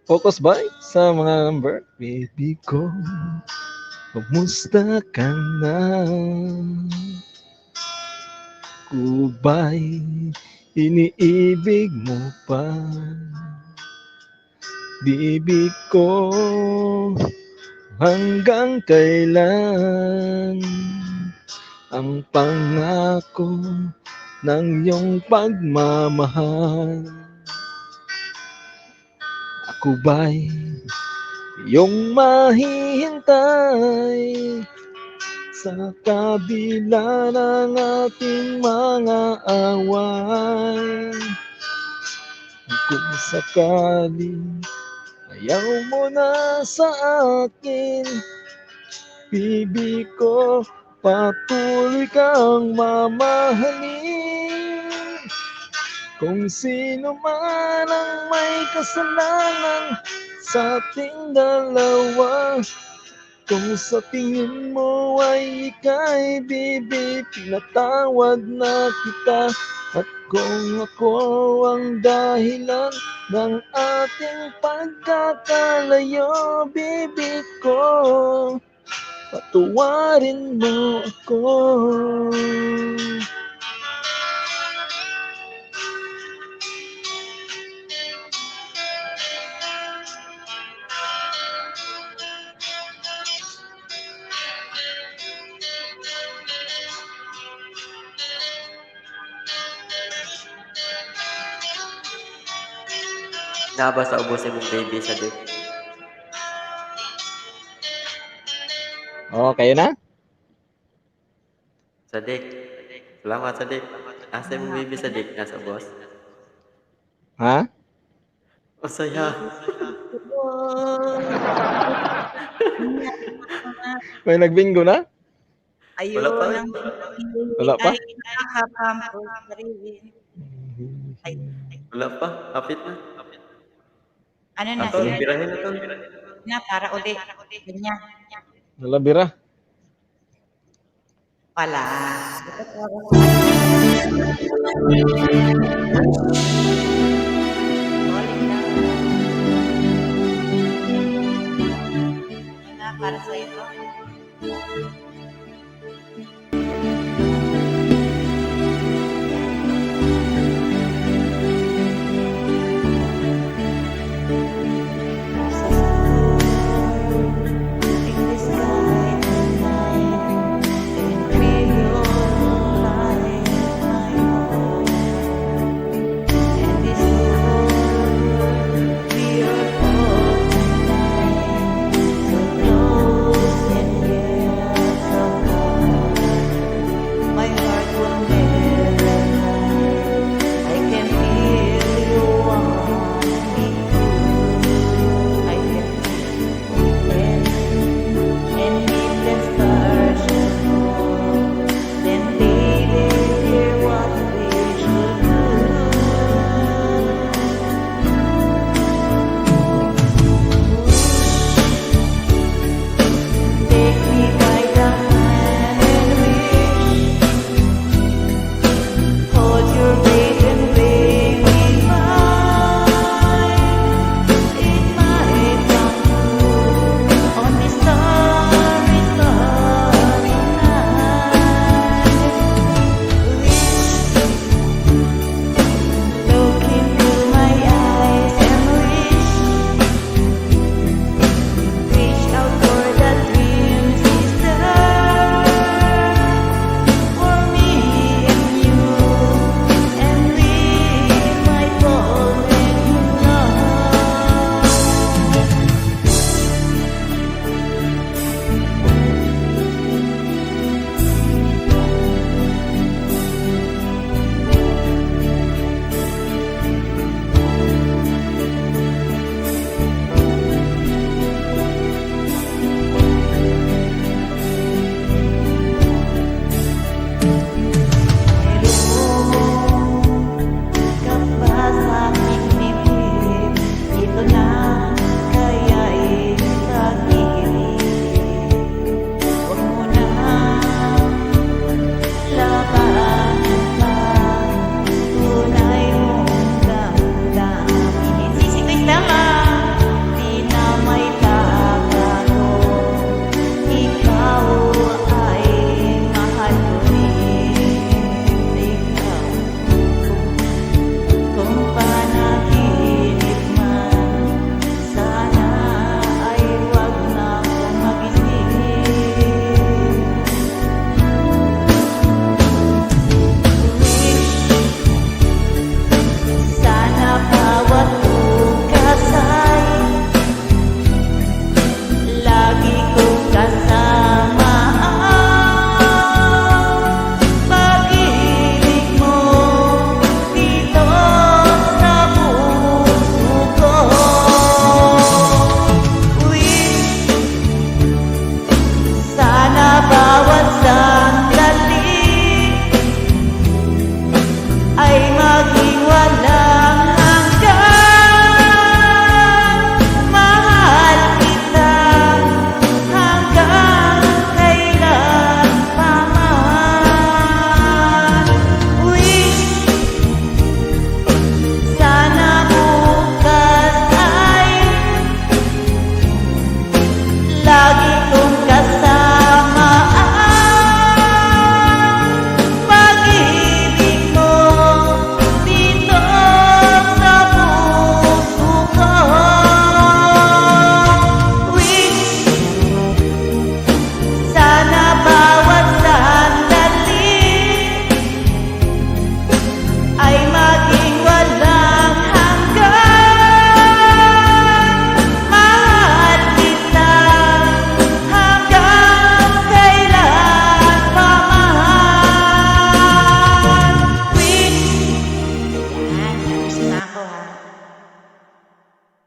Focus ba sa mga number? Baby ko, kumusta ka na? Ako ba'y iniibig mo pa? Baby ko, hanggang kailan ang pangako ng iyong pagmamahal? Ako ba'y iyong mahihintay sa kabila ng ating mga away? Kung sakaling ayaw mo na sa akin, bibi ko, patuloy kang mamahalin. Kung sino man ang may kasalanan sa ating dalawa, kung sa tingin mo ay ika'y bibi, pinatawad na kita. At kung ako ang dahilan ng ating pagkakalayo, bibi ko, patawarin mo ako. Naba sa ubos imong baby sa dik. Oh, kayo na? Sadik. Salamat, Sadik. Asa imong baby sa dik nasa ubos? Ha? O saya. May nagbingo na? Ayun. Wala pa. Ang Wala pa? Ay, nakakampos pa rin. Ay, Wala pa. Hapit na. ano na Ato, sir? birahin na to. Na, para uli. Ganyan. Wala bira. Wala. Na, para sa'yo to.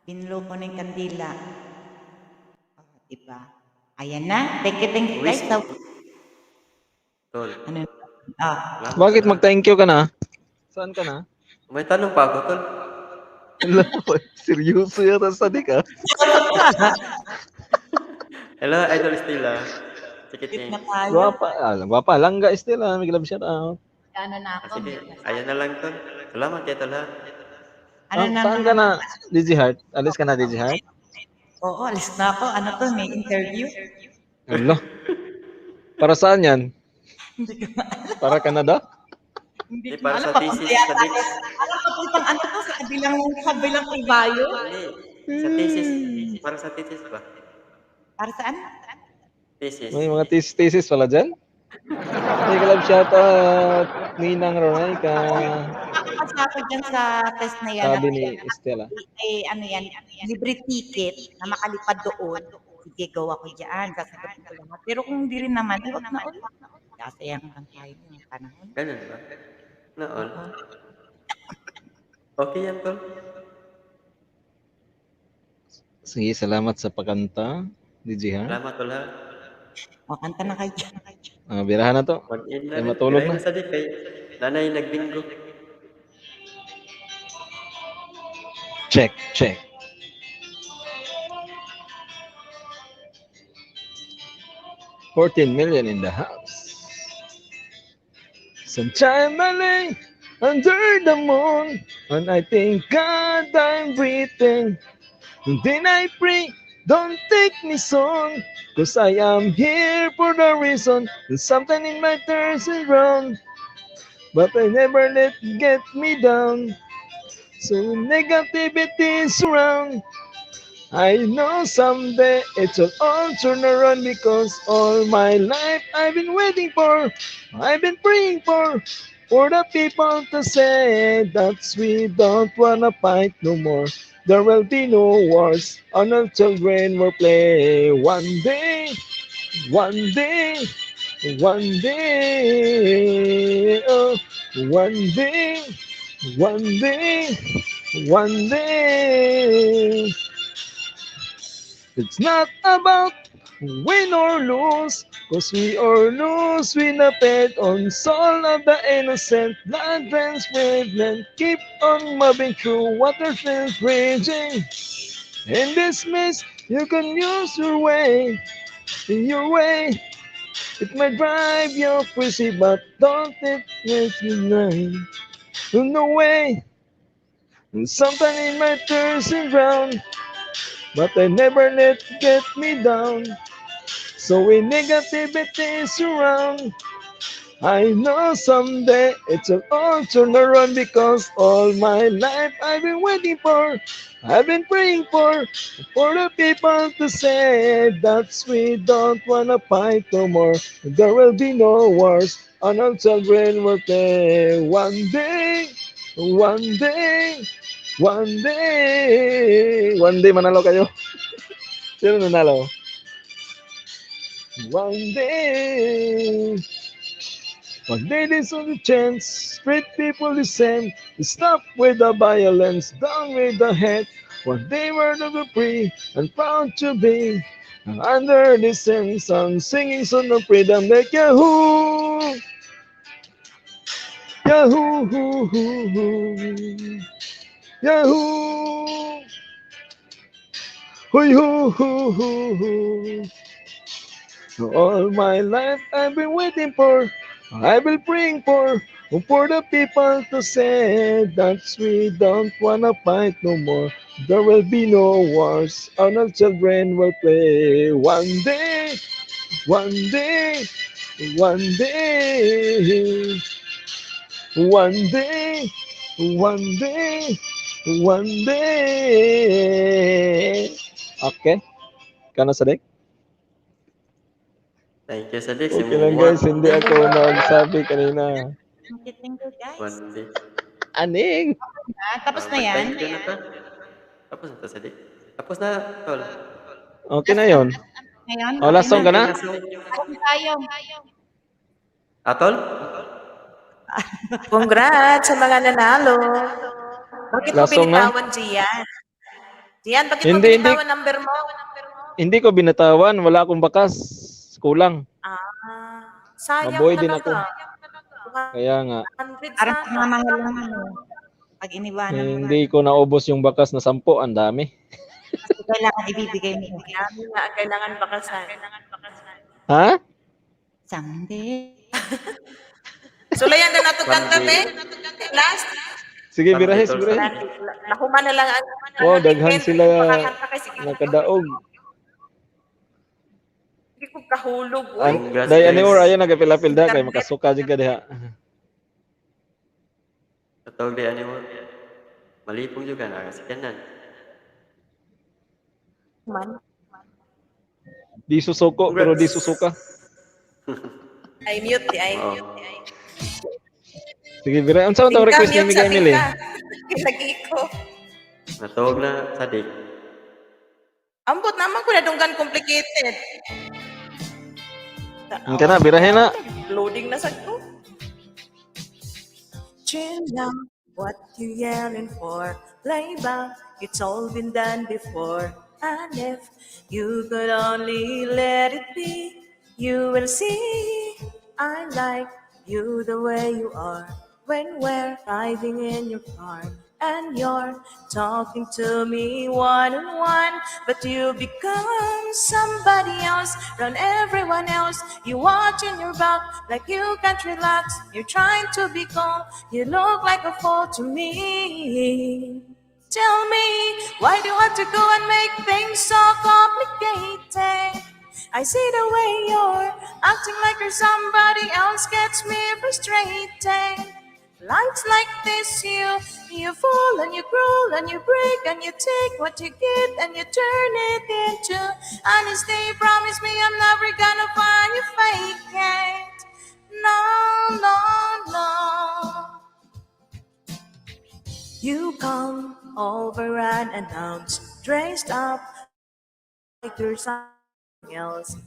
Binlo ko ng kandila. Oh, diba? Ayan na. Thank you guys. Wish. Tol. Ano? Ah. Salamat, Bakit tol, ha. mag-thank you ka na? Saan ka na? May tanong pa ako, tol. Hello, seryoso yata sa dik ah. Hello, Idol Stella. Sige, Cute na thanks. tayo. Guwapa, ah, guwapa langga Stella, may love shout out. Ano na Ah, ako, sige, mute na sa ayan na lang, tol. Salamat kay tol, ha. Ano Ah, na saan ka na, DJ Heart? Alis ka na, DJ Heart? Oo, alis na ako. Ano to? May interview? Ano? Para saan yan? Hindi ko Para Canada? Hindi Hindi, ko para alam. sa Papunta thesis, yata sa ako. Dix. Alam, papuntang ano to? Sa kabilang ibayo? Hindi, sa thesis. Para sa thesis ba? Para saan? Thesis. May mga thesis pala dyan? May love shout out, Ninang Ronaika. Makakapasa ako dyan sa test na yan. Sabi ni Estela. Eh, ano yan, libre ticket na makalipad doon. Sige, go ako dyan. Sasagutin ko lahat. Pero kung hindi rin naman, eh, wag na ulit. Kasayang lang tayo ng panahon. Ganun ba? Noon. Oo. Okay yan, tol. Sige, salamat sa pagkanta, DJ Heart. Salamat, tol, ha. O, kanta na kayo dyan. Ah, birahan na to. Mag-in na Ay, rin. matulog Birahin na. na sa dik kay nanay nagbingo. Check, check. 14 million in the house. Sometime I lay under the moon, and I thank God I'm breathing. And then I pray, don't take me soon, 'cause I am here for the reason. And something in my thirst is wrong, but I never let get me down. So negativity surround. I know someday it will all turn around because all my life I've been waiting for, I've been praying for the people to say that we don't wanna fight no more. There will be no wars, and our children will play. One day, one day, one day, oh, one day, one day, one day. It's not about win or lose, 'cause we or lose, we not bet on soul of the innocent. Blood runs wavelength, keep on moving through water feels raging. In this mist, you can use your way, your way. It may drive you crazy, but don't it make you blind. No way. And sometimes it might turn and drown, but I never let get me down. So when negativity surround, I know someday it will all turn around because all my life I've been waiting for, I've been praying for the people to say that we don't wanna fight no more. There will be no wars, and our children will play. One day, one day, one day, one day manalo kayo. Sino nanalo? One day. One day there's only chance, treat people the same. Stop with the violence, down with the hate. One day we're never free and proud to be under the same sun, singing song of freedom like Yahoo, Yahoo, hoo, hoo, hoo. Yahoo, hoo, hoo, hoo, hoo, hoo. All my life I've been waiting for, I will bring for the people to say that we don't wanna fight no more. There will be no wars, and our children will play. One day, one day, one day, one day, one day, one day. Okay. Ikaw na, Sadik? Thank you, Sadik. Okay lang guys, hindi ako nagsabi kanina. Thank you guys. One day. Aning! Ah, tapos na yan? Thank you na to. Tapos na to, Sadik. Tapos na, tol. Okay na yon. Ngayon? Oh, last song ka na? Tapos na tayo. Atol? Congrats sa mga nanalo. Bakit mo Last song na? binitawan, Gian? Diyan, bakit mo Hindi, hindi. binitawan number mo? Hindi ko binatawan, wala akong bakas. Kulang. Ah, sayang Mabuhay din ako. talaga. Kaya nga, 100 Parang sana. pagmamahal lang ano. Pag iniwanan mo na, hindi ko naubos yung bakas na 10, ang dami. kasi kailangan ibibigay mo. Dami nga ang kailangan bakasan. Ha? Someday. Sulayan na nato kanta, Sunday. be. Last. Sige, Sunday, birahe, tol, birahe. Sunday. Nahuman na lang ang Wow, daghan sila Makakanta kay sige. nakadaog. Hindi ko kahulog. Uy. An Congrats day ani or guys. ayo nagapil-apil da kay makasuka jud ka diha. Katawag di ani mo. Malipong juga na kasi kanan. Man. Di susuko pero di susuka. Ay, mute di ay. Oo. Sige, birahe. Unsa man tong Tingka, request ni mute Mega sa Emily? tingka. Lagi ko. Natawag na sadik. Ambot naman ko na dunggan complicated. Unsa na birahe na. Loading na sa ko. Chill now, what you yelling for? Lay back, it's all been done before. And if you could only let it be, you will see. I like you the way you are when we're driving in your car. And you're talking to me one on one, but you become somebody else, run everyone else. You watching your back like you can't relax. You're trying to be calm, you look like a fool to me. Tell me, why do you have to go and make things so complicated? I see the way you're acting like you're somebody else gets me frustrated. Life's like this, you fall and you crawl and you break and you take what you get and you turn it into honesty. Promise me I'm never gonna find you fake it. No, no, no. You come over and announce, dressed up like you're something else.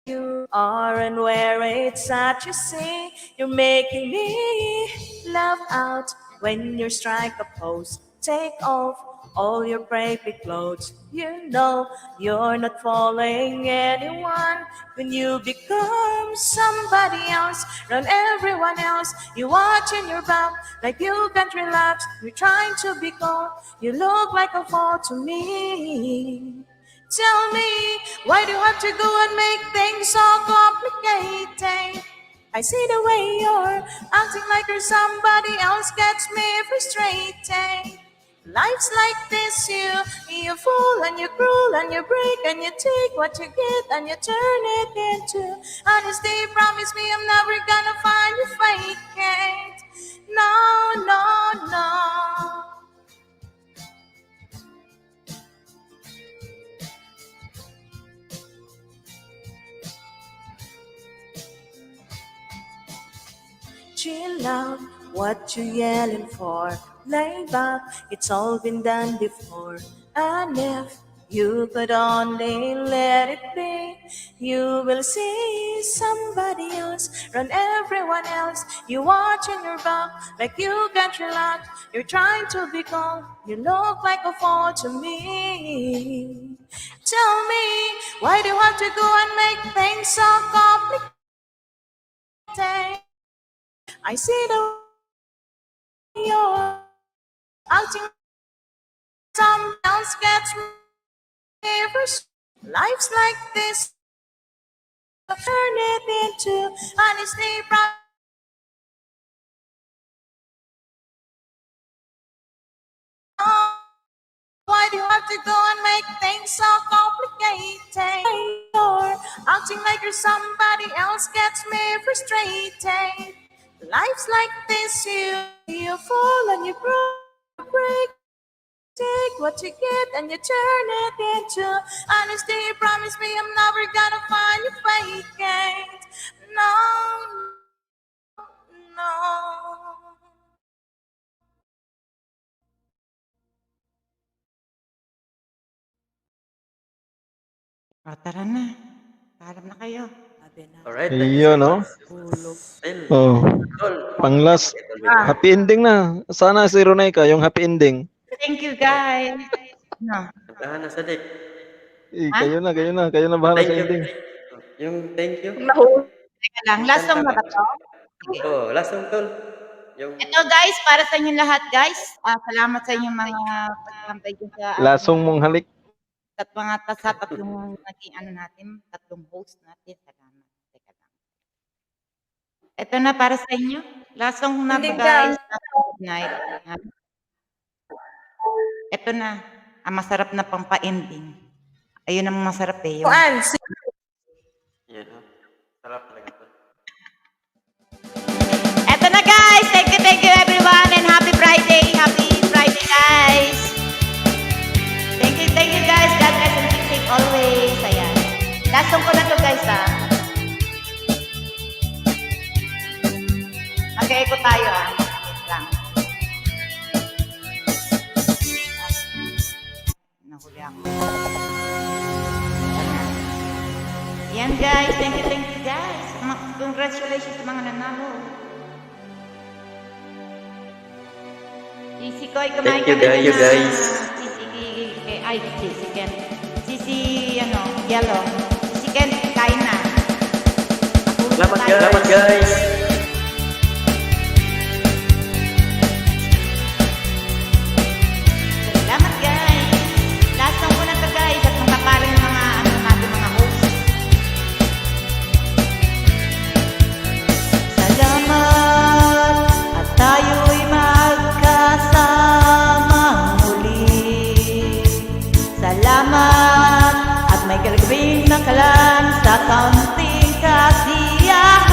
You are and where it's at, you see, you're making me laugh out when you strike a pose. Take off all your baby clothes. You know you're not fooling anyone when you become somebody else. Run everyone else. You watching your back like you can't relax. You're trying to be cool. You look like a fool to me. Tell me, why do you have to go and make things so complicated? I see the way you're acting like you're somebody else gets me frustrated. Life's like this, you fall and you crawl and you break and you take what you get and you turn it into honesty. Promise me I'm never gonna find you fake it. No, no, no. Chill out, what you yelling for? Lay back, it's all been done before. And if you could only let it be, you will see somebody else, run everyone else. You watching your back like you can't relax. You're trying to be calm, you look like a fool to me. Tell me, why do you have to go and make things so complicated? I see the way you're acting some else gets me first. Life's like this. Turn it into honesty. Why do you have to go and make things so complicated? You're acting like you're somebody else gets me frustrated. Life's like this, you fall and you break. Take what you get and you turn it into honesty. Promise me I'm never gonna find you fake it. No, no. O, tara na. Paalam na kayo. Alright. Iyon, no? Still. Oh. Tol. Pang last. Happy ending na. Sana si Ronay ka, yung happy ending. Thank you, guys. No. Kantahan na sa deck. Eh, Ha? kayo na, kayo na. Kayo na bahala Thank sa you. ending. Yung thank you. Teka lang. Last song na ba to? Oo, last song, tol. Yung Ito guys, para sa inyong lahat guys. Ah, salamat sa inyong mga pagtambay dyan sa ating Lasong mong halik. at mga sa tatlong naging ano natin, tatlong host natin. Salamat. Teka lang. Ito na para sa inyo. Last song na to Hindi guys. ka. Good night. Ha? Ito na. Ang masarap na pampa-ending. Ayun ang masarap eh. Yung... Kuan, Yan, oh. Sarap talaga, tol. Eto na guys! Thank you everyone and happy Friday! Happy Friday guys! Thank you guys! God bless and keep safe always. Ayan. Last song ko na to guys ah. Mag-echo tayo ah. Wait lang. Nahuli ako. Ayan guys. Thank you guys. Congratulations sa mga nanalo. Sisi Koy, kumain Thank you, ka na guys. dyan, You ah. guys. Sisi, ay, Sisi Ken. Sisi, ano, Yellow. Sisi Ken, kain na. Salamat, guys. Salamat, guys. Salamat, guys. Last song ko na to, guys. At makapaling yung mga, ano natin, mga host. Salamat at tayo'y magkasama muli. Salamat at may galagawin ng kalan sa kaunting kasiyahan.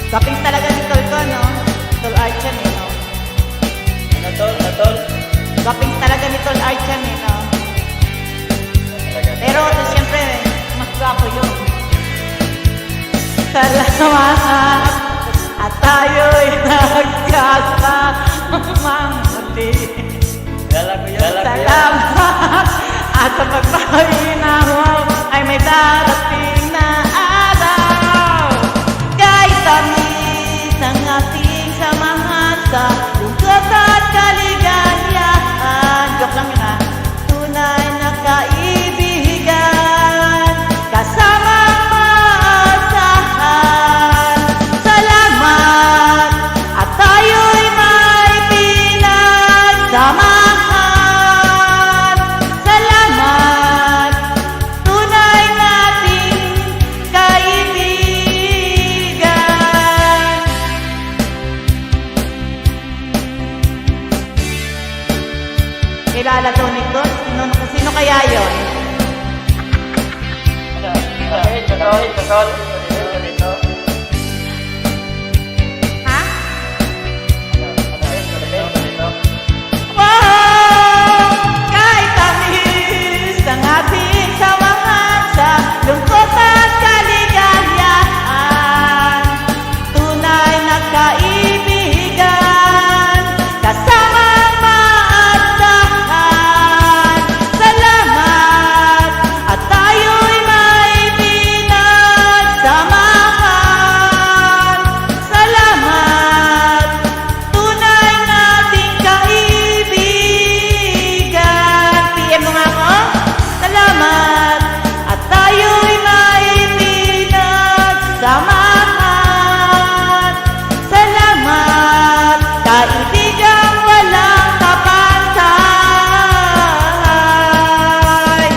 Kaping talaga ni Tol ko, no? Tol Archan, eh, no? Ano, tol? Ano, tol? Kaping talaga ni Tol Archan, eh, no? Talaga. Pero, siyempre, mas gwapo yun. Salamat at tayo'y nagkasamang muli. Kilala ko yun. Kilala ko yun. Salamat at sa pagpahinahon ay may darating na araw. Kay tamis ang ating samahan sa lungkot at kaligayahan. Joke lang yun ah. Tunay na kaibigan, kasama maasahan. Salamat at tayo'y may pinagsamahan. Salamat, tunay nating kaibigan. Kilala to ni Tol? Sino, sino kaya yon? Tol, tol, tol. Ito. Ha? Ito. Wow! Kahit tamis ang ating samahan sa lungkot at kaligayahan. Tunay na kaibigan, kasama maasahan. Salamat at tayo'y may pinagsamahan. Salamat, tunay nating kaibigan. PM mo nga ako? Salamat at tayo'y may pinagsamahan. Salamat, kaibigang walang kapantay.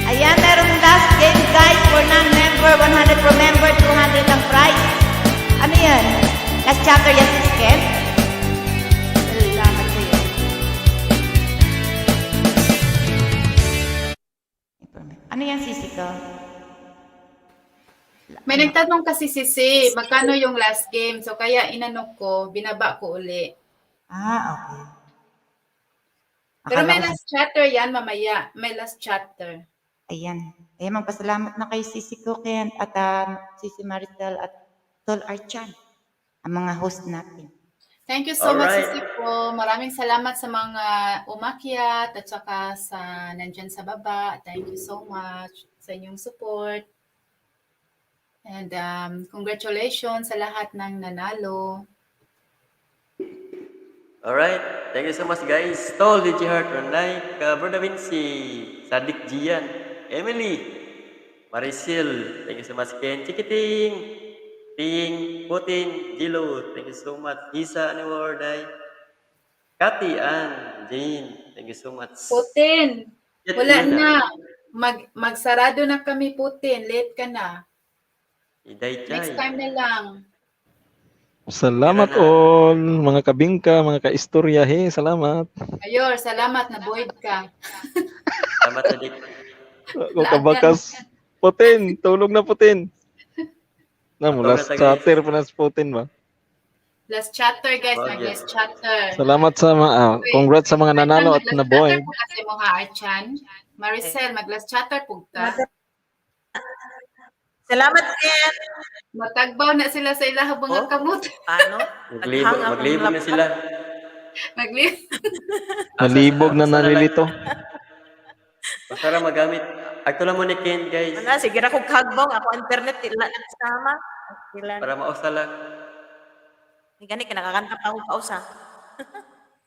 Ayan, merong last game guys for non-member, 100 per member, 200 ang prize. Ano yan? Last chapter yan, Sis Ken? Salamat sa'yo. Ano yan, sisi ko? May nagtanong kasi si Si, magkano yung last game? So kaya inano ko, binaba ko uli. Ah, okay. Pero Akala may ko last chapter yan mamaya. May last chapter. Ayan. Ayan, magpasalamat na kay Sisi Kuken at Sisi Maricel at Tol Archan, ang mga host natin. Thank you so much, Alright. Sisi po. Maraming salamat sa mga umakyat at saka sa nandyan sa baba. Thank you so much sa inyong support. And congratulations sa lahat ng nanalo. Alright, thank you so much, guys. Tol, DJ Heart, Ronay, Bro Da Vinci, Sadik Gian, Emily, Maricel, thank you so much, Ken, Chikiting, Ting, Putin, Gilo, thank you so much, Isa, Aniwarday, Kati, and Jane, thank you so much. Putin, Yet, wala yun na. Magsarado na kami, Putin. Late ka na. Iday Next Chay. Time na lang. Salamat all, mga kabingka, mga kaistorya. Hey, salamat. Mayor, salamat na void ka. Salamat, Sadik. Ako kabakas. Putin, tulog na, Putin. Na mula Tulog na ta, guys. chatter pa na si Putin ba? Last chapter, guys. Oh, Mag yeah. last chapter. Salamat sa mga congrats sa mga nanalo at Mag-last naboy. chatter po kasi mo ha, Archan. Maricel, mag-last chatter po ka. Salamat, Ken. Matagbaw na sila sa ilahang mga Oh? kamot. Paano? Maglibog, Naghang akong maglibog na laptop. sila. Maglib. Nalibog na Asa na lang. nalilito. Basta ra magamit. Agto lang mo ni Ken, guys. Ano, sige ra kog kagbong. Ako internet, tila nagsama. Sila. Para mausa lang. Ni gani, kinakakanta pa ako pausa.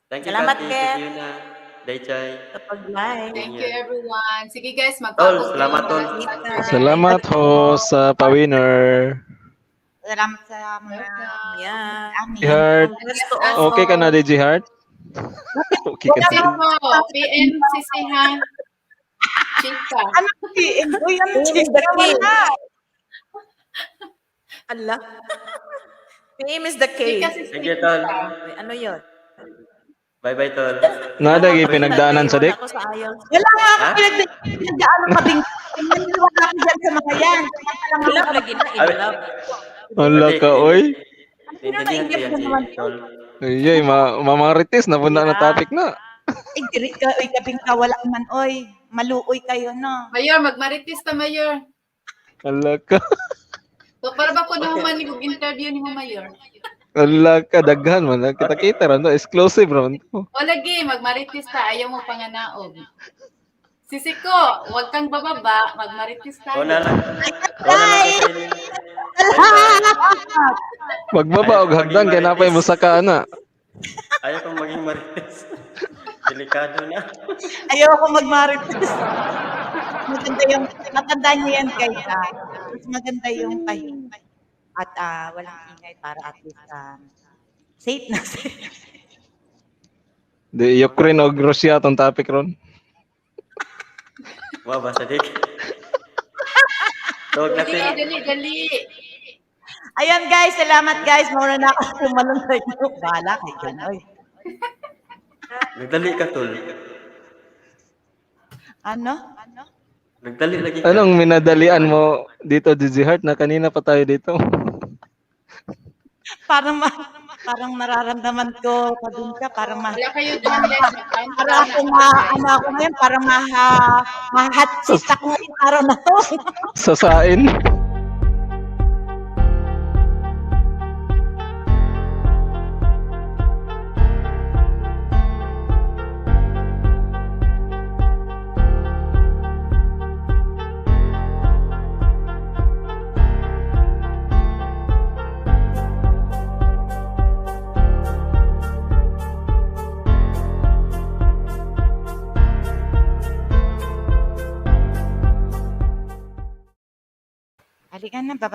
Thank you, Salamat, Kati. Ken. Thank you na. Day Chay. Sa pag-live. Thank you, everyone. Sige, guys. Tol, Magpapos salamat, tol. Salamat ho sa pa-winner. Salamat sa mga Yeah. amin. Heart. Congrats to all. Okay ka na, DJ Heart? Okay ka Kasi na. po, PM si ha. Chika. Ano PM? Uy, ano PM is chika? the key. Wala. Ala. PM is the K. Chika si Thank you, tol. Uy, ano yun? Bye-bye, tol. Nada gyud pinagdaanan sa Wala dik. ako sa IELTS. Wala nga ako Ha? pinagdaanan kabing. Wala ako dyan sa mga yan. Kumanta lang In ako. love lagi na, in love. Wala ka oy. Sino Naintindihan ko nainggit yan na si naman? tol. Ayy, mamarites na punda na Yeah. topic na. Ay, diri ka, oy, kabing ka, wala man, oy. Maluoy kayo, no? Mayor, magmarites ta, Mayor. Wala ka. So, para ba ko na man yung interview ni mo, Mayor? Wala ka daghan man. Kita-kita ra no, exclusive ra man to. O lagi, magmarites ta. Ayaw mo panganaog. Sisiko, huwag kang bababa. Magmarites O na tayo. lang. O na lang sa inyo. Salamat! Magbaba og Ayaw kong hagdan maging kay napay marites. musaka ana. Ayaw kong maging marites. Delikado na. Ayoko magmarites. Maganda yung, matanda niyo yan, guys, ah. Mas maganda yung tahimik. At walang ingay para at least safe na safe. Di Ukraine og Russia tong topic ron. Wa ba, Sadik? Tawag Dali, natin. dali, dali. Ayan, guys. Salamat, guys. Mauna na ako tumalon sa inyo. Bahala kay dyan, oy. Nagdali ka, tol. Ano? Nagdali lagi ka. Anong minadalian mo dito, DJ Heart, na kanina pa tayo dito? Parang nararamdaman ko, pagod ka, parang ma, Wala kayo dyan, guys. parang Mag-countdown na ako ako, ma, guys. ano ako ngayon, parang maha, ma-hot seat ako ngayong araw na to. Sasain. Halika na, baba.